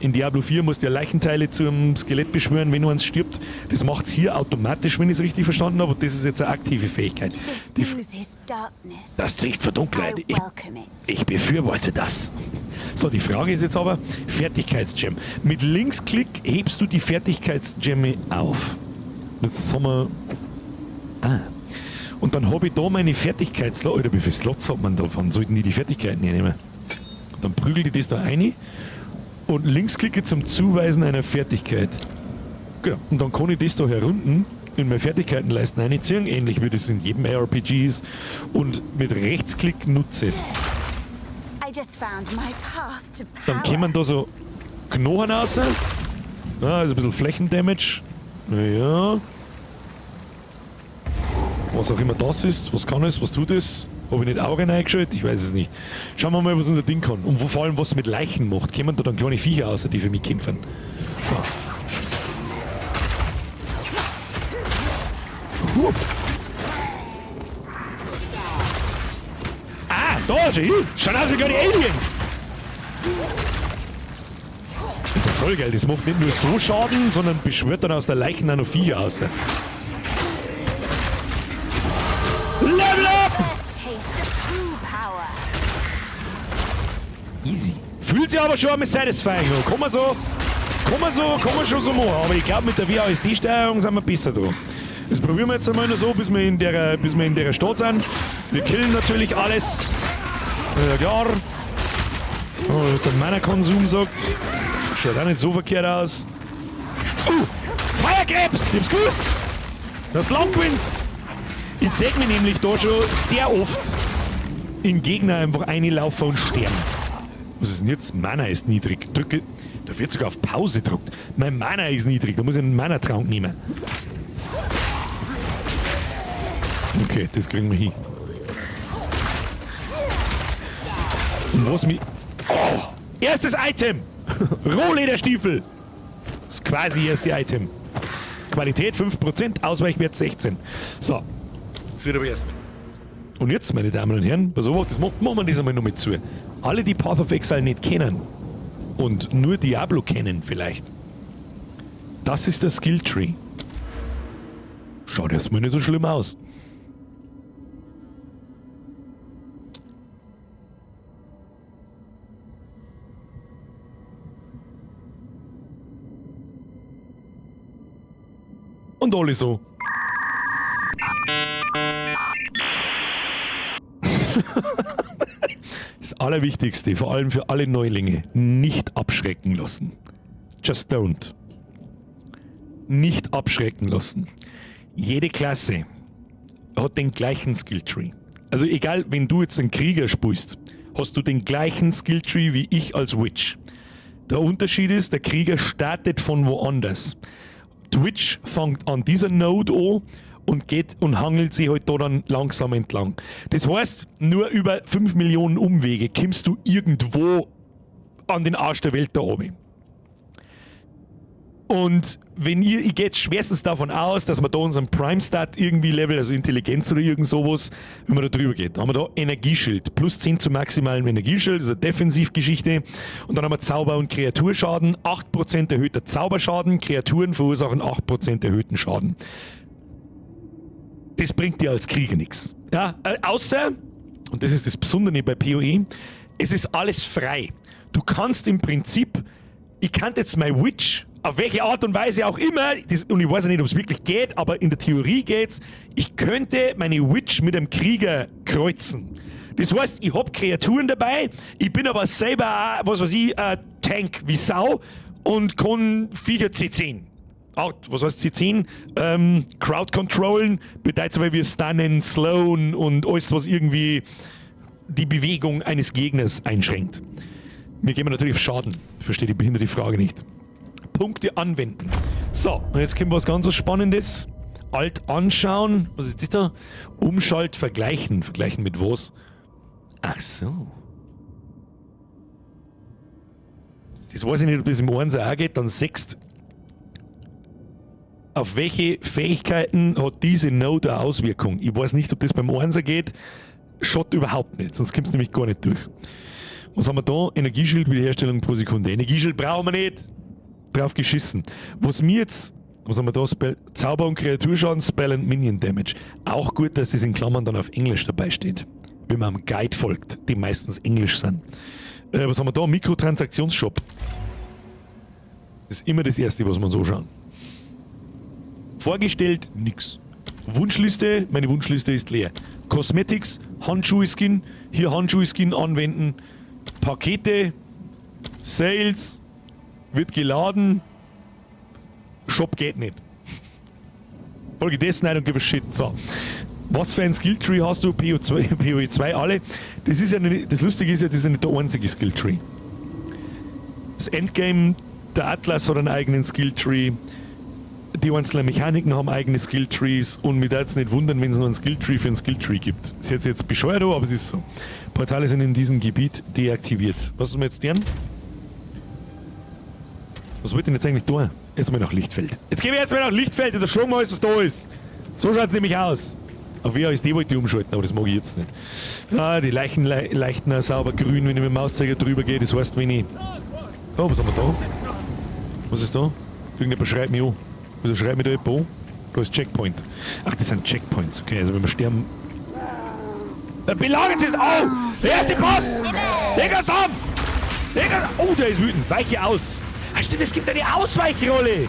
In Diablo 4 musst du ja Leichenteile zum Skelett beschwören, wenn eins stirbt. Das macht's hier automatisch, wenn ich's richtig verstanden habe. Und das ist jetzt eine aktive Fähigkeit. This oozes darkness. Das zieht Verdunkelheit. I welcome it. Ich befürworte das. So, die Frage ist jetzt aber, Fertigkeitsgem. Mit Linksklick hebst du die Fertigkeitsgemme auf. Jetzt haben wir... Ah. Und dann hab ich da meine Fertigkeitslots. Alter, wie viele Slots hat man da? Wann sollten die die Fertigkeiten hernehmen? Dann prügel ich das da rein. Und linksklicke zum Zuweisen einer Fertigkeit. Genau. Und dann kann ich das da herunten in meine Fertigkeitenleisten reinziehen, ähnlich wie das in jedem RPG ist. Und mit Rechtsklick nutze es. I just found my path to Dann power. kommen da so Knochen raus. Ja, also ein bisschen Flächendamage. Naja. Was auch immer das ist. Was kann es? Was tut es? Habe ich nicht Augen eingeschaltet? Ich weiß es nicht. Schauen wir mal, was unser Ding kann. Und vor allem, was es mit Leichen macht. Kommen da dann kleine Viecher aus, die für mich kämpfen? So. Hup. Ah, da schon hin. Schauen aus wie kleine Aliens. Das ist ja voll geil. Das macht nicht nur so Schaden, sondern beschwört dann aus der Leichen auch noch Viecher aus. Level up! Taste of true power. Easy. Fühlt sich aber schon einmal satisfying an. Kann man so, kann man so, kann man schon so machen. Aber ich glaube, mit der WASD-Steuerung sind wir besser dran. Das probieren wir jetzt einmal noch so, bis wir in der Stadt sind. Wir killen natürlich alles. Ja, klar. Oh, was der Mana-Konsum sagt. Schaut auch nicht so verkehrt aus. Feuerkrebs! Ich hab's gewusst! Du hast lang gewinnst! Ich seh mich nämlich da schon sehr oft in Gegner einfach einlaufen und sterben. Was ist denn jetzt? Mana ist niedrig. Drücke. Da wird sogar auf Pause gedrückt. Mein Mana ist niedrig. Da muss ich einen Mana-Trank nehmen. Okay, das kriegen wir hin. Und was mich. Oh! Erstes Item! Rohlederstiefel! Das ist quasi erste Item. Qualität 5%, Ausweichwert 16. So. Jetzt wird aber erstmal. Und jetzt, meine Damen und Herren, pass auf, das machen wir das einmal noch mit zu. Alle, die Path of Exile nicht kennen und nur Diablo kennen vielleicht, das ist der Skilltree. Schaut erstmal nicht so schlimm aus. Und alle so. Das Allerwichtigste, vor allem für alle Neulinge, nicht abschrecken lassen. Just don't. Nicht abschrecken lassen. Jede Klasse hat den gleichen Skilltree. Also egal, wenn du jetzt einen Krieger spielst, hast du den gleichen Skilltree wie ich als Witch. Der Unterschied ist, der Krieger startet von woanders. Die Witch fängt an dieser Node an und geht und hangelt sich halt da dann langsam entlang. Das heißt, nur über 5 Millionen Umwege kommst du irgendwo an den Arsch der Welt da oben. Und wenn ihr, ich gehe jetzt schwerstens davon aus, dass wir da unseren Prime Stat irgendwie Level, also Intelligenz oder irgend sowas, wenn man da drüber geht. Da haben wir da Energieschild, plus 10 zu maximalem Energieschild, das ist eine Defensivgeschichte. Und dann haben wir Zauber- und Kreaturschaden, 8% erhöhter Zauberschaden, Kreaturen verursachen 8% erhöhten Schaden. Das bringt dir als Krieger nichts. Ja, außer, und das ist das Besondere bei PoE, es ist alles frei. Du kannst im Prinzip, ich kann jetzt mein Witch, auf welche Art und Weise auch immer, das, und ich weiß ja nicht, ob es wirklich geht, aber in der Theorie geht's, ich könnte meine Witch mit einem Krieger kreuzen. Das heißt, ich hab Kreaturen dabei, ich bin aber selber auch, was weiß ich, ein Tank wie Sau und kann Viecher C10. Auch, was heißt C10? Crowd controllen bedeutet so, weil wir stunnen, slowen und alles, was irgendwie die Bewegung eines Gegners einschränkt. Wir geben natürlich auf Schaden. Ich verstehe die behinderte Frage nicht. Punkte anwenden. So, und jetzt kommt was ganz was Spannendes. Alt anschauen. Was ist das da? Umschalt vergleichen. Vergleichen mit was? Ach so. Das weiß ich nicht, ob das im Einser auch geht. Dann sechst. Auf welche Fähigkeiten hat diese Node eine Auswirkung? Ich weiß nicht, ob das beim Einser geht. Schaut überhaupt nicht, sonst kommst du nämlich gar nicht durch. Was haben wir da? Energieschild, Wiederherstellung pro Sekunde. Energieschild brauchen wir nicht. Drauf geschissen. Was mir jetzt, was haben wir da? Spell, Zauber- und Kreaturschaden, Spell and Minion Damage. Auch gut, dass das in Klammern dann auf Englisch dabei steht. Wenn man einem Guide folgt, die meistens Englisch sind. Was haben wir da? Mikrotransaktionsshop. Das ist immer das Erste, was man so schauen. Vorgestellt, nix. Wunschliste, meine Wunschliste ist leer. Cosmetics, Handschuhe-Skin, hier Handschuhe-Skin anwenden. Pakete, Sales, wird geladen. Shop geht nicht. Folge dessen, I don't give a shit. So. Was für ein Skilltree hast du? PO2, PoE 2, alle. Das ist ja nicht, das Lustige ist ja, das ist ja nicht der einzige Skilltree. Das Endgame, der Atlas hat einen eigenen Skilltree. Die einzelnen Mechaniken haben eigene Skilltrees und mich würde es nicht wundern, wenn es noch einen Skilltree für einen Skilltree gibt. Ist jetzt bescheuert, aber es ist so. Portale sind in diesem Gebiet deaktiviert. Was sollen wir jetzt tun? Was wollt ihr denn jetzt eigentlich tun? Erstmal nach Lichtfeld. Jetzt gehen wir erstmal nach Lichtfeld und da schlagen wir alles, was da ist. So schaut es nämlich aus. Auf WASD wollte ich umschalten, aber das mag ich jetzt nicht. Ah, die Leichen leuchten auch sauber grün, wenn ich mit dem Mauszeiger drüber gehe. Das heißt, wenn ich... Oh, was haben wir da? Was ist da? Irgendjemand schreit mich an. Wieso schreit mich da jemand an? Da ist Checkpoint. Ach, das sind Checkpoints. Okay, also wenn wir sterben... Belagert ist... Oh! Der erste Boss! Digga, Sam! Digga! Oh, der ist wütend. Weiche aus. Ah, stimmt, es gibt eine Ausweichrolle.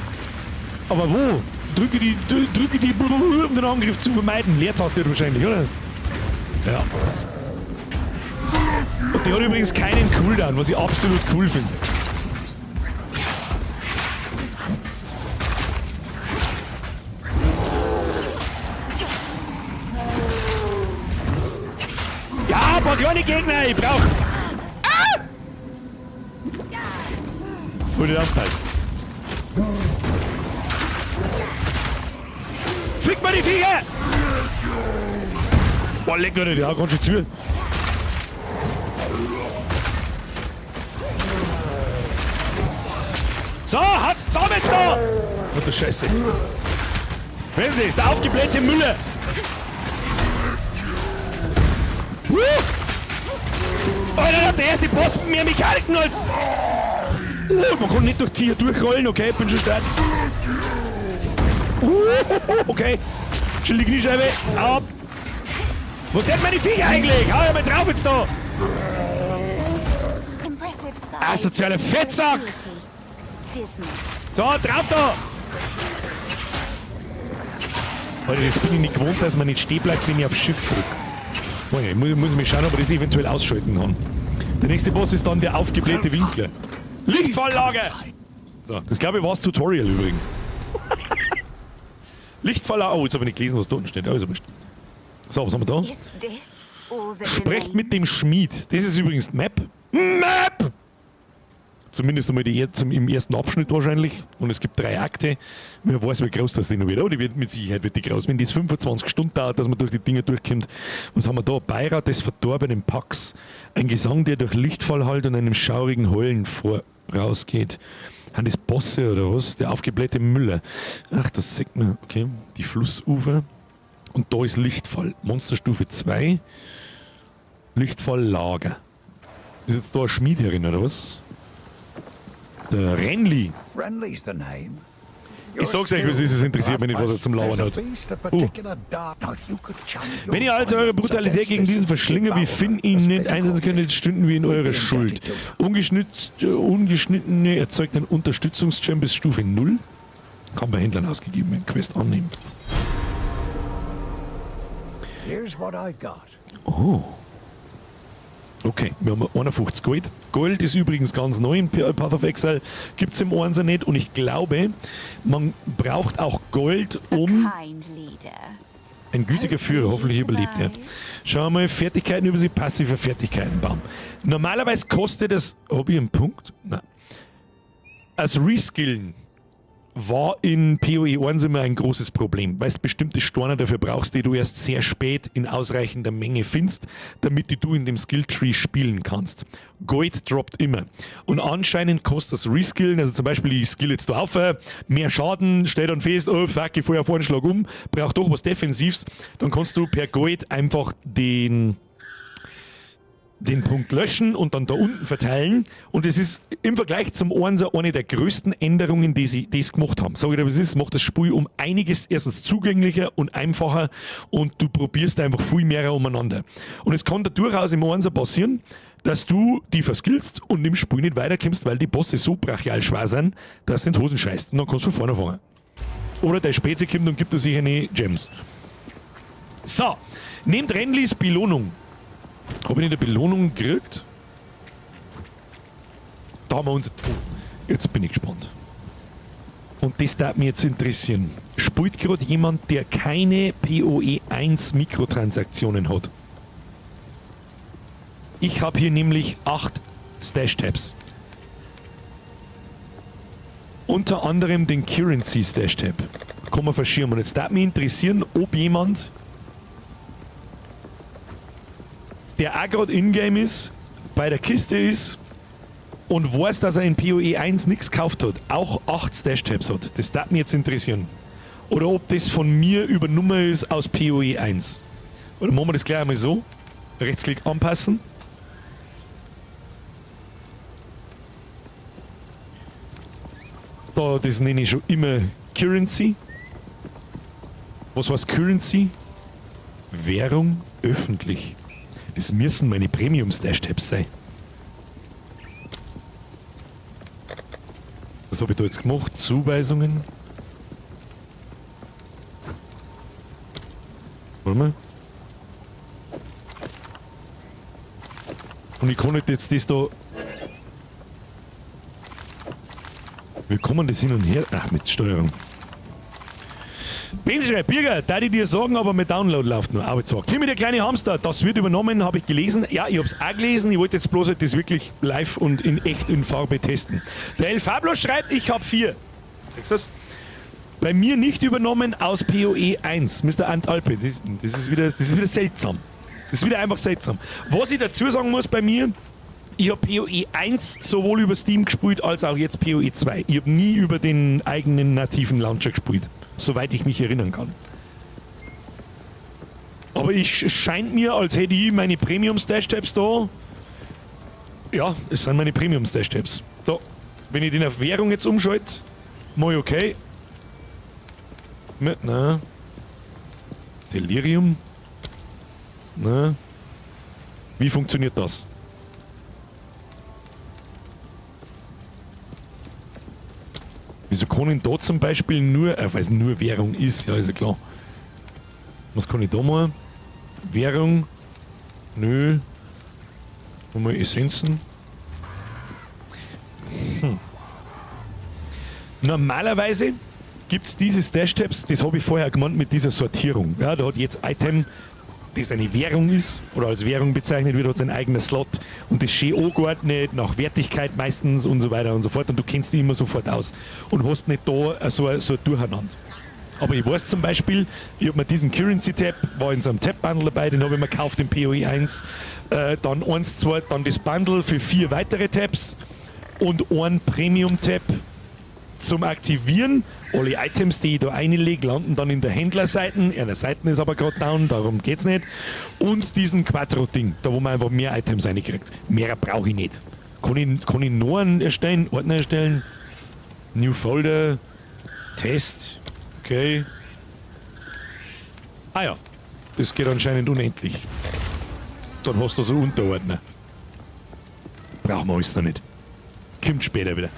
Aber wo? Drücke die, um den Angriff zu vermeiden. Leertaste wahrscheinlich, oder? Ja. Und die hat übrigens keinen Cooldown, was ich absolut cool finde. Ja, ein paar kleine Gegner, ich brauch... Ah! Wo du aufpasst. Fick mal die Viecher! Boah, leck mir die, ganz schön zu. So, hat's zusammen jetzt da! Oh, du Scheiße. Wer ist das? Der aufgeblähte Müller! Alter, der erste Boss mit mehr Mechaniken als... Oh, man kann nicht durch die Tier durchrollen, okay, bin schon stark. Okay. Chill die Kniescheibe. Ab. Wo sind meine Viecher eigentlich? Hau ja mal drauf jetzt da. Asozialer Fettsack. So, drauf da. Alter, das bin ich nicht gewohnt, dass man nicht stehen bleibt, wenn ich auf Shift drücke. Oh, ich muss mich schauen, ob ich das eventuell ausschalten kann. Der nächste Boss ist dann der aufgeblähte Winkler. Lichtfalllage! So, das glaube ich war das Tutorial übrigens. Lichtfaller. Oh, jetzt habe ich nicht gelesen, was da unten steht. Also, so, was haben wir da? Sprecht mit dem Schmied. Das ist übrigens die Map. Map! Zumindest einmal die, im ersten Abschnitt wahrscheinlich. Und es gibt 3 Akte. Wer weiß, wie groß das Ding wird. Oh, die wird mit Sicherheit wird die groß. Wenn das 25 Stunden dauert, dass man durch die Dinger durchkommt. Was haben wir da? Beirat des verdorbenen Packs. Ein Gesang, der durch Lichtfall halt und einem schaurigen Heulen vorausgeht. Sind das Bosse oder was? Der aufgeblähte Müller. Ach, das sieht man. Okay, die Flussufer. Und da ist Lichtfall. Monsterstufe 2. Lichtfalllager. Ist jetzt da ein Schmied herin, oder was? Der Renly. Ich sag's euch, was ist, es interessiert mich nicht, was er zum Lauern hat. Wenn ihr also eure Brutalität gegen diesen Verschlinger wie Finn ihn nicht einsetzen könntet, stünden wir in eurer Schuld. Ungeschnittene erzeugt ein Unterstützungsgem bis Stufe 0. Kann bei Händlern ausgegeben werden. Quest annehmen. Oh. Okay, wir haben 51 Gold. Gold ist übrigens ganz neu in Path of Exile. Gibt es im 1er nicht. Und ich glaube, man braucht auch Gold, um... Ein gütiger Führer, hoffentlich überlebt er. Schauen wir mal, Fertigkeiten über sie, passive Fertigkeitenbaum. Normalerweise kostet das... Habe ich einen Punkt? Nein. Als Reskillen war in PoE 1 immer ein großes Problem, weil du bestimmte Steine dafür brauchst, die du erst sehr spät in ausreichender Menge findest, damit die du in dem Skilltree spielen kannst. Gold droppt immer. Und anscheinend kostet das Reskillen, also zum Beispiel ich skill jetzt da auf, mehr Schaden, stell dann fest, oh fuck, ich fahr auf einen Schlag um, brauch doch was Defensivs, dann kannst du per Gold einfach den Punkt löschen und dann da unten verteilen. Und es ist im Vergleich zum 1er eine der größten Änderungen, die sie das gemacht haben. Sag ich dir, was ist, macht das Spiel um einiges erstens zugänglicher und einfacher und du probierst einfach viel mehr umeinander. Und es kann da durchaus im 1er passieren, dass du die verskillst und im Spiel nicht weiterkommst, weil die Bosse so brachial schwer sind, dass du in die Hosen scheißt. Und dann kannst du von vorne fangen. Oder der Spezi kommt und gibt dir sich eine Gems. So, nehmt Renlys Belohnung. Habe ich nicht eine Belohnung gekriegt? Da haben wir unser Ton. Jetzt bin ich gespannt. Und das darf mich jetzt interessieren. Spielt gerade jemand, der keine PoE 1 Mikrotransaktionen hat? Ich habe hier nämlich 8 Stash-Tabs. Unter anderem den Currency Stash Tab. Kann man verschieben. Und jetzt darf mich interessieren, ob jemand, der auch gerade in-game ist, bei der Kiste ist und weiß, dass er in PoE 1 nichts gekauft hat, auch 8 Stash Tabs hat. Das darf mich jetzt interessieren. Oder ob das von mir übernommen ist aus PoE 1. Oder machen wir das gleich einmal so. Rechtsklick anpassen. Da, das nenne ich schon immer Currency. Was heißt Currency? Währung öffentlich. Das müssen meine Premium Stash Tabs sein. Was habe ich da jetzt gemacht? Zuweisungen. Warte mal. Und ich kann nicht jetzt das da. Wie kommen das hin und her? Ach, mit Steuerung. Benzischrei, Birger, da ich dir sagen, aber mit Download läuft nur. Arbeitsmarkt. Timmy, der kleine Hamster, das wird übernommen, habe ich gelesen. Ja, ich habe es auch gelesen. Ich wollte jetzt bloß halt das wirklich live und in echt in Farbe testen. Der El Fablo schreibt, ich habe 4. Siehst du das? Bei mir nicht übernommen aus PoE 1. Mr. Antalpe, das ist wieder seltsam. Das ist wieder einfach seltsam. Was ich dazu sagen muss bei mir, ich habe PoE 1 sowohl über Steam gespielt als auch jetzt PoE 2. Ich habe nie über den eigenen nativen Launcher gespielt, soweit ich mich erinnern kann. Aber es scheint mir, als hätte ich meine Premium Stash Tabs da. Ja, es sind meine Premium Stash Tabs. Da, wenn ich den auf Währung jetzt umschalte, mach ich okay. Na. Delirium. Na. Wie funktioniert das? Wieso kann ich da zum Beispiel nur, weil es nur Währung ist, ja, ist ja klar. Was kann ich da mal? Währung? Nö. Nochmal Essenzen. Normalerweise gibt es diese Stash-Tabs, das habe ich vorher gemeint mit dieser Sortierung. Ja, da hat jetzt Item, das eine Währung ist oder als Währung bezeichnet wird, hat sein eigener Slot und das schön angeordnet, nach Wertigkeit meistens und so weiter und so fort und du kennst die immer sofort aus und hast nicht da so ein Durcheinander. Aber ich weiß zum Beispiel, ich hab mir diesen Currency-Tab, war in so einem Tab-Bundle dabei, den habe ich mir gekauft im PoE 1, dann 1, 2, dann das Bundle für 4 weitere Tabs und ein Premium-Tab zum Aktivieren. Alle Items, die ich da reinlege, landen dann in der Händlerseite. Einer Seite ist aber gerade down, darum geht's nicht. Und diesen Quattro-Ding, da wo man einfach mehr Items reinkriegt. Mehr brauche ich nicht. Kann ich noch einen erstellen? Ordner erstellen? New Folder? Test? Okay. Ah ja, das geht anscheinend unendlich. Dann hast du so Unterordner. Brauchen wir alles noch nicht. Kommt später wieder.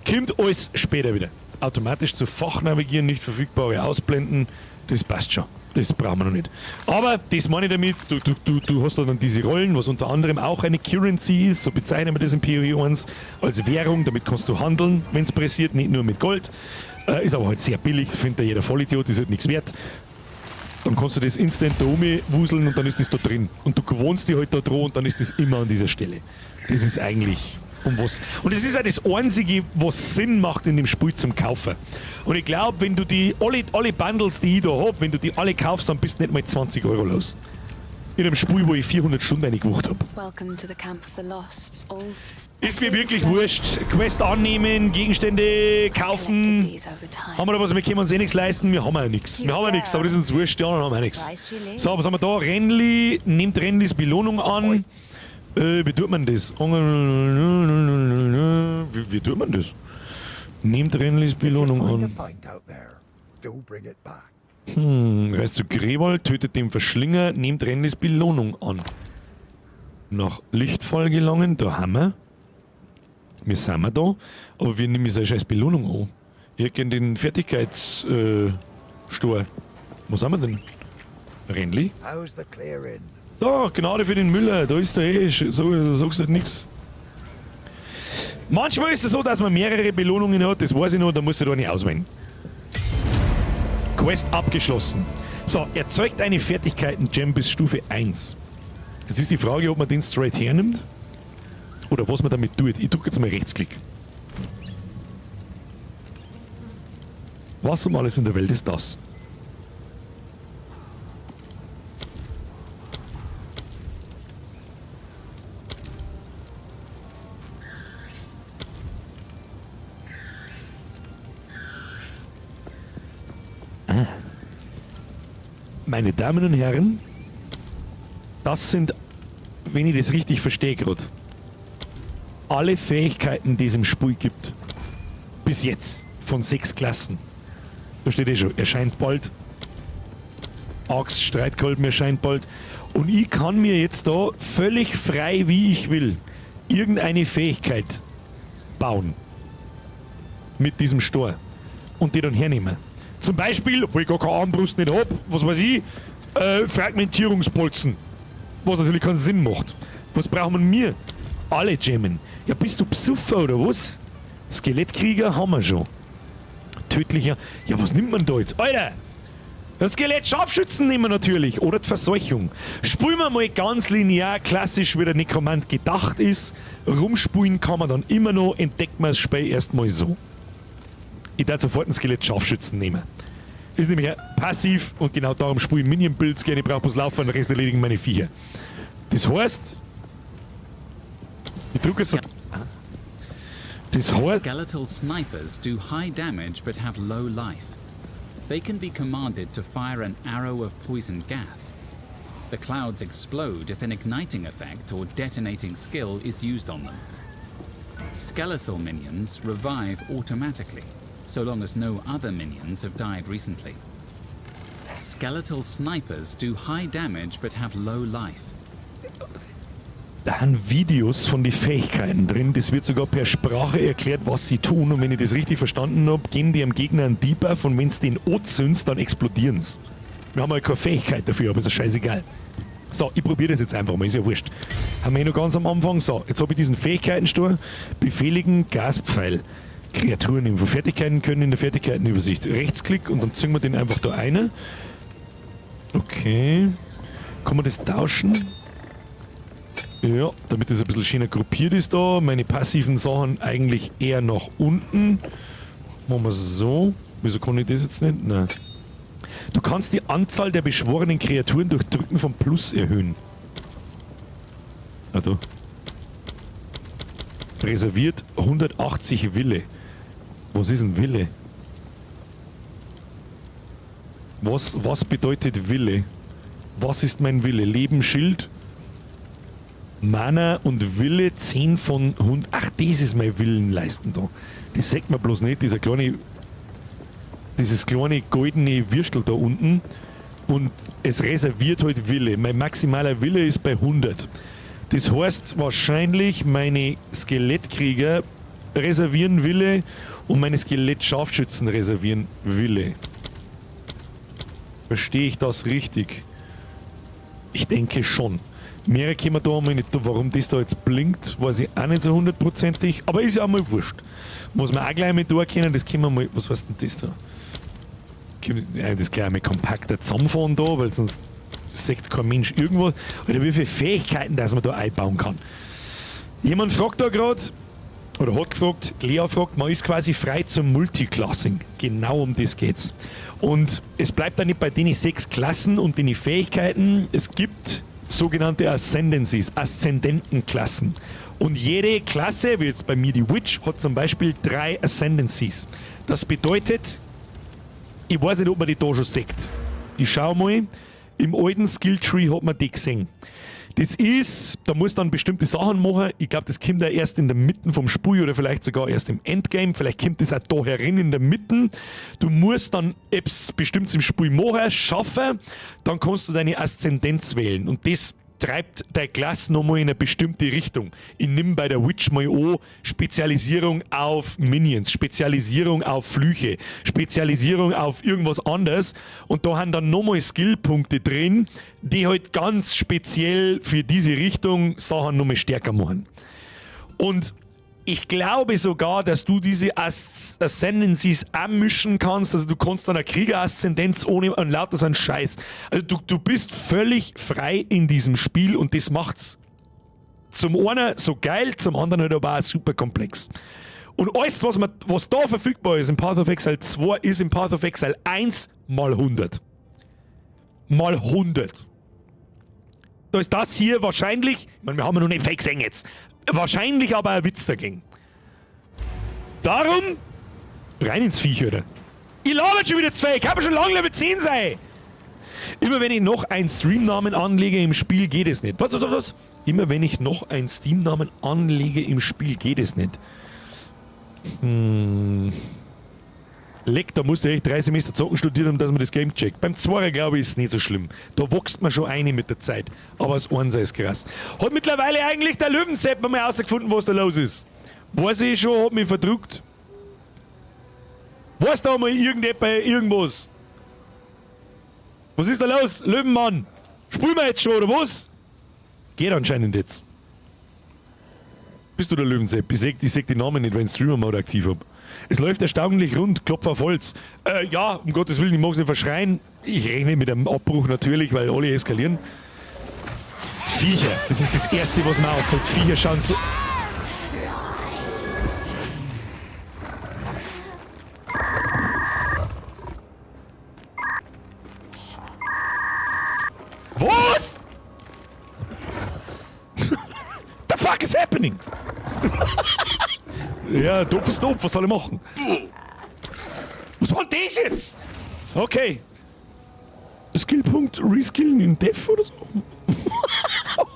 Kommt alles später wieder. Automatisch zu Fach navigieren, nicht verfügbare ausblenden, das passt schon. Das brauchen wir noch nicht. Aber das meine ich damit, du hast dann diese Rollen, was unter anderem auch eine Currency ist, so bezeichnen wir das in PoE 1 als Währung, damit kannst du handeln, wenn's pressiert, nicht nur mit Gold. Ist aber halt sehr billig, findet ja jeder Vollidiot, ist halt nichts wert. Dann kannst du das instant da rumwuseln und dann ist das da drin. Und du gewohnst dich halt da dran und dann ist das immer an dieser Stelle. Das ist eigentlich um was. Und es ist auch das Einzige, was Sinn macht in dem Spiel zum Kaufen. Und ich glaub, wenn du die alle Bundles, die ich da hab, wenn du die alle kaufst, dann bist du nicht mal 20 Euro los. In einem Spiel, wo ich 400 Stunden reingewucht hab. Welcome to the camp of the lost. All Ist mir wirklich wurscht. Quest annehmen, Gegenstände kaufen. Haben wir da was, wir können uns eh nichts leisten, wir haben ja nichts. Wir haben ja nichts, aber das ist uns wurscht, die anderen haben auch nichts. So, was haben wir da? Renly nimmt Renlys Belohnung an. Wie tut man das? Wie tut man das? Nehmt Renlys Belohnung an. Reist zu Grewald, tötet den Verschlinger, nehmt Renlys Belohnung an. Nach Lichtfall gelangen, da haben wir. Wir sind wir da, aber wir nehmen seine scheiß Belohnung an. Ich hätte gerne den Fertigkeits-Store. Was haben wir denn? Renly? Da, Gnade für den Müller, da ist der eh, so sagst du halt nix. Manchmal ist es so, dass man mehrere Belohnungen hat, das weiß ich noch, da muss ich da nicht auswählen. Quest abgeschlossen. So, erzeugt eine Fertigkeiten-Gem bis Stufe 1. Jetzt ist die Frage, ob man den straight hernimmt oder was man damit tut. Ich drücke jetzt mal Rechtsklick. Was um alles in der Welt ist das? Ah. Meine Damen und Herren, das sind, wenn ich das richtig verstehe gerade, alle Fähigkeiten, die es im Spiel gibt. Bis jetzt. Von 6 Klassen. Da steht eh schon, erscheint bald. Axt, Streitkolben erscheint bald. Und ich kann mir jetzt da völlig frei, wie ich will, irgendeine Fähigkeit bauen. Mit diesem Stor. Und die dann hernehmen. Zum Beispiel, obwohl ich gar keine Armbrust nicht hab, was weiß ich, Fragmentierungsbolzen. Was natürlich keinen Sinn macht. Was brauchen wir? Alle Gemmen. Ja, bist du Psuffer oder was? Skelettkrieger haben wir schon. Tödlicher. Ja, was nimmt man da jetzt? Alter! Das Skelett-Scharfschützen nehmen wir natürlich. Oder die Verseuchung. Spulen wir mal ganz linear, klassisch, wie der Nekromant gedacht ist. Rumspulen kann man dann immer noch, entdeckt man das Spiel erstmal so. Ich darf sofort ein Skelett-Scharfschützen nehmen. Ist nämlich passiv und genau darum spiele ich Minion-Builds gerne. Ich brauche bloß laufen und den Rest erledigen meine Viecher. Das heißt, ich drücke jetzt so. Das heißt, Skeletal snipers do high damage but have low life. They can be commanded to fire an arrow of poison gas. The clouds explode if an igniting effect or detonating skill is used on them. Skeletal minions revive automatically, so long as no other minions have died recently. Skeletal snipers do high damage but have low life. Da sind Videos von den Fähigkeiten drin. Das wird sogar per Sprache erklärt, was sie tun. Und wenn ich das richtig verstanden hab, geben die am Gegner einen Debuff und wenn's den anzündest, dann explodieren's. Wir haben halt keine Fähigkeit dafür, aber ist ja scheißegal. So, ich probiere das jetzt einfach mal, ist ja wurscht. Haben wir eh noch ganz am Anfang. So, jetzt hab ich diesen Fähigkeiten-Store. Befehligen, Gaspfeil. Kreatureninfo. Fertigkeiten können in der Fertigkeitenübersicht. Rechtsklick und dann ziehen wir den einfach da rein. Okay. Kann man das tauschen? Ja, damit das ein bisschen schöner gruppiert ist da. Meine passiven Sachen eigentlich eher nach unten. Machen wir so. Wieso kann ich das jetzt nicht? Nein. Du kannst die Anzahl der beschworenen Kreaturen durch Drücken von Plus erhöhen. Ah, da. Reserviert 180 Wille. Was ist ein Wille? Was bedeutet Wille? Was ist mein Wille? Leben, Schild? Mana und Wille 10 von 100. Ach, das ist mein Willenleisten da. Das sagt man bloß nicht, dieses kleine goldene Würstel da unten. Und es reserviert halt Wille. Mein maximaler Wille ist bei 100. Das heißt wahrscheinlich, meine Skelettkrieger reservieren Wille und meine Skelett-Scharfschützen reservieren Wille. Verstehe ich das richtig? Ich denke schon. Mehrere können wir da einmal nicht, warum das da jetzt blinkt, weiß ich auch nicht so hundertprozentig, aber ist ja auch mal wurscht. Muss man auch gleich mit da erkennen, das können wir mal, was heißt denn das da? Ja, das gleich mal kompakter zusammenfahren da, weil sonst sieht kein Mensch irgendwas. Oder wie viele Fähigkeiten, dass man da einbauen kann. Jemand fragt da grad, oder hat gefragt, Lea fragt, man ist quasi frei zum Multiclassing. Genau um das geht's. Und es bleibt da nicht bei den 6 Klassen und den Fähigkeiten. Es gibt sogenannte Ascendancies, Aszendentenklassen. Und jede Klasse, wie jetzt bei mir die Witch, hat zum Beispiel 3 Ascendancies. Das bedeutet, ich weiß nicht, ob man die da schon sieht. Ich schau mal, im alten Skilltree hat man die gesehen. Das ist, da muss dann bestimmte Sachen machen. Ich glaub, das kommt ja erst in der Mitte vom Spiel oder vielleicht sogar erst im Endgame. Vielleicht kommt das auch da herin in der Mitte. Du musst dann etwas Bestimmtes im Spiel machen, schaffen. Dann kannst du deine Aszendenz wählen. Und das treibt deine Klasse nochmal in eine bestimmte Richtung. Ich nimm bei der Witch mal an, Spezialisierung auf Minions, Spezialisierung auf Flüche, Spezialisierung auf irgendwas anderes. Und da haben dann nochmal Skillpunkte drin, die halt ganz speziell für diese Richtung Sachen nochmal stärker machen. Und ich glaube sogar, dass du diese Ascendancies auch mischen kannst. Also du kannst dann eine Krieger-Aszendenz ohne und lauter so einen Scheiß. Also du bist völlig frei in diesem Spiel und das macht's zum einen so geil, zum anderen halt aber auch super komplex. Und alles, was da verfügbar ist im Path of Exile 2, ist im Path of Exile 1 mal 100. Mal 100. Da ist das hier wahrscheinlich, ich meine, wir haben ja noch nicht fake gesehen jetzt, wahrscheinlich aber ein Witz dagegen. Darum, rein ins Viech, oder? Ich laber schon wieder zwei, ich habe schon lange Level 10 sein. Immer wenn ich noch einen Streamnamen anlege im Spiel, geht es nicht. Was, was, was? Immer wenn ich noch einen Steam-Namen anlege im Spiel, geht es nicht. Leck, da musst du echt 3 Semester zocken studieren, um dass man das Game checkt. Beim Zweier, glaube ich, ist es nicht so schlimm. Da wächst man schon eine mit der Zeit. Aber das Einser ist krass. Hat mittlerweile eigentlich der Löwensepp mal herausgefunden, was da los ist. Weiß ich schon, hat mich verdrückt. Weiß da mal irgendjemand irgendwas? Was ist da los, Löwenmann? Spielen wir jetzt schon, oder was? Geht anscheinend jetzt. Bist du der Löwensepp? Ich seh die Namen nicht, wenn ich Streamer-Mode aktiv hab. Es läuft erstaunlich rund, Klopf auf Holz. Ja, um Gottes Willen, ich mag's nicht verschreien. Ich rechne mit einem Abbruch natürlich, weil alle eskalieren. Die Viecher, das ist das Erste, was mir auffällt. Die Viecher schauen so... Was? The fuck is happening? Ja, doof ist doof, was soll ich machen? Was war denn das jetzt? Okay. Skillpunkt Reskillen in Def oder so?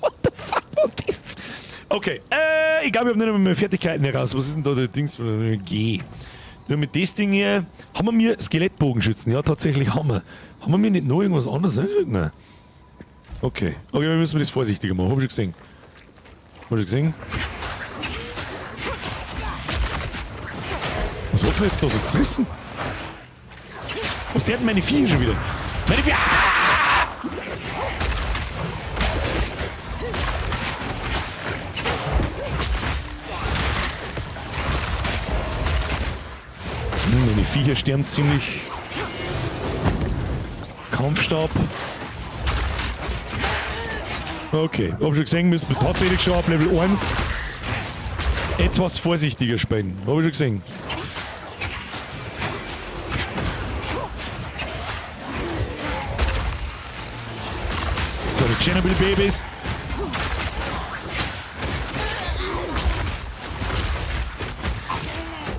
What the fuck war das? Okay, ich glaube, ich hab nicht einmal mehr Fertigkeiten heraus. Was ist denn da der Dings? G. Nur mit das Ding hier. Haben wir mir Skelettbogenschützen? Ja, tatsächlich haben wir. Haben wir mir nicht noch irgendwas anderes hingekriegt? Nein. Okay. Okay, wir müssen das vorsichtiger machen. Hab ich schon gesehen. Hab ich schon gesehen. Was hat's denn jetzt da so zerrissen? Was, der hat meine Viecher schon wieder? Meine Viecher! Ah! Meine Viecher sterben ziemlich. Kampfstab. Okay, hab schon gesehen, müssen wir tatsächlich schon ab Level 1 etwas vorsichtiger spielen. Hab ich schon gesehen. Kleine Chernobyl-Babys.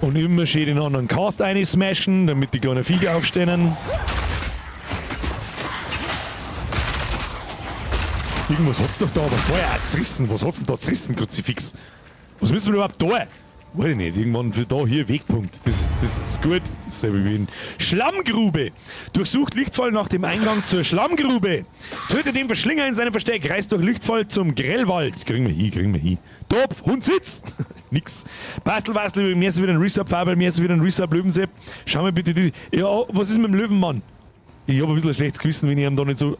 Und immer schön den anderen Cast einsmashen, damit die kleinen Viecher aufstehen. Irgendwas hat's doch da, aber vorher auch zerrissen. Was hat's denn da zerrissen, Kruzifix? Was müssen wir überhaupt da? Weiß ich nicht, irgendwann für da hier Wegpunkt. Das ist gut. Dasselbe wie in Schlammgrube. Durchsucht Lichtfall nach dem Eingang zur Schlammgrube. Tötet den Verschlinger in seinem Versteck. Reist durch Lichtfall zum Grellwald. Kriegen wir hin, kriegen wir hin. Topf, Hund, Sitz. Nix. Bastel, Bastel, mir ist wieder ein Resub, Fabel, mir ist wieder ein Resub, Löwensepp. Schau mal bitte die. Ja, was ist mit dem Löwenmann? Ich hab ein bisschen ein schlechtes Gewissen, wenn ich ihm da nicht so.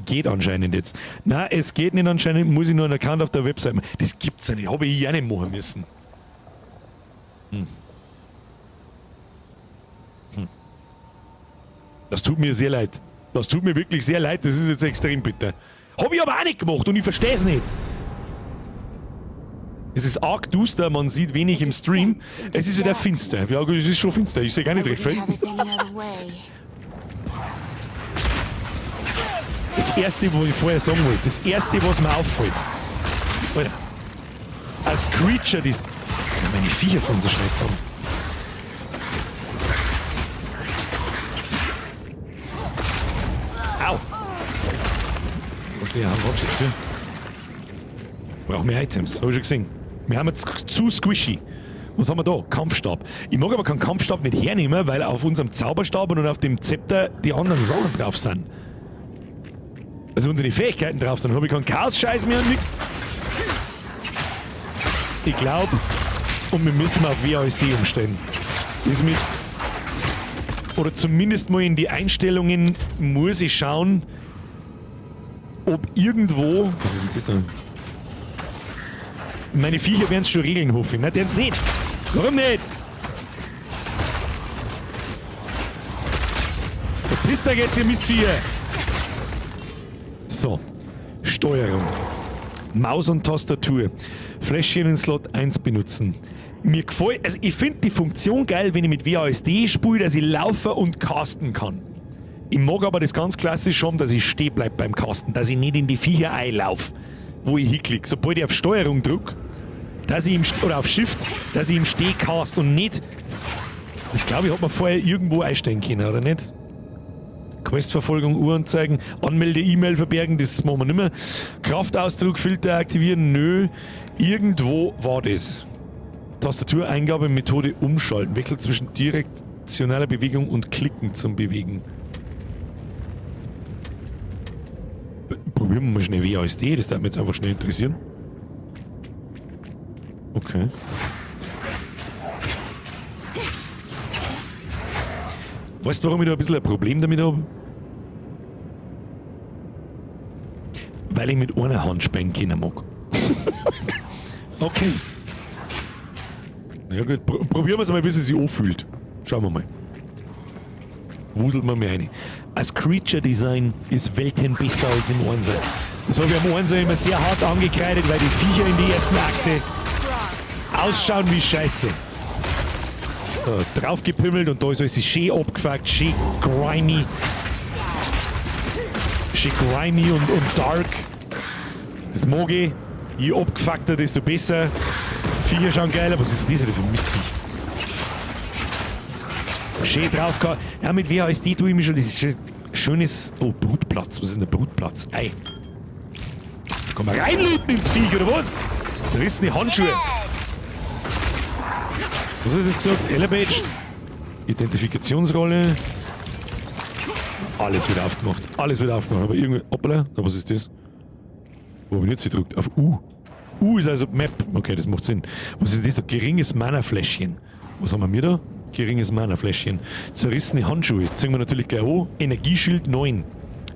Geht anscheinend jetzt. Na, es geht nicht anscheinend, muss ich nur einen Account auf der Website machen. Das gibt's ja nicht, hab ich ja nicht machen müssen. Das tut mir sehr leid. Das tut mir wirklich sehr leid, das ist jetzt extrem bitter. Hab ich aber auch nicht gemacht und ich versteh's nicht. Es ist arg duster, man sieht wenig im Stream. Es ist ja der finster. Ja, gut, es ist schon finster, ich seh gar nicht recht viel. Das erste, was ich vorher sagen wollte, das erste, was mir auffällt. Alter. Als Creature, das. Ja, meine Viecher von so schnell zusammen. Au! Wo steht der Handwatch jetzt hier? Brauchen mehr Items, hab ich schon gesehen. Wir haben jetzt zu squishy. Was haben wir da? Kampfstab. Ich mag aber keinen Kampfstab nicht hernehmen, weil auf unserem Zauberstab und auf dem Zepter die anderen Sachen drauf sind. Also unsere Fähigkeiten drauf sind. Dann hab ich keinen Chaos-Scheiß mehr und nix. Ich glaub, und wir müssen auf WASD umstellen. Das mit. Oder zumindest mal in die Einstellungen muss ich schauen, ob irgendwo. Was ist denn das da? Meine Viecher werden's schon regeln, hoffe ich. Nein, werden's nicht. Warum nicht? Verpisst euch jetzt, ihr Mistviecher! So. Steuerung. Maus und Tastatur. Fläschchen in Slot 1 benutzen. Mir gefällt, also ich finde die Funktion geil, wenn ich mit WASD spiele, dass ich laufen und casten kann. Ich mag aber das ganz klassisch schon, dass ich stehen bleib beim Casten, dass ich nicht in die Viecher einlauf, wo ich hinklick. Sobald ich auf Steuerung drück, dass ich im St oder auf Shift, dass ich im Steh cast und nicht. Das, glaube ich, hat man vorher irgendwo einstellen können, oder nicht? Questverfolgung, Uhranzeigen, Anmelde, E-Mail verbergen, das machen wir nicht mehr. Kraftausdruck, Filter aktivieren, nö. Irgendwo war das. Tastatureingabe, Methode umschalten. Wechsel zwischen direktionaler Bewegung und Klicken zum Bewegen. Probieren wir mal schnell WASD, das darf mich jetzt einfach schnell interessieren. Okay. Weißt du, warum ich da ein bisschen ein Problem damit habe? Weil ich mit einer Hand spielen können mag. Okay. Ja gut, probieren wir es mal, bis es sich anfühlt. Schauen wir mal. Wuselt man mir rein. Als Creature Design ist Welten besser als im Einser. Das habe ich am Einser immer sehr hart angekreidet, weil die Viecher in die ersten Akte ausschauen wie Scheiße. So, draufgepimmelt und da ist alles schön abgefuckt, schön grimy. Schön grimy und dark. Das mag ich. Je abgefuckter, desto besser. Viecher schauen geil, aber was ist denn das wieder für ein Mistviech? Schön drauf gehauen. Ja, mit WASD tue ich mich schon. Das ist schon schönes. Oh, Brutplatz. Was ist denn der Brutplatz? Ei. Kann man reinlooten ins Viech, oder was? Zerrissene Handschuhe. Was hast du jetzt gesagt? Elevate. Identifikationsrolle. Alles wird aufgemacht. Alles wird aufgemacht. Aber irgendwie. Hoppala. Na, was ist das? Wo habe ich jetzt gedrückt? Auf U. U ist also Map. Okay, das macht Sinn. Was ist das? So geringes Mana-Fläschchen. Was haben wir da? Geringes Mana-Fläschchen. Zerrissene Handschuhe. Ziehen wir natürlich gleich an. Energieschild 9.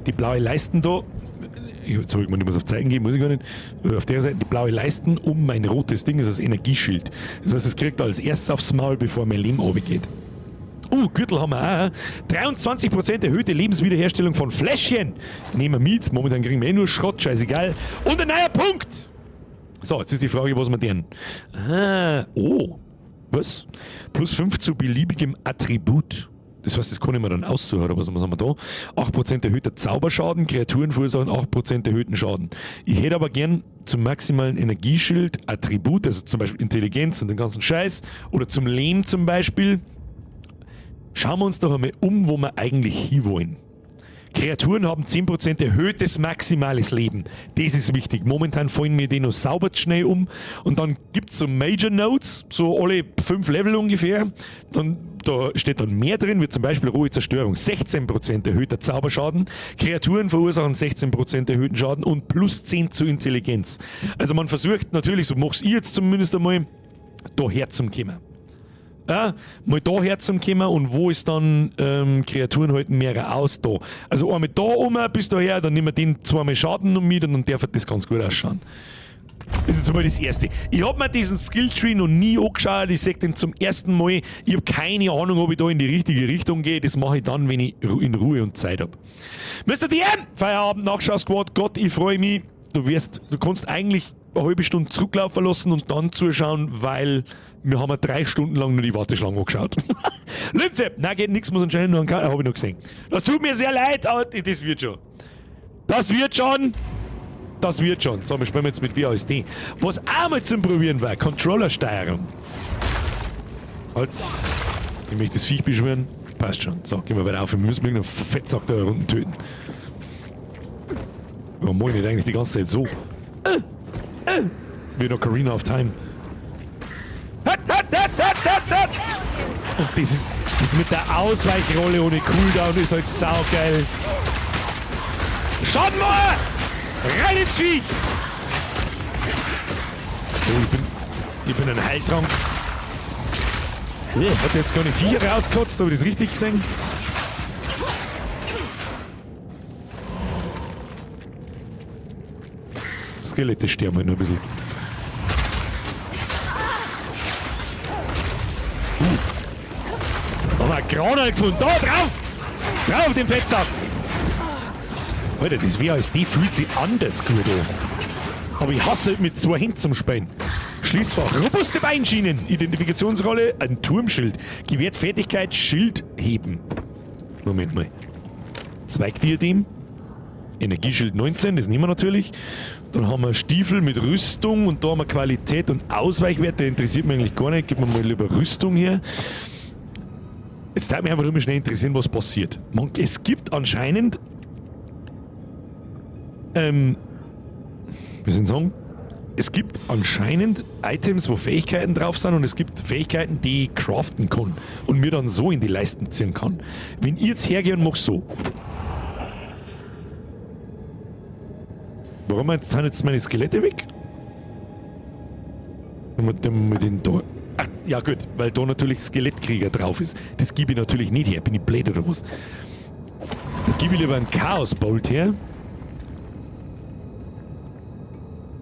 Die blaue Leisten da. Ich, sorry, ich muss auf Zeiten gehen, muss ich gar nicht. Auf der Seite die blaue Leisten um mein rotes Ding ist das Energieschild. Das heißt, es kriegt als erstes aufs Maul, bevor mein Leben runtergeht. Gürtel haben wir auch. 23% erhöhte Lebenswiederherstellung von Fläschchen. Nehmen wir mit. Momentan kriegen wir eh nur Schrott, scheißegal. Und ein neuer Punkt. So, jetzt ist die Frage, was wir denn? Ah, oh. Was? Plus 5 zu beliebigem Attribut. Das heißt, das kann ich mir dann aussuchen, oder was haben wir da? 8% erhöhter Zauberschaden, Kreaturen verursachen 8% erhöhten Schaden. Ich hätte aber gern zum maximalen Energieschild Attribut, also zum Beispiel Intelligenz und den ganzen Scheiß, oder zum Lehm zum Beispiel. Schauen wir uns doch einmal um, wo wir eigentlich hinwollen. Kreaturen haben 10% erhöhtes maximales Leben. Das ist wichtig. Momentan fallen mir die noch sauber schnell um. Und dann gibt's so Major Nodes, so alle 5 Level ungefähr. Dann, da steht dann mehr drin, wie zum Beispiel rohe Zerstörung. 16% erhöhter Zauberschaden. Kreaturen verursachen 16% erhöhten Schaden und plus 10 zu Intelligenz. Also man versucht natürlich, so mach's ich jetzt zumindest einmal, da herzukommen. Ja, mal da herzukommen und wo ist dann Kreaturen halten mehrere aus da. Also einmal da um bis daher, dann nehmen wir den zweimal Schaden noch mit und dann darf das ganz gut ausschauen. Das ist jetzt einmal das Erste. Ich hab mir diesen Skilltree noch nie angeschaut, ich seh den zum ersten Mal. Ich hab keine Ahnung, ob ich da in die richtige Richtung gehe. Das mache ich dann, wenn ich in Ruhe und Zeit hab. Mister DM, Feierabend, Nachschau-Squad, Gott, ich freue mich. Du kannst eigentlich eine halbe Stunde zurücklaufen lassen und dann zuschauen, weil wir haben ja 3 Stunden lang nur die Warteschlange angeschaut. Lübse! Nein, geht nix, muss anscheinend noch einen Ka-, hab ich noch gesehen. Das tut mir sehr leid, aber das wird schon. Das wird schon! Das wird schon. So, wir spielen jetzt mit WASD. Was auch mal zum Probieren war, Controllersteuerung. Halt. Ich möchte das Viech beschwören. Passt schon. So, gehen wir weiter auf. Wir müssen irgendeinen Fettsack da unten töten. Warum mach ich nicht eigentlich die ganze Zeit so? Wie in Ocarina of Time. Hat, hat, hat, hat, hat, hat. Und das mit der Ausweichrolle ohne Cooldown ist halt saugeil. Schaut mal! Rein ins Viech! Oh, ich bin ein Heiltrank. Oh, hat jetzt gar nicht Viecher rausgekotzt, hab ich das richtig gesehen? Skelette sterben halt noch ein bisschen. Da haben wir einen Granal gefunden. Da drauf! Drauf den Fettsack! Alter, das WASD fühlt sich anders gut an. Aber ich hasse halt mit 2 Händen zum Spielen. Schließfach. Robuste Beinschienen. Identifikationsrolle. Ein Turmschild. Gewährt Fertigkeit Schild heben. Moment mal. Zweigdiadem. Energieschild 19, das nehmen wir natürlich. Dann haben wir Stiefel mit Rüstung und da haben wir Qualität und Ausweichwert. Der interessiert mich eigentlich gar nicht. Gib mir mal lieber Rüstung her. Jetzt darf mich einfach nur mal schnell interessieren, was passiert. Es gibt anscheinend. Wie soll ich sagen? Es gibt anscheinend Items, wo Fähigkeiten drauf sind und es gibt Fähigkeiten, die ich craften kann und mir dann so in die Leisten ziehen kann. Wenn ich jetzt hergehe und mach so. Warum sind jetzt meine Skelette weg? Mit dem da. Ach, ja gut, weil da natürlich Skelettkrieger drauf ist. Das gebe ich natürlich nicht her. Bin ich blöd oder was? Da gebe ich lieber einen Chaos-Bolt her.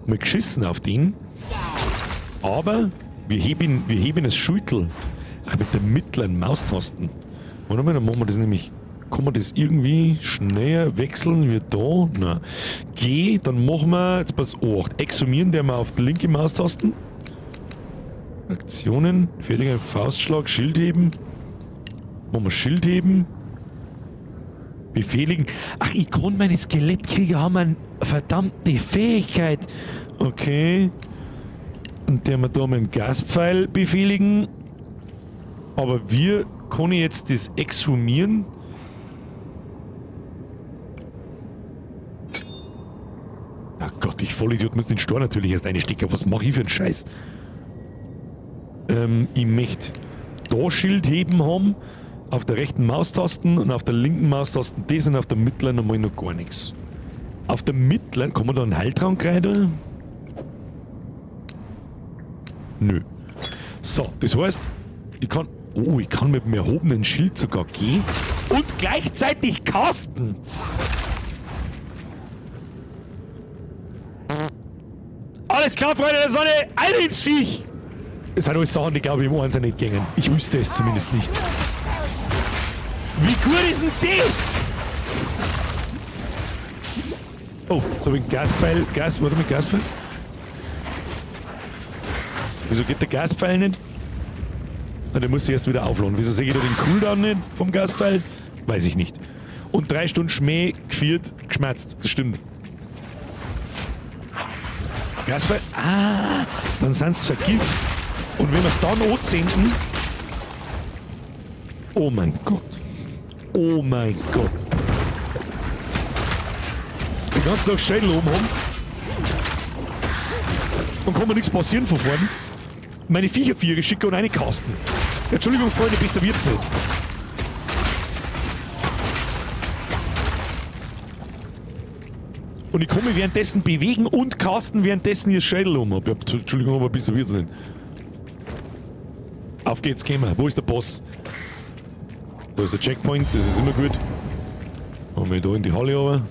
Mal geschissen auf den. Aber wir heben das Schultel. Ach, mit der mittleren Maustasten. Warte mal, dann machen wir das nämlich. Kann man das irgendwie schneller wechseln wie da? Na. G, dann machen wir, jetzt pass 8. Exhumieren der mal auf die linke Maustasten. Aktionen, fertiger Faustschlag, Schild heben. Machen wir Schild heben. Befehligen. Ach, ich kann meine Skelettkrieger haben eine verdammte Fähigkeit. Okay. Und der wir da mit dem Gaspfeil befehligen. Aber wir können jetzt das exhumieren. Ach Gott, ich Vollidiot muss den Stor natürlich erst einstecken. Was mache ich für einen Scheiß? Ich möchte da Schild heben haben. Auf der rechten Maustasten und auf der linken Maustasten das und auf der mittleren einmal noch gar nichts. Auf der mittleren, kann man da einen Heiltrank rein da? Nö. So, das heißt, ich kann. Oh, ich kann mit dem erhobenen Schild sogar gehen und gleichzeitig casten. Alles klar, Freunde der Sonne, ein ins Viech! Das sind alles Sachen, die glaube ich im Einser nicht gängen. Ich wüsste es zumindest nicht. Wie gut ist denn das? Oh, da habe ich einen Gaspfeil. Warte mal, Gaspfeil? Wieso geht der Gaspfeil nicht? Na, der muss sich erst wieder aufladen. Wieso sehe ich da den Cooldown nicht vom Gaspfeil? Weiß ich nicht. Und 3 Stunden Schmäh, geführt, geschmerzt. Das stimmt. Gaspfeil? Ah, dann sind sie vergift. Und wenn wir es dann anzünden... Oh mein Gott. Oh mein Gott. Den ganzen Tag Schädel oben haben. Dann kann mir nichts passieren von vorn. Meine Viecher viere schicke und eine Kasten. Entschuldigung, Freunde, besser wird's nicht. Und ich kann mich währenddessen bewegen und casten, währenddessen ihr Schädel um hab. Ja, Entschuldigung, aber besser wird's nicht. Auf geht's, gehen wir. Wo ist der Boss? Da ist der Checkpoint, das ist immer gut. Haben wir da in die Halle runter.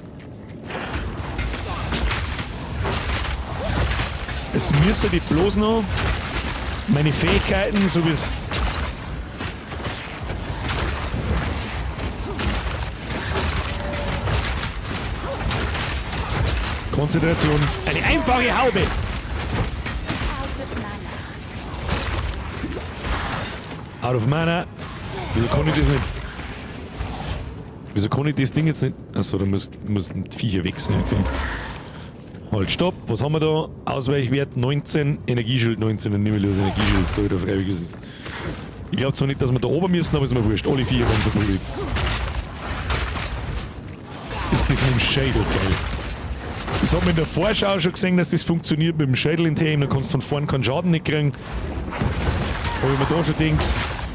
Jetzt müsste ich bloß noch meine Fähigkeiten, so wie es. Konzentration. Eine einfache Haube! Out of mana. Wieso kann ich das nicht? Wieso kann ich das Ding jetzt nicht? Achso, da muss ein Viecher weg sein. Okay. Halt, stopp. Was haben wir da? Ausweichwert 19, Energieschild 19. Dann nehme ich das Energieschild. So wieder freiwillig ist es. Ich glaube zwar nicht, dass wir da oben müssen, aber ist mir wurscht. Alle Viecher werden verprügelt. Ist das mit dem Schädel geil. Das hat man in der Vorschau schon gesehen, dass das funktioniert mit dem Schädel in Team. Da kannst du von vorn keinen Schaden nicht kriegen. Aber wenn man da schon denkt,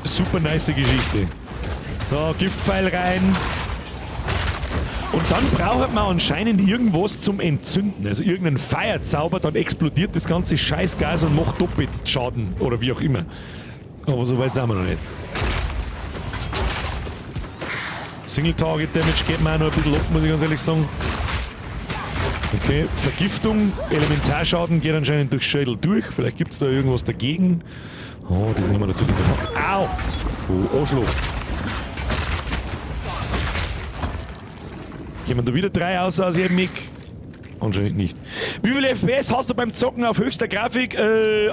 super nice Geschichte. So, Giftpfeil rein. Und dann braucht man anscheinend irgendwas zum Entzünden. Also irgendeinen Feierzauber, dann explodiert das ganze Scheißgas und macht doppelt Schaden. Oder wie auch immer. Aber so weit sind wir noch nicht. Single Target Damage geht mir auch noch ein bisschen ab, muss ich ganz ehrlich sagen. Okay, Vergiftung, Elementarschaden geht anscheinend durch Schädel durch. Vielleicht gibt es da irgendwas dagegen. Oh, das nehmen wir natürlich noch. Au! Oh, Arschloch. Gehen wir da wieder 3 aus jedem Mick. Anscheinend nicht. Wie viele FPS hast du beim Zocken auf höchster Grafik?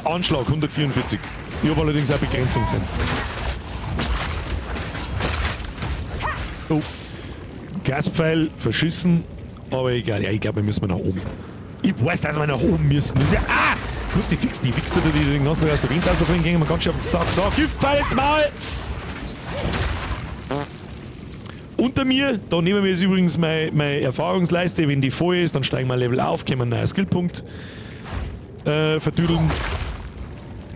Anschlag 144. Ich habe allerdings auch Begrenzung drin. Oh. Gaspfeil verschissen. Aber egal. Ja, ich glaube, wir müssen nach oben. Ich weiß, dass wir nach oben müssen. Ja, ah! Kruzifix, die Wichser, die den ganzen Tag aus der Windtasse vorhin gehen, man ganz schön auf den Sack. So, Giftpfeil jetzt mal! Unter mir, da nehmen wir jetzt übrigens meine Erfahrungsleiste. Wenn die voll ist, dann steigen wir ein Level auf, können wir einen neuen Skillpunkt verdüdeln.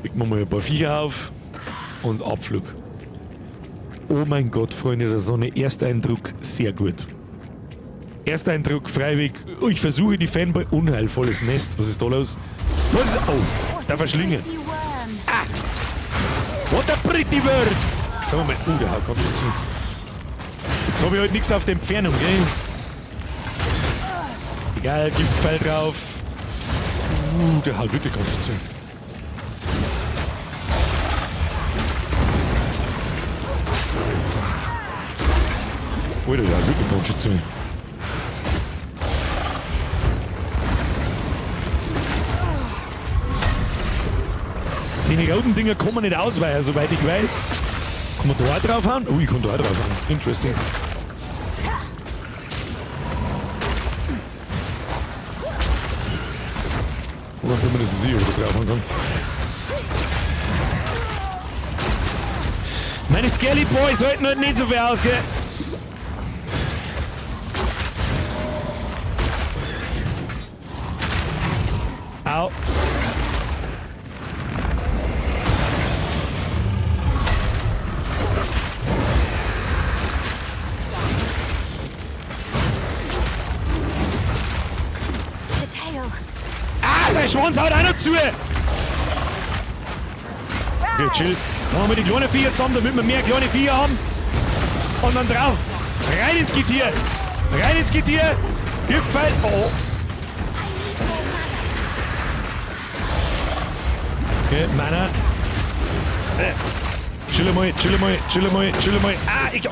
Picken wir mal ein paar Viecher auf und Abflug. Oh mein Gott, Freunde der Sonne, Ersteindruck sehr gut. Ersteindruck, Freiweg. Oh, ich versuche die Fanboy. Unheilvolles Nest. Was ist da los? Was ist. Oh, der Verschlinge. Ah! What a pretty bird! Moment. Oh, der haut ganz schön zu. Jetzt habe ich halt nichts auf der Entfernung, gell? Egal, Giftpfeil drauf. Der haut wirklich ganz schön zu. Alter, der haut wirklich ganz schön zu. Die roten Dinger kann man nicht ausweichen, soweit ich weiß. Kann man da auch draufhauen? Oh, ich kann da auch draufhauen. Interesting. Oder wenn man das sicher wieder draufhauen kann. Meine Skelly Boys sollten halt nicht so viel ausgehen. Au. Ah, sein Schwanz haut auch noch zu! Okay, chill. Machen wir die kleinen Viecher zusammen, damit wir mehr kleine Viecher haben. Und dann drauf. Rein ins Getier! Rein ins Getier! Giftpfeil! Oh! Okay, Mana. Chill mal, chill mal, chill mal, chill mal. Ah, ich.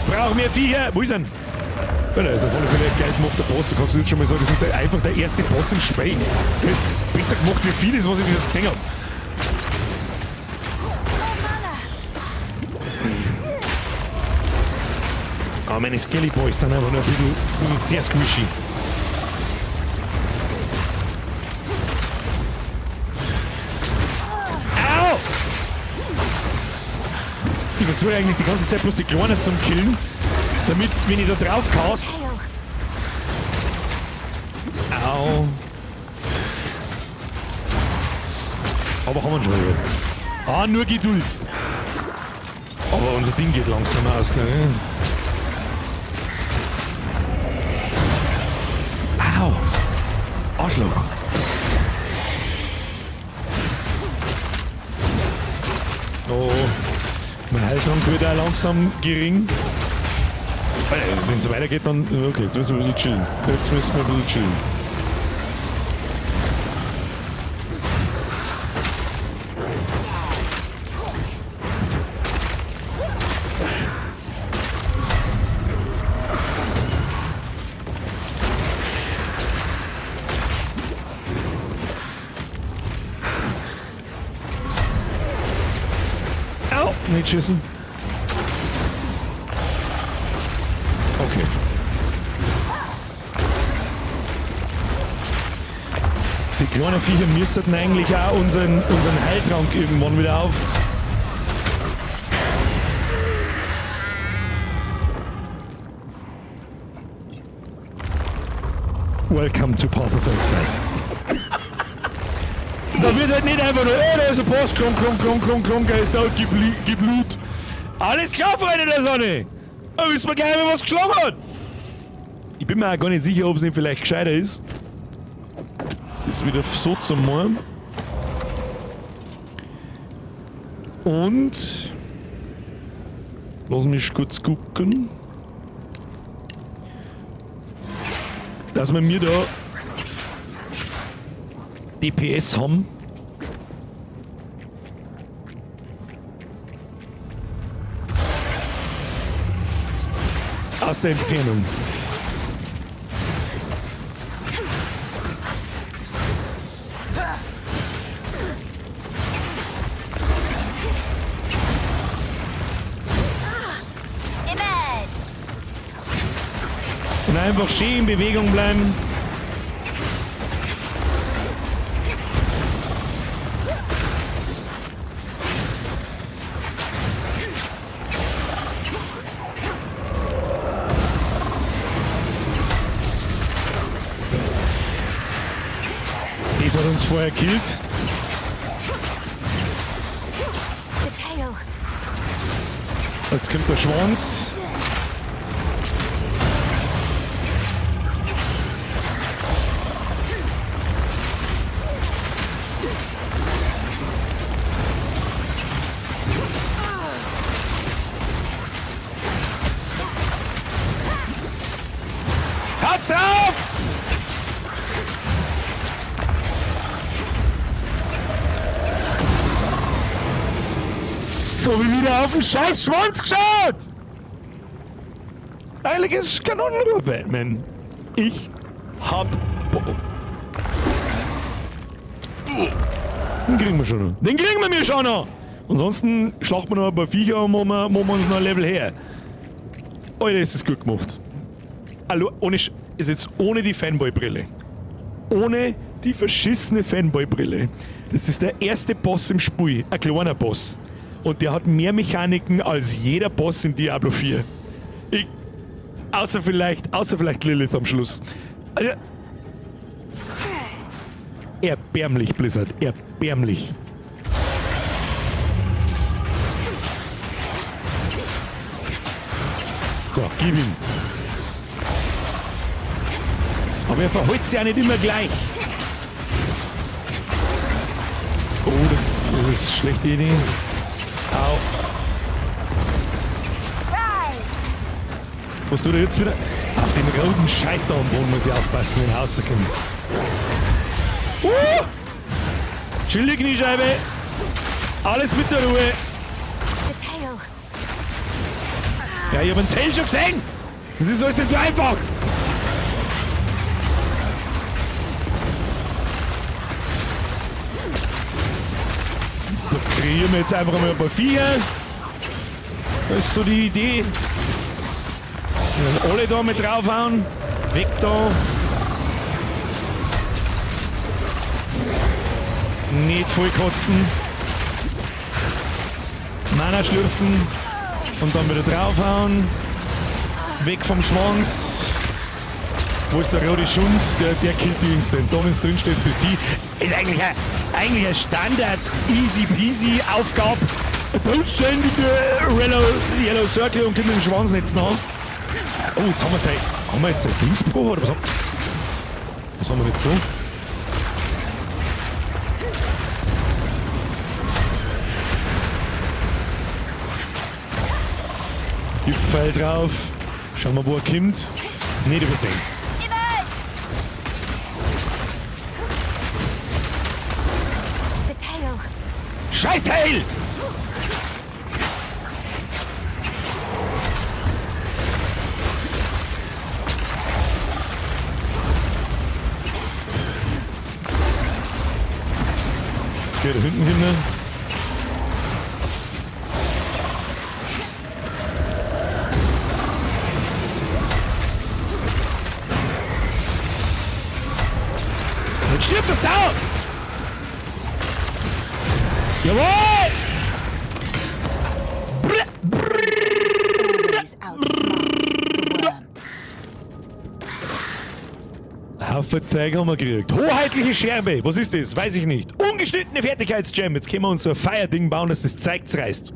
Brauch mehr Viecher. Wo ist er? Ja, der ist auf alle Fälle ein geil gemachter Boss. Du kannst jetzt schon mal sagen, das ist einfach der erste Boss im Spiel. Der ist besser gemacht wie vieles, was ich bis jetzt gesehen habe. Aber meine Skelly Boys sind einfach noch ein bisschen sehr squishy. Au! Ich versuche eigentlich die ganze Zeit bloß die Kleinen zum Killen, damit, wenn ich da drauf cast. Au. Aber haben wir schon wieder. Ah, nur Geduld. Aber unser Ding geht langsam aus, gell? Au. Arschloch. Oh. Mein Heiltrank wird auch langsam gering. Wenn es so weitergeht, dann... Okay, jetzt müssen wir ein bisschen chillen. Jetzt müssen wir ein bisschen chillen. Au! Nicht schießen. Okay. Die kleinen Viecher müssten eigentlich auch unseren Heiltrank irgendwann wieder auf. Welcome to Path of Exile. Da wird halt nicht einfach nur, oh, da ist ein Boss, klonk, klonk, klonk, klonk, klonk, er ist da, gib Blut. Alles klar, Freunde der Sonne! Da wissen wir gleich, wer was geschlagen hat! Ich bin mir auch gar nicht sicher, ob es nicht vielleicht gescheiter ist, das wieder so zu machen. Und lass mich kurz gucken, dass wir mir da DPS haben. Aus der Entfernung. Und einfach schön in Bewegung bleiben. Das hat uns vorher gekillt. Jetzt kommt der Schwanz. Hat's drauf! So wie wieder auf den scheiß Schwanz geschaut! Eigentlich ist es Kanonenruhe, Batman. Ich hab... Den kriegen wir schon noch. Den kriegen wir mir schon noch! Ansonsten schlachten wir noch ein paar Viecher und machen wir uns noch ein Level her. Alter, ist das gut gemacht. Hallo, ohne, ist jetzt ohne die Fanboy-Brille. Ohne die verschissene Fanboy-Brille. Das ist der erste Boss im Spiel. Ein kleiner Boss. Und der hat mehr Mechaniken als jeder Boss in Diablo 4. Außer vielleicht Lilith am Schluss. Also, erbärmlich, Blizzard. Erbärmlich. So, gib ihm. Aber er verhält sich ja nicht immer gleich. Oh, das ist eine schlechte Idee. Au. Was tut er jetzt wieder? Auf den roten Scheiß da am Boden muss ich aufpassen, wenn er rauskommt. Chill die Kniescheibe. Alles mit der Ruhe. Ja, ich hab einen Tail schon gesehen. Das ist alles nicht so einfach. Da kreieren wir jetzt einfach mal ein paar Viecher. Das ist so die Idee. Und dann alle da mit draufhauen. Weg da. Nicht vollkotzen. Mana schlürfen. Und dann wieder draufhauen. Weg vom Schwanz. Wo ist der rote Schund? Der killt die instant. Da, wenn's drin steht, bis sie. Ist eigentlich eine Standard easy peasy Aufgabe. Don't stand in the yellow circle und kommt mit dem Schwanz nicht nach. Oh, jetzt haben wir sein. Haben wir jetzt ein Dingsbruch oder was haben wir jetzt da? Giftpfeil drauf. Schauen wir, wo er kommt. Nicht übersehen. Scheiß Tail! Okay, da hinten hin. Jetzt stirbt das Sau! Jawohl! Haufen Zeug haben wir gekriegt. Hoheitliche Scherbe. Was ist das? Weiß ich nicht. Ungeschnittene Fertigkeitsgem. Jetzt können wir uns so ein Feierding bauen, dass das Zeug zerreißt.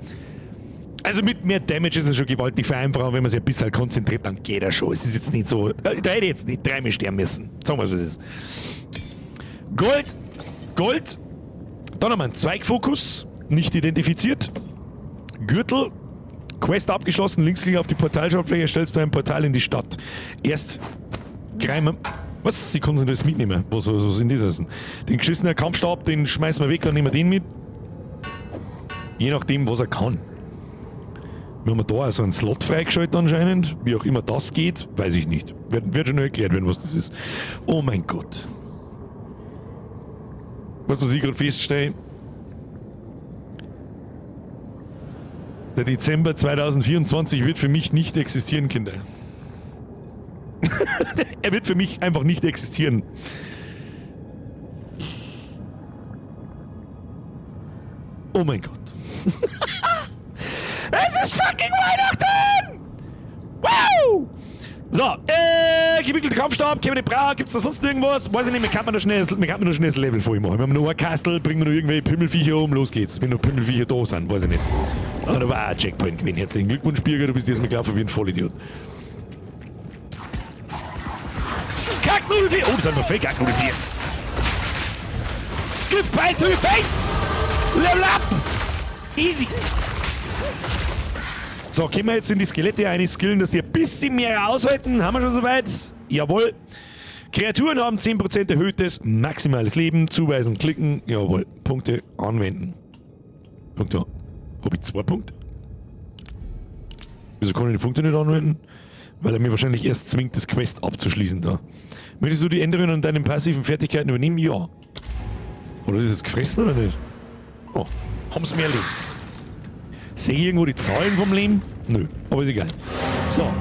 Also mit mehr Damage ist es schon gewaltig vereinfacht, wenn man sich ein bisschen konzentriert, dann geht er schon. Es ist jetzt nicht so... Da hätte ich jetzt nicht dreimal sterben müssen. Sagen wir, was es ist. Gold. Gold. Dann haben wir einen Zweigfokus. Nicht identifiziert. Gürtel. Quest abgeschlossen. Linksklick auf die Portalschaltfläche, erstellst du ein Portal in die Stadt. Erst greifen. Was? Sie können das mitnehmen. Was sind das? Den geschissenen Kampfstab, den schmeißen wir weg, dann nehmen wir den mit. Je nachdem, was er kann. Wir haben da also einen Slot freigeschaltet anscheinend. Wie auch immer das geht, weiß ich nicht. Wird schon noch erklärt werden, was das ist. Oh mein Gott. Was ich gerade feststelle? Der Dezember 2024 wird für mich nicht existieren, Kinder. Er wird für mich einfach nicht existieren. Oh mein Gott. Es ist fucking Weihnachten! Wow! So, gewickelter Kampfstab, Kevin Bra, gibt's da sonst irgendwas? Weiß ich nicht, wir kann man noch schnell, wir kann noch schnell das Level voll machen. Wir haben noch ein Kastel, bringen wir noch irgendwelche Pimmelviecher um, los geht's. Wenn noch Pimmelviecher da sind, weiß ich nicht. Ah, da war auch ein Checkpoint gewesen. Herzlichen Glückwunsch, Birger, du bist jetzt mal gelaufen wie ein Vollidiot. Kacknudel 4! Oh, das sind noch viele Kacknudel 4. Giftpfeil to your face! Level up! Easy! So, können wir jetzt in die Skelette eine skillen, dass die ein bisschen mehr aushalten? Haben wir schon soweit? Jawohl. Kreaturen haben 10% erhöhtes maximales Leben. Zuweisen, klicken. Jawohl. Punkte anwenden. Punkte. Hab ich 2 Punkte? Wieso kann ich die Punkte nicht anwenden? Weil er mir wahrscheinlich erst zwingt, das Quest abzuschließen da. Möchtest du die Änderungen an deinen passiven Fertigkeiten übernehmen? Ja. Oder ist es gefressen oder nicht? Oh, haben's mehr Leben. Sehe ich irgendwo die Zahlen vom Leben? Nö, aber ist egal. So,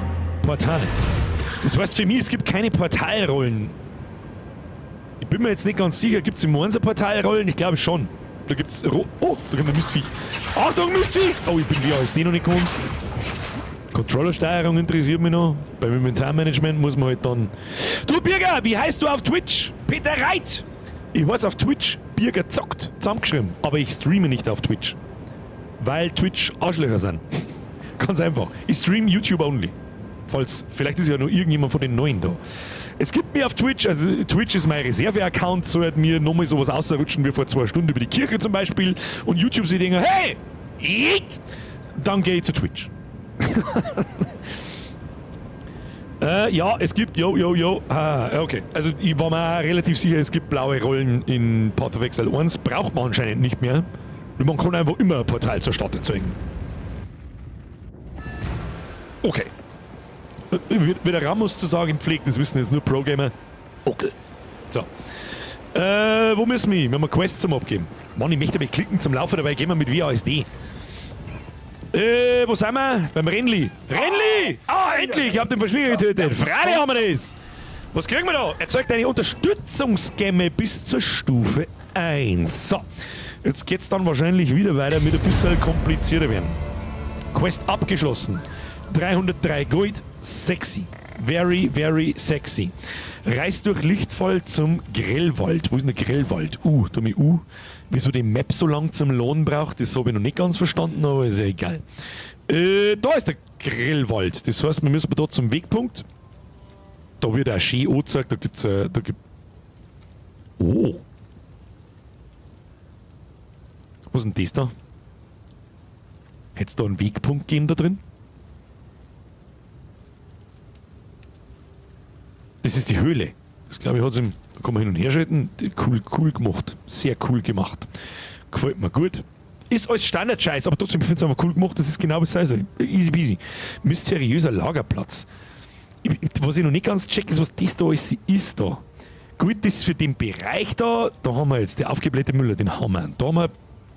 Portal. Das heißt für mich, es gibt keine Portalrollen. Ich bin mir jetzt nicht ganz sicher, gibt's im Monster Portalrollen? Ich glaube schon. Da gibt's... Oh, da kommt ein Mistviech. Achtung, Mistviech! Oh, ich bin WASD noch nicht gewohnt. Controllersteuerung interessiert mich noch. Beim Inventarmanagement muss man halt dann... Du Birger, wie heißt du auf Twitch? Peter Reit! Ich heiße auf Twitch Birger zockt, zusammengeschrieben. Aber ich streame nicht auf Twitch. Weil Twitch Arschlöcher sind. Ganz einfach. Ich stream YouTube only. Falls, vielleicht ist ja noch irgendjemand von den Neuen da. Es gibt mir auf Twitch, also Twitch ist mein Reserve-Account, sollte mir nochmal sowas ausrutschen wie vor 2 Stunden über die Kirche zum Beispiel. Und YouTube sich denken, hey, ich, dann geh ich zu Twitch. Ja, es gibt, yo, yo, yo. Ah, okay. Also ich war mir auch relativ sicher, es gibt blaue Rollen in Path of Exile 1. Braucht man anscheinend nicht mehr. Man kann einfach immer ein Portal zur Stadt erzeugen. Okay. Wie der Ramos zu sagen pflegt, das wissen jetzt nur Pro-Gamer. Okay. So. Wo müssen wir hin? Wir haben eine Quest zum Abgeben. Mann, ich möchte aber klicken zum Laufen, dabei gehen wir mit WASD. Wo sind wir? Beim Renly. Renly! Ah, endlich! Ich hab den Verschwinger getötet. Freilich haben wir das! Was kriegen wir da? Erzeugt eine Unterstützungsgemme bis zur Stufe 1. So. Jetzt geht's dann wahrscheinlich wieder weiter mit ein bisschen komplizierter werden. Quest abgeschlossen. 303 Gold. Sexy. Very, very sexy. Reist durch Lichtfall zum Grellwald. Wo ist denn der Grellwald? Da mit U. Wieso die Map so lang zum Lohn braucht, das habe ich noch nicht ganz verstanden, aber ist ja egal. Da ist der Grellwald. Das heißt, wir müssen da zum Wegpunkt. Da wird auch schön angezeigt, da gibt's, da gibt Oh. Was ist denn das da? Hätt's da einen Wegpunkt gegeben da drin? Das ist die Höhle. Das glaube ich hat's im. Da kann man hin und her schalten. Cool, cool gemacht. Sehr cool gemacht. Gefällt mir gut. Ist alles Standard-Scheiß, aber trotzdem, ich find's einfach cool gemacht. Das ist genau was es sein soll. Easy peasy. Mysteriöser Lagerplatz. Was ich noch nicht ganz check, ist, was das da alles ist da. Gut, das ist für den Bereich da. Da haben wir jetzt der aufgeblähte Müller, den haben wir. Da haben wir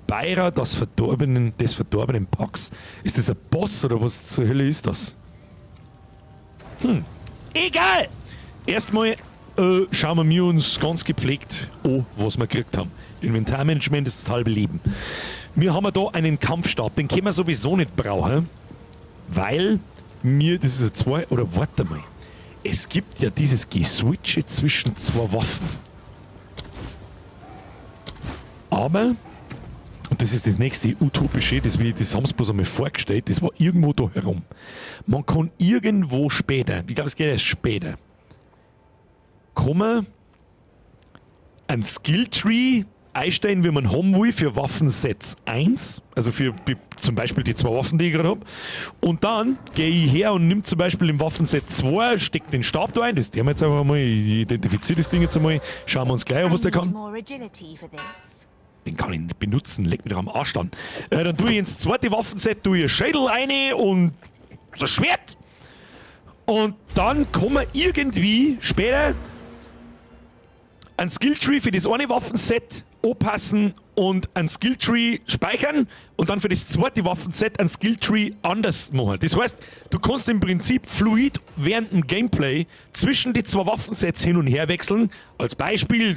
Beira, des verdorbenen Packs. Ist das ein Boss oder was zur Hölle ist das? Egal! Erstmal schauen wir uns ganz gepflegt an, was wir gekriegt haben. Inventarmanagement ist das halbe Leben. Wir haben da einen Kampfstab, den können wir sowieso nicht brauchen, weil mir, das ist ein zwei, oder warte mal, es gibt ja dieses Geswitche zwischen zwei Waffen. Aber, und das ist das nächste Utopische, das haben sie bloß einmal vorgestellt, das war irgendwo da herum. Man kann irgendwo später, ich glaube, es geht erst später, kommen, ein Skilltree einstellen, wie man haben will, für Waffensets 1, also für zum Beispiel die 2 Waffen, die ich gerade hab. Und dann gehe ich her und nimm zum Beispiel im Waffenset 2, steck den Stab da ein, das nehmen wir jetzt einfach mal, ich identifiziere das Ding jetzt einmal, schauen wir uns gleich an, was der kann. Den kann ich nicht benutzen, leck mich doch am Arsch dann. Dann tue ich ins zweite Waffenset tue ich Schädel rein und das Schwert. Und dann kann man irgendwie später ein Skilltree für das eine Waffenset anpassen und ein Skilltree speichern und dann für das zweite Waffenset ein Skilltree anders machen. Das heißt, du kannst im Prinzip fluid während dem Gameplay zwischen die zwei Waffensets hin und her wechseln. Als Beispiel,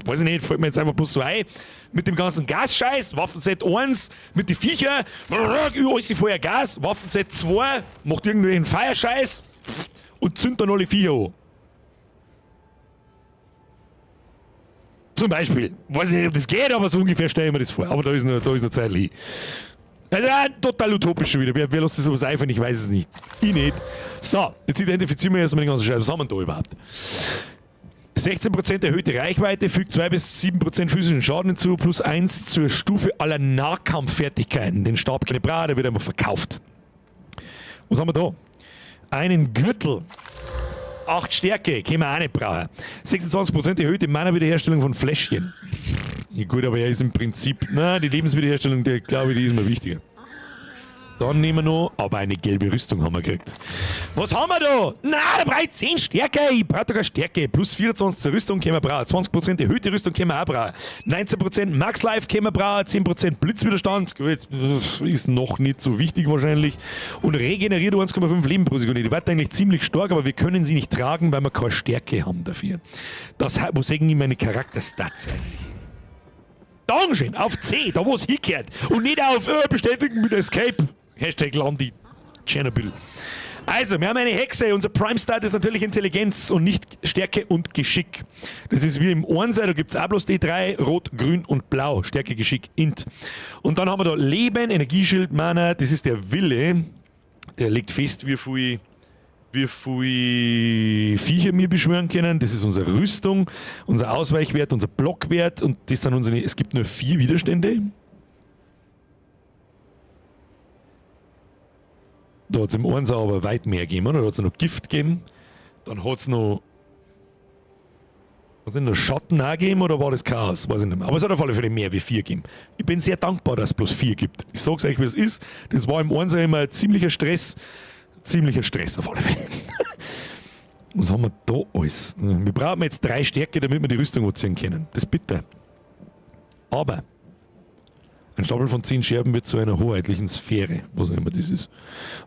weiß ich nicht, fällt mir jetzt einfach bloß so ein, mit dem ganzen Gasscheiß, Waffenset 1, mit den Viecher, alles vorher Gas, Waffenset 2, macht irgendwelchen Feierscheiß und zündet dann alle Viecher an. Zum Beispiel. Weiß ich nicht, ob das geht, aber so ungefähr stelle ich mir das vor. Aber da ist noch Zeit hin. Also, total utopisch schon wieder. Wer lässt sich sowas einfallen? Ich weiß es nicht. Ich nicht. So, jetzt identifizieren wir erstmal den ganzen Scheiß. Was haben wir denn da überhaupt? 16% erhöhte Reichweite, fügt 2 bis 7% physischen Schaden hinzu, plus 1 zur Stufe aller Nahkampffertigkeiten. Den Stab keine Brauche, der wird einfach verkauft. Was haben wir da? Einen Gürtel. 8 Stärke, können wir auch nicht brauchen. 26% erhöhte Mana-Wiederherstellung von Fläschchen. Ja gut, aber er ist im Prinzip... Na, die Lebenswiederherstellung, die, glaube ich, die ist mir wichtiger. Dann nehmen wir noch... Aber eine gelbe Rüstung haben wir gekriegt. Was haben wir da? Na, da brauche ich 10 Stärke. Ich brauche doch keine Stärke. Plus 24 zur Rüstung können wir brauchen. 20% erhöhte Rüstung können wir auch brauchen. 19% Max Life können wir brauchen. 10% Blitzwiderstand. Gut, ist noch nicht so wichtig wahrscheinlich. Und regeneriert 1,5 Leben pro Sekunde. Die wird eigentlich ziemlich stark, aber wir können sie nicht tragen, weil wir keine Stärke haben dafür. Das, wo sehen die meine Charakterstats eigentlich? Dankeschön, auf C, da wo es hingehört. Und nicht auf bestätigen mit Escape. Hashtag Landi Tschernobyl. Also, wir haben eine Hexe. Unser Prime Stat ist natürlich Intelligenz und nicht Stärke und Geschick. Das ist wie im Einser, da gibt's auch bloß die drei, Rot, Grün und Blau. Stärke, Geschick, Int. Und dann haben wir da Leben, Energieschild, Mana, das ist der Wille. Der legt fest, wie viel Viecher wir beschwören können. Das ist unsere Rüstung, unser Ausweichwert, unser Blockwert und das sind unsere. Es gibt nur 4 Widerstände. Da hat es im Einser aber weit mehr gegeben, oder? Da hat es noch Gift gegeben. Dann hat es noch. Hat es noch Schatten auch gegeben oder war das Chaos? Weiß ich nicht mehr. Aber es hat auf alle Fälle mehr wie 4 gegeben. Ich bin sehr dankbar, dass es bloß 4 gibt. Ich sag's euch, wie es ist. Das war im Einser immer ein ziemlicher Stress. Ziemlicher Stress auf alle Fälle. Was haben wir da alles? Wir brauchen jetzt 3 Stärke, damit wir die Rüstung anziehen können. Das ist bitter. Aber ein Stapel von 10 Scherben wird zu einer hoheitlichen Sphäre, was auch immer das ist.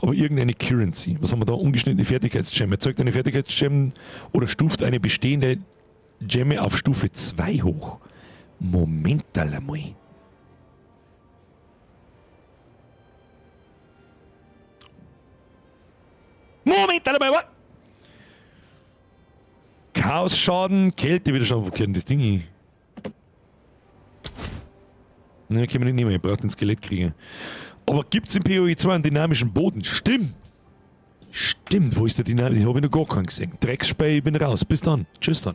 Aber irgendeine Currency. Was haben wir da? Ungeschnittene Fertigkeitsgemme. Erzeugt eine Fertigkeitsgemme oder stuft eine bestehende Gemme auf Stufe 2 hoch. Moment einmal. Moment einmal, was? Chaos-Schaden, Kältewiderstand. Wo geht denn das Ding hin? Ne, können wir nicht nehmen, ich brauche den Skelettkrieger. Aber gibt's im PoE 2 einen dynamischen Boden? Stimmt! Stimmt, wo ist der dynamische? Ich habe noch gar keinen gesehen. Drecksspey, ich bin raus. Bis dann. Tschüss dann.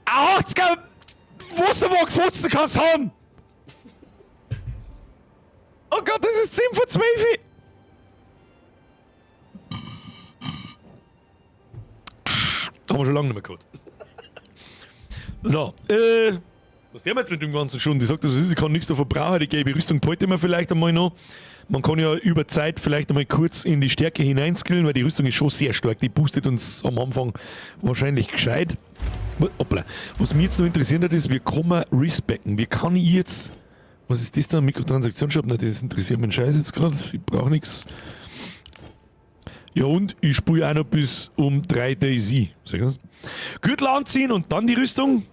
Ein 80er Wasserwagen kannst du haben! Oh Gott, das ist 10 vor 12! Haben wir schon lange nicht mehr gehabt. So, was der jetzt mit dem ganzen schon? Die sagt, das ist, ich kann nichts davon brauchen, die gelbe Rüstung behalte ich mir vielleicht einmal noch. Man kann ja über Zeit vielleicht einmal kurz in die Stärke hineinskillen, weil die Rüstung ist schon sehr stark. Die boostet uns am Anfang wahrscheinlich gescheit. Hoppla. Was mich jetzt noch interessiert hat, ist, wie kann man respecken? Wie kann ich jetzt... Was ist das da? Mikrotransaktionsshop? Nein, das interessiert mich Scheiß jetzt gerade. Ich brauche nichts. Ja und? Ich spiele auch noch bis um 3 DayZ. Sag ich das? Gürtel anziehen und dann die Rüstung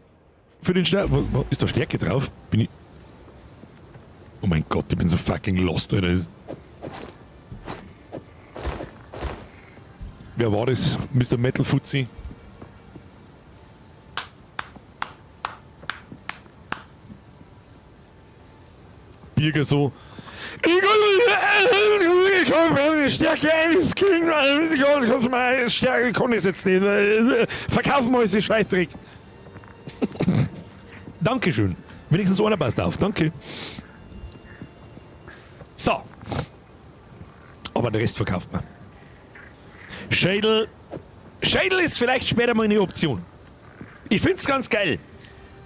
für den Stärke. Ist da Stärke drauf? Bin ich... Oh mein Gott, ich bin so fucking lost, Alter. Wer war das? Mr. Metal Fuzzi? Birger so. Ich kann Stärke eines kriegen, Stärke kann ich jetzt nicht. Verkaufen wir uns den Scheißdreck. Dankeschön. Wenigstens einer passt auf. Danke. So. Aber den Rest verkauft man. Schädel. Schädel ist vielleicht später mal eine Option. Ich find's ganz geil.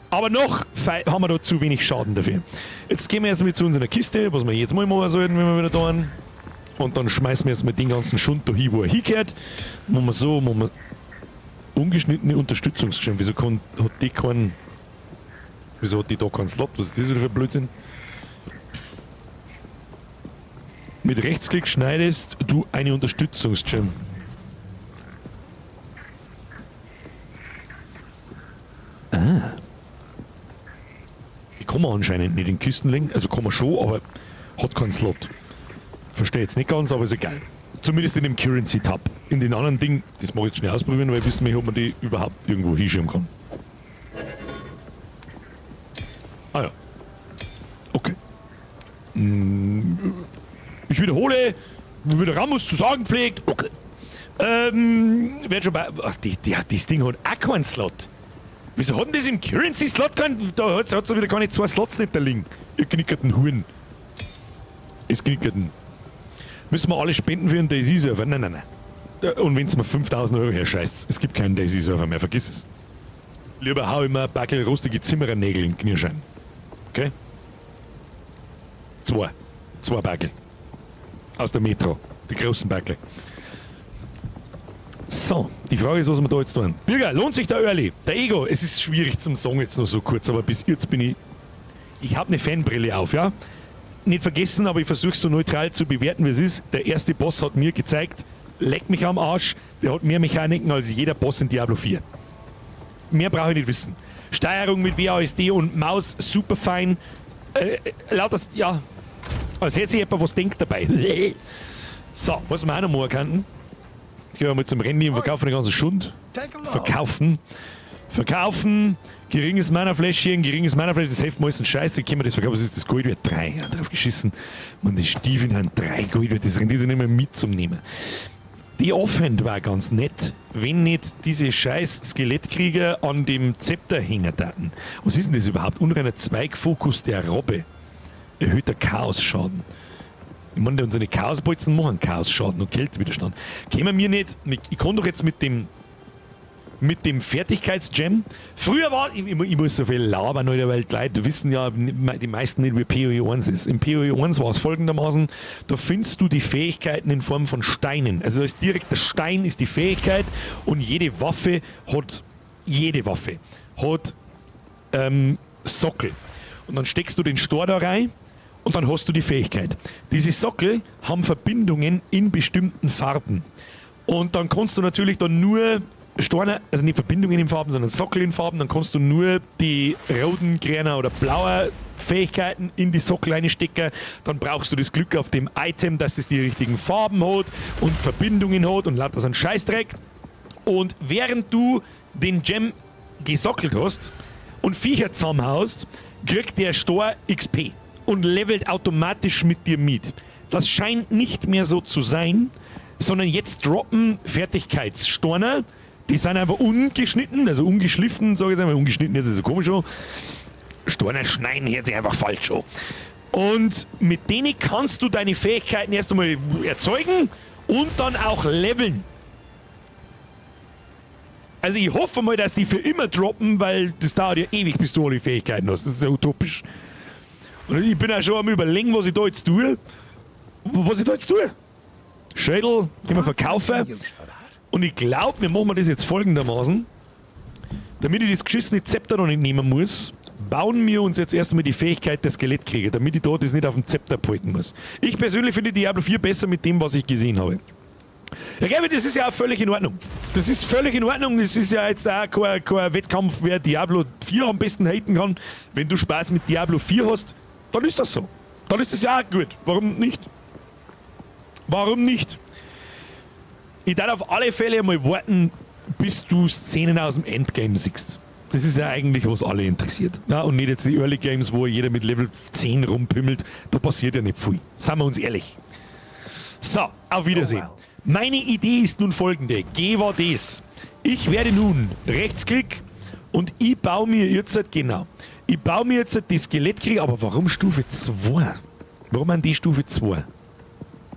Aber noch haben wir da zu wenig Schaden dafür. Jetzt gehen wir erstmal zu unserer Kiste, was wir jetzt mal machen sollten, wenn wir wieder da sind. Und dann schmeißen wir jetzt mal den ganzen Schund da hin, wo er hingehört. Machen wir so, machen wir ungeschnittene Unterstützungsschirm. Wieso kann, hat die keinen. Wieso hat die da keinen Slot? Was ist das wieder für Blödsinn? Mit Rechtsklick schneidest du eine Unterstützungsgem. Ah. Die kann man anscheinend nicht in Kisten legen. Also kann man schon, aber hat keinen Slot. Verstehe jetzt nicht ganz, aber ist egal. Zumindest in dem Currency-Tab. In den anderen Dingen, das mag ich jetzt schnell ausprobieren, weil ich wissen möchte, ob man die überhaupt irgendwo hinschieben kann. Ah ja. Okay. Ich wiederhole, wie der Rambus zu sagen pflegt. Okay. Werd schon bei. Ach, das Ding hat auch keinen Slot. Wieso hat denn das im Currency-Slot keinen? Da hat es wieder keine zwei Slots nicht da liegen. Ihr knickerten Huren. Es knickerten. Müssen wir alle spenden für einen DayZ-Server? Nein, nein, nein. Und wenn's mir 5000 Euro herscheißt, es gibt keinen DayZ-Server mehr, vergiss es. Lieber hau ich mir ein Backel rostige Zimmerernägel in den Knirschein. Okay? Zwei. Zwei Backel. Aus der Metro. Die großen Backel. So, die Frage ist, was wir da jetzt tun. Bürger, lohnt sich der Early? Der Ego, es ist schwierig zum Sagen jetzt noch so kurz, aber bis jetzt bin ich... Ich hab eine Fanbrille auf, ja? Nicht vergessen, aber ich versuche so neutral zu bewerten, wie es ist. Der erste Boss hat mir gezeigt, leck mich am Arsch, der hat mehr Mechaniken als jeder Boss in Diablo 4. Mehr brauche ich nicht wissen. Steuerung mit WASD und Maus, super fein. Lauter, ja, als hätte sich jemand was denkt dabei. So, was wir auch noch machen könnten. Jetzt gehen wir mal zum Randy und verkaufen den ganzen Schund. Verkaufen. Verkaufen. Geringes Mana-Fläschchen, geringes Mana-Fläschchen, das hilft meistens Scheiße. Können wir das verkaufen? Was ist das Gold wert? 3, ja, drauf geschissen. Man, die Stiefel haben 3 Gold wert, das rennt sich nicht mehr mit zum Nehmen. Die Offhand war ganz nett, wenn nicht diese scheiß Skelettkrieger an dem Zepter hängen taten. Was ist denn das überhaupt? Unreiner Zweigfokus der Robbe. Erhöhter Chaos-Schaden. Ich meine, unsere Chaosbolzen machen Chaos-Schaden und Kältewiderstand. Kämen wir nicht, ich kann doch jetzt mit dem Fertigkeitsgem. Früher war, ich muss so viel labern, Alter, weil die Leute wissen ja, die meisten nicht, wie PoE 1 ist. Im PoE 1 war es folgendermaßen, da findest du die Fähigkeiten in Form von Steinen. Also da ist direkt der Stein ist die Fähigkeit und jede Waffe hat Sockel. Und dann steckst du den Stor da rein und dann hast du die Fähigkeit. Diese Sockel haben Verbindungen in bestimmten Farben. Und dann kannst du natürlich dann nur Steine, also nicht Verbindungen in Farben, sondern Sockel in Farben, dann kannst du nur die roten, grünen oder blauen Fähigkeiten in die Sockel reinstecken. Dann brauchst du das Glück auf dem Item, dass es die richtigen Farben hat und Verbindungen hat und lauter so einen Scheißdreck. Und während du den Gem gesockelt hast und Viecher zusammenhaust, kriegt der Stor XP und levelt automatisch mit dir mit. Das scheint nicht mehr so zu sein, sondern jetzt droppen Fertigkeitsstorner. Die sind einfach ungeschnitten, also ungeschliffen, sag ich jetzt einmal. Ungeschnitten jetzt ist so komisch schon. Storner schneiden hört sich einfach falsch an. Und mit denen kannst du deine Fähigkeiten erst einmal erzeugen und dann auch leveln. Also ich hoffe mal, dass die für immer droppen, weil das dauert ja ewig, bis du alle Fähigkeiten hast. Das ist ja utopisch. Und ich bin auch schon am Überlegen, was ich da jetzt tue. Was ich da jetzt tue. Schädel, können wir verkaufen. Und ich glaube, wir machen das jetzt folgendermaßen. Damit ich das geschissene Zepter noch nicht nehmen muss, bauen wir uns jetzt erstmal die Fähigkeit der Skelettkrieger, damit ich da das nicht auf dem Zepter behalten muss. Ich persönlich finde Diablo 4 besser mit dem, was ich gesehen habe. Ja, Gavin, das ist ja auch völlig in Ordnung. Das ist völlig in Ordnung. Das ist ja jetzt auch kein Wettkampf, wer Diablo 4 am besten haten kann. Wenn du Spaß mit Diablo 4 hast, dann ist das so. Dann ist das ja auch gut. Warum nicht? Warum nicht? Ich darf auf alle Fälle mal warten, bis du Szenen aus dem Endgame siehst. Das ist ja eigentlich, was alle interessiert. Ja, und nicht jetzt die Early Games, wo jeder mit Level 10 rumpümmelt. Da passiert ja nicht viel. Seien wir uns ehrlich. So, auf Wiedersehen. Meine Idee ist nun folgende. Geh war das. Ich werde nun Rechtsklick und ich baue mir jetzt, genau, ich baue mir jetzt die Skelettkrieger, aber warum Stufe 2? Warum an die Stufe 2?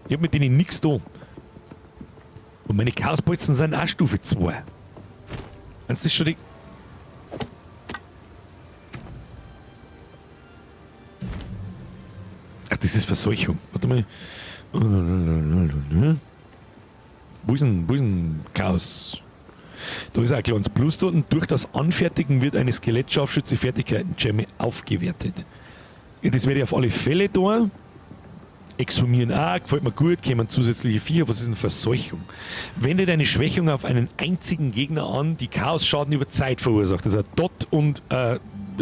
Ich hab mit denen nichts da. Und meine Chaosbolzen sind auch Stufe 2. Das ist schon die... Ach, das ist Verseuchung. Warte mal. Wo ist denn Chaos? Da ist auch ein kleines Plus dort. Und durch das Anfertigen wird eine Skelettscharfschütze Fertigkeiten-Gemme aufgewertet. Ja, das werde ich auf alle Fälle da. Exhumieren auch, gefällt mir gut, kämen zusätzliche Viecher. Was ist denn Verseuchung? Wende deine Schwächung auf einen einzigen Gegner an, die Chaos-Schaden über Zeit verursacht. Das heißt Dot und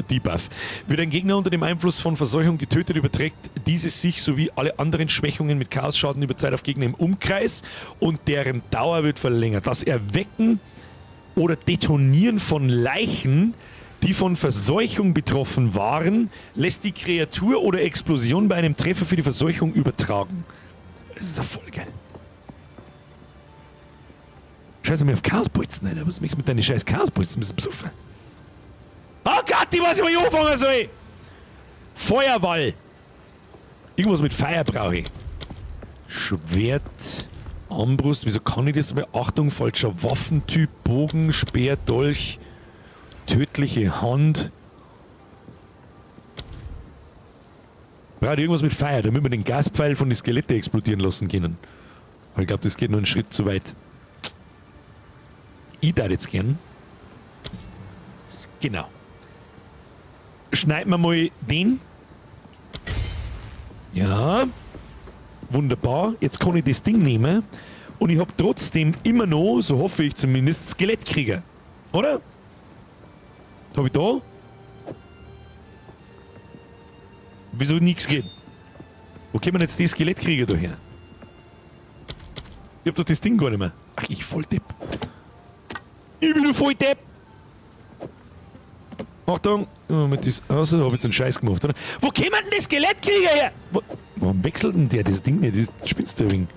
Debuff. Wird ein Gegner unter dem Einfluss von Verseuchung getötet, überträgt dieses sich sowie alle anderen Schwächungen mit Chaos-Schaden über Zeit auf Gegner im Umkreis und deren Dauer wird verlängert. Das Erwecken oder Detonieren von Leichen, die von Verseuchung betroffen waren, lässt die Kreatur oder Explosion bei einem Treffer für die Verseuchung übertragen. Das ist ja voll geil. Scheiße mir auf Chaosbolzen, Alter. Was machst du mit deinen scheiß Chaosbolzen? Bist du besoffen? Oh Gott, ich weiß nicht, wo ich anfangen soll! Feuerwall! Irgendwas mit Feuer brauche ich. Schwert, Armbrust, wieso kann ich das? Achtung, falscher Waffentyp, Bogen, Speer, Dolch, tödliche Hand. Brauche ich irgendwas mit Feuer, damit wir den Gaspfeil von den Skelette explodieren lassen können. Aber ich glaube, das geht nur einen Schritt zu weit. Ich darf jetzt gern. Genau. Schneiden wir mal den. Ja. Wunderbar. Jetzt kann ich das Ding nehmen. Und ich hab trotzdem immer noch, so hoffe ich zumindest, Skelettkrieger. Oder? Hab ich da? Wieso nichts geht? Wo kommen jetzt die Skelettkrieger da her? Ich hab doch das Ding gar nicht mehr. Ach, ich Volldepp. Ich bin ein Volldepp! Achtung! Mit das, also, hab ich jetzt einen Scheiß gemacht, oder? Wo kommen denn die Skelettkrieger her? Warum wechselt denn der das Ding nicht? Das spinnst du ein wenig.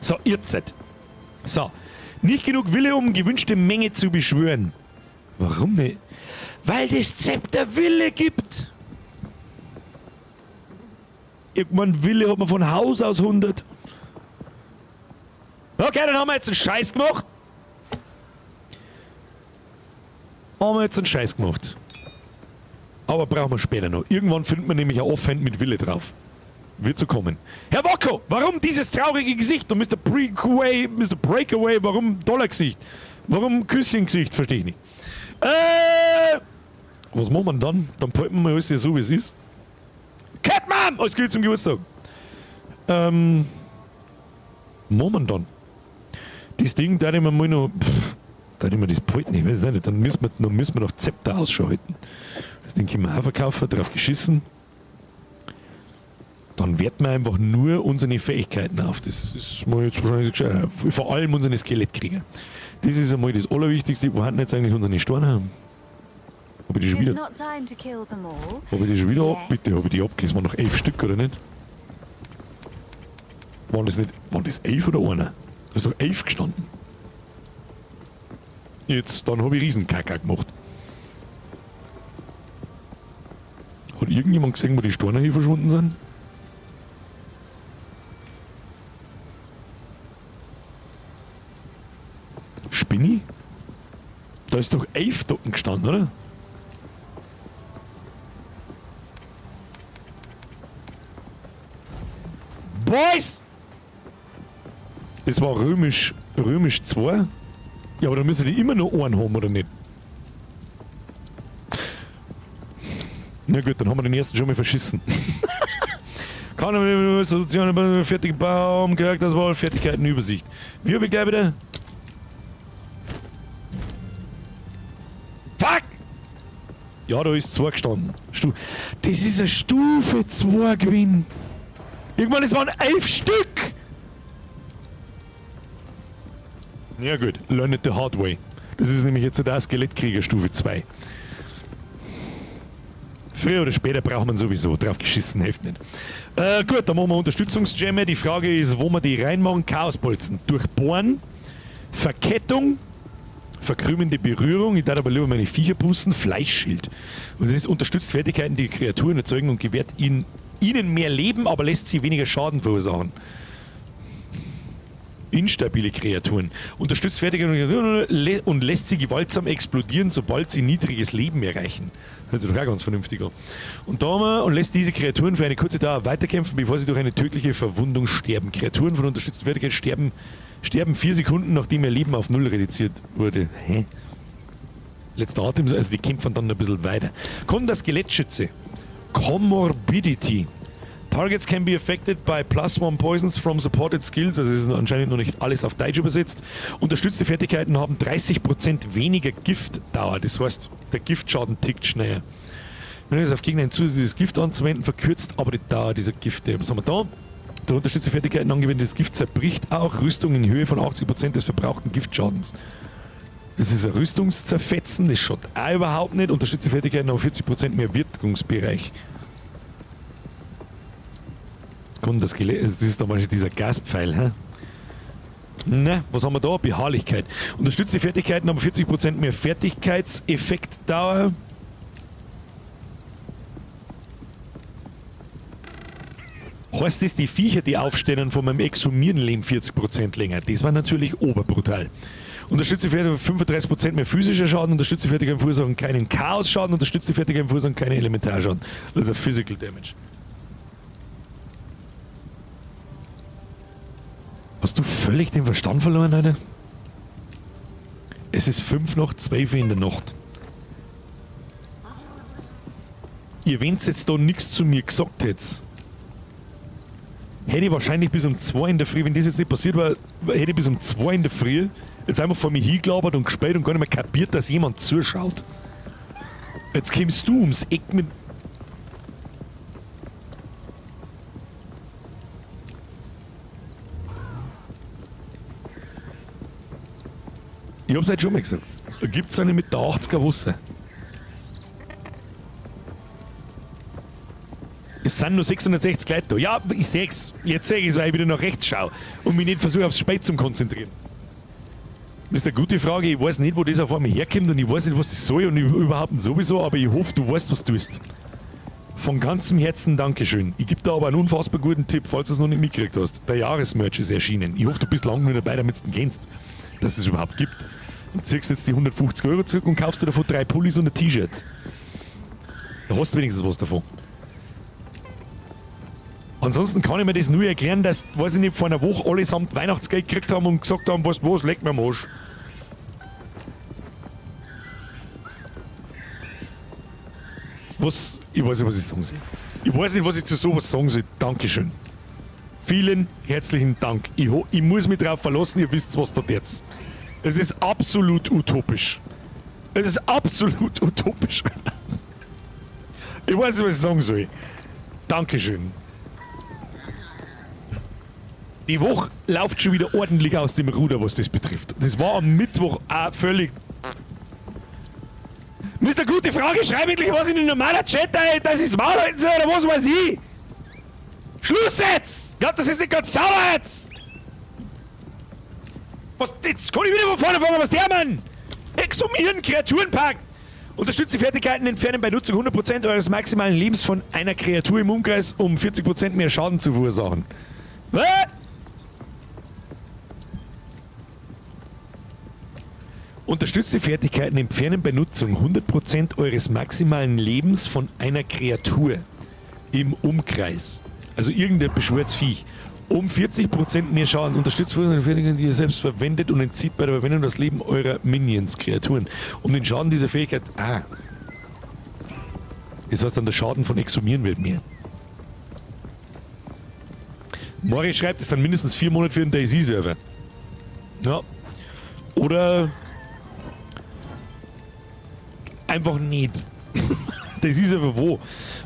So, ihr seid. So. Nicht genug Wille, um gewünschte Menge zu beschwören. Warum nicht? Weil das Zepter Wille gibt. Irgendwann Wille hat man von Haus aus 100. Okay, dann haben wir jetzt einen Scheiß gemacht. Haben wir jetzt einen Scheiß gemacht. Aber brauchen wir später noch. Irgendwann findet man nämlich ein Offhand mit Wille drauf. Wird so kommen. Herr Wacko, warum dieses traurige Gesicht? Und Mr. Breakaway, Mr. Breakaway, warum Dollargesicht? Warum Küsschengesicht? Verstehe ich nicht. Was machen wir denn dann? Dann behalten wir alles hier so, wie es ist. Catman! Alles Gute zum Geburtstag. Machen wir denn dann? Das Ding, da ich mir mal noch... Pff, da ich mir das behalten, ich weiß es nicht. Dann müssen wir noch Zepter Ausschau halten. Das Ding können wir auch verkaufen, drauf geschissen. Dann werten wir einfach nur unsere Fähigkeiten auf. Das ist mal jetzt wahrscheinlich gescheit. Vor allem unsere Skelettkrieger. Das ist einmal das Allerwichtigste. Wo haben jetzt eigentlich unsere Steine? Hab ich die schon wieder? It's not time to kill them all. Hab ich die schon wieder ab? Bitte, hab ich die abgelassen? Waren noch 11 Stück, oder nicht? Waren das nicht, waren das 11 oder einer? Da ist doch 11 gestanden. Jetzt, dann hab ich Riesenkacker gemacht. Hat irgendjemand gesehen, wo die Steine hier verschwunden sind? Spinni? Da ist doch 11 Docken gestanden, oder? Boys! Das war römisch 2. Ja, aber da müssen die immer noch einen haben, oder nicht? Na gut, dann haben wir den ersten schon mal verschissen. Kann fertigen Baum, Charakterwahl, Fertigkeitenübersicht. Wie hab ich gleich wieder? Fuck! Ja, da ist 2 gestanden. Das ist eine Stufe 2 Gewinn. Irgendwann, es waren 11 Stück! Ja gut, learn it the hard way. Das ist nämlich jetzt der Skelettkrieger Stufe 2. Früher oder später braucht man sowieso. Drauf geschissen, hilft nicht. Gut, dann machen wir Unterstützungsgemme. Die Frage ist, wo wir die reinmachen. Chaosbolzen. Durchbohren. Verkettung. Verkrümende Berührung. Ich darf aber lieber meine Viecher pusten. Fleischschild. Und das unterstützt Fertigkeiten, die Kreaturen erzeugen und gewährt ihnen mehr Leben, aber lässt sie weniger Schaden verursachen. Instabile Kreaturen. Unterstützt Fertigkeiten und lässt sie gewaltsam explodieren, sobald sie niedriges Leben erreichen. Hört sich doch auch ganz vernünftig an. Und da haben wir, und lässt diese Kreaturen für eine kurze Dauer weiterkämpfen, bevor sie durch eine tödliche Verwundung sterben. Kreaturen von unterstützten Fertigkeit sterben 4 Sekunden, nachdem ihr Leben auf 0 reduziert wurde. Hä? Letzter Atem, also die kämpfen dann ein bisschen weiter. Kommt das Skelettschütze. Comorbidity. Targets can be affected by +1 poisons from supported skills. Also es ist anscheinend noch nicht alles auf Deutsch übersetzt. Unterstützte Fertigkeiten haben 30% weniger Giftdauer. Das heißt, der Giftschaden tickt schneller. Wenn es auf Gegner ein zusätzliches Gift anzuwenden, verkürzt aber die Dauer dieser Gifte. Was haben wir da? Durch unterstützte Fertigkeiten angewendetes Gift zerbricht auch Rüstung in Höhe von 80% des verbrauchten Giftschadens. Das ist ein Rüstungszerfetzen, das schaut auch überhaupt nicht. Unterstützte Fertigkeiten haben 40% mehr Wirkungsbereich. Kommt das Skelett, das ist doch wahrscheinlich dieser Gaspfeil, hä? Na, was haben wir da? Beharrlichkeit. Unterstützte Fertigkeiten haben 40% mehr Fertigkeitseffektdauer. Heißt das, die Viecher, die aufstehen von meinem Exhumieren, leben 40% länger? Das war natürlich oberbrutal. Unterstützte Fertigkeiten 35% mehr physischer Schaden, unterstützte Fertigkeiten verursachen keinen Chaos-Schaden, unterstützte Fertigkeiten verursachen keinen Elementarschaden. Das ist ein Physical Damage. Hast du völlig den Verstand verloren, Alter? Es ist 11:05 in der Nacht. Ihr, wenn's jetzt da nichts zu mir gesagt hättet, hätte ich wahrscheinlich bis um 2 in der Früh, wenn das jetzt nicht passiert war, hätte ich bis um 2 in der Früh jetzt einfach vor mir hingelabert und gespielt und gar nicht mehr kapiert, dass jemand zuschaut. Jetzt kommst du ums Eck mit... Ich hab's heute schon mal gesagt. Da gibt's eine mit der 80er Wasser. Es sind nur 660 Leute da. Ja, ich seh's. Jetzt seh ich's, weil ich wieder nach rechts schaue und mich nicht versuche, aufs Spiel zu konzentrieren. Das ist eine gute Frage. Ich weiß nicht, wo das auf einmal herkommt und ich weiß nicht, was das soll und ich, überhaupt sowieso, aber ich hoffe, du weißt, was du tust. Von ganzem Herzen Dankeschön. Ich gebe dir aber einen unfassbar guten Tipp, falls du es noch nicht mitgekriegt hast. Der Jahresmerch ist erschienen. Ich hoffe, du bist lange nur dabei, damit du ihn kennst, dass es überhaupt gibt. Und ziehst jetzt die 150 Euro zurück und kaufst dir davon 3 Pullis und ein T-Shirt. Da hast du wenigstens was davon. Ansonsten kann ich mir das nur erklären, dass, weiß ich nicht, vor einer Woche allesamt Weihnachtsgeld gekriegt haben und gesagt haben, was, was, leck mir am Arsch. Was, ich weiß nicht, was ich sagen soll. Ich weiß nicht, was ich zu sowas sagen soll. Dankeschön. Vielen herzlichen Dank. Ich muss mich drauf verlassen, ihr wisst, was da jetzt. Es ist absolut utopisch. Es ist absolut utopisch. Ich weiß nicht, was ich sagen soll. Dankeschön. Die Woche läuft schon wieder ordentlich aus dem Ruder, was das betrifft. Das war am Mittwoch auch völlig... Mister, gute Frage, schreib endlich was in den normalen Chat ein, dass ich's Maul halten soll oder was weiß ich. Schluss jetzt! Glaubt, das ist nicht ganz sauber jetzt! Was, jetzt kann ich wieder von vorne fangen, was der Mann? Exhumieren, Kreaturenpakt! Unterstützt die Fertigkeiten, entfernen bei Nutzung 100% eures maximalen Lebens von einer Kreatur im Umkreis, um 40% mehr Schaden zu verursachen. Was? Unterstützte Fertigkeiten entfernen bei Nutzung 100% eures maximalen Lebens von einer Kreatur im Umkreis. Also irgendein beschwörtes Viech. Um 40% mehr Schaden. Unterstützt Fertigkeiten, die ihr selbst verwendet und entzieht bei der Verwendung das Leben eurer Minions, Kreaturen. Um den Schaden dieser Fähigkeit... Ah. Das heißt dann, der Schaden von Exhumieren wird mehr. Mori schreibt, es sind mindestens 4 Monate für den DayZ-Server. Ja. Oder... Einfach nicht. Das ist einfach wo.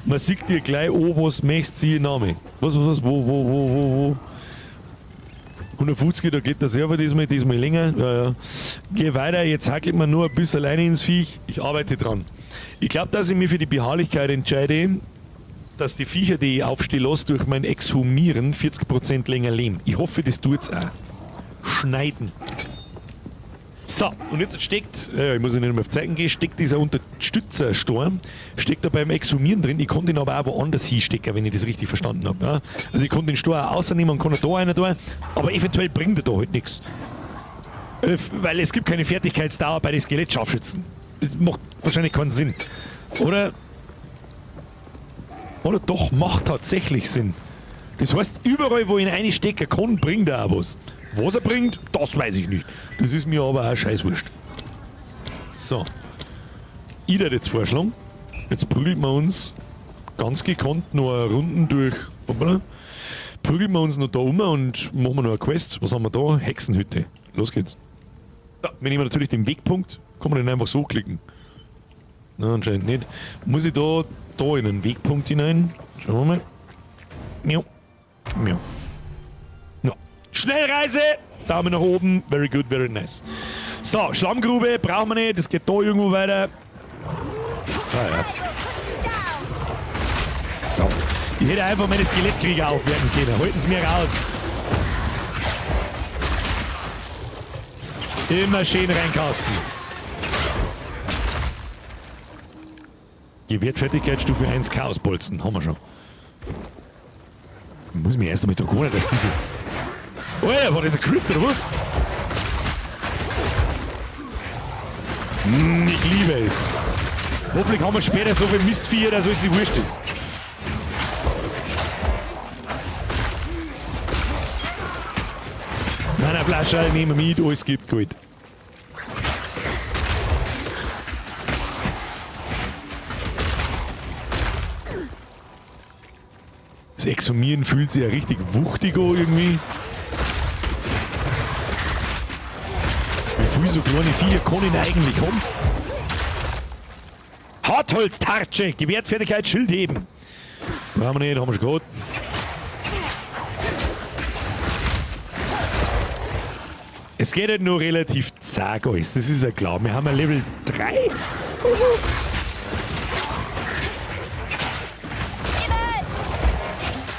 Man sieht dir gleich an, was möchtest du, Name. Was, wo. 150, da geht der Server diesmal länger. Ja, ja. Geh weiter, jetzt hackelt man nur ein bisschen alleine ins Viech. Ich arbeite dran. Ich glaube, dass ich mich für die Beharrlichkeit entscheide, dass die Viecher, die ich aufstehen lasse, durch mein Exhumieren 40% länger leben. Ich hoffe, das tut's auch. Schneiden. So, und jetzt steckt, ich muss ja nicht mehr auf Zeichen gehen, steckt dieser Unterstützersturm, steckt da beim Exhumieren drin. Ich konnte ihn aber auch woanders hinstecken, wenn ich das richtig verstanden habe. Ja? Also ich konnte den Stor auch außernehmen und kann da einer da, aber eventuell bringt er da halt nichts. Weil es gibt keine Fertigkeitsdauer bei den Skelettscharfschützen. Das macht wahrscheinlich keinen Sinn. Oder? Oder doch, macht tatsächlich Sinn. Das heißt, überall, wo ich ihn reinstecken kann, bringt er auch was. Was er bringt, das weiß ich nicht. Das ist mir aber auch scheißwurscht. So. Ich würde jetzt vorschlagen, jetzt prügeln wir uns ganz gekonnt noch eine Runden durch. Hoppala. Prügeln wir uns noch da um und machen wir noch eine Quest. Was haben wir da? Hexenhütte. Los geht's. Da, wir nehmen natürlich den Wegpunkt. Kann man den einfach so klicken? Na, anscheinend nicht. Muss ich da in einen Wegpunkt hinein? Schauen wir mal. Miau. Miau. Ja. Schnellreise! Daumen nach oben. Very good, very nice. So, Schlammgrube brauchen wir nicht. Das geht da irgendwo weiter. Ah ja. Ja. Ich hätte einfach meine Skelettkrieger aufwerten können. Halten Sie mir raus. Immer schön reinkasten. Gewehrfertigkeitsstufe 1 Chaosbolzen. Haben wir schon. Ich muss mich erst damit gewöhnen, dass diese... Alter, war das ein Crit oder was? Ich liebe es. Hoffentlich haben wir später so viel Mistviecher, dass alles wurscht ist. Nein, eine Flasche nehmen wir mit, alles gibt gut. Das Exhumieren fühlt sich ja richtig wuchtig an irgendwie. Wie viel so kleine Viecher kann ich denn eigentlich haben? Hartholztartsche, Gewehrfertigkeit, Schild heben. Brauchen wir nicht, haben wir schon gehabt. Es geht halt nur relativ zag alles, das ist ja klar. Wir haben ja Level 3.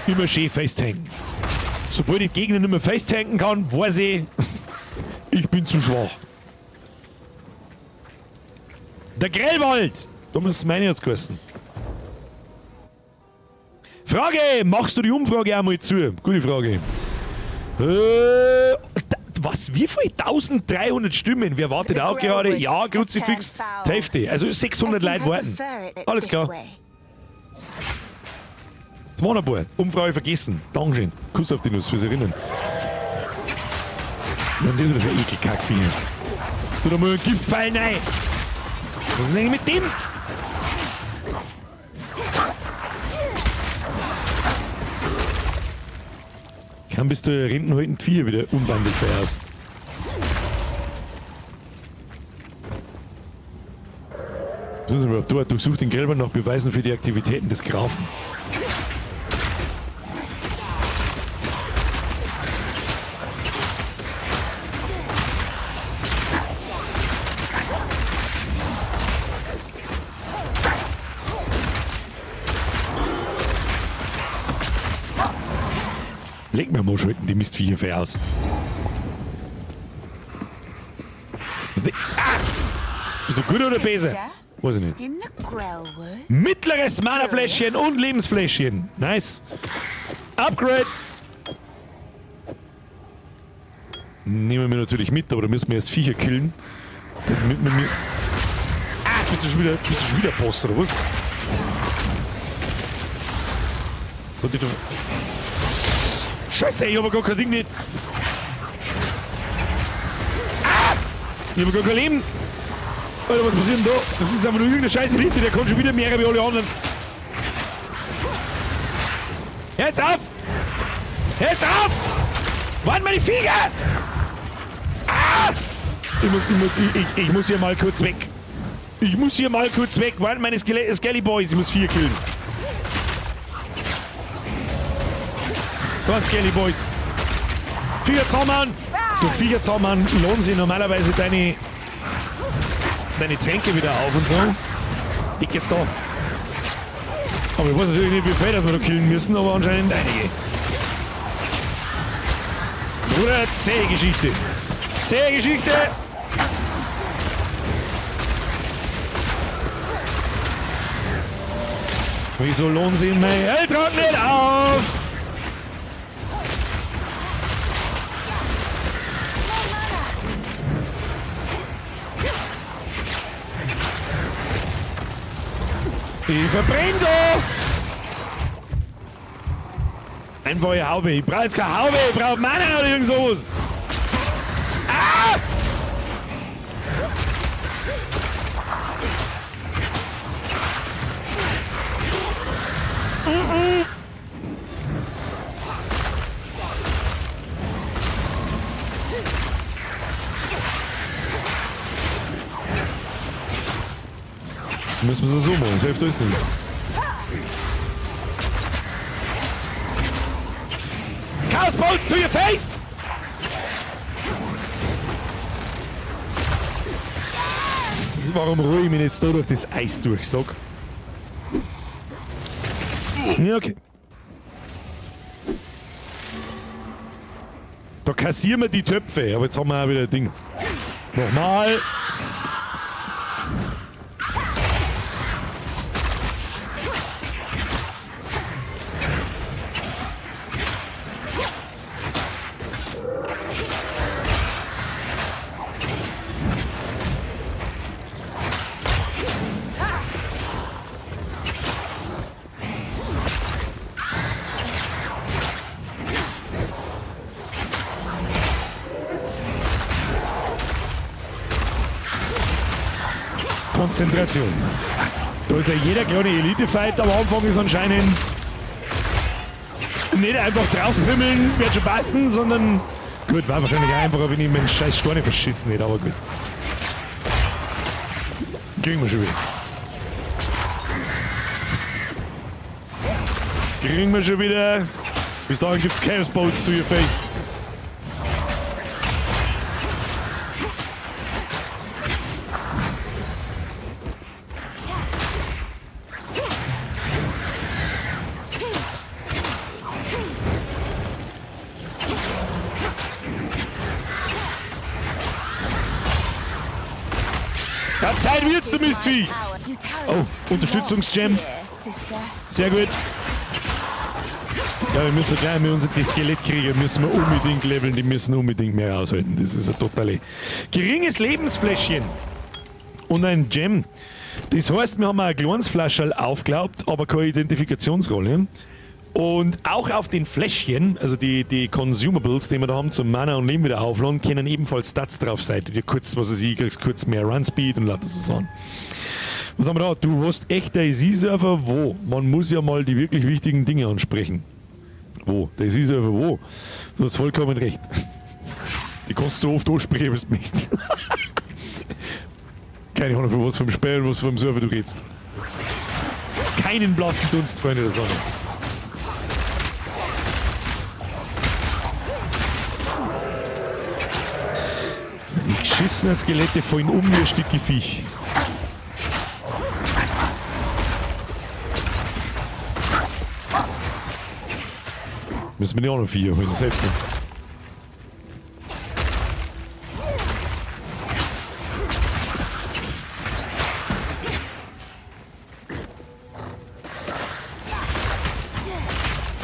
Immer schön festhängen. Sobald ich Gegner nicht mehr festhängen kann, weiß ich, ich bin zu schwach. Der Grellwald! Da muss meine jetzt geheißen. Frage! Machst du die Umfrage auch mal zu? Gute Frage. Was? Wie viel? 1300 Stimmen? Wer wartet auch gerade? Ja, Kruzifix. Die Hälfte. Also 600 Leute warten. Alles klar. Das waren ein paar. Umfrage vergessen. Dankeschön. Kuss auf die Nuss fürs Erinnern. Und das wieder für Ekelkackviecher. Tu da mal einen Giftpfeil rein. Was ist denn eigentlich mit dem? Kann bis der Rindenhalten Vier wieder unbandelt aus. Was ist denn überhaupt dort? Durchsucht den Gräber nach Beweisen für die Aktivitäten des Grafen. Leg mir mal schalten die Mistviecher für aus. Ah! Bist du gut oder besser? Weiß ich nicht. Mittleres Mana-Fläschchen und Lebensfläschchen. Nice. Upgrade. Nehmen wir natürlich mit, aber da müssen wir erst Viecher killen. Damit wir mir. Ah, bist du schon wieder Boss, oder was? Sollte ich doch. Scheiße, ich hab gar kein Ding nicht. Ah! Ich hab gar kein Leben. Alter, was passiert denn da? Das ist einfach nur irgendeine scheiße Richter, der kann schon wieder mehr wie alle anderen. Jetzt auf! Jetzt auf! Wann meine Viecher? Ah! Ich muss hier mal kurz weg. Ich muss hier mal kurz weg. Wann meine Skelly Boys? Ich muss 4 killen. Ganz Skelly Boys. Viecher zaubern! Durch Viecher zaubern lohnen sie normalerweise deine Tränke wieder auf und so. Ich jetzt da. Aber ich weiß natürlich nicht, wie viel dass wir da killen müssen, aber anscheinend einige. Bruder, zähe Geschichte. Zähe Geschichte! Wieso lohnt sich mein Heiltrank nicht auf? Ich verbrenn da! Einfache Haube. Ich brauch jetzt keine Haube, ich brauch Mana oder irgend sowas. Ah! Müssen wir es so machen, das hilft uns nichts. Chaos Bolts to your face! Warum ruhe ich mich jetzt da durch das Eis durch, sag? Ja, okay. Da kassieren wir die Töpfe, aber jetzt haben wir auch wieder ein Ding. Nochmal. Konzentration. Da ist ja jeder kleine Elite-Fight am Anfang ist anscheinend nicht einfach draufpimmeln, wird schon passen, sondern gut, war wahrscheinlich einfacher, wenn ich meinen scheiß Steine verschissen hätte, aber gut. Kriegen wir schon wieder. Kriegen wir schon wieder. Bis dahin gibt's Chaos Bolts to your face. Ja, Zeit wird's, du Mistvieh! Oh, Unterstützungsgem. Sehr gut. Ja, wir müssen gleich mit unseren Skelettkrieger müssen wir unbedingt leveln, die müssen unbedingt mehr aushalten. Das ist ein totale. Geringes Lebensfläschchen. Und ein Gem. Das heißt, wir haben ein kleines Flascherl aufgeglaubt, aber keine Identifikationsrolle. Und auch auf den Fläschchen, also die Consumables, die wir da haben zum Mana und Leben wieder aufladen, können ebenfalls Stats drauf sein. Die kurz, was weiß ich, kriegst kurz mehr Run Speed und lauter so Sachen. Was haben wir da? Du hast echt DayZ-Server? Wo? Man muss ja mal die wirklich wichtigen Dinge ansprechen. Wo? DayZ-Server wo? Du hast vollkommen recht. Die kannst du so oft ansprechen, wie du möchtest. Keine Ahnung, von was vom Spiel und was vom Server du redest. Keinen blassen Dunst, Freunde der Sonne. Die geschissenen Skelette fallen um wie ein Stück Viech. Müssen wir die auch noch Viecher holen, das hilft nicht.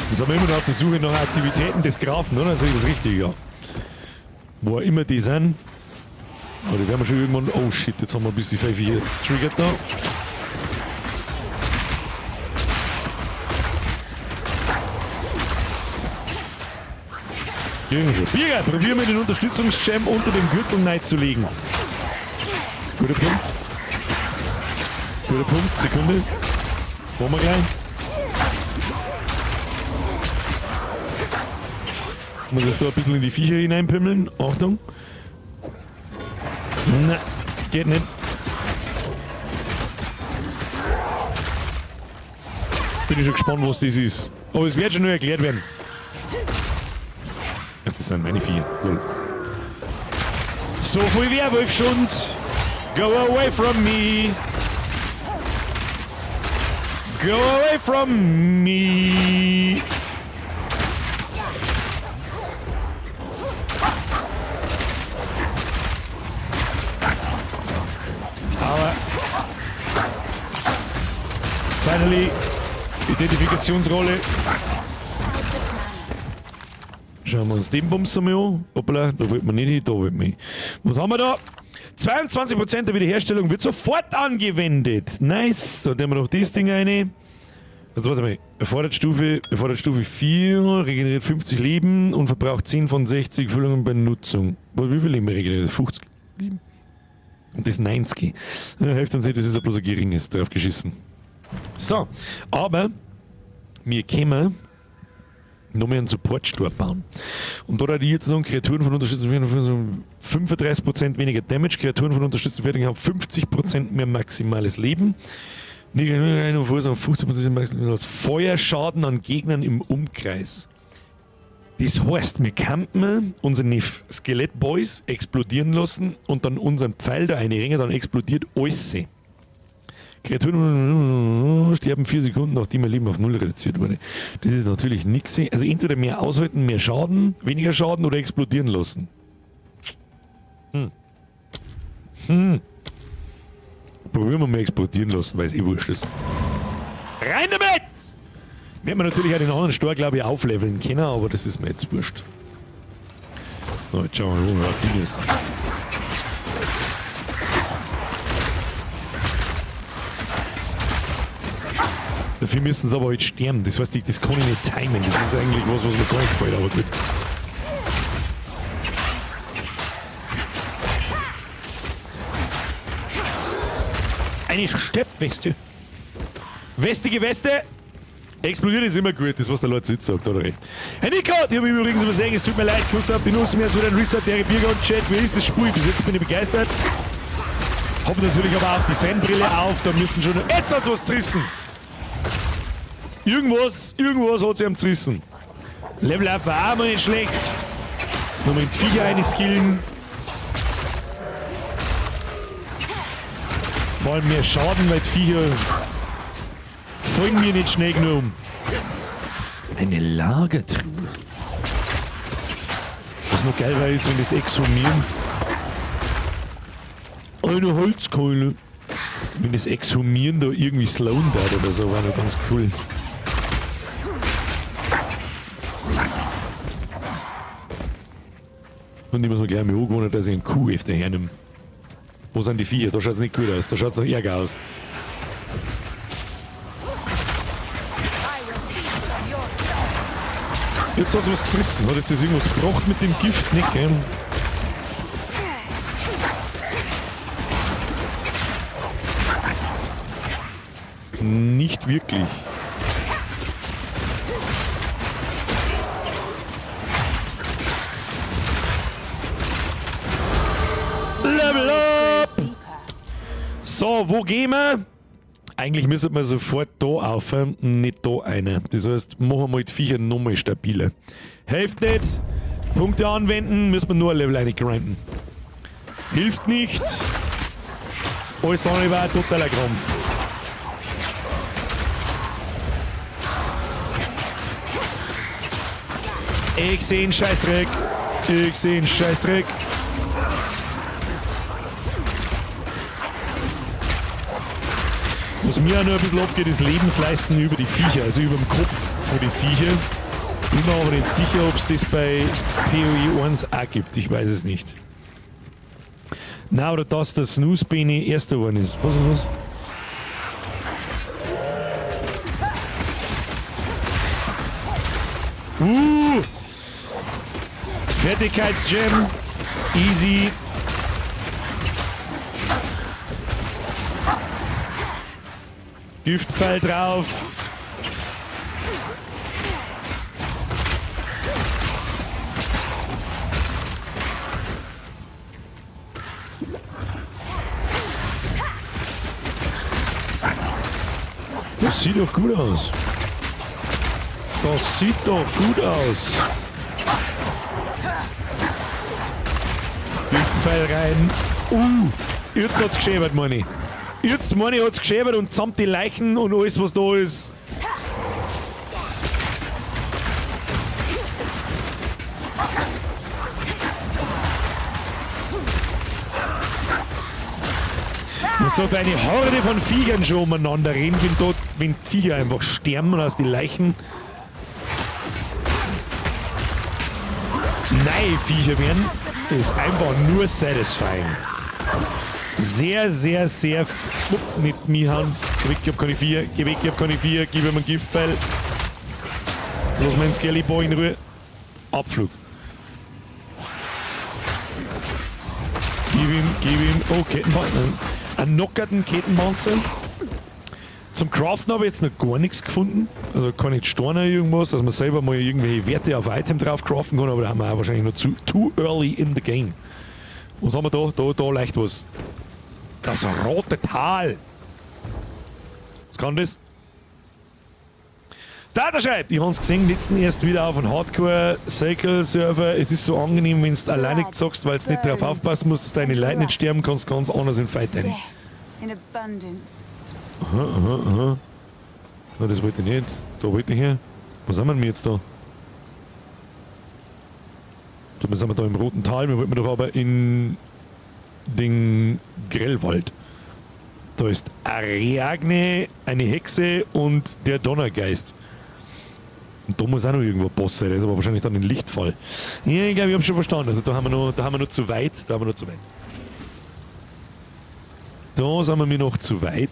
Wir sind immer noch auf der Suche nach Aktivitäten des Grafen, oder? Sehe ich das richtig, ja. Wo auch immer die sind. Aber die werden wir schon irgendwann. Oh shit, jetzt haben wir ein bisschen viel hier getriggert da. Birger, probieren wir den Unterstützungsgem unter dem Gürtel reinzulegen. Guter Punkt. Guter Punkt, Sekunde. Wollen wir gleich. Ich muss jetzt da ein bisschen in die Viecher hineinpimmeln. Achtung. Na, geht nicht. Bin ich schon gespannt, was das ist. Aber es wird schon nur erklärt werden. Ach, das sind meine Viecher. Lol. So viel Werwolfschund. Go away from me. Go away from me. Aber finally. Identifikationsrolle. Schauen wir uns den Bums einmal an. Hoppla, da wollt man nicht hin, da wollt man hin. Was haben wir da? 22% der Wiederherstellung wird sofort angewendet. Nice. Da nehmen wir noch das Ding rein. Jetzt warte mal. Erfordert Stufe 4, regeneriert 50 Leben und verbraucht 10 von 60 Füllungen bei Nutzung. Wie viel Leben regeneriert? 50 Leben. Und das 90. Ja, hilft uns nicht, das ist ja bloß ein geringes. Drauf geschissen. So, aber wir können noch mehr einen Support-Store bauen. Und da die jetzt sagen, Kreaturen von unterstützten Fertigen 35% weniger Damage, Kreaturen von unterstützten Fertigen haben 50% mehr maximales Leben. 15% Feuerschaden an Gegnern im Umkreis. Das heißt, wir könnten unsere Skelett-Boys explodieren lassen und dann unseren Pfeil da reinringen, dann explodiert alles. Kreaturen sterben 4 Sekunden, nachdem ihr Leben auf 0 reduziert wurde. Das ist natürlich nix. Also entweder mehr aushalten, mehr Schaden, weniger Schaden oder explodieren lassen. Probieren wir mal explodieren lassen, weil es eh wurscht ist. Rein damit! Werden wir natürlich auch den anderen Store, glaube ich, aufleveln können, aber das ist mir jetzt wurscht. So, jetzt schauen wir mal, wo wir auf die ist. Dafür müssen sie aber halt sterben. Das heißt, das kann ich nicht timen. Das ist eigentlich was, was mir gar nicht gefällt, aber gut. Eine Steppweste. Westige Weste. Explodiert ist immer gut, das was der Lord Sitz sagt, oder recht. Hey Nico, die habe ich übrigens übersehen, es tut mir leid, Kuss auf die Nuss, mir ist wieder ein Reset, der Biergarten-Chat, wie ist das Spiel? Bis jetzt bin ich begeistert. Hab natürlich aber auch die Fanbrille auf, da müssen schon... Jetzt hat's was zerrissen! Irgendwas hat sie am zerrissen. Level Up war auch mal nicht schlecht. Nochmal in die Viecher reinskillen. Vor allem mehr Schaden, weil die Viecher fallen mir nicht schnell genug um. Eine Lagertruhe. Was noch geil war, ist, wenn das Exhumieren. Eine Holzkeule. Wenn das Exhumieren da irgendwie slowen darf oder so, war noch ganz cool. Und ich muss mir gleich mal angewöhnen, dass ich einen Kuh öfter hernehme. Wo sind die Viecher? Da schaut's nicht gut aus. Da schaut's noch ärger aus. Jetzt hat's was zerrissen. Hat jetzt das irgendwas gebracht mit dem Gift? Nicht, gell? Nicht wirklich. Level up! So, wo gehen wir? Eigentlich müsste man sofort da aufhören, nicht da eine. Das heißt, machen wir mal die Viecher nochmal stabiler. Hilft nicht. Punkte anwenden, müssen wir nur ein Level reingrinden. Hilft nicht. Alles andere war ein totaler Krampf. Ich seh einen Scheißdreck. Ich seh einen Scheißdreck. Was mir auch noch ein bisschen abgeht, ist Lebensleisten über die Viecher, also über dem Kopf von den Viecher. Bin mir aber nicht sicher, ob es das bei PoE 1 auch gibt. Ich weiß es nicht. Na, oder dass der Snooze-Bene erster geworden ist. Was ist was? Fertigkeitsgem. Easy. Giftpfeil drauf. Das sieht doch gut aus. Das sieht doch gut aus. Giftpfeil rein. Jetzt hat's geschäbert, meine ich. Jetzt meine ich, hat's geschäbert und samt die Leichen und alles, was da ist. Was da für eine Horde von Viechern schon umeinander rennt, wenn dort, wenn Viecher einfach sterben und aus den Leichen neue Viecher werden, ist einfach nur satisfying. Sehr, sehr, sehr... Nicht mich hauen. Geh weg, ich hab keine Viecher. Geh weg, ich hab keine Viecher. Gib ihm einen Giftpfeil. Lass meinen Skelly Boy in Ruhe. Abflug. Gib ihm, gib ihm. Oh, Kettenpanzer. Einen knockerten Kettenpanzer. Zum Craften habe ich jetzt noch gar nichts gefunden. Also kann ich Steine irgendwas, dass man selber mal irgendwelche Werte auf Item drauf craften kann, aber da haben wir auch wahrscheinlich noch too early in the game. Was haben wir da? Da leicht was. Das rote Tal. Was kann das? Starter schreibt, ich hab's gesehen, letzten erst wieder auf einem Hardcore-Cycle-Server. Es ist so angenehm, wenn du alleine zockst, weil du nicht darauf aufpassen musst, dass deine Leute nicht sterben, kannst ganz anders in Fight rein. Aha, aha, aha. Na, das wollte ich nicht. Da wollte ich her. Was haben wir denn jetzt da? Da sind wir da im Roten Tal, wir wollten doch aber in den Grellwald. Da ist Ariadne, eine Hexe und der Donnergeist. Und da muss auch noch irgendwo ein Boss sein, das ist aber wahrscheinlich dann ein Lichtfall. Ja, ich glaube, ich hab schon verstanden. Also da haben wir noch, da haben wir noch zu weit. Da haben wir noch zu weit. Da sind wir mir noch zu weit.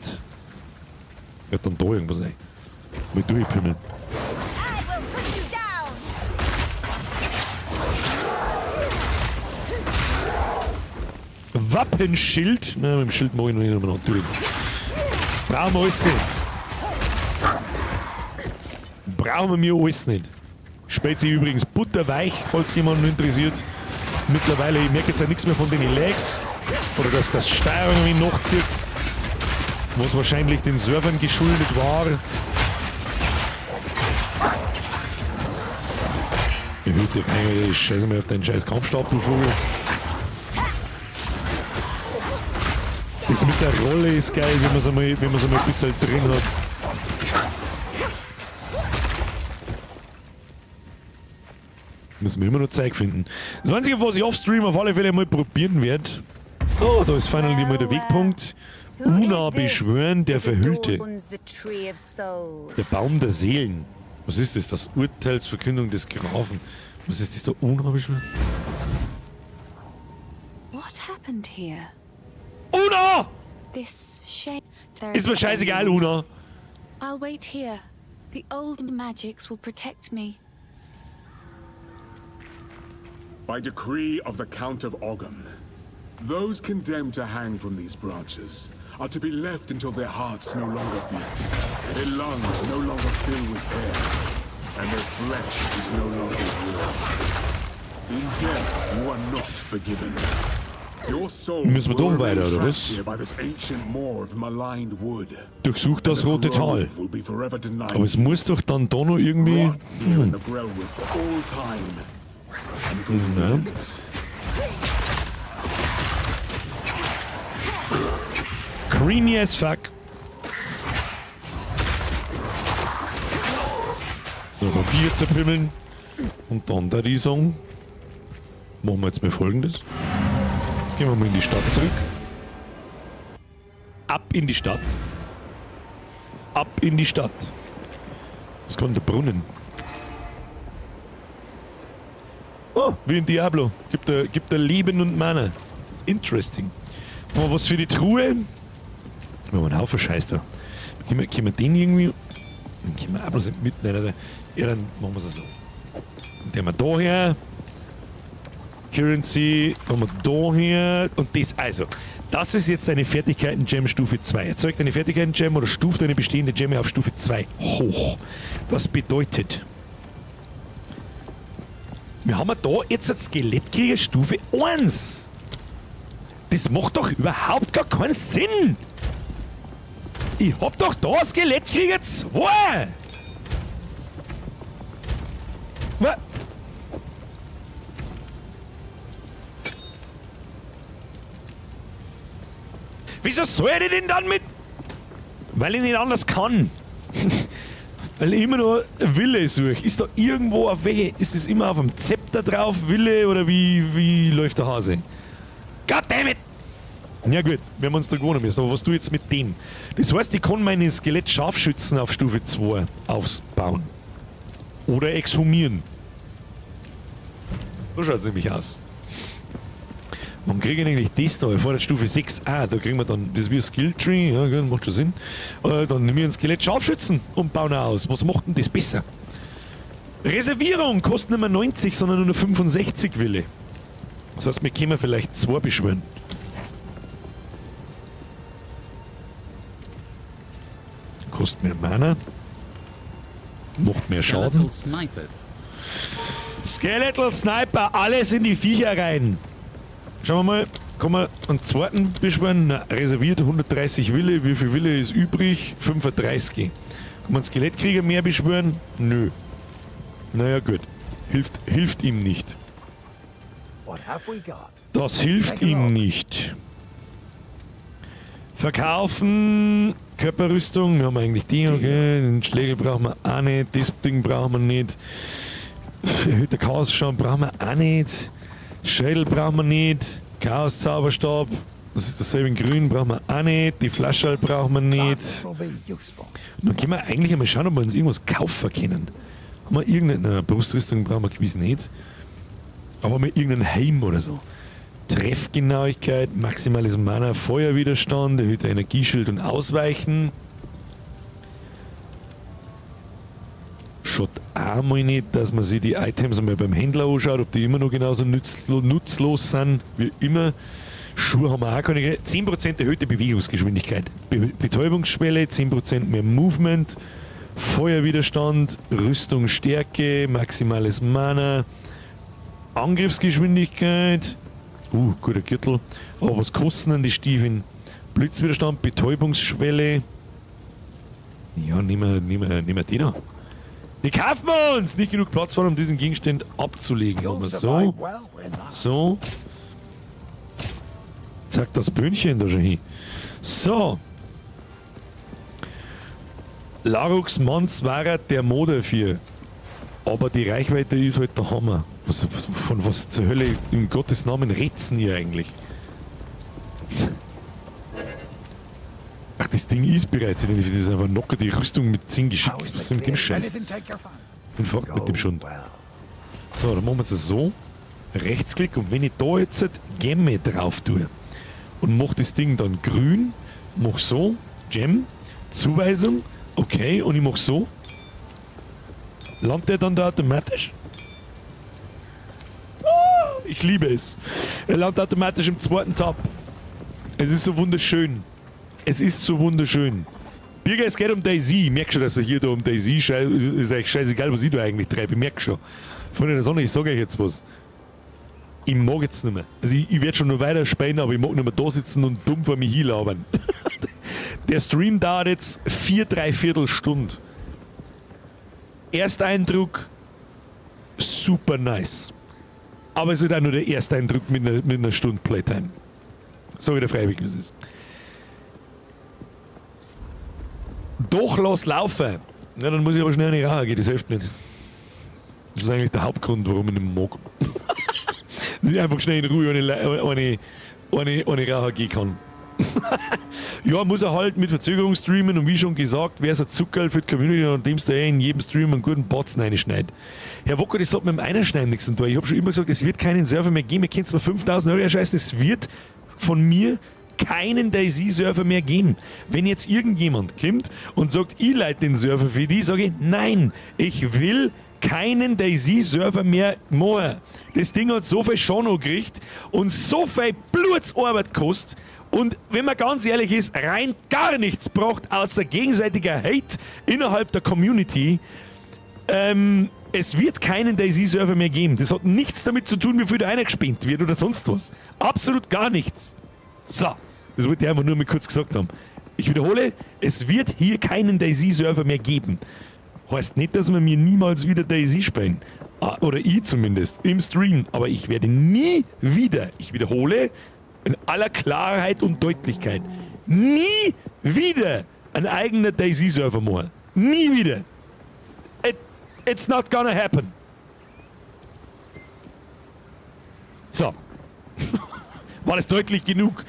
Wird dann da irgendwo sein. Mal durchpümmeln. Wappenschild. Na, mit dem Schild mache ich noch nicht, aber natürlich. Brauchen wir alles nicht. Brauchen wir mir alles nicht. Spielt sich übrigens butterweich, falls jemanden interessiert. Mittlerweile, ich merke jetzt ja nichts mehr von den Lags. Oder dass das Steuerung irgendwie nachzieht. Was wahrscheinlich den Servern geschuldet war. Erhöhte Reichweite, scheiße mal auf deinen scheiß Kampfstab, du Vogel. Das mit der Rolle ist geil, wenn man es einmal, wenn man's einmal ein bisschen drin hat. Müssen wir immer noch Zeug finden. Das Einzige, was ich offstream auf alle Fälle mal probieren werde. Oh, da ist finally mal der Wegpunkt. Una beschwören, der Verhüllte. Der Baum der Seelen. Was ist das? Das Urteilsverkündung des Grafen. Was ist das da? Una beschwören? What happened here? Una! This shame. Ist mir scheißegal, Una. I'll wait here. The old magics will protect me. By decree of the Count of Ogham, those condemned to hang from these branches are to be left until their hearts no longer beat, their lungs no longer fill with air, and their flesh is no longer warm. In death, you are not forgiven. Your souls Müssen wir will doch weiter, remain oder trapped was? here by this ancient moor of maligned wood. Durchsucht das And the rote Tal. grove will be forever denied Aber es muss doch dann da noch irgendwie... Rot here in the Grelwood for all time. And good Ja. riddance. Creamy as fuck. So, noch 4 zerpimmeln. Und dann da die Song. Machen wir jetzt mal Folgendes. Jetzt gehen wir mal in die Stadt zurück. Ab in die Stadt. Ab in die Stadt. Was kommt der Brunnen? Oh, wie in Diablo. Gibt er Leben und Mana. Interesting. Haben wir was für die Truhe? Wir haben einen Haufen Scheiß da. Können wir den irgendwie... Den können wir auch bloß nicht mitnehmen. Ja, dann machen wir es so. Den haben wir da her. Currency haben wir da her. Und das, also, das ist jetzt eine Fertigkeiten-Gem Stufe 2. Erzeugt eine Fertigkeiten-Gem oder stuft eine bestehende Gem auf Stufe 2 hoch. Das bedeutet, wir haben da jetzt ein Skelettkrieger Stufe 1. Das macht doch überhaupt gar keinen Sinn. Ich hab doch da Skelettkrieger 2. Was? Wieso soll ich denn dann mit? Weil ich nicht anders kann. Weil ich immer nur Wille suche. Ist da irgendwo auf welche? Ist das immer auf dem Zepter drauf, Wille, oder wie läuft der Hase? God damn it! Ja gut, wir haben uns da gewohnt müssen. Aber was tue ich jetzt mit dem? Das heißt, ich kann meine Skelett-Scharfschützen auf Stufe 2 ausbauen. Oder exhumieren. So schaut es nämlich aus. Man kriegt eigentlich das da, vor der Stufe 6. Ah, da kriegen wir dann, das ist wie ein Skilltree, ja, gut, macht schon Sinn. Dann nehmen wir ein Skelett Scharfschützen und bauen auch aus. Was macht denn das besser? Reservierung kostet nicht mehr 90, sondern nur noch 65 Wille. Das heißt, wir können vielleicht zwei beschwören. Kostet mehr Mana. Macht mehr Schaden. Skeletal Sniper. Skeletal Sniper, alles in die Viecher rein. Schauen wir mal, kann man einen zweiten beschwören? Na, reserviert 130 Wille. Wie viel Wille ist übrig? 35. Kann man einen Skelettkrieger mehr beschwören? Nö. Naja, gut. Hilft ihm nicht. What have we got? Das hilft ihm nicht. Verkaufen. Körperrüstung. Wir haben eigentlich die, okay. Den Schlägel brauchen wir auch nicht. Das Ding brauchen wir nicht. Erhöhter Chaos-Schaden brauchen wir auch nicht. Schädel brauchen wir nicht. Chaos-Zauberstab. Das ist dasselbe in Grün, brauchen wir auch nicht. Die Flasche brauchen wir nicht. Und dann können wir eigentlich einmal schauen, ob wir uns irgendwas kaufen können. Haben wir irgendeine Brustristung brauchen wir gewiss nicht. Aber haben wir irgendeinen Helm oder so. Treffgenauigkeit, maximales Mana, Feuerwiderstand, erhöhter Energieschild und Ausweichen. Schaut auch mal nicht, dass man sich die Items einmal beim Händler anschaut, ob die immer noch genauso nutzlos sind wie immer. Schuhe haben wir auch keine. 10% erhöhte Bewegungsgeschwindigkeit. Betäubungsschwelle, 10% mehr Movement, Feuerwiderstand, Rüstung, Stärke, maximales Mana, Angriffsgeschwindigkeit. Guter Gürtel. Aber was kosten denn die Stiefeln? Blitzwiderstand, Betäubungsschwelle. Ja, nehmen wir die da. Die kaufen wir uns! Nicht genug Platz war, um diesen Gegenstand abzulegen. Machen wir so. So. Zack, das Böhnchen da schon hin. So. Larux Mans war der Mode 4. Aber die Reichweite ist halt der Hammer. Von was zur Hölle in Gottes Namen red's denn ihr eigentlich? Ach, das Ding ist bereits identifiziert. Das ist einfach locker die Rüstung mit 10 Geschick. Was ist denn mit dem Scheiß? Bin fort mit dem Schund. So, dann machen wir es so. Rechtsklick und wenn ich da jetzt Gemme drauf tue und mach das Ding dann grün, mach so, Gem, Zuweisung, okay, und ich mach so. Landet der dann da automatisch? Ah, ich liebe es. Er landet automatisch im zweiten Tab. Es ist so wunderschön. Es ist so wunderschön. Birger, es geht um DayZ. Ich merke schon, dass er hier da um DayZ ist eigentlich scheißegal, was ich da eigentlich treibe. Ich merke schon. Freunde der Sonne, ich sage euch jetzt was. Ich mag jetzt nicht mehr. Also ich werde schon noch weiter spielen, aber ich mag nicht mehr da sitzen und dumm vor mich hinlabern. Der Stream dauert jetzt 4 3/4 Stunden. Ersteindruck, super nice. Aber es ist auch nur der Ersteindruck mit einer Stunde Playtime. So wie der Freiwillig es ist. Doch, lass laufen. Ja, dann muss ich aber schnell in die Rache gehen, das hilft nicht. Das ist eigentlich der Hauptgrund, warum ich nicht mag. Dass ich einfach schnell in Ruhe eine Raucher gehen kann. Ja, muss er halt mit Verzögerung streamen und wie schon gesagt, wäre es ein Zuckerl für die Community, nachdem es da eh in jedem Stream einen guten Batzen reinschneidet. Herr Wocker, das hat mit dem Einerschneiden nichts zu tun. Ich hab schon immer gesagt, es wird keinen Server mehr geben. Ihr könnt zwar 5000 Euro erscheißen, es wird von mir keinen DayZ-Server mehr geben. Wenn jetzt irgendjemand kommt und sagt, ich leite den Server für die, sage ich, nein, ich will keinen DayZ-Server mehr machen. Das Ding hat so viel Schonno gekriegt und so viel Blutsarbeit gekostet und wenn man ganz ehrlich ist, rein gar nichts braucht, außer gegenseitiger Hate innerhalb der Community. Es wird keinen DayZ-Server mehr geben. Das hat nichts damit zu tun, wie viel da einer gespendet wird oder sonst was. Absolut gar nichts. So, das wollte ich einfach nur mal kurz gesagt haben. Ich wiederhole, es wird hier keinen DayZ-Server mehr geben. Heißt nicht, dass wir mir niemals wieder DayZ spielen. Ah, oder ich zumindest, im Stream. Aber ich werde nie wieder, ich wiederhole, in aller Klarheit und Deutlichkeit, nie wieder ein eigener DayZ-Server machen. Nie wieder. It's not gonna happen. So. War das deutlich genug?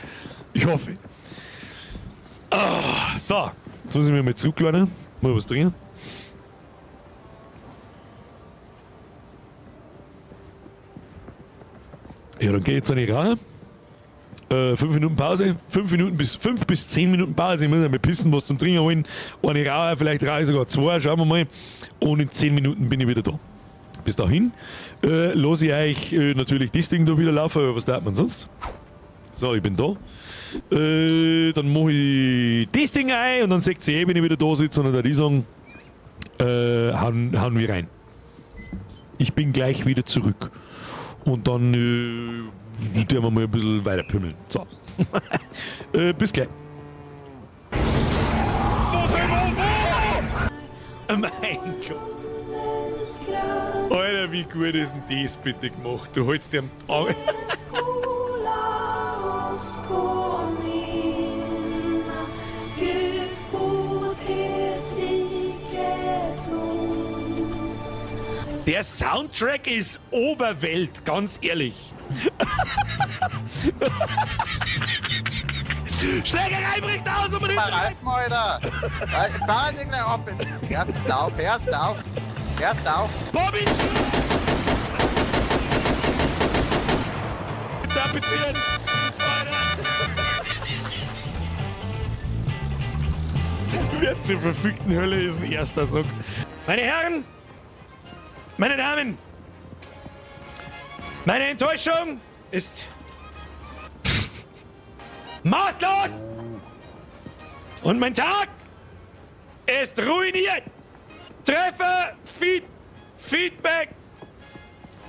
Ich hoffe. Ah, so, jetzt muss ich mich mal zurücklehnen. Mal was trinken. Ja, dann geh ich jetzt an die Rache. 5 Minuten Pause, 5 Minuten bis 5 bis 10 Minuten Pause. Ich muss einmal pissen, was zum Trinken holen. Eine Rauche, vielleicht rauche ich sogar 2, schauen wir mal. Und in 10 Minuten bin ich wieder da. Bis dahin lasse ich euch natürlich das Ding da wieder laufen, aber was darf man sonst? So, ich bin da. Dann mache ich das Ding ein und dann seht ihr eh, wenn ich wieder da sitze, und dann würde ich sagen, hauen wir rein. Ich bin gleich wieder zurück. Und dann werden wir mal ein bisschen weiter pümmeln. So. Bis gleich. Wo? Mein Gott. Alter, wie gut ist denn das bitte gemacht? Du holst dir am Tag. Der Soundtrack ist Oberwelt, ganz ehrlich. Schlägerei bricht aus, aber nicht. Reifen, Alter! Fahr den gleich ab jetzt. Hörst auf, hörst auf, hörst auf. Bobby! Tapezieren! Wer zur verfickten Hölle ist ein erster Sack? Meine Herren! Meine Damen! Meine Enttäuschung ist maßlos! Und mein Tag ist ruiniert! Treffer, Feedback!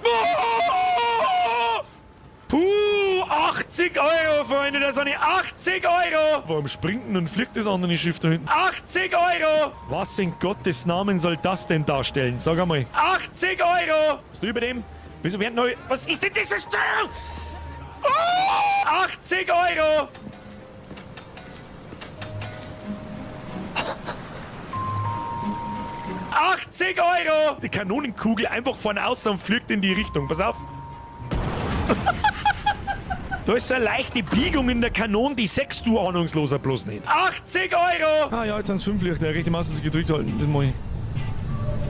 Oh! Puh, 80 Euro, Freunde, das sind 80 Euro! Warum springt denn und fliegt das andere Schiff da hinten? 80 Euro! Was in Gottes Namen soll das denn darstellen? Sag einmal. 80 Euro! Bist du über dem? Wieso werden neu? Was ist denn das für Steuerung? Oh! 80 Euro! 80 Euro! Die Kanonenkugel einfach vorne aus und fliegt in die Richtung. Pass auf. Da ist so eine leichte Biegung in der Kanone, die sechst du Ahnungsloser bloß nicht. 80 Euro! Ah ja, jetzt sind's 5 Lichter. Rechte Maus gedrückt halten. Das mach ich.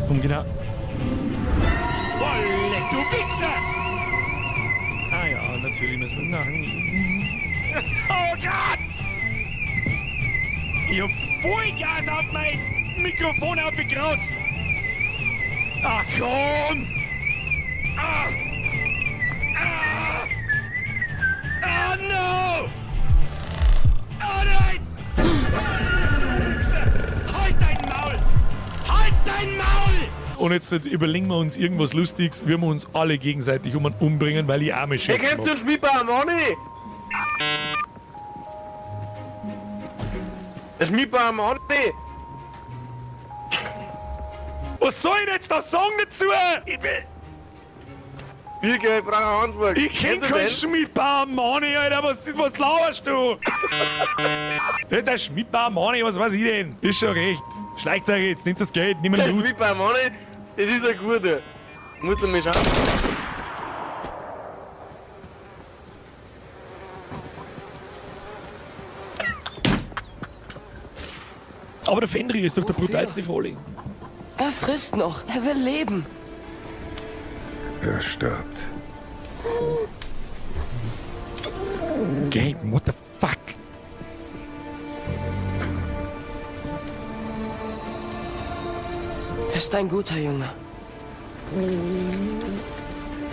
Um genau. Oh, leck, du Wichser! Ah ja, natürlich müssen wir nach. Oh Gott! Ich hab Vollgas auf mein Mikrofon aufgekratzt! Ach komm! Ah! Ah! Ah no! Oh nein! Halt dein Maul! Halt dein Maul! Und jetzt überlegen wir uns irgendwas Lustiges, wir uns alle gegenseitig um einen umbringen, weil ich arme Scheiße Hey, kennst du den Schmiedbauer Mani? Der Schmiedbauer Mani! Was soll ich denn jetzt da sagen dazu? Ich will... Birger, ich brauche eine Antwort. Ich kenn Kennst du keinen den? Schmiedbauer Mani, Alter. Was laberst du? Der Schmiedbauer Mani, was weiß ich denn? Ist schon recht. Schleicht euch jetzt, nehmt das Geld, nimm Der den Loot. Schmiedbauer Mani, das ist ein guter. Musst du mal schauen. Aber der Fenrir ist doch der brutalste von allen. Er frisst noch. Er will leben. Er stirbt. Gabe, what the fuck? Er ist ein guter Junge.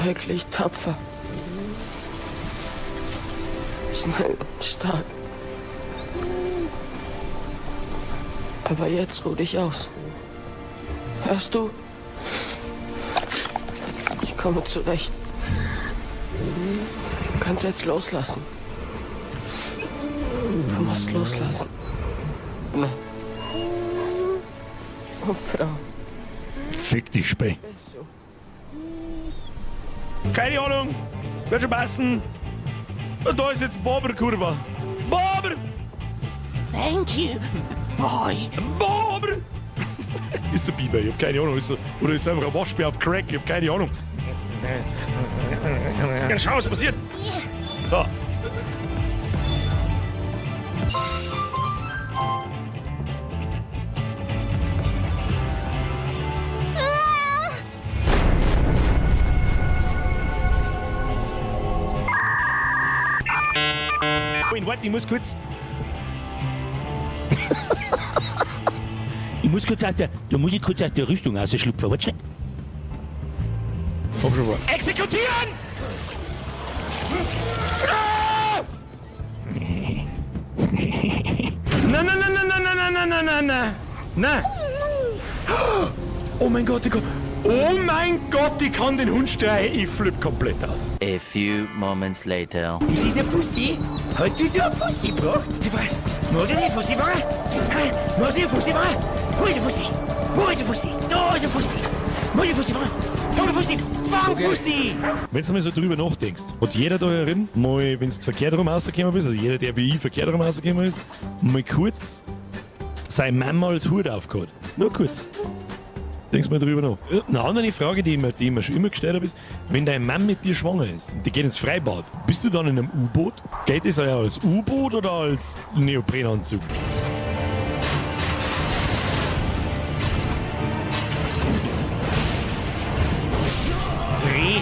Wirklich tapfer. Schnell und stark. Aber jetzt ruh dich aus. Hörst du? Ich komme zurecht. Du kannst jetzt loslassen. Du musst loslassen. Na. Oh, Frau. Fick dich, Spey. Keine Ahnung. Wird schon passen. Und da ist jetzt Bobber Kurva. Bobber! Thank you, boy. Bobber! Ist ein Biber, ich hab keine Ahnung. Ist so, oder ist einfach ein Waschbär auf Crack, ich hab keine Ahnung. Ja, schau, was passiert. So. Moment, warte, ich muss kurz. Ich muss kurz aus der, da muss ich kurz aus der Rüstung rausschlüpfen. Warte schnell. Komm schon vor. Exekutieren! Na, na, na, na, na, na, na, na, na, na, na. Oh mein Gott, ich kann, oh mein Gott, ich kann den Hund streichen. Ich flipp komplett aus. A few moments later. Ist der Fussi? Hat die der Fussi gebracht? Die Frage. Muss ich den Fussi fangen? Hä? Muss ich den Fussi fangen? Wo ist der Fussi? Wo ist der Fussi? Da ist der Fussi. Muss ich den Fussi fangen? Fang den Fussi! Fang Fussi! Wenn du mal so drüber nachdenkst, hat jeder da herin, mal, wenn du verkehrt rum rausgekommen bist, also jeder, der wie ich verkehrt rum rausgekommen ist, mal kurz seine Mama als Hut aufgehabt. Nur kurz. Denkst mal drüber nach. Eine andere Frage, die ich mir schon immer gestellt habe, ist, wenn deine Mama mit dir schwanger ist und die geht ins Freibad, bist du dann in einem U-Boot? Geht das ja als U-Boot oder als Neoprenanzug? Reh.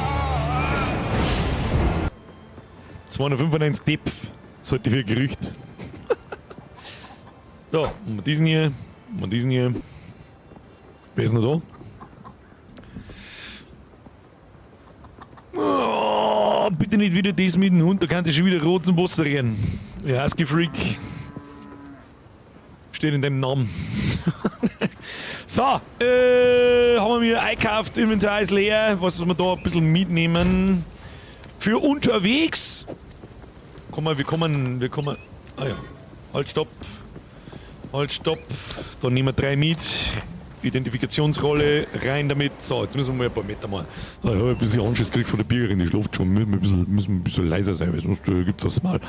295 Depf. Das halte ich für ein Gerücht. So, und diesen hier, und diesen hier. Wer ist noch da? Oh, bitte nicht wieder das mit dem Hund, da kann ich schon wieder rot zum Wasser rennen. Ja, Husky Freak. Steht in deinem Namen. So, haben wir mir eingekauft, Inventar ist leer. Was wir da ein bisschen mitnehmen? Für unterwegs. Komm mal, wir kommen. Ah ja. Halt, stopp. Halt, stopp. Da nehmen wir 3 mit. Identifikationsrolle, rein damit. So, jetzt müssen wir mal ein paar Meter machen. Ah, ich habe ein bisschen Anschiss gekriegt von der Bürgerin, die schläft schon. Müssen wir ein bisschen leiser sein, weil sonst gibt es das Mal.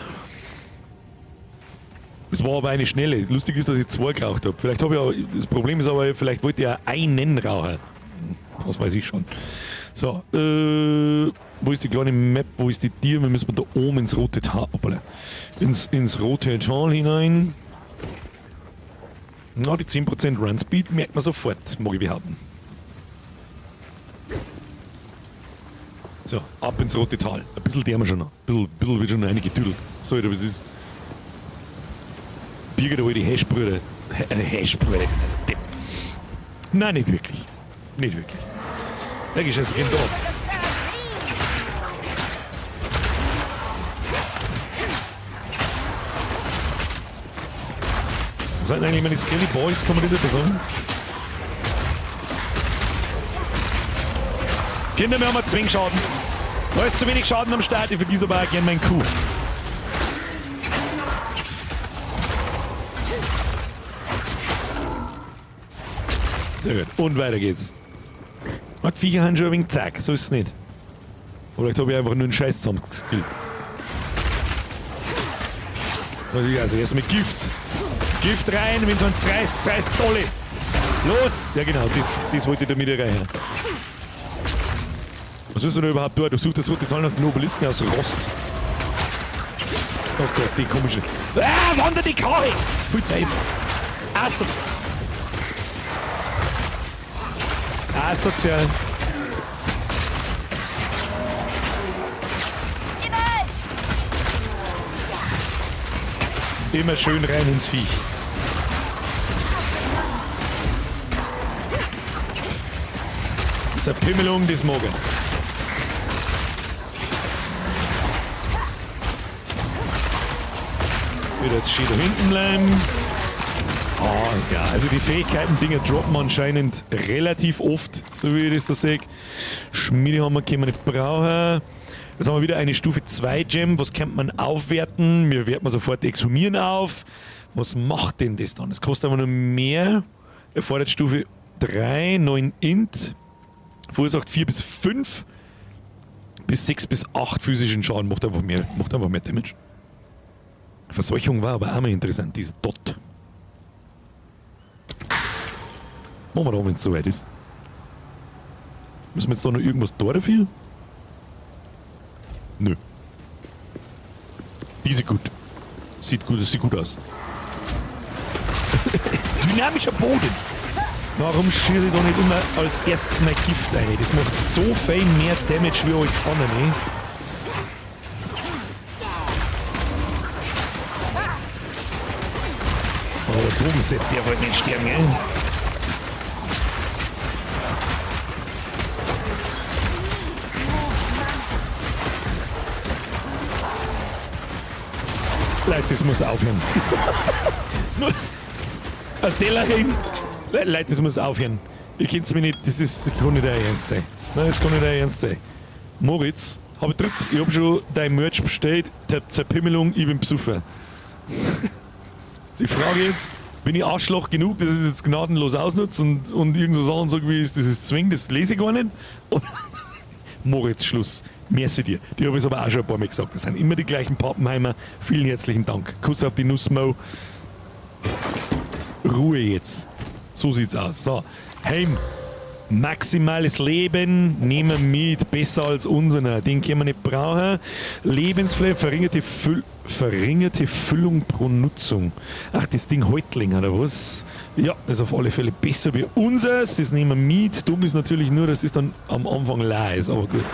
Es war aber eine schnelle. Lustig ist, dass ich 2 geraucht habe. Vielleicht habe ich auch, das Problem ist aber, vielleicht wollte ich ja einen rauchen. Das weiß ich schon. So, wo ist die kleine Map? Wo ist die Tier? Wir müssen da oben ins rote Tal. Hoppala. Ins rote Tal hinein. Na, die 10% Run Speed merkt man sofort, mag ich behaupten. So, ab ins rote Tal. Ein bisschen der wir schon noch. Ein bisschen wird schon noch eingetüdelt. So, oder was ist? Birger, der alte Hashbrüder. Hashbrüder, also Depp. Nein, nicht wirklich. Nicht wirklich. Da gehst du also da. Was sind eigentlich meine Skelly Boys? Kann man das etwa sagen? Kinder, wir haben einen Zwingschaden. Da ist zu wenig Schaden am Start, ich vergiss aber auch gern meinen Kuh. Sehr gut. Und weiter geht's. Die Viecher haben schon ein wenig Zack, so ist es nicht. Vielleicht habe ich einfach nur einen Scheiß zusammengeskillt. Also erst mit Gift. Gift rein, wenn es einen zerreißt, zerreißt's alle. Los! Ja genau, das wollte ich damit erreichen. Was willst du denn überhaupt tun? Du suchst das rote Teil nach den Obelisken aus Rost. Oh Gott, die komische. Ah, wander die Karre! Pfui Teufel. Asozial. Asozial. Immer schön rein ins Viech. Zerpimmelung des Morgen. Wieder jetzt schön da hinten bleiben. Ah, ja, also die Fähigkeiten-Dinger droppen anscheinend relativ oft, so wie ich das da sehe. Schmiedehammer können wir nicht brauchen. Jetzt haben wir wieder eine Stufe 2 Gem. Was könnte man aufwerten? Wir werten sofort Exhumieren auf. Was macht denn das dann? Das kostet aber nur mehr. Erfordert Stufe 3, 9 Int. Verursacht 4 bis 5. Bis 6 bis 8 physischen Schaden. Macht einfach mehr Damage. Verseuchung war aber auch mal interessant, dieser Dot. Machen wir da, wenn es soweit ist. Müssen wir jetzt da noch irgendwas da dafür? Nö. Die sieht gut. Sieht gut aus. Dynamischer Boden. Warum schieße ich da nicht immer als erstes mein Gift ein? Das macht so viel mehr Damage wie alles andere, ne? Aber der Bogenset, der wollte nicht sterben, gell? Leute, das muss aufhören. Ein Teller hin. Leute, das muss aufhören. Ihr könnt's mir nicht, das ist, das kann nicht euer Ernst sein. Nein, das kann nicht euer Ernst sein. Moritz, hab ich gedrückt, ich hab schon dein Merch bestellt, Zerpimmelung, ich bin Besucher. Die Frage jetzt, bin ich Arschloch genug, dass ich das jetzt gnadenlos ausnutze und irgend so Sachen sage wie, das ist zwingend, das lese ich gar nicht. Und Moritz, Schluss. Merci dir. Die habe ich aber auch schon ein paar Mal gesagt. Das sind immer die gleichen Pappenheimer. Vielen herzlichen Dank. Kuss auf die Nuss, Mo. Ruhe jetzt. So sieht's aus. So, Heim. Maximales Leben nehmen wir mit. Besser als unseren. Den können wir nicht brauchen. Lebensfläche, verringerte Füllung pro Nutzung. Ach, das Ding Häutling, oder was? Ja, das ist auf alle Fälle besser wie unseres. Das nehmen wir mit. Dumm ist natürlich nur, dass das dann am Anfang leer ist. Aber gut.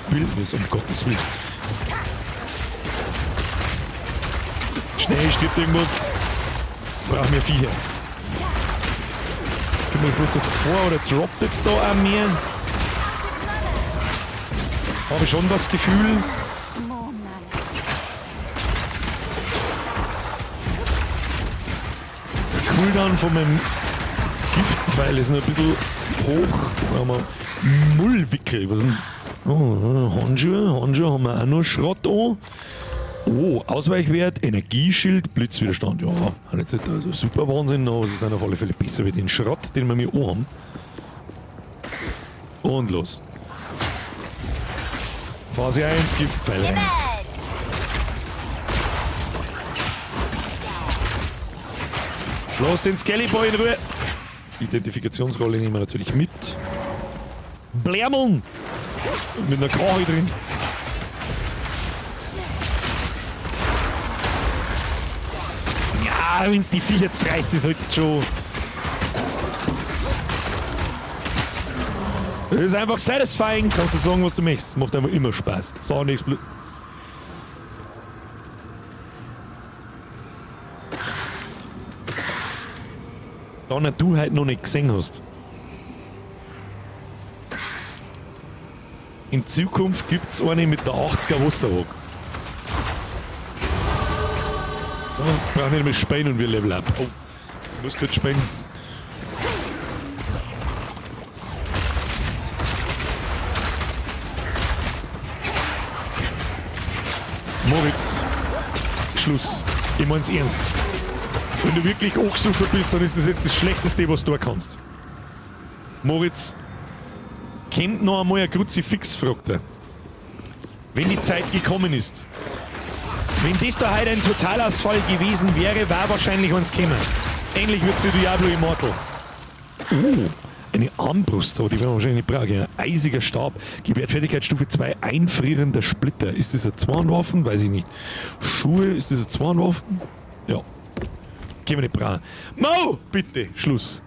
Wildnis, um Gottes Willen. Schnell, stirbt irgendwas. Brauchen wir Viecher. Kommt mir bloß so vor, oder droppt jetzt da auch mehr? Habe ich schon das Gefühl. Der Cooldown von meinem Giftpfeil ist noch ein bisschen hoch. Brauchen wir Mullwickel. Was denn? Oh, Handschuhe. Handschuhe haben wir auch noch Schrott an. Oh, Ausweichwert, Energieschild, Blitzwiderstand. Ja, jetzt nicht also super Wahnsinn, aber sie sind auf alle Fälle besser wie den Schrott, den wir mir auch haben. Und los. Phase 1, Giftpfeil rein. Los den Skellyboy in Ruhe. Identifikationsrolle nehmen wir natürlich mit. Blärmeln! Mit einer Krache drin. Ja, wenn's die Viecher zerreißt, ist halt schon. Das ist einfach satisfying, kannst du sagen, was du möchtest. Macht einfach immer Spaß. Sag nichts blöd. Dann du halt noch nicht gesehen hast. In Zukunft gibt's eine mit der 80er Wasserwaage. Ja, brauch nicht mehr spielen und wir level up. Oh, ich muss kurz spielen. Moritz, Schluss. Ich mein's ernst. Wenn du wirklich angesucht bist, dann ist das jetzt das Schlechteste, was du kannst. Moritz, kennt noch einmal ein Kruzifix, fragt er. Wenn die Zeit gekommen ist. Wenn das da heute ein Totalausfall gewesen wäre, war wahrscheinlich eins gekommen. Ähnlich wie zu Diablo Immortal. Oh, eine Armbrust, aber die werden wir wahrscheinlich nicht brauchen. Ein eisiger Stab, Gebärfertigkeitsstufe 2, einfrierender Splitter. Ist das eine Zweihandwaffen? Weiß ich nicht. Schuhe, ist das eine Zweihandwaffen? Ja. Können wir nicht brauchen. Mo, bitte, Schluss.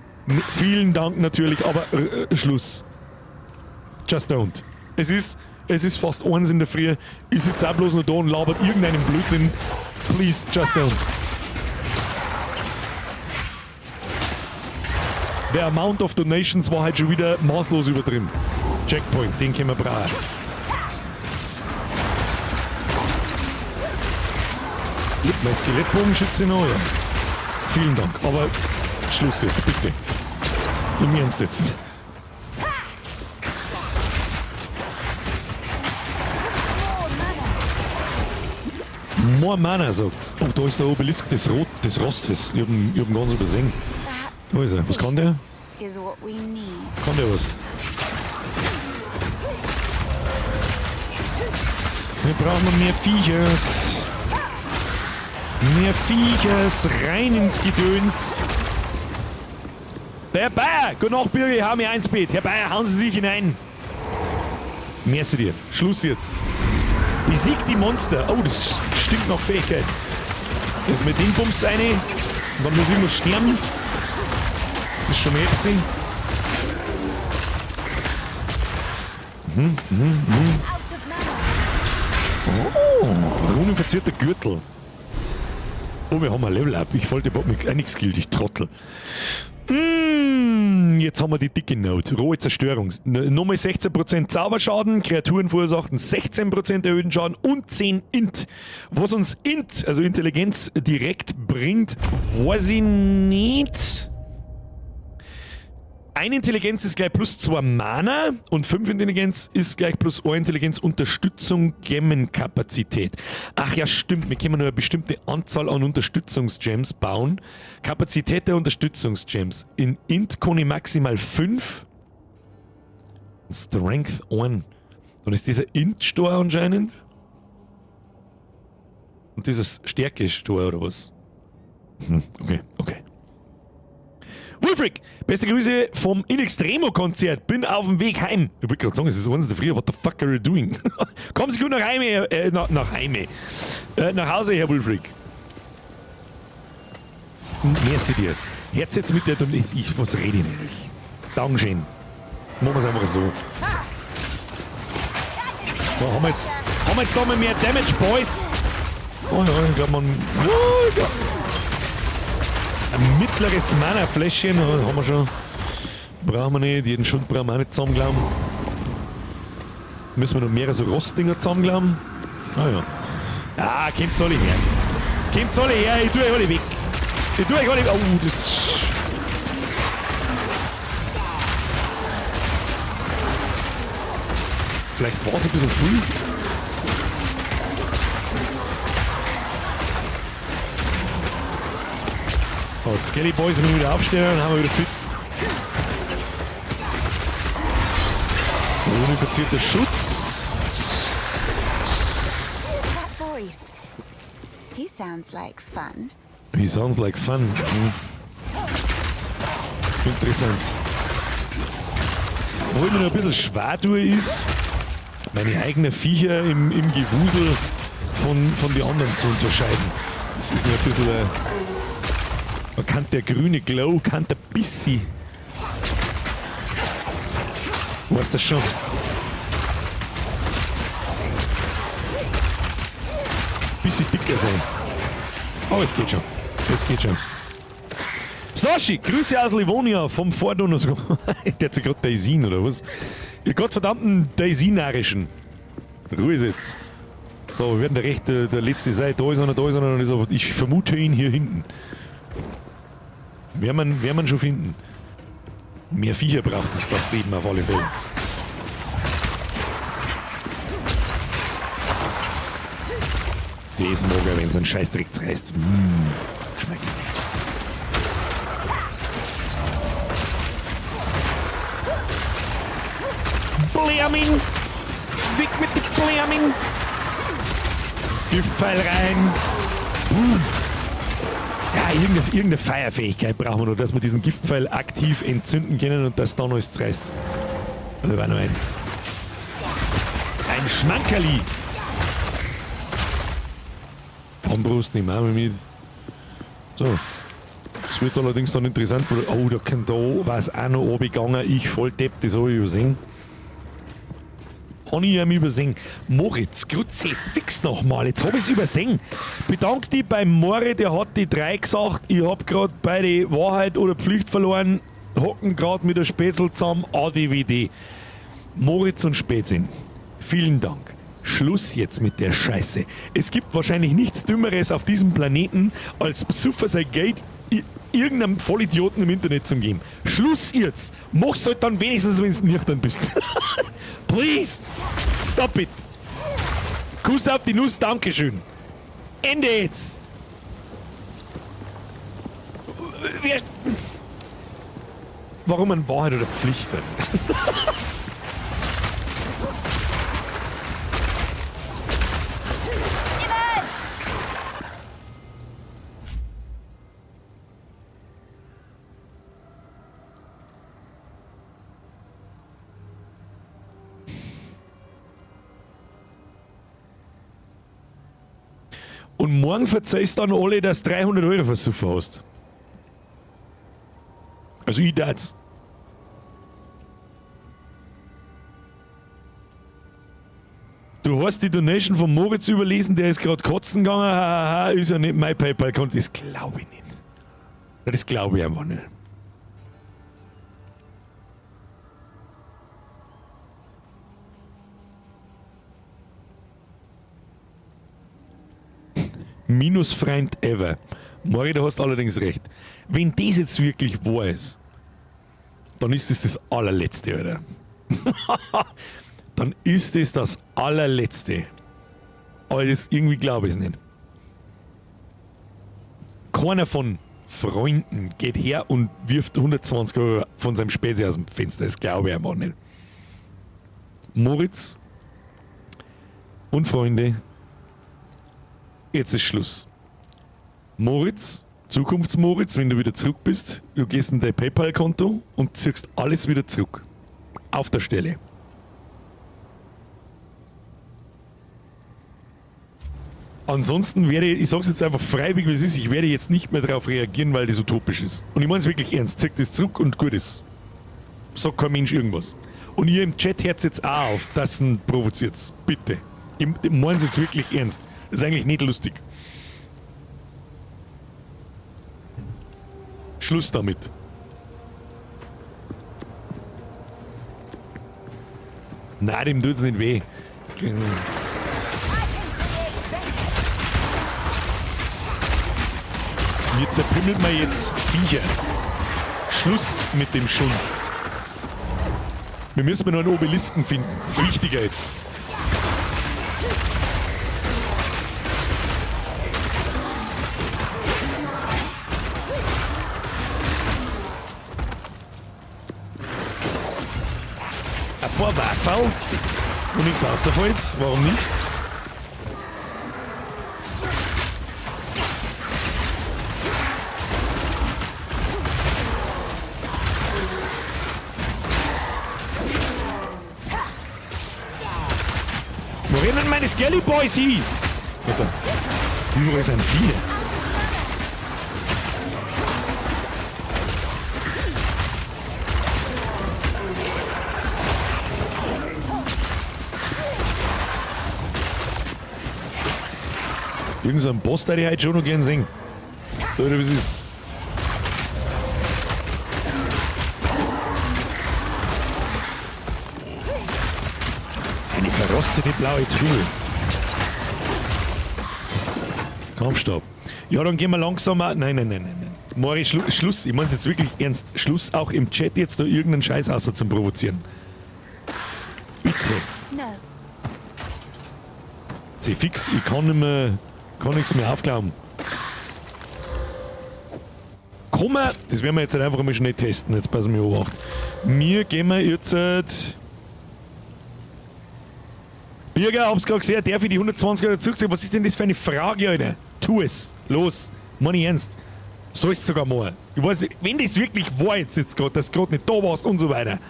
Vielen Dank natürlich, aber Schluss. Just don't. Es ist fast 1 in der Früh. Ich sitze auch bloß noch da und labert irgendeinen Blödsinn. Please, just don't. Der Amount of Donations war halt schon wieder maßlos übertrieben. Checkpoint, den können wir brauchen. Mein Skelettbogenschütze noch, ja. Vielen Dank, aber Schluss jetzt, bitte. Im Ernst jetzt. More Mana, sagt's. Oh, da ist der Obelisk des Rot, des Rostes. Ich hab ihn ganz übersehen. Wo ist er? Was kann der? Kann der was? Wir brauchen noch mehr Viechers. Mehr Viechers. Rein ins Gedöns. Der Herr Bayer! Gute Nacht, Birgit. Hau mir eins Bett. Herr Bayer, hauen Sie sich hinein. Merci dir. Schluss jetzt. Besiegt die Monster. Oh, das stinkt nach Fähigkeit. Also mit dem Bums eine. Und dann muss ich immer sterben. Das ist schon mehr gesehen. Oh, runenverzierter Gürtel. Oh, wir haben ein Level Up. Ich wollte überhaupt mit nichts gilt, ich Trottel. Jetzt haben wir die dicke Note. Rohe Zerstörung. Nochmal 16% Zauberschaden, Kreaturen verursachten 16% erhöhten Schaden und 10 Int. Was uns Int, also Intelligenz, direkt bringt, weiß ich nicht. Eine Intelligenz ist gleich plus 2 Mana und 5 Intelligenz ist gleich plus 1 Intelligenz Unterstützung Gemmenkapazität. Ach ja, stimmt, wir können nur eine bestimmte Anzahl an Unterstützungsgems bauen. Kapazität der Unterstützungsgems. In Int kann ich maximal 5. Strength 1. Dann ist dieser Int-Stor anscheinend. Und dieses Stärke-Stor oder was? Okay, okay. Wulfric, beste Grüße vom In Extremo Konzert. Bin auf dem Weg heim. Ich wollte gerade sagen, es ist 1 in der Früh. What the fuck are you doing? Kommen Sie gut nach Heime, nach Heime. Nach Hause, Herr Wulfric. Merci dir. Herz jetzt mit der, ich, was rede ich nicht? Dankeschön. Machen wir es einfach so. So, haben wir jetzt noch mal mehr Damage, Boys? Oh ja, ich glaube, man. Oh, ich glaub, ein mittleres Mana-Fläschchen haben wir schon. Brauchen wir nicht. Jeden Schund brauchen wir auch nicht zusammenglauben. Müssen wir noch mehrere so Rostdinger zusammenglauben? Ah ja. Ah, kommt alle her. Kommt alle her, ich tue euch alle weg. Ich tue euch alle weg. Oh, das. Vielleicht war es ein bisschen früh. Oh, die Skelly Boys müssen wieder aufstehen, dann haben wir wieder fit. Uninfizierter Schutz. That voice. He sounds like fun. He sounds like fun. Hm. Interessant. Wo ich mir noch ein bisschen schwer tue, ist, meine eigenen Viecher im Gewusel von den anderen zu unterscheiden. Das ist noch ein bisschen. Man kann der grüne Glow, kann der bisschen. Weißt das schon? Bisschen dicker sein. Aber es geht schon. Es geht schon. Slashy, Grüße aus Livonia vom Vordonus. Der hat sich gerade Daisin, oder was? Ihr gottverdammten Daisinarischen. Ruhe jetzt. So, wir werden der rechte, der letzte sein. Da ist einer, da ist einer. Ist aber, ich vermute ihn hier hinten. Werden wir schon finden. Mehr Viecher braucht das Leben auf alle Fälle. Das mag er, wenn es einen Scheißdreck zerreißt. Schmeckt. Bläming! Weg mit dem Bläming! Giftpfeil rein! Ja, irgendeine Feierfähigkeit brauchen wir noch, dass wir diesen Giftpfeil aktiv entzünden können und dass da noch alles zerreißt. Da war noch ein Schmankerli. Armbrust nehmen wir auch mal mit. So. Das wird allerdings dann interessant. Oh, da kann da was auch noch runtergegangen. Ich voll Depp, das habe ich übersehen. Habe ich ja übersehen. Moritz, Grütze, fix nochmal. Jetzt habe ich es übersehen. Bedank dich beim Mori, der hat die 3 gesagt. Ich hab grad beide Wahrheit oder Pflicht verloren. Hocken grad mit der Spätzl zusammen. ADWD. Moritz und Spätzin, vielen Dank. Schluss jetzt mit der Scheiße. Es gibt wahrscheinlich nichts Dümmeres auf diesem Planeten, als Psuffer sein Geld irgendeinem Vollidioten im Internet zu geben. Schluss jetzt! Mach's halt dann wenigstens, wenn du nüchtern bist. Please! Stop it! Kuss auf die Nuss, Dankeschön. Ende jetzt! Wer... Warum an Wahrheit oder Pflicht? Und morgen verzeihst dann alle, dass du 300 Euro versuffen hast. Also ich darf's. Du hast die Donation von Moritz überlesen, der ist gerade kotzen gegangen. Hahaha, ist ja nicht mein PayPal-Konto. Das glaube ich nicht. Das glaube ich einfach nicht. Minusfreund ever. Mori, du hast allerdings recht. Wenn das jetzt wirklich wahr ist, dann ist das das allerletzte, Alter. Dann ist das das allerletzte. Aber das irgendwie glaube ich es nicht. Keiner von Freunden geht her und wirft 120 Euro von seinem Spezi aus dem Fenster. Das glaube ich einfach nicht. Moritz und Freunde, jetzt ist Schluss. Moritz, Zukunftsmoritz, wenn du wieder zurück bist, du gehst in dein PayPal-Konto und ziehst alles wieder zurück. Auf der Stelle. Ansonsten werde ich, ich sag's jetzt einfach freiwillig, wie es ist, ich werde jetzt nicht mehr darauf reagieren, weil das utopisch ist. Und ich meine es wirklich ernst, zieht das zurück und gut ist. Sagt kein Mensch irgendwas. Und ihr im Chat hört jetzt auch auf, dass ihn provoziert. Bitte. Ich meine es jetzt wirklich ernst. Das ist eigentlich nicht lustig. Schluss damit. Nein, dem tut's nicht weh. Mir zerpimmelt man jetzt Viecher. Schluss mit dem Schund. Wir müssen nur einen Obelisken finden. Das ist wichtiger jetzt. Ein paar Waffeln, wo nichts rausfällt. Warum nicht? Wo rennen meine Skelly Boys hin? Alter, überall sind viele. Irgend so ein Boss, der ich heute schon noch gern sehen. Oder wie es ist. Eine verrostete blaue Truhe. Kampfstab. Ja, dann gehen wir langsam. Nein, nein, nein, nein, nein. Mori, Schluss. Ich meine es jetzt wirklich ernst. Schluss auch im Chat jetzt da irgendeinen Scheiß außer zum Provozieren. Bitte. No. Jetzt fix, ich kann nicht mehr, kann nichts mehr aufklauen. Komm, das werden wir jetzt halt einfach mal schnell testen. Jetzt passen wir auf. Wir gehen wir jetzt. Birger, hab's gerade gesehen, darf ich die 120 Euro zurückziehen? Was ist denn das für eine Frage, Alter? Tu es. Los. Meine ich ernst. Sollst sogar mal. Ich weiß, wenn das wirklich wahr ist jetzt gerade, dass du gerade nicht da warst und so weiter.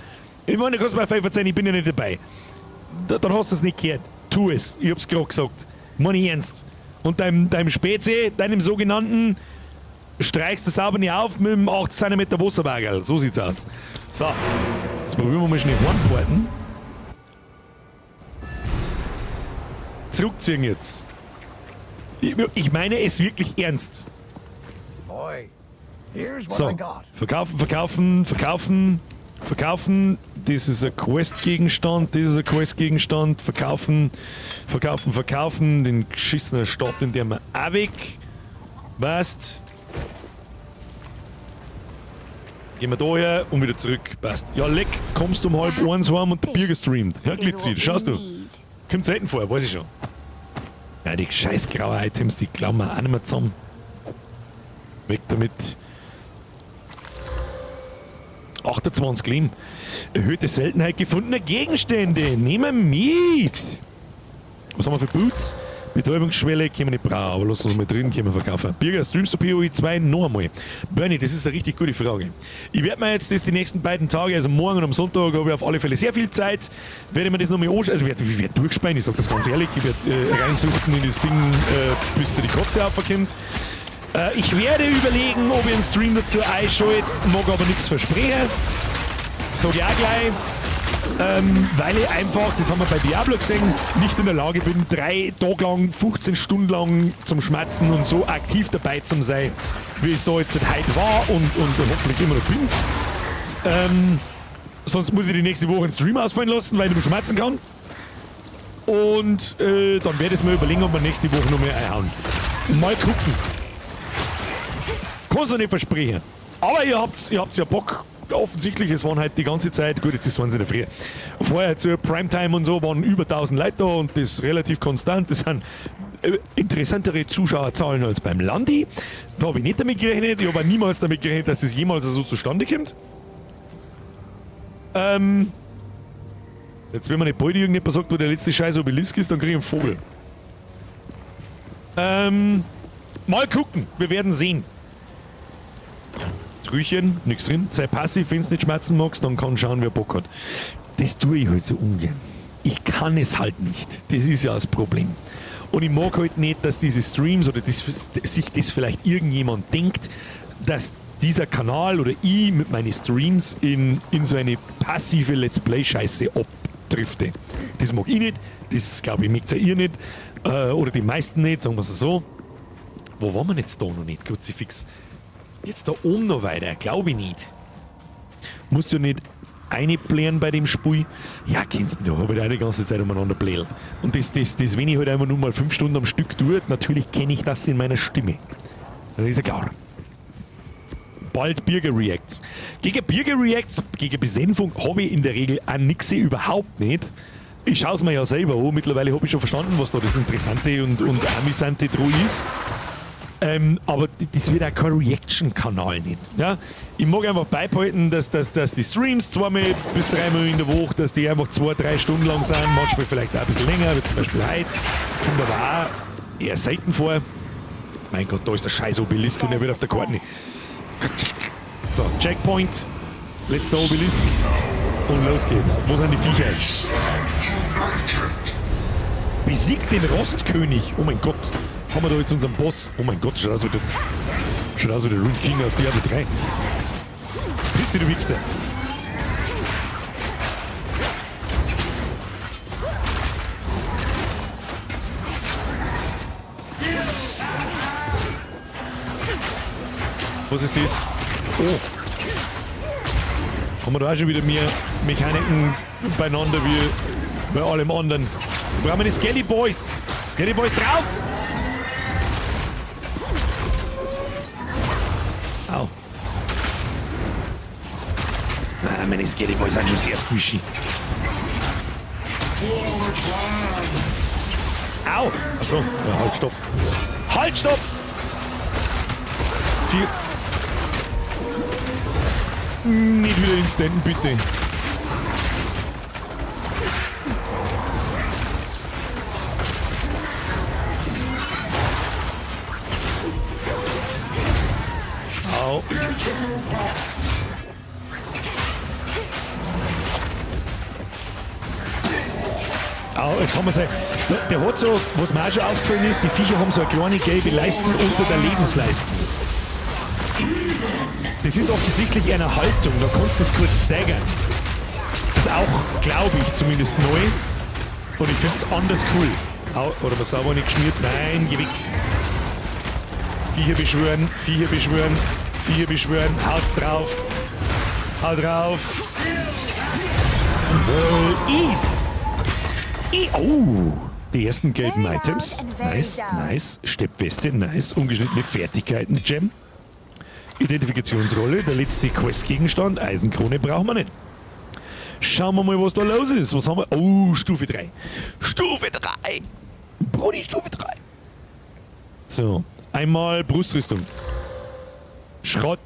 Ich meine, du kannst mir verzeihen, ich bin ja nicht dabei. Da, dann hast du es nicht gehört. Tu es. Ich hab's gerade gesagt. Meine ich ernst. Und deinem Spezi, deinem sogenannten, streichst du sauber nicht auf mit dem 18 cm Wasserwagen. So sieht's aus. So. Jetzt probieren wir mal schnell heimporten. Zurückziehen jetzt. Ich meine es wirklich ernst. Boy, here's what So. I got. Verkaufen, verkaufen, verkaufen, verkaufen. Das ist ein Quest-Gegenstand, das ist ein Quest-Gegenstand. Verkaufen, verkaufen, verkaufen. Den geschissenen Stab, den der wir auch weg. Passt. Gehen wir da her und wieder zurück. Passt. Ja, leck, kommst um 12:30 heim und der Bier gestreamt. Ja, Glitzi, schaust du. Kommt selten vor, weiß ich schon. Ja, die scheiß grauen Items, die klauen wir auch nicht mehr zusammen. Weg damit. 28 Leben. Erhöhte Seltenheit gefundener Gegenstände. Nehmen wir mit. Was haben wir für Boots? Betäubungsschwelle können wir nicht brauchen, aber lass uns mal drin, können wir verkaufen. Birger, streamst du PoE 2 noch einmal? Bernie, das ist eine richtig gute Frage. Ich werde mir jetzt das die nächsten beiden Tage, also morgen und am Sonntag, habe ich auf alle Fälle sehr viel Zeit, werde mir das nochmal anschauen, also ich werd durchspielen, ich sag das ganz ehrlich, ich werde reinsuchten in das Ding, bis da die Kotze aufkommt. Ich werde überlegen, ob ich einen Stream dazu einschalte, mag aber nichts versprechen. Sag ich auch gleich. Weil ich einfach, das haben wir bei Diablo gesehen, nicht in der Lage bin, 3 Tage lang, 15 Stunden lang zum Schmatzen und so aktiv dabei zu sein, wie es da jetzt heute war und hoffentlich immer noch bin. Sonst muss ich die nächste Woche einen Stream ausfallen lassen, weil ich nicht mehr schmatzen kann. Und dann werde ich es mir überlegen, ob wir nächste Woche noch mehr einhauen. Mal gucken. Kann's noch nicht versprechen. Aber ihr habt's ja Bock. Offensichtlich, es waren halt die ganze Zeit, gut, jetzt ist es in der Früh. Vorher zur Primetime und so waren über 1000 Leute da und das relativ konstant. Das sind interessantere Zuschauerzahlen als beim Landi. Da habe ich nicht damit gerechnet. Ich habe auch niemals damit gerechnet, dass das jemals so zustande kommt. Jetzt, wenn man nicht bald irgendjemand sagt, wo der letzte scheiß Obelisk ist, dann krieg ich einen Vogel. Mal gucken, wir werden sehen. Trüchen, nichts drin. Sei passiv, wenn du nicht schmerzen magst, dann kann schauen, wer Bock hat. Das tue ich halt so ungern. Ich kann es halt nicht. Das ist ja das Problem. Und ich mag halt nicht, dass diese Streams oder das, sich das vielleicht irgendjemand denkt, dass dieser Kanal oder ich mit meinen Streams in so eine passive Let's Play-Scheiße abdrifte. Das mag ich nicht, das glaube ich mögt ja ihr nicht, oder die meisten nicht, sagen wir es so. Wo waren wir jetzt da noch nicht? Kruzifix. Jetzt da oben noch weiter, glaube ich nicht. Musst du nicht einplären bei dem Spiel? Ja, kennst du mich, da habe ich auch die ganze Zeit umeinander blält. Und das, wenn ich halt einfach nur mal 5 Stunden am Stück tue, natürlich kenne ich das in meiner Stimme. Das ist ja klar. Bald Birger Reacts. Gegen Birger Reacts, gegen Besänfung habe ich in der Regel auch nix, überhaupt nicht. Ich schaue es mir ja selber an. Mittlerweile habe ich schon verstanden, was da das Interessante und Amüsante dran ist. Aber das wird auch kein Reaction-Kanal nicht. Ja? Ich mag einfach beibehalten, dass die Streams 2 bis 3 Mal in der Woche, dass die einfach 2-3 Stunden lang sind, manchmal vielleicht auch ein bisschen länger, wie zum Beispiel heute. Kommt aber auch eher selten vor. Mein Gott, da ist der scheiß Obelisk und er wird auf der Karte nicht. So, Checkpoint. Letzter Obelisk. Und los geht's. Wo sind die Viecher? Besiegt den Rostkönig. Oh mein Gott. Haben wir da jetzt unseren Boss? Oh mein Gott, schaut aus wie der Rune King aus Diablo 3. Piss dich, du Wichser. Was ist das? Oh. Haben wir da auch schon wieder mehr Mechaniken beieinander wie bei allem anderen. Wir brauchen die Skelly Boys. Skelly Boys drauf! Au. Ah, meine Skelly Boys sind schon sehr squishy. Au! Achso, ja, halt, stopp. Halt, stopp! 4. Nicht wieder instanten, bitte. Au. Au, jetzt haben wir sie. Der hat so, was mir auch schon aufgefallen ist, die Viecher haben so eine kleine gelbe Leisten unter der Lebensleiste. Das ist offensichtlich eine Haltung, da kannst du das kurz staggern. Das ist auch, glaube ich, zumindest neu. Und ich finde es anders cool. Au, oder was sauber nicht geschmiert? Nein, geh weg. Viecher beschwören, Viecher beschwören, Viecher beschwören. Haut's drauf. Haut drauf. Jawohl. Easy. Oh, die ersten gelben Items. Nice, nice. Steppweste, nice. Ungeschnittene Fertigkeiten, Gem. Identifikationsrolle, der letzte Questgegenstand, Eisenkrone brauchen wir nicht. Schauen wir mal, was da los ist. Was haben wir? Oh, Stufe 3. Stufe 3! Brudi, Stufe 3. So, einmal Brustrüstung. Schrott.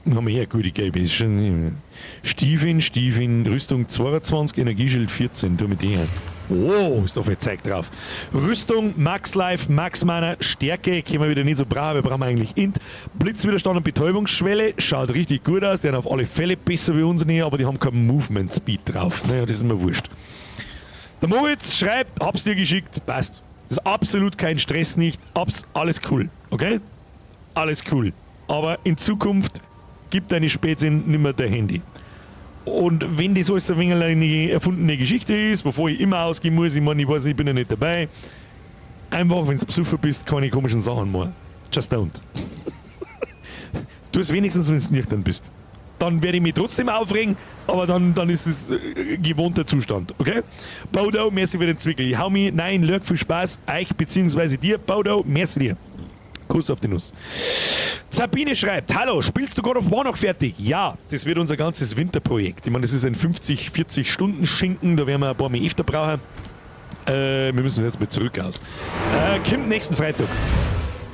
Haben wir hier, gute gelbe. Ist schon. Stiefeln, Stiefeln, Rüstung 22, Energieschild 14. Tu mit dir. Oh, ist da viel Zeug drauf. Rüstung, Max Life, Max Mana, Stärke, können wir wieder nicht so brauchen, wir brauchen eigentlich Int. Blitzwiderstand und Betäubungsschwelle, schaut richtig gut aus, die haben auf alle Fälle besser wie unsere, aber die haben keinen Movement Speed drauf. Naja, das ist mir wurscht. Der Moritz schreibt, hab's dir geschickt, passt. Ist absolut kein Stress nicht, alles cool, okay? Alles cool. Aber in Zukunft gibt deine Spätzchen nimmer der Handy. Und wenn das alles ein wenig eine erfundene Geschichte ist, wovor ich immer ausgehen muss, ich meine, ich weiß, ich bin ja nicht dabei. Einfach, wenn du besoffen bist, keine komischen Sachen mehr. Just don't. Tu es wenigstens, wenn du nüchtern bist. Dann werde ich mich trotzdem aufregen, aber dann ist es gewohnter Zustand, okay? Bodo, merci für den Zwickel. Ich hau mich, nein, Lurk, viel Spaß. Euch beziehungsweise dir, Bodo, merci dir. Kuss auf die Nuss. Sabine schreibt, hallo, spielst du God of War noch fertig? Ja, das wird unser ganzes Winterprojekt. Ich meine, das ist ein 50, 40 Stunden Schinken, da werden wir ein paar mehr öfter brauchen. Wir müssen jetzt mal zurück aus. Kommt nächsten Freitag.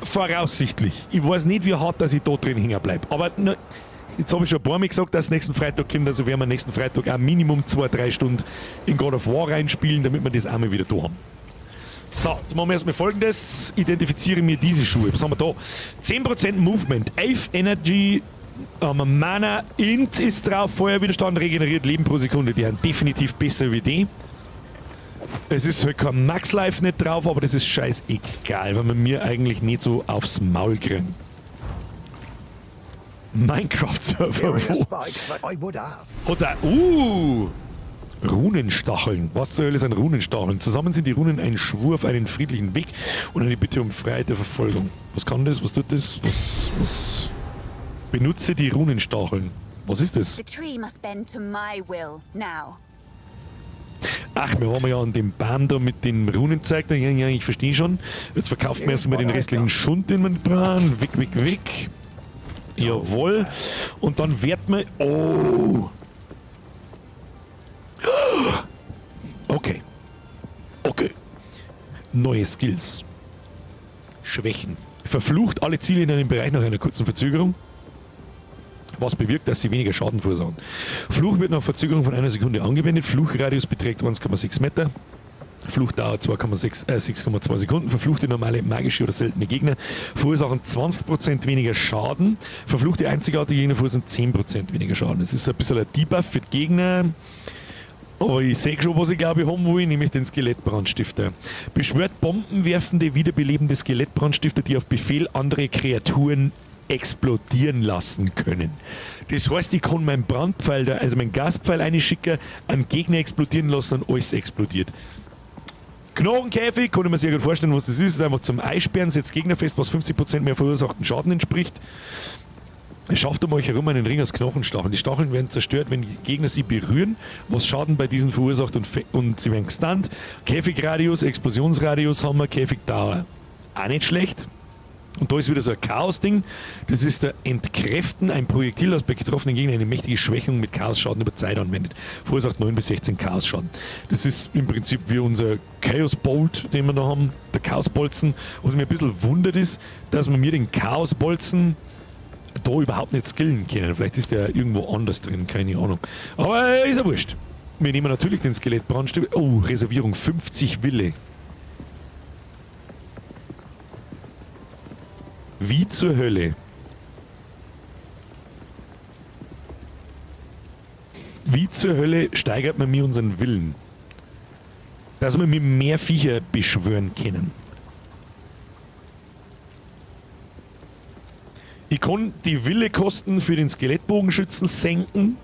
Voraussichtlich. Ich weiß nicht, wie hart, dass ich da drin hängen bleib. Aber na, jetzt habe ich schon ein paar Mal gesagt, dass nächsten Freitag kommt, also werden wir nächsten Freitag auch Minimum 2-3 Stunden in God of War reinspielen, damit wir das auch mal wieder da haben. So, jetzt machen wir erstmal Folgendes. Identifiziere mir diese Schuhe. Was haben wir da? 10% Movement, 11 Energy, Mana, Int ist drauf, Feuerwiderstand, regeneriert Leben pro Sekunde. Die sind definitiv besser wie die. Es ist halt kein Max Life nicht drauf, aber das ist scheißegal, weil wir mir eigentlich nicht so aufs Maul kriegen. Minecraft-Server, wo? Hat's auch, Runenstacheln. Was zur Hölle sind Runenstacheln? Zusammen sind die Runen ein Schwur auf einen friedlichen Weg und eine Bitte um Freiheit der Verfolgung. Was kann das? Was tut das? Was? Benutze die Runenstacheln. Was ist das? The tree must bend to my will now. Ach, wir waren ja an dem Baum da mit dem Runenzeug da. Ja, ja, ich verstehe schon. Jetzt verkaufen wir erstmal den restlichen Schund, den wir brauchen. Weg, weg, weg. Jawohl. Und dann wird man... Oh! Okay. Okay. Neue Skills. Schwächen. Verflucht alle Ziele in einem Bereich nach einer kurzen Verzögerung. Was bewirkt, dass sie weniger Schaden verursachen. Fluch wird nach Verzögerung von einer Sekunde angewendet. Fluchradius beträgt 1,6 Meter. Fluchdauer 6,2 Sekunden. Verfluchte normale, magische oder seltene Gegner verursachen 20% weniger Schaden. Verfluchte einzigartige Gegner verursachen 10% weniger Schaden. Es ist ein bisschen ein Debuff für die Gegner. Aber ich sehe schon, was ich glaube ich haben will, nämlich den Skelettbrandstifter. Beschwört bombenwerfende, wiederbelebende Skelettbrandstifter, die auf Befehl andere Kreaturen explodieren lassen können. Das heißt, ich kann meinen Brandpfeil, da, also meinen Gaspfeil einschicken, einen Gegner explodieren lassen und alles explodiert. Knochenkäfig, kann ich mir sehr gut vorstellen, was das ist. Das ist einfach zum Eisperren, setzt Gegner fest, was 50% mehr verursachten Schaden entspricht. Es schafft um euch herum einen Ring aus Knochenstacheln. Die Stacheln werden zerstört, wenn die Gegner sie berühren, was Schaden bei diesen verursacht und sie werden gestunt. Käfigradius, Explosionsradius haben wir, Käfigdauer. Auch nicht schlecht. Und da ist wieder so ein Chaos-Ding. Das ist der Entkräften, ein Projektil, das bei getroffenen Gegnern eine mächtige Schwächung mit Chaos-Schaden über Zeit anwendet. Verursacht 9 bis 16 Chaos-Schaden. Das ist im Prinzip wie unser Chaos-Bolt, den wir da haben, der Chaos-Bolzen. Was mich ein bisschen wundert ist, dass wir mir den Chaos-Bolzen da überhaupt nicht skillen können. Vielleicht ist der irgendwo anders drin, keine Ahnung. Aber ist ja wurscht. Wir nehmen natürlich den Skelettbrandstift. Oh, Reservierung 50 Wille. Wie zur Hölle? Wie zur Hölle steigert man mir unseren Willen? Dass wir mit mehr Viecher beschwören können. Ich kann die Willekosten für den Skelettbogenschützen senken.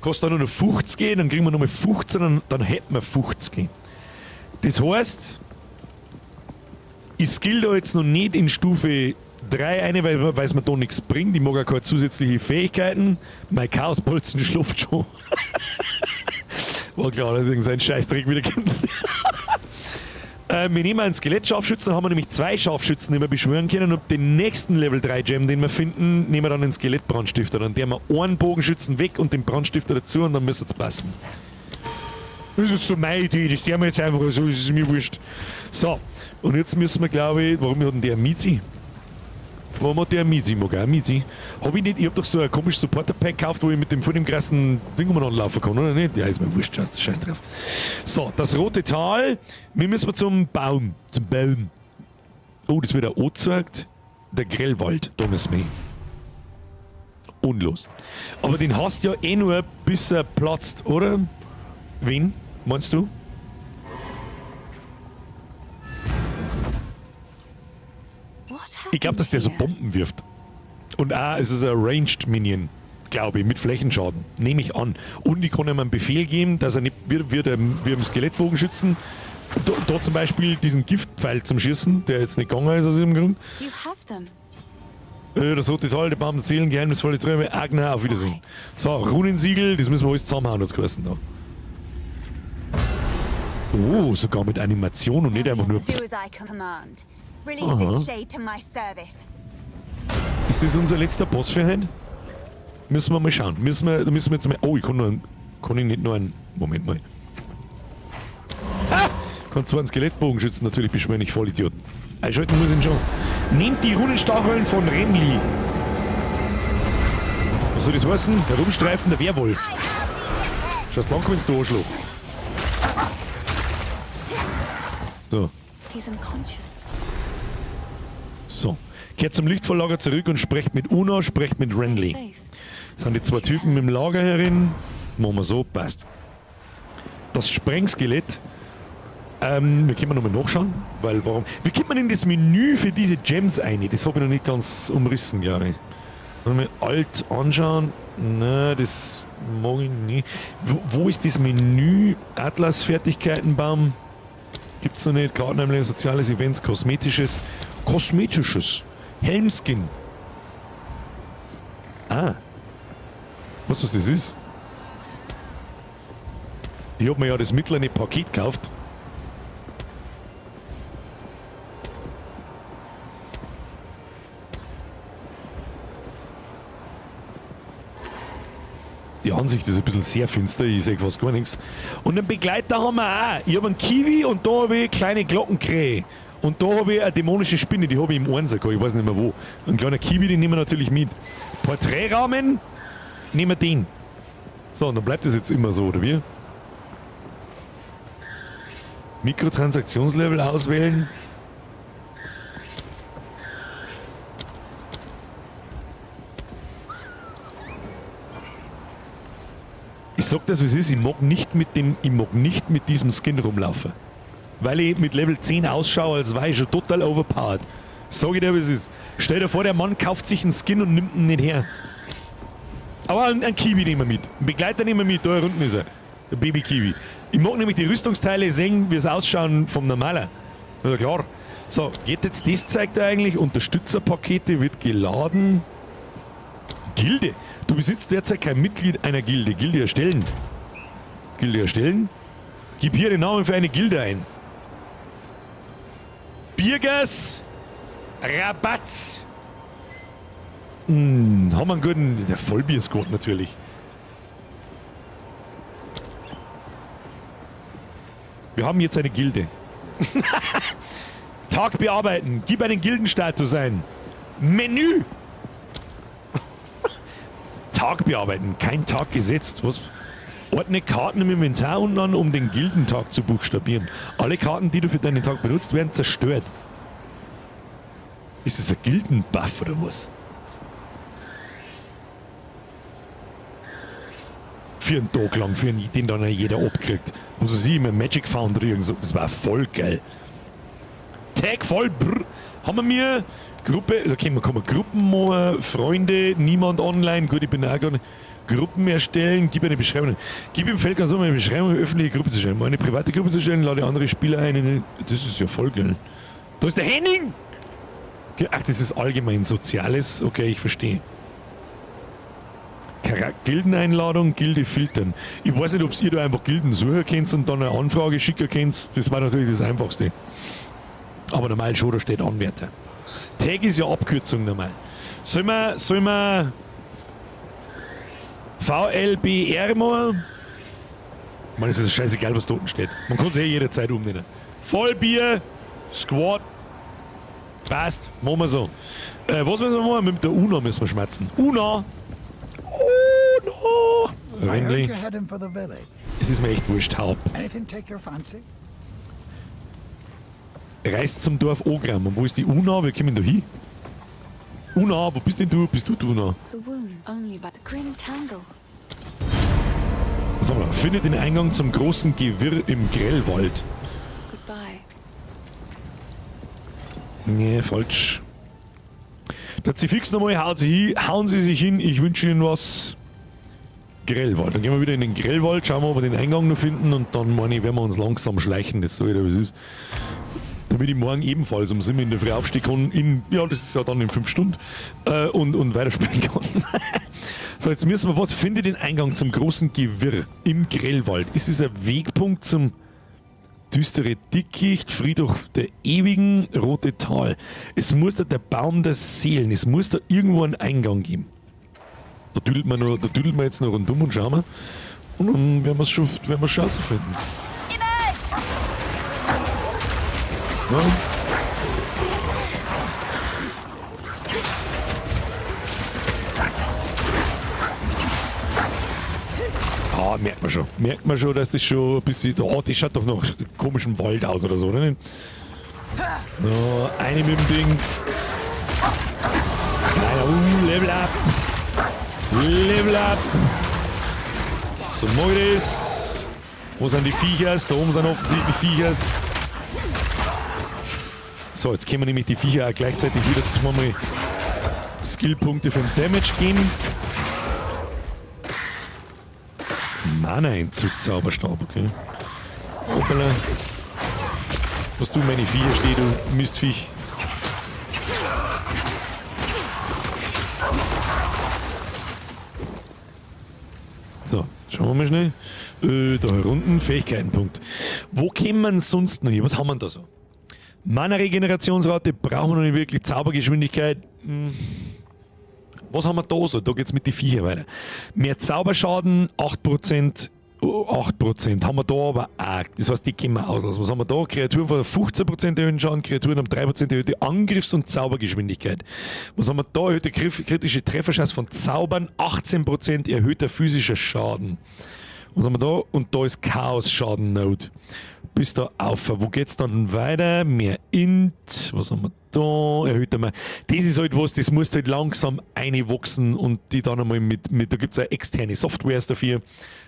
Kostet dann nur noch 50, dann kriegen wir nochmal 15 und dann hätten wir 50. Das heißt, ich skill da jetzt noch nicht in Stufe 3 eine, weil es mir da nichts bringt. Ich mag auch keine zusätzliche Fähigkeiten. Mein Chaosbolzen schläft schon. War klar, dass irgendein Scheißdreck wieder kommt. Wir nehmen einen Skelettscharfschützen, dann haben wir nämlich 2 Scharfschützen, die wir beschwören können. Und den nächsten Level 3 Gem, den wir finden, nehmen wir dann den Skelettbrandstifter. Dann der wir einen Bogenschützen weg und den Brandstifter dazu und dann müsste es passen. Das ist so meine Idee, das der mir jetzt einfach so, das ist mir wurscht. So, und jetzt müssen wir, glaube ich, warum hat denn der Mizi? Warum hat der Mizi? Mag auch Mizi. Hab ich nicht, ich hab doch so ein komisches Supporter-Pack gekauft, wo ich mit dem vor dem krassen Ding umeinander laufen kann, oder nicht? Ja, ist mir wurscht, scheiß drauf. So, das rote Tal, wir müssen zum Baum. Zum Baum. Oh, das wird auch angezeigt. Der Grellwald, da müssen wir hin. Und los. Aber den hast du ja eh nur, bis er platzt, oder? Wen, meinst du? Ich glaub, dass der so Bomben wirft. Und auch, es ist ein Ranged Minion. Glaube ich, mit Flächenschaden. Nehme ich an. Und ich kann ihm einen Befehl geben, dass er nicht wie im Skelettbogenschützen da zum Beispiel diesen Giftpfeil zum Schießen, der jetzt nicht gegangen ist aus irgendeinem Grund. You have them. Das rote Tal, der Baum der Seelen, geheimnisvolle Träume, Agner, auf Wiedersehen. So, Runensiegel, das müssen wir alles zusammenhauen, hat's geheißen da. Oh, sogar mit Animation und nicht einfach nur. Do as I command. Release Aha. this shade to my service. Ist das unser letzter Boss für heute? Müssen wir mal schauen. Da müssen wir jetzt mal. Oh, ich kann nur einen, kann ich nicht nur einen. Moment mal. Ah! Kann zwar einen Skelettbogenschützen natürlich beschwören, ich Vollidiot. Einschalten muss ich ihn schon. Nehmt die Runenstacheln von Renly. Was soll das heißen? Herumstreifender Werwolf. Schaust lang, wenn's du Arschloch. So. He's unconscious. So. Kehrt zum Lichtvolllager zurück und sprecht mit Una, sprecht mit Renly. Das sind die zwei Typen im Lager herin. Machen wir so, passt. Das Sprengskelett. Wir können nochmal nachschauen, weil warum. Wie kommt man in das Menü für diese Gems ein? Das habe ich noch nicht ganz umrissen, glaube ich. Mal alt anschauen. Na, das mag ich nicht. Wo ist das Menü? Atlas Fertigkeitenbaum. Gibt's noch nicht. Karteneinblendung, soziales Events, kosmetisches. Kosmetisches. Helmskin. Ah. Weißt du, was das ist? Ich hab mir ja das mittlere Paket gekauft. Die Ansicht ist ein bisschen sehr finster, ich sehe fast gar nichts. Und einen Begleiter haben wir auch. Ich habe einen Kiwi und da habe ich kleine Glockenkrähe. Und da habe ich eine dämonische Spinne, die habe ich im Einser gehabt, ich weiß nicht mehr wo. Ein kleiner Kiwi, den nehmen wir natürlich mit. Porträtrahmen, nehmen wir den. So, und dann bleibt das jetzt immer so, oder wie? Mikrotransaktionslevel auswählen. Ich sag das, wie es ist, ich mag nicht mit dem, ich mag nicht mit diesem Skin rumlaufen. Weil ich mit Level 10 ausschaue, als war ich schon total overpowered. Sag ich dir, wie es ist. Stell dir vor, der Mann kauft sich einen Skin und nimmt ihn nicht her. Aber einen Kiwi nehmen wir mit. Einen Begleiter nehmen wir mit, da unten ist er. Der Baby-Kiwi. Ich mag nämlich die Rüstungsteile sehen, wie es ausschauen vom Normaler. Ja klar. So, geht jetzt das zeigt er eigentlich? Unterstützerpakete wird geladen. Gilde. Du besitzt derzeit kein Mitglied einer Gilde. Gilde erstellen. Gilde erstellen? Gib hier den Namen für eine Gilde ein. Birgers Rabatz. Haben wir einen guten. Der Vollbier-Squad natürlich. Wir haben jetzt eine Gilde. Tag bearbeiten. Gib einen Gildenstatus ein. Menü. Tag bearbeiten. Kein Tag gesetzt. Was? Ordne Karten im Inventar unten an, um den Gildentag zu buchstabieren. Alle Karten, die du für deinen Tag benutzt, werden zerstört. Ist das ein Gildenbuff oder was? Für einen Tag lang, für einen, den dann jeder abkriegt. Was weiß ich, immer Magic Foundry irgend so. Das war voll geil. Tag voll, brr. Haben wir mir Gruppe, okay, man kann Gruppen machen, Freunde, niemand online, gut, ich bin auch gar nicht. Gruppen erstellen, gib eine Beschreibung. Gib im Feld ganz oben eine Beschreibung, eine öffentliche Gruppe zu stellen. Eine private Gruppe zu stellen, lade andere Spieler ein. Das ist ja voll geil. Da ist der Henning! Ach, das ist allgemein Soziales. Okay, ich verstehe. Gildeneinladung, Gilde filtern. Ich weiß nicht, ob ihr da einfach Gilden suchen könnt und dann eine Anfrage schicken könnt. Das war natürlich das Einfachste. Aber normal schon, da steht Anwärter. Tag ist ja Abkürzung normal. Sollen wir VLBR machen? Ich meine, es ist scheißegal, was da unten steht. Man kann es eh jederzeit umnennen. Vollbier, Squad, passt, machen wir so. Was müssen wir machen? Mit der Una müssen wir schmerzen. Una! Una! Renly. Es ist mir echt wurscht, Haupt. Anything take your fancy? Reist zum Dorf Ogram. Und wo ist die Una? Wir kommen da hin. Una, wo bist denn du? Bist du die Una? The wound only by the grim tangle. Was haben wir da? Findet den Eingang zum großen Gewirr im Grellwald. Goodbye. Nee, falsch. Der Zifix nochmal, haut sie hin, hauen Sie sich hin, ich wünsche Ihnen was. Grellwald. Dann gehen wir wieder in den Grellwald, schauen wir, ob wir den Eingang noch finden und dann, meine ich, werden wir uns langsam schleichen. Das so wieder, wie es ist. Damit ich morgen ebenfalls um 7 in der Früh aufstehen kann, in, ja, das ist ja dann in 5 Stunden, und weiterspielen kann. So, jetzt müssen wir was. Finde den Eingang zum großen Gewirr im Grellwald. Ist es ein Wegpunkt zum düstere Dickicht, Friedhof der Ewigen, Rote Tal? Es muss da der Baum der Seelen, es muss da irgendwo einen Eingang geben. Da düdelt man, noch, da düdelt man jetzt noch rundum und schauen wir. Und dann werden wir es schon, werden wir schon rausfinden. Ja. Ah, merkt man schon. Merkt man schon, dass das schon ein bisschen. Oh, das schaut doch noch komischem Wald aus oder so, oder? So, eine mit dem Ding. Kleiner, Level up. Level up. So, mach ich das. Wo sind die Viechers? Da oben sind offensichtlich Viechers. So, jetzt können wir nämlich die Viecher auch gleichzeitig wieder zweimal Skillpunkte für den Damage geben. Mana-Entzug, Zauberstab, okay. Hoppala. Was du, meine Viecher, steh, du Mistviech. So, schauen wir mal schnell. Da unten, Fähigkeitenpunkt. Wo kämen wir sonst noch hin? Was haben wir da so? Mana-Regenerationsrate brauchen wir noch nicht wirklich. Zaubergeschwindigkeit. Was haben wir da so? Da geht's mit den Viecher weiter. Mehr Zauberschaden, 8%. Oh, 8% haben wir da aber auch. Das heißt, die können wir auslassen. Was haben wir da? Kreaturen von 15% erhöhten Schaden, Kreaturen haben 3% erhöhte Angriffs- und Zaubergeschwindigkeit. Was haben wir da? Erhöhte kritische Trefferchance von Zaubern, 18% erhöhter physischer Schaden. Was haben wir da? Und da ist Chaos-Schaden-Node. Bis da auf. Wo geht's dann weiter? Mehr Int. Was haben wir da? Erhöht einmal. Das ist halt was, das musst du halt langsam einwachsen und die dann einmal mit da gibt's auch externe Softwares dafür.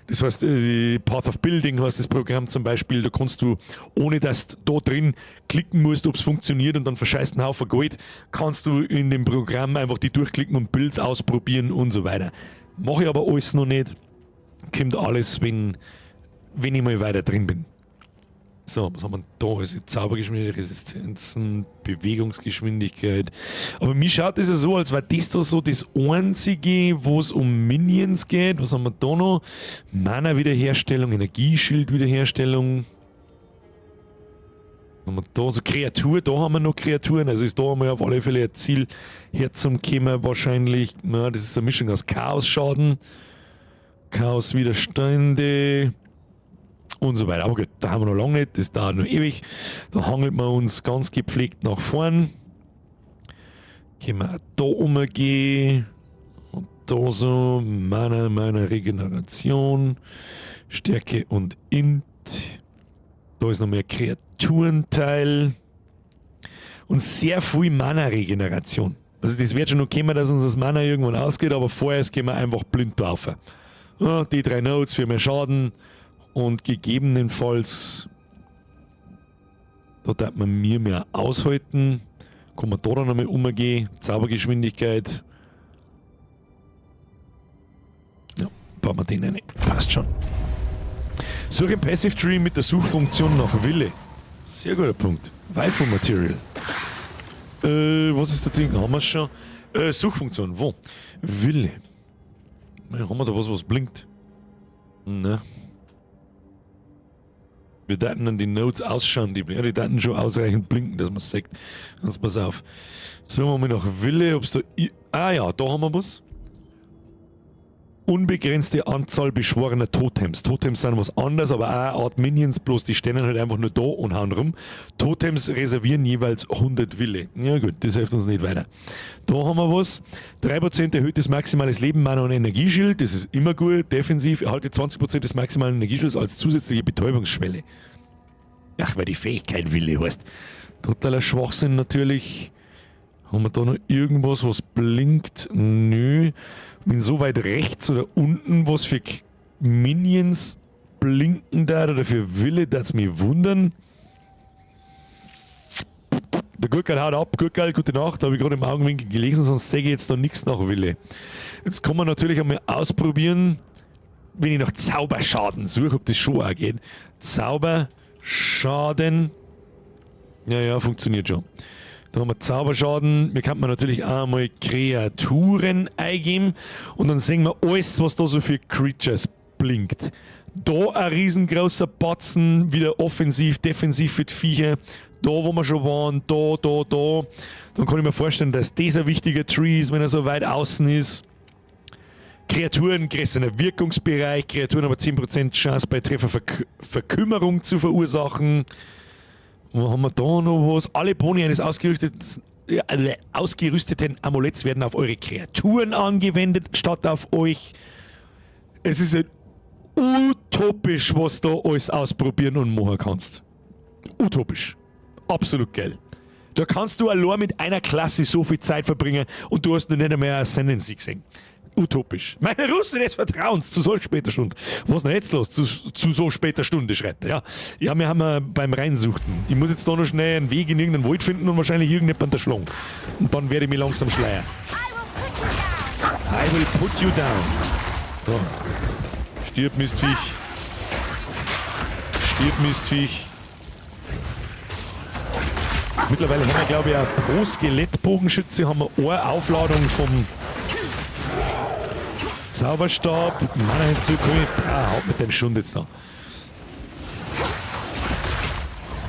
Das heißt, die Path of Building heißt das Programm zum Beispiel, da kannst du, ohne dass du da drin klicken musst, ob's funktioniert und dann verscheißt einen Haufen Geld, kannst du in dem Programm einfach die durchklicken und Builds ausprobieren und so weiter. Mach ich aber alles noch nicht. Kommt alles, wenn ich mal weiter drin bin. So, was haben wir da? Also Zaubergeschwindigkeit, Resistenzen, Bewegungsgeschwindigkeit. Aber mir schaut es ja so, als wäre das da so das Einzige, wo es um Minions geht. Was haben wir da noch? Mana-Wiederherstellung, Energieschild-Wiederherstellung. Was haben wir da? So Kreatur, da haben wir noch Kreaturen. Also ist da einmal auf alle Fälle ein Ziel herzukommen wahrscheinlich. Na, das ist eine Mischung aus Chaos-Schaden, Chaos-Widerstände und so weiter. Aber gut, da haben wir noch lange nicht, das dauert noch ewig. Da hangelt man uns ganz gepflegt nach vorn. Können wir auch da umgehen. Und da so, Mana, Mana, Regeneration, Stärke und Int. Da ist noch mehr Kreaturenteil. Und sehr viel Mana-Regeneration. Also das wird schon noch kommen, dass uns das Mana irgendwann ausgeht, aber vorher gehen wir einfach blind drauf. Ja, die 3 Nodes für mehr Schaden. Und gegebenenfalls, da darf man mir mehr aushalten. Kann man da dann nochmal umgehen. Zaubergeschwindigkeit. Ja, bauen wir den rein. Passt schon. Suche im Passive Tree mit der Suchfunktion nach Wille. Sehr guter Punkt. Waifu Material. Was ist der Ding? Haben wir schon? Suchfunktion. Wo? Wille. Haben wir da was, was blinkt? Na. Wir daten dann die Nodes ausschauen, die, ja, die daten schon ausreichend blinken, dass man es sieht. Ganz pass auf. Suchen wir mal nach Wille, ob's da ah ja, da haben wir was. Unbegrenzte Anzahl beschworener Totems. Totems sind was anderes, aber auch eine Art Minions, bloß die stehen halt einfach nur da und hauen rum. Totems reservieren jeweils 100 Wille. Ja gut, das hilft uns nicht weiter. Da haben wir was. 3% erhöhtes maximales Leben, Mana und Energieschild. Das ist immer gut. Defensiv erhalte 20% des maximalen Energieschilds als zusätzliche Betäubungsschwelle. Ach, weil die Fähigkeit Wille heißt. Totaler Schwachsinn natürlich. Haben wir da noch irgendwas, was blinkt? Nö. Wenn so weit rechts oder unten was für Minions blinken da oder für Wille, das mich wundern. Der Gurkel haut ab. Gurkel, gute Nacht, habe ich gerade im Augenwinkel gelesen, sonst sehe ich jetzt noch nichts nach Wille. Jetzt kann man natürlich einmal ausprobieren. wenn ich nach Zauberschaden suche, ob das schon auch geht. Zauberschaden. Ja, ja, funktioniert schon. Da haben wir Zauberschaden. Wir könnten natürlich auch mal Kreaturen eingeben. Und dann sehen wir alles, was da so für Creatures blinkt. Da ein riesengroßer Batzen, wieder offensiv, defensiv für die Viecher. Da, wo wir schon waren, da, da, da. Dann kann ich mir vorstellen, dass das ein wichtiger Tree ist, wenn er so weit außen ist. Kreaturen, größerer Wirkungsbereich, Kreaturen haben 10% Chance bei Treffer Verkümmerung zu verursachen. Wo haben wir da noch was? Alle Boni eines ausgerüsteten Amuletts werden auf eure Kreaturen angewendet, statt auf euch. Es ist halt utopisch, was du alles ausprobieren und machen kannst. Utopisch. Absolut geil. Da kannst du allein mit einer Klasse so viel Zeit verbringen und du hast noch nicht einmal Ascendancy gesehen. Utopisch. Meine Russe des Vertrauens zu so später Stunde. Was ist denn jetzt los? Zu so später Stunde, schreibt er. Ja, ja, wir haben beim Reinsuchten. Ich muss jetzt da noch schnell einen Weg in irgendeinen Wald finden und wahrscheinlich irgendjemand erschlagen. Und dann werde ich mich langsam schleiern. I will put you down. So. Stirb, Mistviech. Stirb, Mistviech. Mittlerweile haben wir, glaube ich, auch pro Skelettbogenschütze haben wir eine Aufladung vom Zauberstab. Mana hinzukommen. Ah, haut mit dem Schund jetzt da.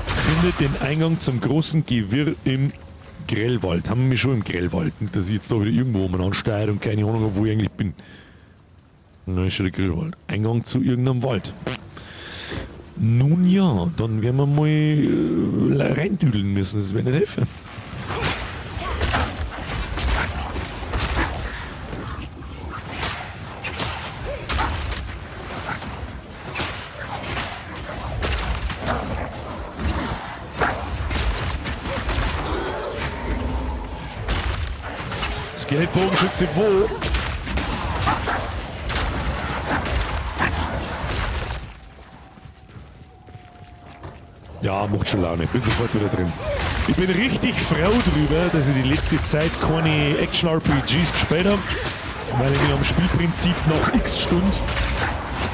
Findet den Eingang zum großen Gewirr im Grellwald. Haben wir mich schon im Grellwald. Nicht, dass ich jetzt da wieder irgendwo umeinander steige und keine Ahnung habe, wo ich eigentlich bin. Na, ist schon der Grillwald. Eingang zu irgendeinem Wald. Nun ja, dann werden wir mal reindüdeln müssen. Das wird nicht helfen. Skelettbogenschütze wo? Ja, macht schon Laune. Bin sofort wieder drin. Ich bin richtig froh drüber, dass ich die letzte Zeit keine Action-RPGs gespielt habe, weil ich mich am Spielprinzip nach x Stunden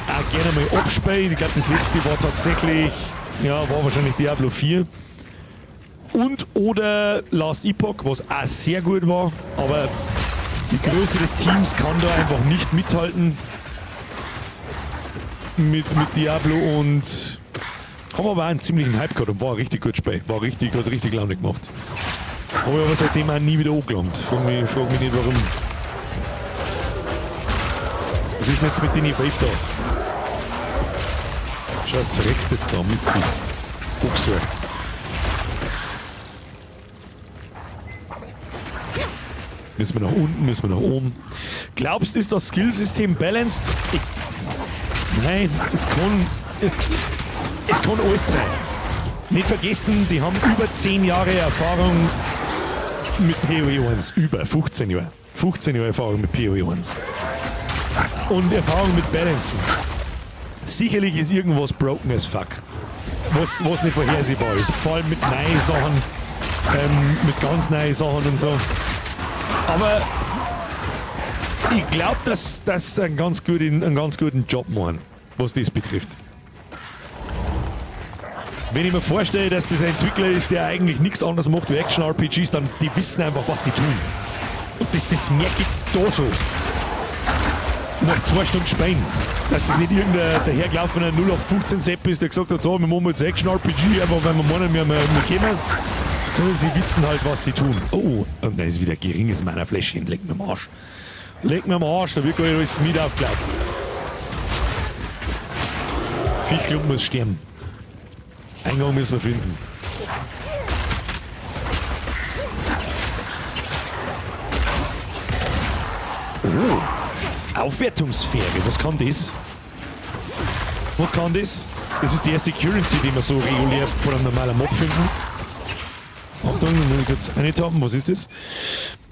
auch gerne mal abspiele. Ich glaub, das letzte war tatsächlich, ja, war wahrscheinlich Diablo 4. Und oder Last Epoch, was auch sehr gut war, aber die Größe des Teams kann da einfach nicht mithalten mit Diablo und haben aber auch einen ziemlichen Hype gehabt und war ein richtig gutes Spiel. Hat richtig Laune gemacht. Hab ich aber seitdem auch nie wieder angelangt. Frag mich nicht warum. Was ist denn jetzt mit den Wave da? Scheiße, verreckst jetzt da, Mistvieh. Boxwärts. Müssen wir nach unten, müssen wir nach oben. Glaubst du, ist das Skillsystem balanced? Nein, es kann alles sein. Nicht vergessen, die haben über 10 Jahre Erfahrung mit PoE 1. Über 15 Jahre. 15 Jahre Erfahrung mit PoE 1. Und Erfahrung mit Balancen. Sicherlich ist irgendwas broken as fuck. Was nicht vorhersehbar ist. Vor allem mit neuen Sachen. Mit ganz neuen Sachen und so. Aber ich glaub, dass sie einen ganz guten Job machen, was das betrifft. Wenn ich mir vorstelle, dass das ein Entwickler ist, der eigentlich nichts anderes macht wie Action-R P Gs, dann die wissen einfach, was sie tun. Und das merke ich da schon. Nach 2 Stunden Spielen. Dass es nicht irgendein dahergelaufener null acht fünfzehn Sepp ist, der gesagt hat, so, wir machen jetzt Action-R P G, einfach weil wir meinen, wir kennen es. Sondern sie wissen halt, was sie tun. Oh, und da ist wieder geringes Mana-Fläschchen. Leck mir am Arsch. Leck mir am Arsch, da wird gar nicht alles mit aufgeklaut. Viechklumpen muss sterben. Eingang müssen wir finden. Oh, Aufwertungssphäre. Was kann das? Was kann das? Das ist die erste Currency, die wir so regulär von einem normalen Mob finden. Achtung, muss ich kurz eintappen. Was ist das?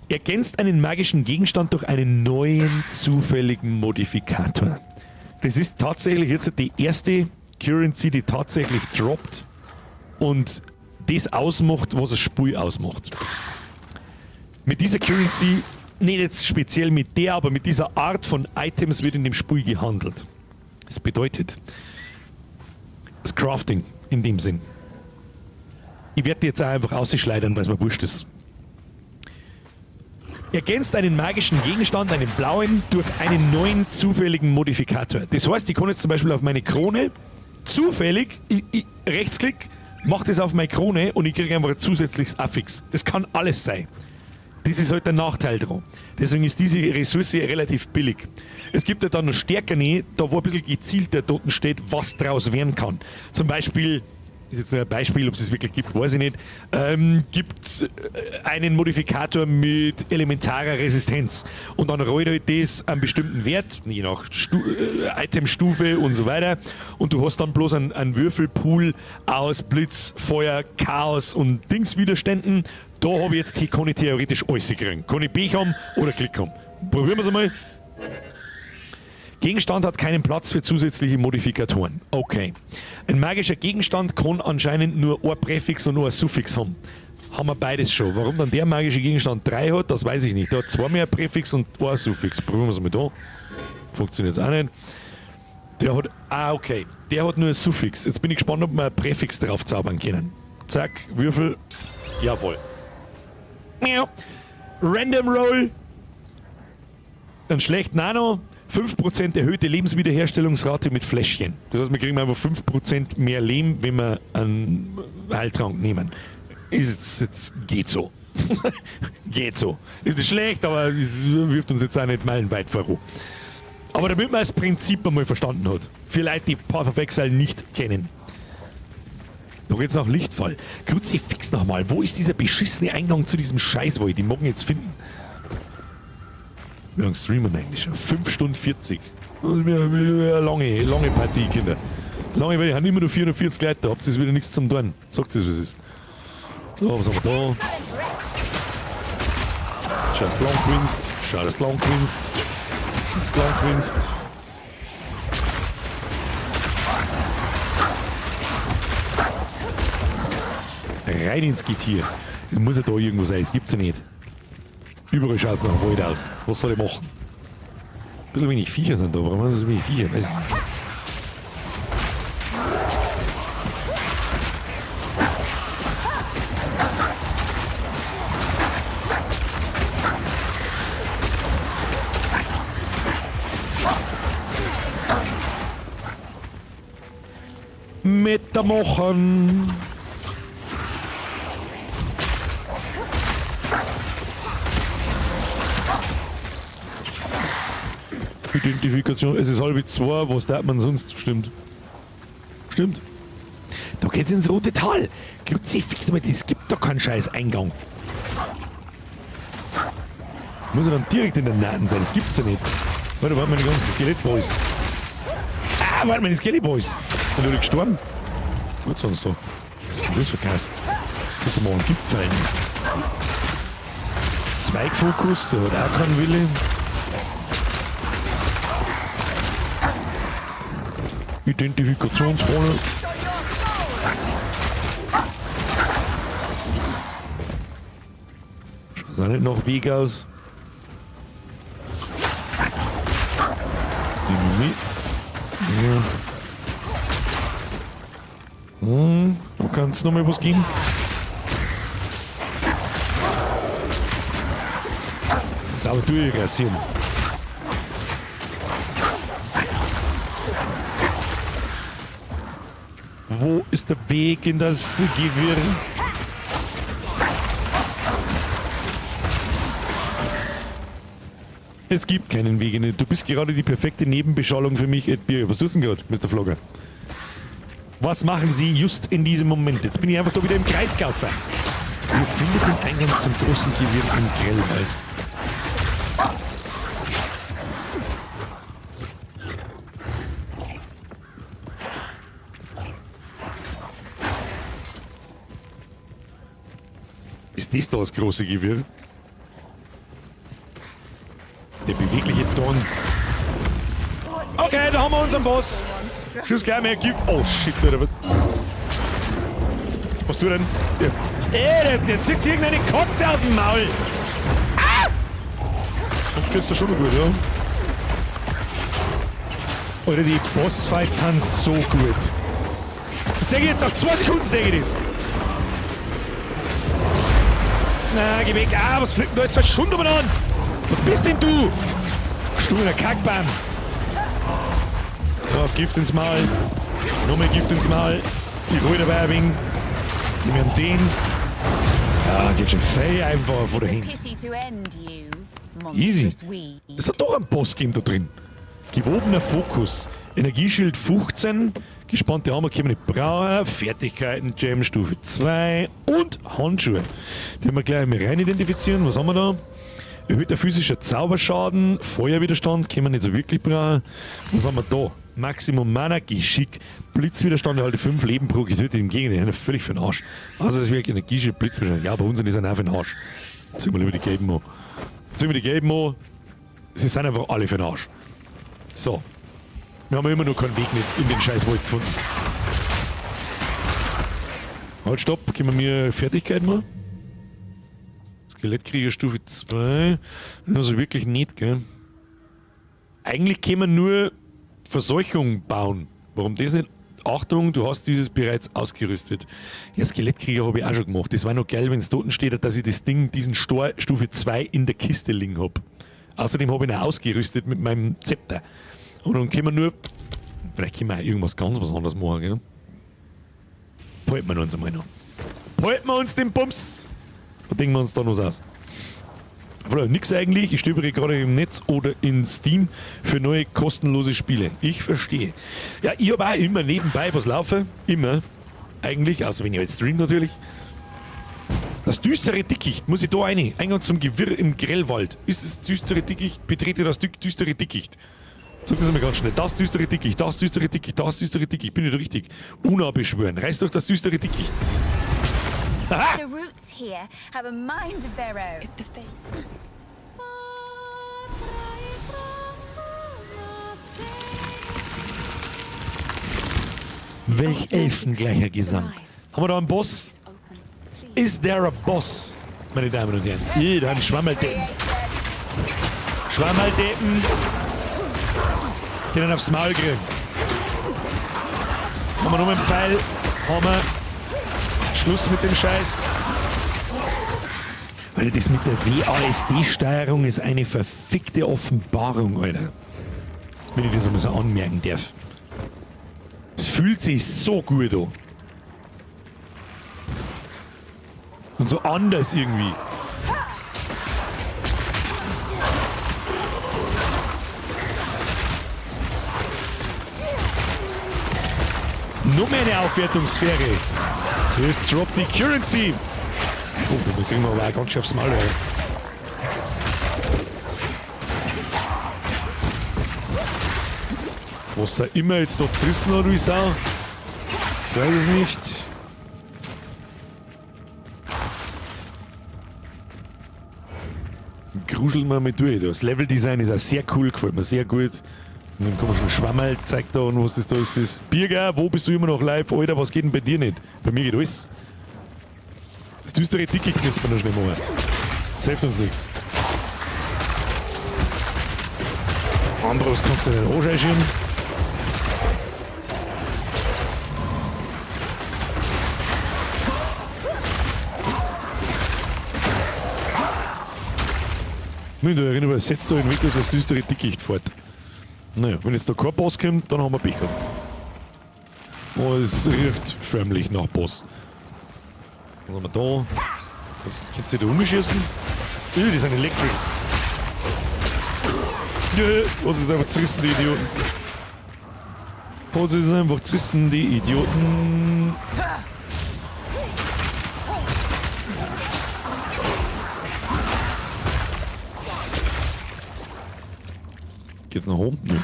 Ergänzt einen magischen Gegenstand durch einen neuen zufälligen Modifikator. Das ist tatsächlich jetzt die erste Currency, die tatsächlich droppt und das ausmacht, was das Spiel ausmacht. Mit dieser Currency, nicht jetzt speziell mit der, aber mit dieser Art von Items wird in dem Spiel gehandelt. Das bedeutet, das Crafting in dem Sinn. Ich werde die jetzt auch einfach ausschleudern, weil es mir wurscht ist. Ergänzt einen magischen Gegenstand, einen blauen, durch einen neuen zufälligen Modifikator. Das heißt, ich kann jetzt zum Beispiel auf meine Krone zufällig, ich Rechtsklick, mach das auf meine Krone und ich kriege einfach ein zusätzliches Affix. Das kann alles sein. Das ist halt der Nachteil dran. Deswegen ist diese Ressource relativ billig. Es gibt ja dann noch stärkere, da wo ein bisschen gezielter dort steht, was draus werden kann. Zum Beispiel, ist jetzt nur ein Beispiel, ob es es wirklich gibt, weiß ich nicht, gibt einen Modifikator mit elementarer Resistenz. Und dann rollt halt das einen bestimmten Wert, je nach Itemstufe und so weiter. Und du hast dann bloß einen Würfelpool aus Blitz, Feuer, Chaos und Dingswiderständen. Da habe ich jetzt hier, kann ich theoretisch alles kriegen. Kann ich Pech haben oder Glück haben. Probieren wir es einmal. Gegenstand hat keinen Platz für zusätzliche Modifikatoren. Okay. Ein magischer Gegenstand kann anscheinend nur ein Präfix und nur ein Suffix haben. Haben wir beides schon. Warum dann der magische Gegenstand 3 hat, das weiß ich nicht. Der hat 2 mehr Präfix und ein Suffix. Probieren wir es mal da. Funktioniert auch nicht. Der hat. Ah, okay. Der hat nur ein Suffix. Jetzt bin ich gespannt, ob wir ein Präfix drauf zaubern können. Zack, Würfel. Jawohl. Miau. Random Roll. Ein schlecht Nano. 5% erhöhte Lebenswiederherstellungsrate mit Fläschchen. Das heißt, wir kriegen einfach 5% mehr Leben, wenn wir einen Heiltrank nehmen. Ist jetzt, geht so. Geht so. Ist nicht schlecht, aber es wirft uns jetzt auch nicht meilenweit voran. Aber damit man das Prinzip einmal verstanden hat. Für Leute, die Path of Exile nicht kennen. Da geht's nach Lichtfall. Kruzifix nochmal. Wo ist dieser beschissene Eingang zu diesem Scheißwald? Die morgen jetzt finden. Wie lange streamen wir eigentlich schon? 5 Stunden 40. Das ist eine lange, lange Partie, Kinder. Lange, weil ich habe immer nur 440 Leute. Da habt ihr wieder nichts zum tun. Sagt es, wie es ist. So, was haben wir da? Schau, lang gewinnst. Schau, dass lang gewinnst. Schau, lang gewinnst. Rein ins Getier. Es muss ja da irgendwo sein, das gibt's ja nicht. Überall schaut's nach Wald aus. Was soll ich machen? Ein bisschen wenig Viecher sind da. Warum haben sie so wenig Viecher? Weiß ich nicht. Mitmachen. Identifikation, es ist 1:30, was darf man sonst? Stimmt. Stimmt. Da geht's ins Rote Tal. Kruzifix mal, es gibt doch keinen scheiß Eingang. Muss er dann direkt in der Nahen sein, das gibt's ja nicht. Warte, warte, meine ganzen Skelettboys. Ah, warte, meine Skelettboys. Sind alle gestorben? Gut, sonst da. Was ist denn das für Käse? Das ist mal ein Gipfel. Zweigfokus, der hat auch keinen Wille. Identifikationsrolle. Schaut auch nicht nach Weg aus. Ja. Hm, da kann es nochmal was geben. Sauber durchrasieren. Wo ist der Weg in das Gewirr? Es gibt keinen Weg in den. Du bist gerade die perfekte Nebenbeschallung für mich, Ed Bier. Was tust du denn gerade, Mr. Flogger? Was machen Sie just in diesem Moment? Jetzt bin ich einfach da wieder im Kreis gelaufen. Ihr findet den Eingang zum großen Gewirr im Grellwald. Ist das da das große Gewirr? Der bewegliche Ton. Okay, da haben wir unseren Boss. Tschüss, gleich mehr Gift. Oh shit, Alter. Was tut denn? Der, der zieht sich irgendeine Kotze aus dem Maul. Ah! Sonst geht's da schon noch gut, ja? Oder die Bossfights sind so gut. Das sag ich jetzt nach 2 Sekunden, sag ich das. Na, geh weg. Ah, was fliegt denn da jetzt verschwunden an? Was bist denn du? Stuhler Kackbaum. Ja, Gift ins Maul. Nochmal Gift ins Maul. Ich hol dabei ein wenig. Nehmen wir den. Ja, geht schon viel einfacher vor der It's a Hand. pity to end you, Easy. monstrous weed. Es hat doch einen Boss gegeben da drin. Gewobener Fokus. Energieschild 15. Gespannte Hammer können wir nicht brauchen. Fertigkeiten, Gem Stufe 2 und Handschuhe. Die haben wir gleich mal rein identifizieren. Was haben wir da? Erhöhter physischer Zauberschaden, Feuerwiderstand können wir nicht so wirklich brauchen. Was haben wir da? Maximum Mana, Geschick, Blitzwiderstand, erhalte 5 Leben pro getöteten Gegner. Ja, völlig für den Arsch. Also das ist wirklich Energieschild, Blitzwiderstand. Ja, bei uns ist er auch für den Arsch. Ziehen wir lieber die gelben an. Ziehen wir die gelben an. Sie sind einfach alle für den Arsch. So. Wir haben immer noch keinen Weg nicht in den scheiß Wald gefunden. Halt, stopp. Können wir mir Fertigkeit machen? Skelettkrieger Stufe 2. Also wirklich nicht, gell? Eigentlich können wir nur Verseuchung bauen. Warum das nicht? Achtung, du hast dieses bereits ausgerüstet. Ja, Skelettkrieger habe ich auch schon gemacht. Das war noch geil, wenn es dort steht, dass ich das Ding, diesen Stor Stufe 2 in der Kiste liegen hab. Außerdem habe ich ihn auch ausgerüstet mit meinem Zepter. Und dann können wir nur. Vielleicht können wir auch irgendwas ganz was anderes machen, gell? Behalten wir uns einmal noch. Behalten wir uns den Bums! Und denken wir uns da noch was aus. Voilà, nix eigentlich. Ich stöbere gerade im Netz oder in Steam für neue kostenlose Spiele. Ich verstehe. Ja, ich habe auch immer nebenbei was laufen. Immer. Eigentlich. Außer wenn ich halt stream natürlich. Das düstere Dickicht. Muss ich da rein? Eingang zum Gewirr im Grellwald. Ist es düstere Dickicht? Betrete das düstere Dickicht. Sag das mal ganz schnell. Das düstere Dickicht, das düstere Dickicht, das düstere Dickicht. Bin ich da richtig? Una beschwören. Reiß durch das düstere Dickicht. Aha! The roots here have a mind of their own. If the faith. Welch elfengleicher Gesang. Haben wir da einen Boss? Is there a boss? Meine Damen und Herren. Ih, da ein Schwammerldeppen. Schwammerldeppen. Können aufs Maul kriegen. Haben wir noch einen Pfeil? Haben wir. Schluss mit dem Scheiß. Alter, das mit der WASD-Steuerung ist eine verfickte Offenbarung, Alter. Wenn ich das einmal so anmerken darf. Es fühlt sich so gut an. Und so anders irgendwie. Noch mehr eine Aufwertungssphäre. Jetzt droppt die Currency. Oh, da kriegen wir aber auch ganz schön aufs Maul. Ey. Was er immer jetzt da zerrissen hat, wie Sau. Ich weiß es nicht. Gruscheln wir mal durch. Das Leveldesign ist auch sehr cool, gefällt mir sehr gut. Und dann komischen Schwammerl zeigt da und was das da ist. Birger, wo bist du immer noch live? Alter, was geht denn bei dir nicht? Bei mir geht alles. Das düstere Dickicht müssen wir noch schnell machen. Das hilft uns nichts. Ambros kannst du nicht anscheißen. Mich da erinnern, setzt da in wirklich das düstere Dickicht fort. Naja, wenn jetzt der kein Boss kommt, dann haben wir Pech gehabt. Oh, es riecht förmlich nach Boss. Was haben wir da? Was, kannst du da umschießen? Die sind Electric. Nö, was ist einfach zerrissen, die Idioten. Was ist einfach zerrissen, die Idioten. Geht's nach oben? Nö.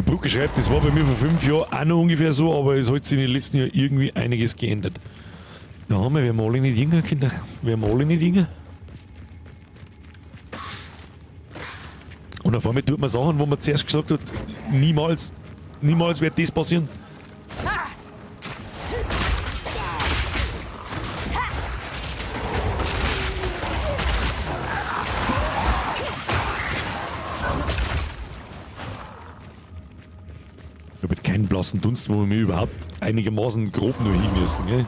Brücke schreibt, das war bei mir vor 5 Jahren auch noch ungefähr so, aber es hat sich in den letzten Jahren irgendwie einiges geändert. Ja, wir werden alle nicht jünger, Kinder. Wir werden alle nicht jünger. Und auf einmal tut man Sachen, wo man zuerst gesagt hat, niemals, niemals wird das passieren. auflassen tunst, wo wir überhaupt einigermaßen grob nur hin müssen, gell?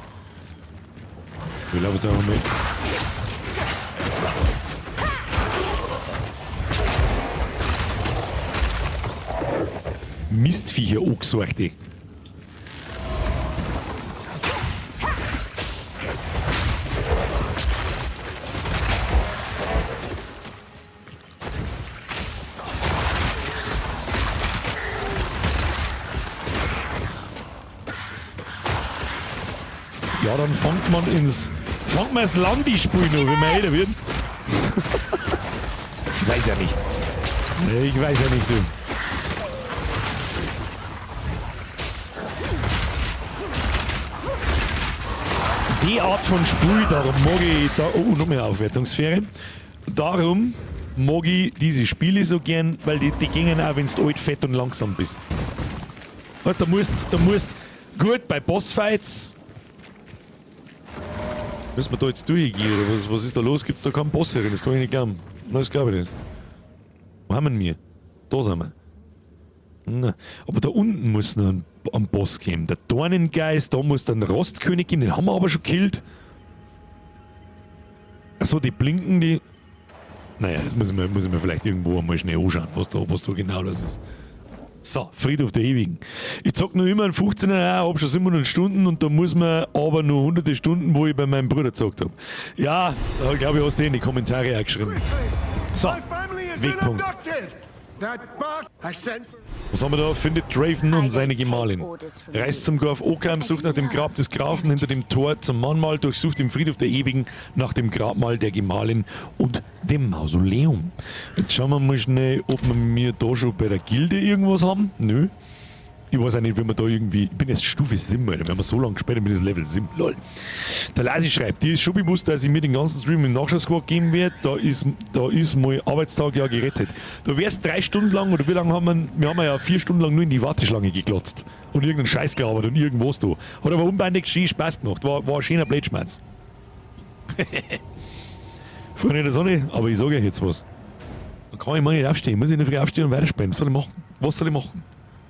Wir laufen jetzt einfach mal. Mistviecher angesorgt, Ja, dann fangt man ins. Fangt man das Landi-Spiel noch, wenn man älter wird. Ich weiß ja nicht. Ich weiß ja nicht, du. Die Art von Spiel, darum mag ich. Da, oh, noch mehr Aufwertungssphäre. Darum mag ich diese Spiele so gern, weil die gingen auch, wenn du alt, fett und langsam bist. Weißt, da musst. Gut, bei Bossfights. Müssen wir da jetzt durchgehen, oder was ist da los? Gibt es da keinen Boss hier? Das kann ich nicht glauben. Nein, das glaube ich nicht. Wo haben wir denn wir? Da sind wir. Na, aber da unten muss noch ein Boss geben. Der Dornengeist, da muss dann Rostkönig geben, den haben wir aber schon gekillt. Achso, die blinken, die. Naja, das muss ich mir vielleicht irgendwo einmal schnell anschauen, was da genau das ist. So, Friedhof der Ewigen. Ich zock noch immer einen 15er, hab schon 700 Stunden und da muss man aber nur hunderte Stunden, wo ich bei meinem Bruder gezockt hab. Ja, da glaube ich, hast du in die Kommentare auch geschrieben. So, Wegpunkt. Was haben wir da? Findet Draven und seine Gemahlin. Reist zum Dorf Oakham, sucht nach dem Grab des Grafen hinter dem Tor zum Mahnmal, durchsucht den Friedhof der Ewigen nach dem Grabmal der Gemahlin und dem Mausoleum. Jetzt schauen wir mal schnell, ob wir mir da schon bei der Gilde irgendwas haben. Nö. Ich weiß auch nicht, wenn wir da irgendwie. Ich bin erst Stufe 7, Alter. Wir haben so lange gespielt, bin ich Level 7. Lol. Der Lasi schreibt, dir ist schon bewusst, dass ich mir den ganzen Stream im Nachschausquad geben werde. Da ist mein Arbeitstag ja gerettet. Du wärst 3 Stunden lang, oder wie lange haben wir? Wir haben ja 4 Stunden lang nur in die Warteschlange geglotzt. Und irgendeinen Scheiß gelabert und irgendwas da. Hat aber unbändig schön Spaß gemacht. War ein schöner Blödschmerz. Freunde der Sonne, aber ich sage euch jetzt was. Dann kann ich mal nicht aufstehen. Muss ich nicht früh aufstehen und weiterspielen. Was soll ich machen? Was soll ich machen?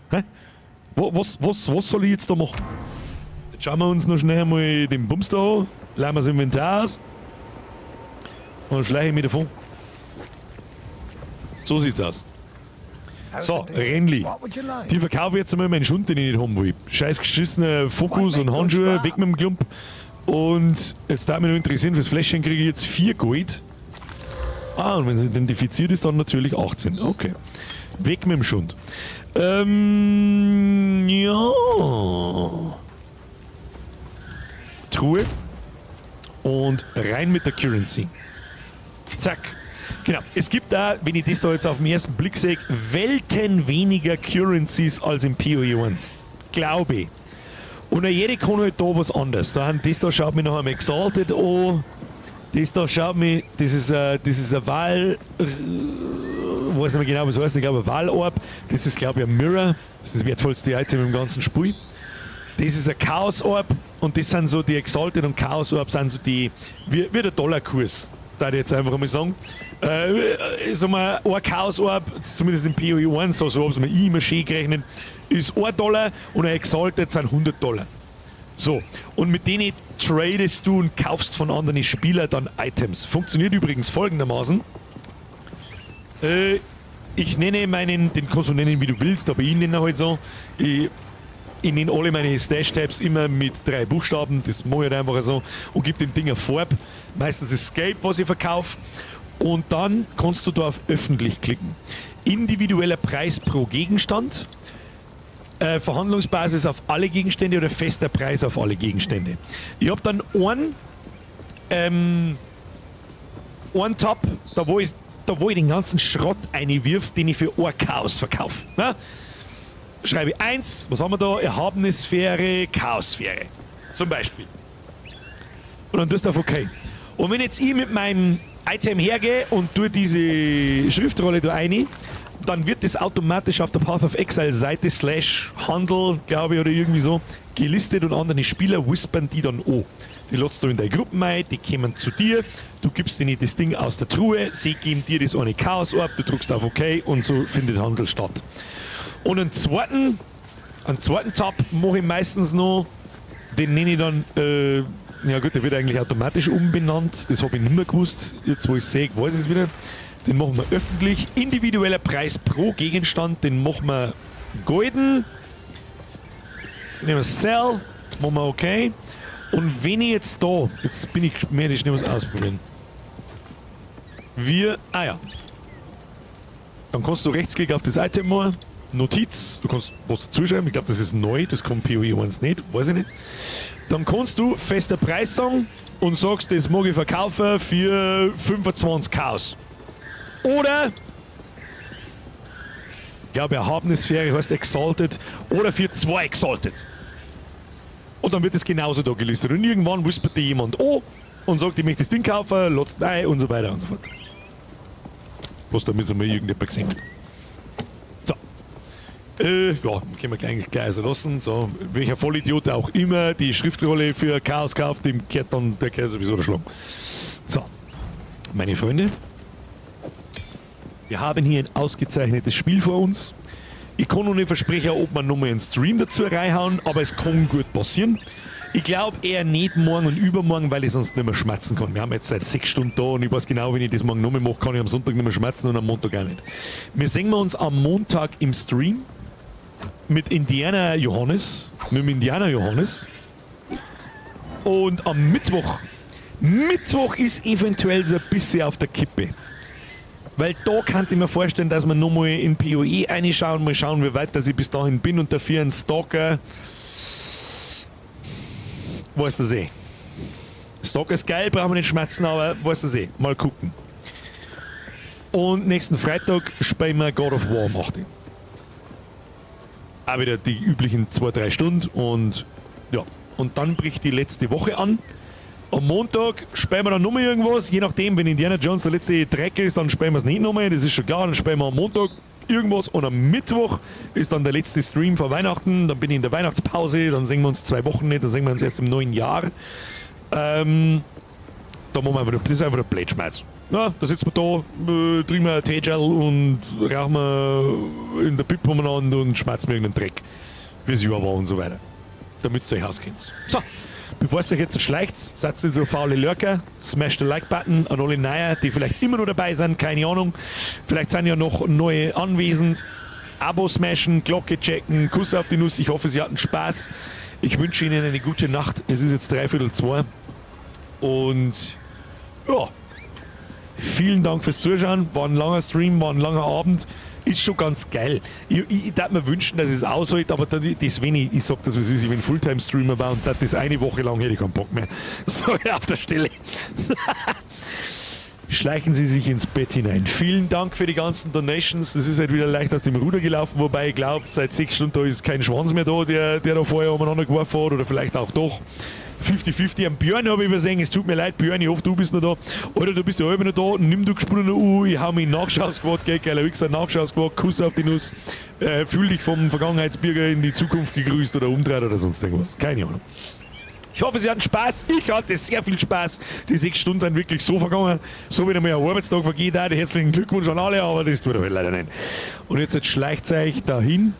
Hä? Was soll ich jetzt da machen? Jetzt schauen wir uns noch schnell einmal den Bums da an, leeren wir das Inventar aus und dann schleiche ich mich davon. So sieht's aus. So, Renli. Die verkaufe ich jetzt einmal meinen Schund, den ich nicht haben will. Scheiß geschissene Fokus und Handschuhe, weg mit dem Klump. Und jetzt da mich noch interessieren, fürs Fläschchen kriege ich jetzt 4 Gold. Ah, und wenn es identifiziert ist, dann natürlich 18. Okay. Weg mit dem Schund. Ja. Truhe. Und rein mit der Currency. Zack. Genau. Es gibt da, wenn ich das da jetzt auf den ersten Blick sehe, Welten weniger Currencies als im PoE 1. Glaube ich. Und jede kann halt da was anderes. Da, das da schaut mich nach einem Exalted an. Das da schaut mich, das ist ein Vaal, weiß nicht mehr genau, was heißt, ich glaube ein Vaal Orb. Das ist, glaube ich, ein Mirror. Das ist das wertvollste Item im ganzen Spiel. Das ist ein Chaos Orb und das sind so die Exalted und Chaos Orb sind so die, wie der Dollarkurs, da ich jetzt einfach mal sagen. Sag mal, ein Chaos Orb, zumindest im PoE 1, so habe ich mir immer schön gerechnet, ist 1 Dollar und ein Exalted sind 100 Dollar. So, und mit denen tradest du und kaufst von anderen Spielern dann Items. Funktioniert übrigens folgendermaßen. Ich nenne meinen, den kannst du nennen, wie du willst, aber ich nenne halt so. Ich nenne alle meine Stash-Tabs immer mit drei Buchstaben, das mache ich halt einfach so und gebe dem Ding eine Farbe. Meistens ist Gelb, was ich verkaufe. Und dann kannst du da auf öffentlich klicken. Individueller Preis pro Gegenstand. Verhandlungsbasis auf alle Gegenstände oder fester Preis auf alle Gegenstände. Ich habe dann einen Tab, da wo ich den ganzen Schrott einwirf, den ich für ein Chaos verkaufe. Ne? Schreibe ich eins, was haben wir da? Erhabene Sphäre, Chaos-Sphäre. Zum Beispiel. Und dann tust du auf OK. Und wenn jetzt ich mit meinem Item hergehe und tue diese Schriftrolle da rein, dann wird das automatisch auf der Path of Exile Seite /Handel, glaube ich, oder irgendwie so, gelistet und andere Spieler whispern die dann an. Die lädst du in deine Gruppen ein, die kommen zu dir, du gibst ihnen das Ding aus der Truhe, sie geben dir das eine Chaos Orb, du drückst auf OK und so findet Handel statt. Und einen zweiten Einen zweiten Tab mache ich meistens noch, den nenne ich dann, ja gut, der wird eigentlich automatisch umbenannt, das habe ich nicht mehr gewusst, jetzt wo ich sehe, weiß ich es wieder. Den machen wir öffentlich. Individueller Preis pro Gegenstand, den machen wir golden. Nehmen wir Sell, machen wir okay. Und wenn ich jetzt da, jetzt bin ich, werde ich schnell was ausprobieren. Wir, ah ja. Dann kannst du Rechtsklick auf das Item machen. Notiz, du kannst was dazu schreiben, ich glaube, das ist neu, das kommt PoE 1 nicht, weiß ich nicht. Dann kannst du fester Preis sagen und sagst, das mag ich verkaufen für 25 Chaos. Oder, ich glaube, erhabene Sphäre heißt Exalted, oder für 2 Exalted. Und dann wird es genauso da gelistet. Und irgendwann wispert dir jemand oh und sagt, ich möchte das Ding kaufen, lad's ein und so weiter und so fort. Bloß damit es einmal irgendjemand gesehen hat. So. Ja, können wir eigentlich gleich so lassen. So, welcher Vollidiot auch immer die Schriftrolle für Chaos kauft, dem kehrt dann der Käse sowieso der Schlong. So, meine Freunde, wir haben hier ein ausgezeichnetes Spiel vor uns. Ich kann noch nicht versprechen, ob wir nochmal einen Stream dazu reinhauen, aber es kann gut passieren. Ich glaube eher nicht morgen und übermorgen, weil ich sonst nicht mehr schmatzen kann. Wir haben jetzt seit 6 Stunden da und ich weiß genau, wenn ich das morgen nochmal mache, kann ich am Sonntag nicht mehr schmatzen und am Montag auch nicht. Wir sehen uns am Montag im Stream mit Indiana Johannes, mit dem Indiana Johannes. Und am Mittwoch, Mittwoch ist eventuell so ein bisschen auf der Kippe. Weil da kann ich mir vorstellen, dass wir nochmal in PoE reinschauen, mal schauen, wie weit dass ich bis dahin bin und dafür einen Stalker. Weißt du eh. Stalker ist geil, brauchen wir nicht schmerzen, aber weißt du eh. Mal gucken. Und nächsten Freitag spielen wir God of War um 8. Auch wieder die üblichen 2-3 Stunden und ja. Und dann bricht die letzte Woche an. Am Montag spielen wir dann nochmal irgendwas, je nachdem, wenn Indiana Jones der letzte Dreck ist, dann spielen wir es nicht nochmal, das ist schon klar, dann spielen wir am Montag irgendwas und am Mittwoch ist dann der letzte Stream vor Weihnachten, dann bin ich in der Weihnachtspause, dann sehen wir uns 2 Wochen nicht, dann sehen wir uns erst im neuen Jahr. Da machen wir einfach, das ist einfach der Blödschmerz. Ja, da sitzen wir da, trinken wir ein Teegel und rauchen wir in der Pippe umeinander und schmerzen wir irgendeinen Dreck, wie es Jahr war und so weiter. Damit ihr euch auskennt. So. Bevor es euch jetzt schleicht, seid nicht so faule Lurker, smash the Like-Button an alle Neue, die vielleicht immer noch dabei sind, keine Ahnung. Vielleicht sind ja noch neue anwesend. Abo smashen, Glocke checken, Kuss auf die Nuss. Ich hoffe, Sie hatten Spaß. Ich wünsche Ihnen eine gute Nacht. Es ist jetzt 1:45. Und ja, vielen Dank fürs Zuschauen. War ein langer Stream, war ein langer Abend. Ist schon ganz geil. Ich darf mir wünschen, dass ich es aushalte, aber dann, das, wenn ich sag das, was ist, ich bin Fulltime-Streamer war und das eine Woche lang hätte ich keinen Bock mehr. So, auf der Stelle. Schleichen Sie sich ins Bett hinein. Vielen Dank für die ganzen Donations. Das ist halt wieder leicht aus dem Ruder gelaufen, wobei ich glaub, seit 6 Stunden da ist kein Schwanz mehr da, der da vorher umeinander geworfen hat oder vielleicht auch doch. 50-50. Am Björn habe ich übersehen, es tut mir leid, Björn, ich hoffe, du bist noch da. Alter, du bist ja halb noch da, nimm du gesprungen an, ich hau mich in Nachschau-Squad, gell, geiler Wichser, Nachschau-Squad, Kuss auf die Nuss. Fühl dich vom Vergangenheitsbürger in die Zukunft gegrüßt oder umdreht oder sonst irgendwas. Keine Ahnung. Ich hoffe, Sie hatten Spaß. Ich hatte sehr viel Spaß. Die 6 Stunden sind wirklich so vergangen. So wie einmal ein Arbeitstag vergeht. Auch. Herzlichen Glückwunsch an alle, aber das tut halt leider nicht. Und jetzt schleicht euch dahin.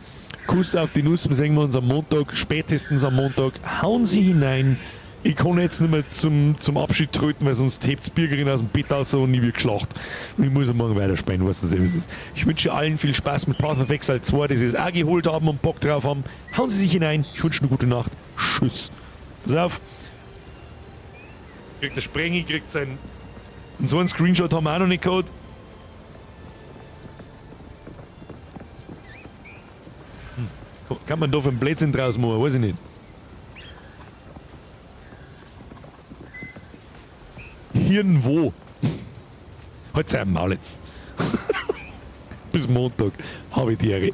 Kuss auf die Nuss. Wir sehen uns am Montag, spätestens am Montag. Hauen Sie hinein. Ich kann jetzt nicht mehr zum Abschied tröten, weil sonst hebt's Birgerin aus dem Bett raus und ich wird geschlacht. Und ich muss am Morgen weiterspielen, weißt du, wie es ist. Ich wünsche allen viel Spaß mit Path of Exile 2, die sie es auch geholt haben und Bock drauf haben. Hauen Sie sich hinein. Ich wünsche eine gute Nacht. Tschüss. Pass auf. Kriegt der Sprengi, kriegt sein. Und so einen Screenshot haben wir auch noch nicht gehabt. Kann man da für einen Blödsinn draus machen? Weiß ich nicht. Hirn wo? Halt sein Maul jetzt. Bis Montag. Habe ich die Ehre.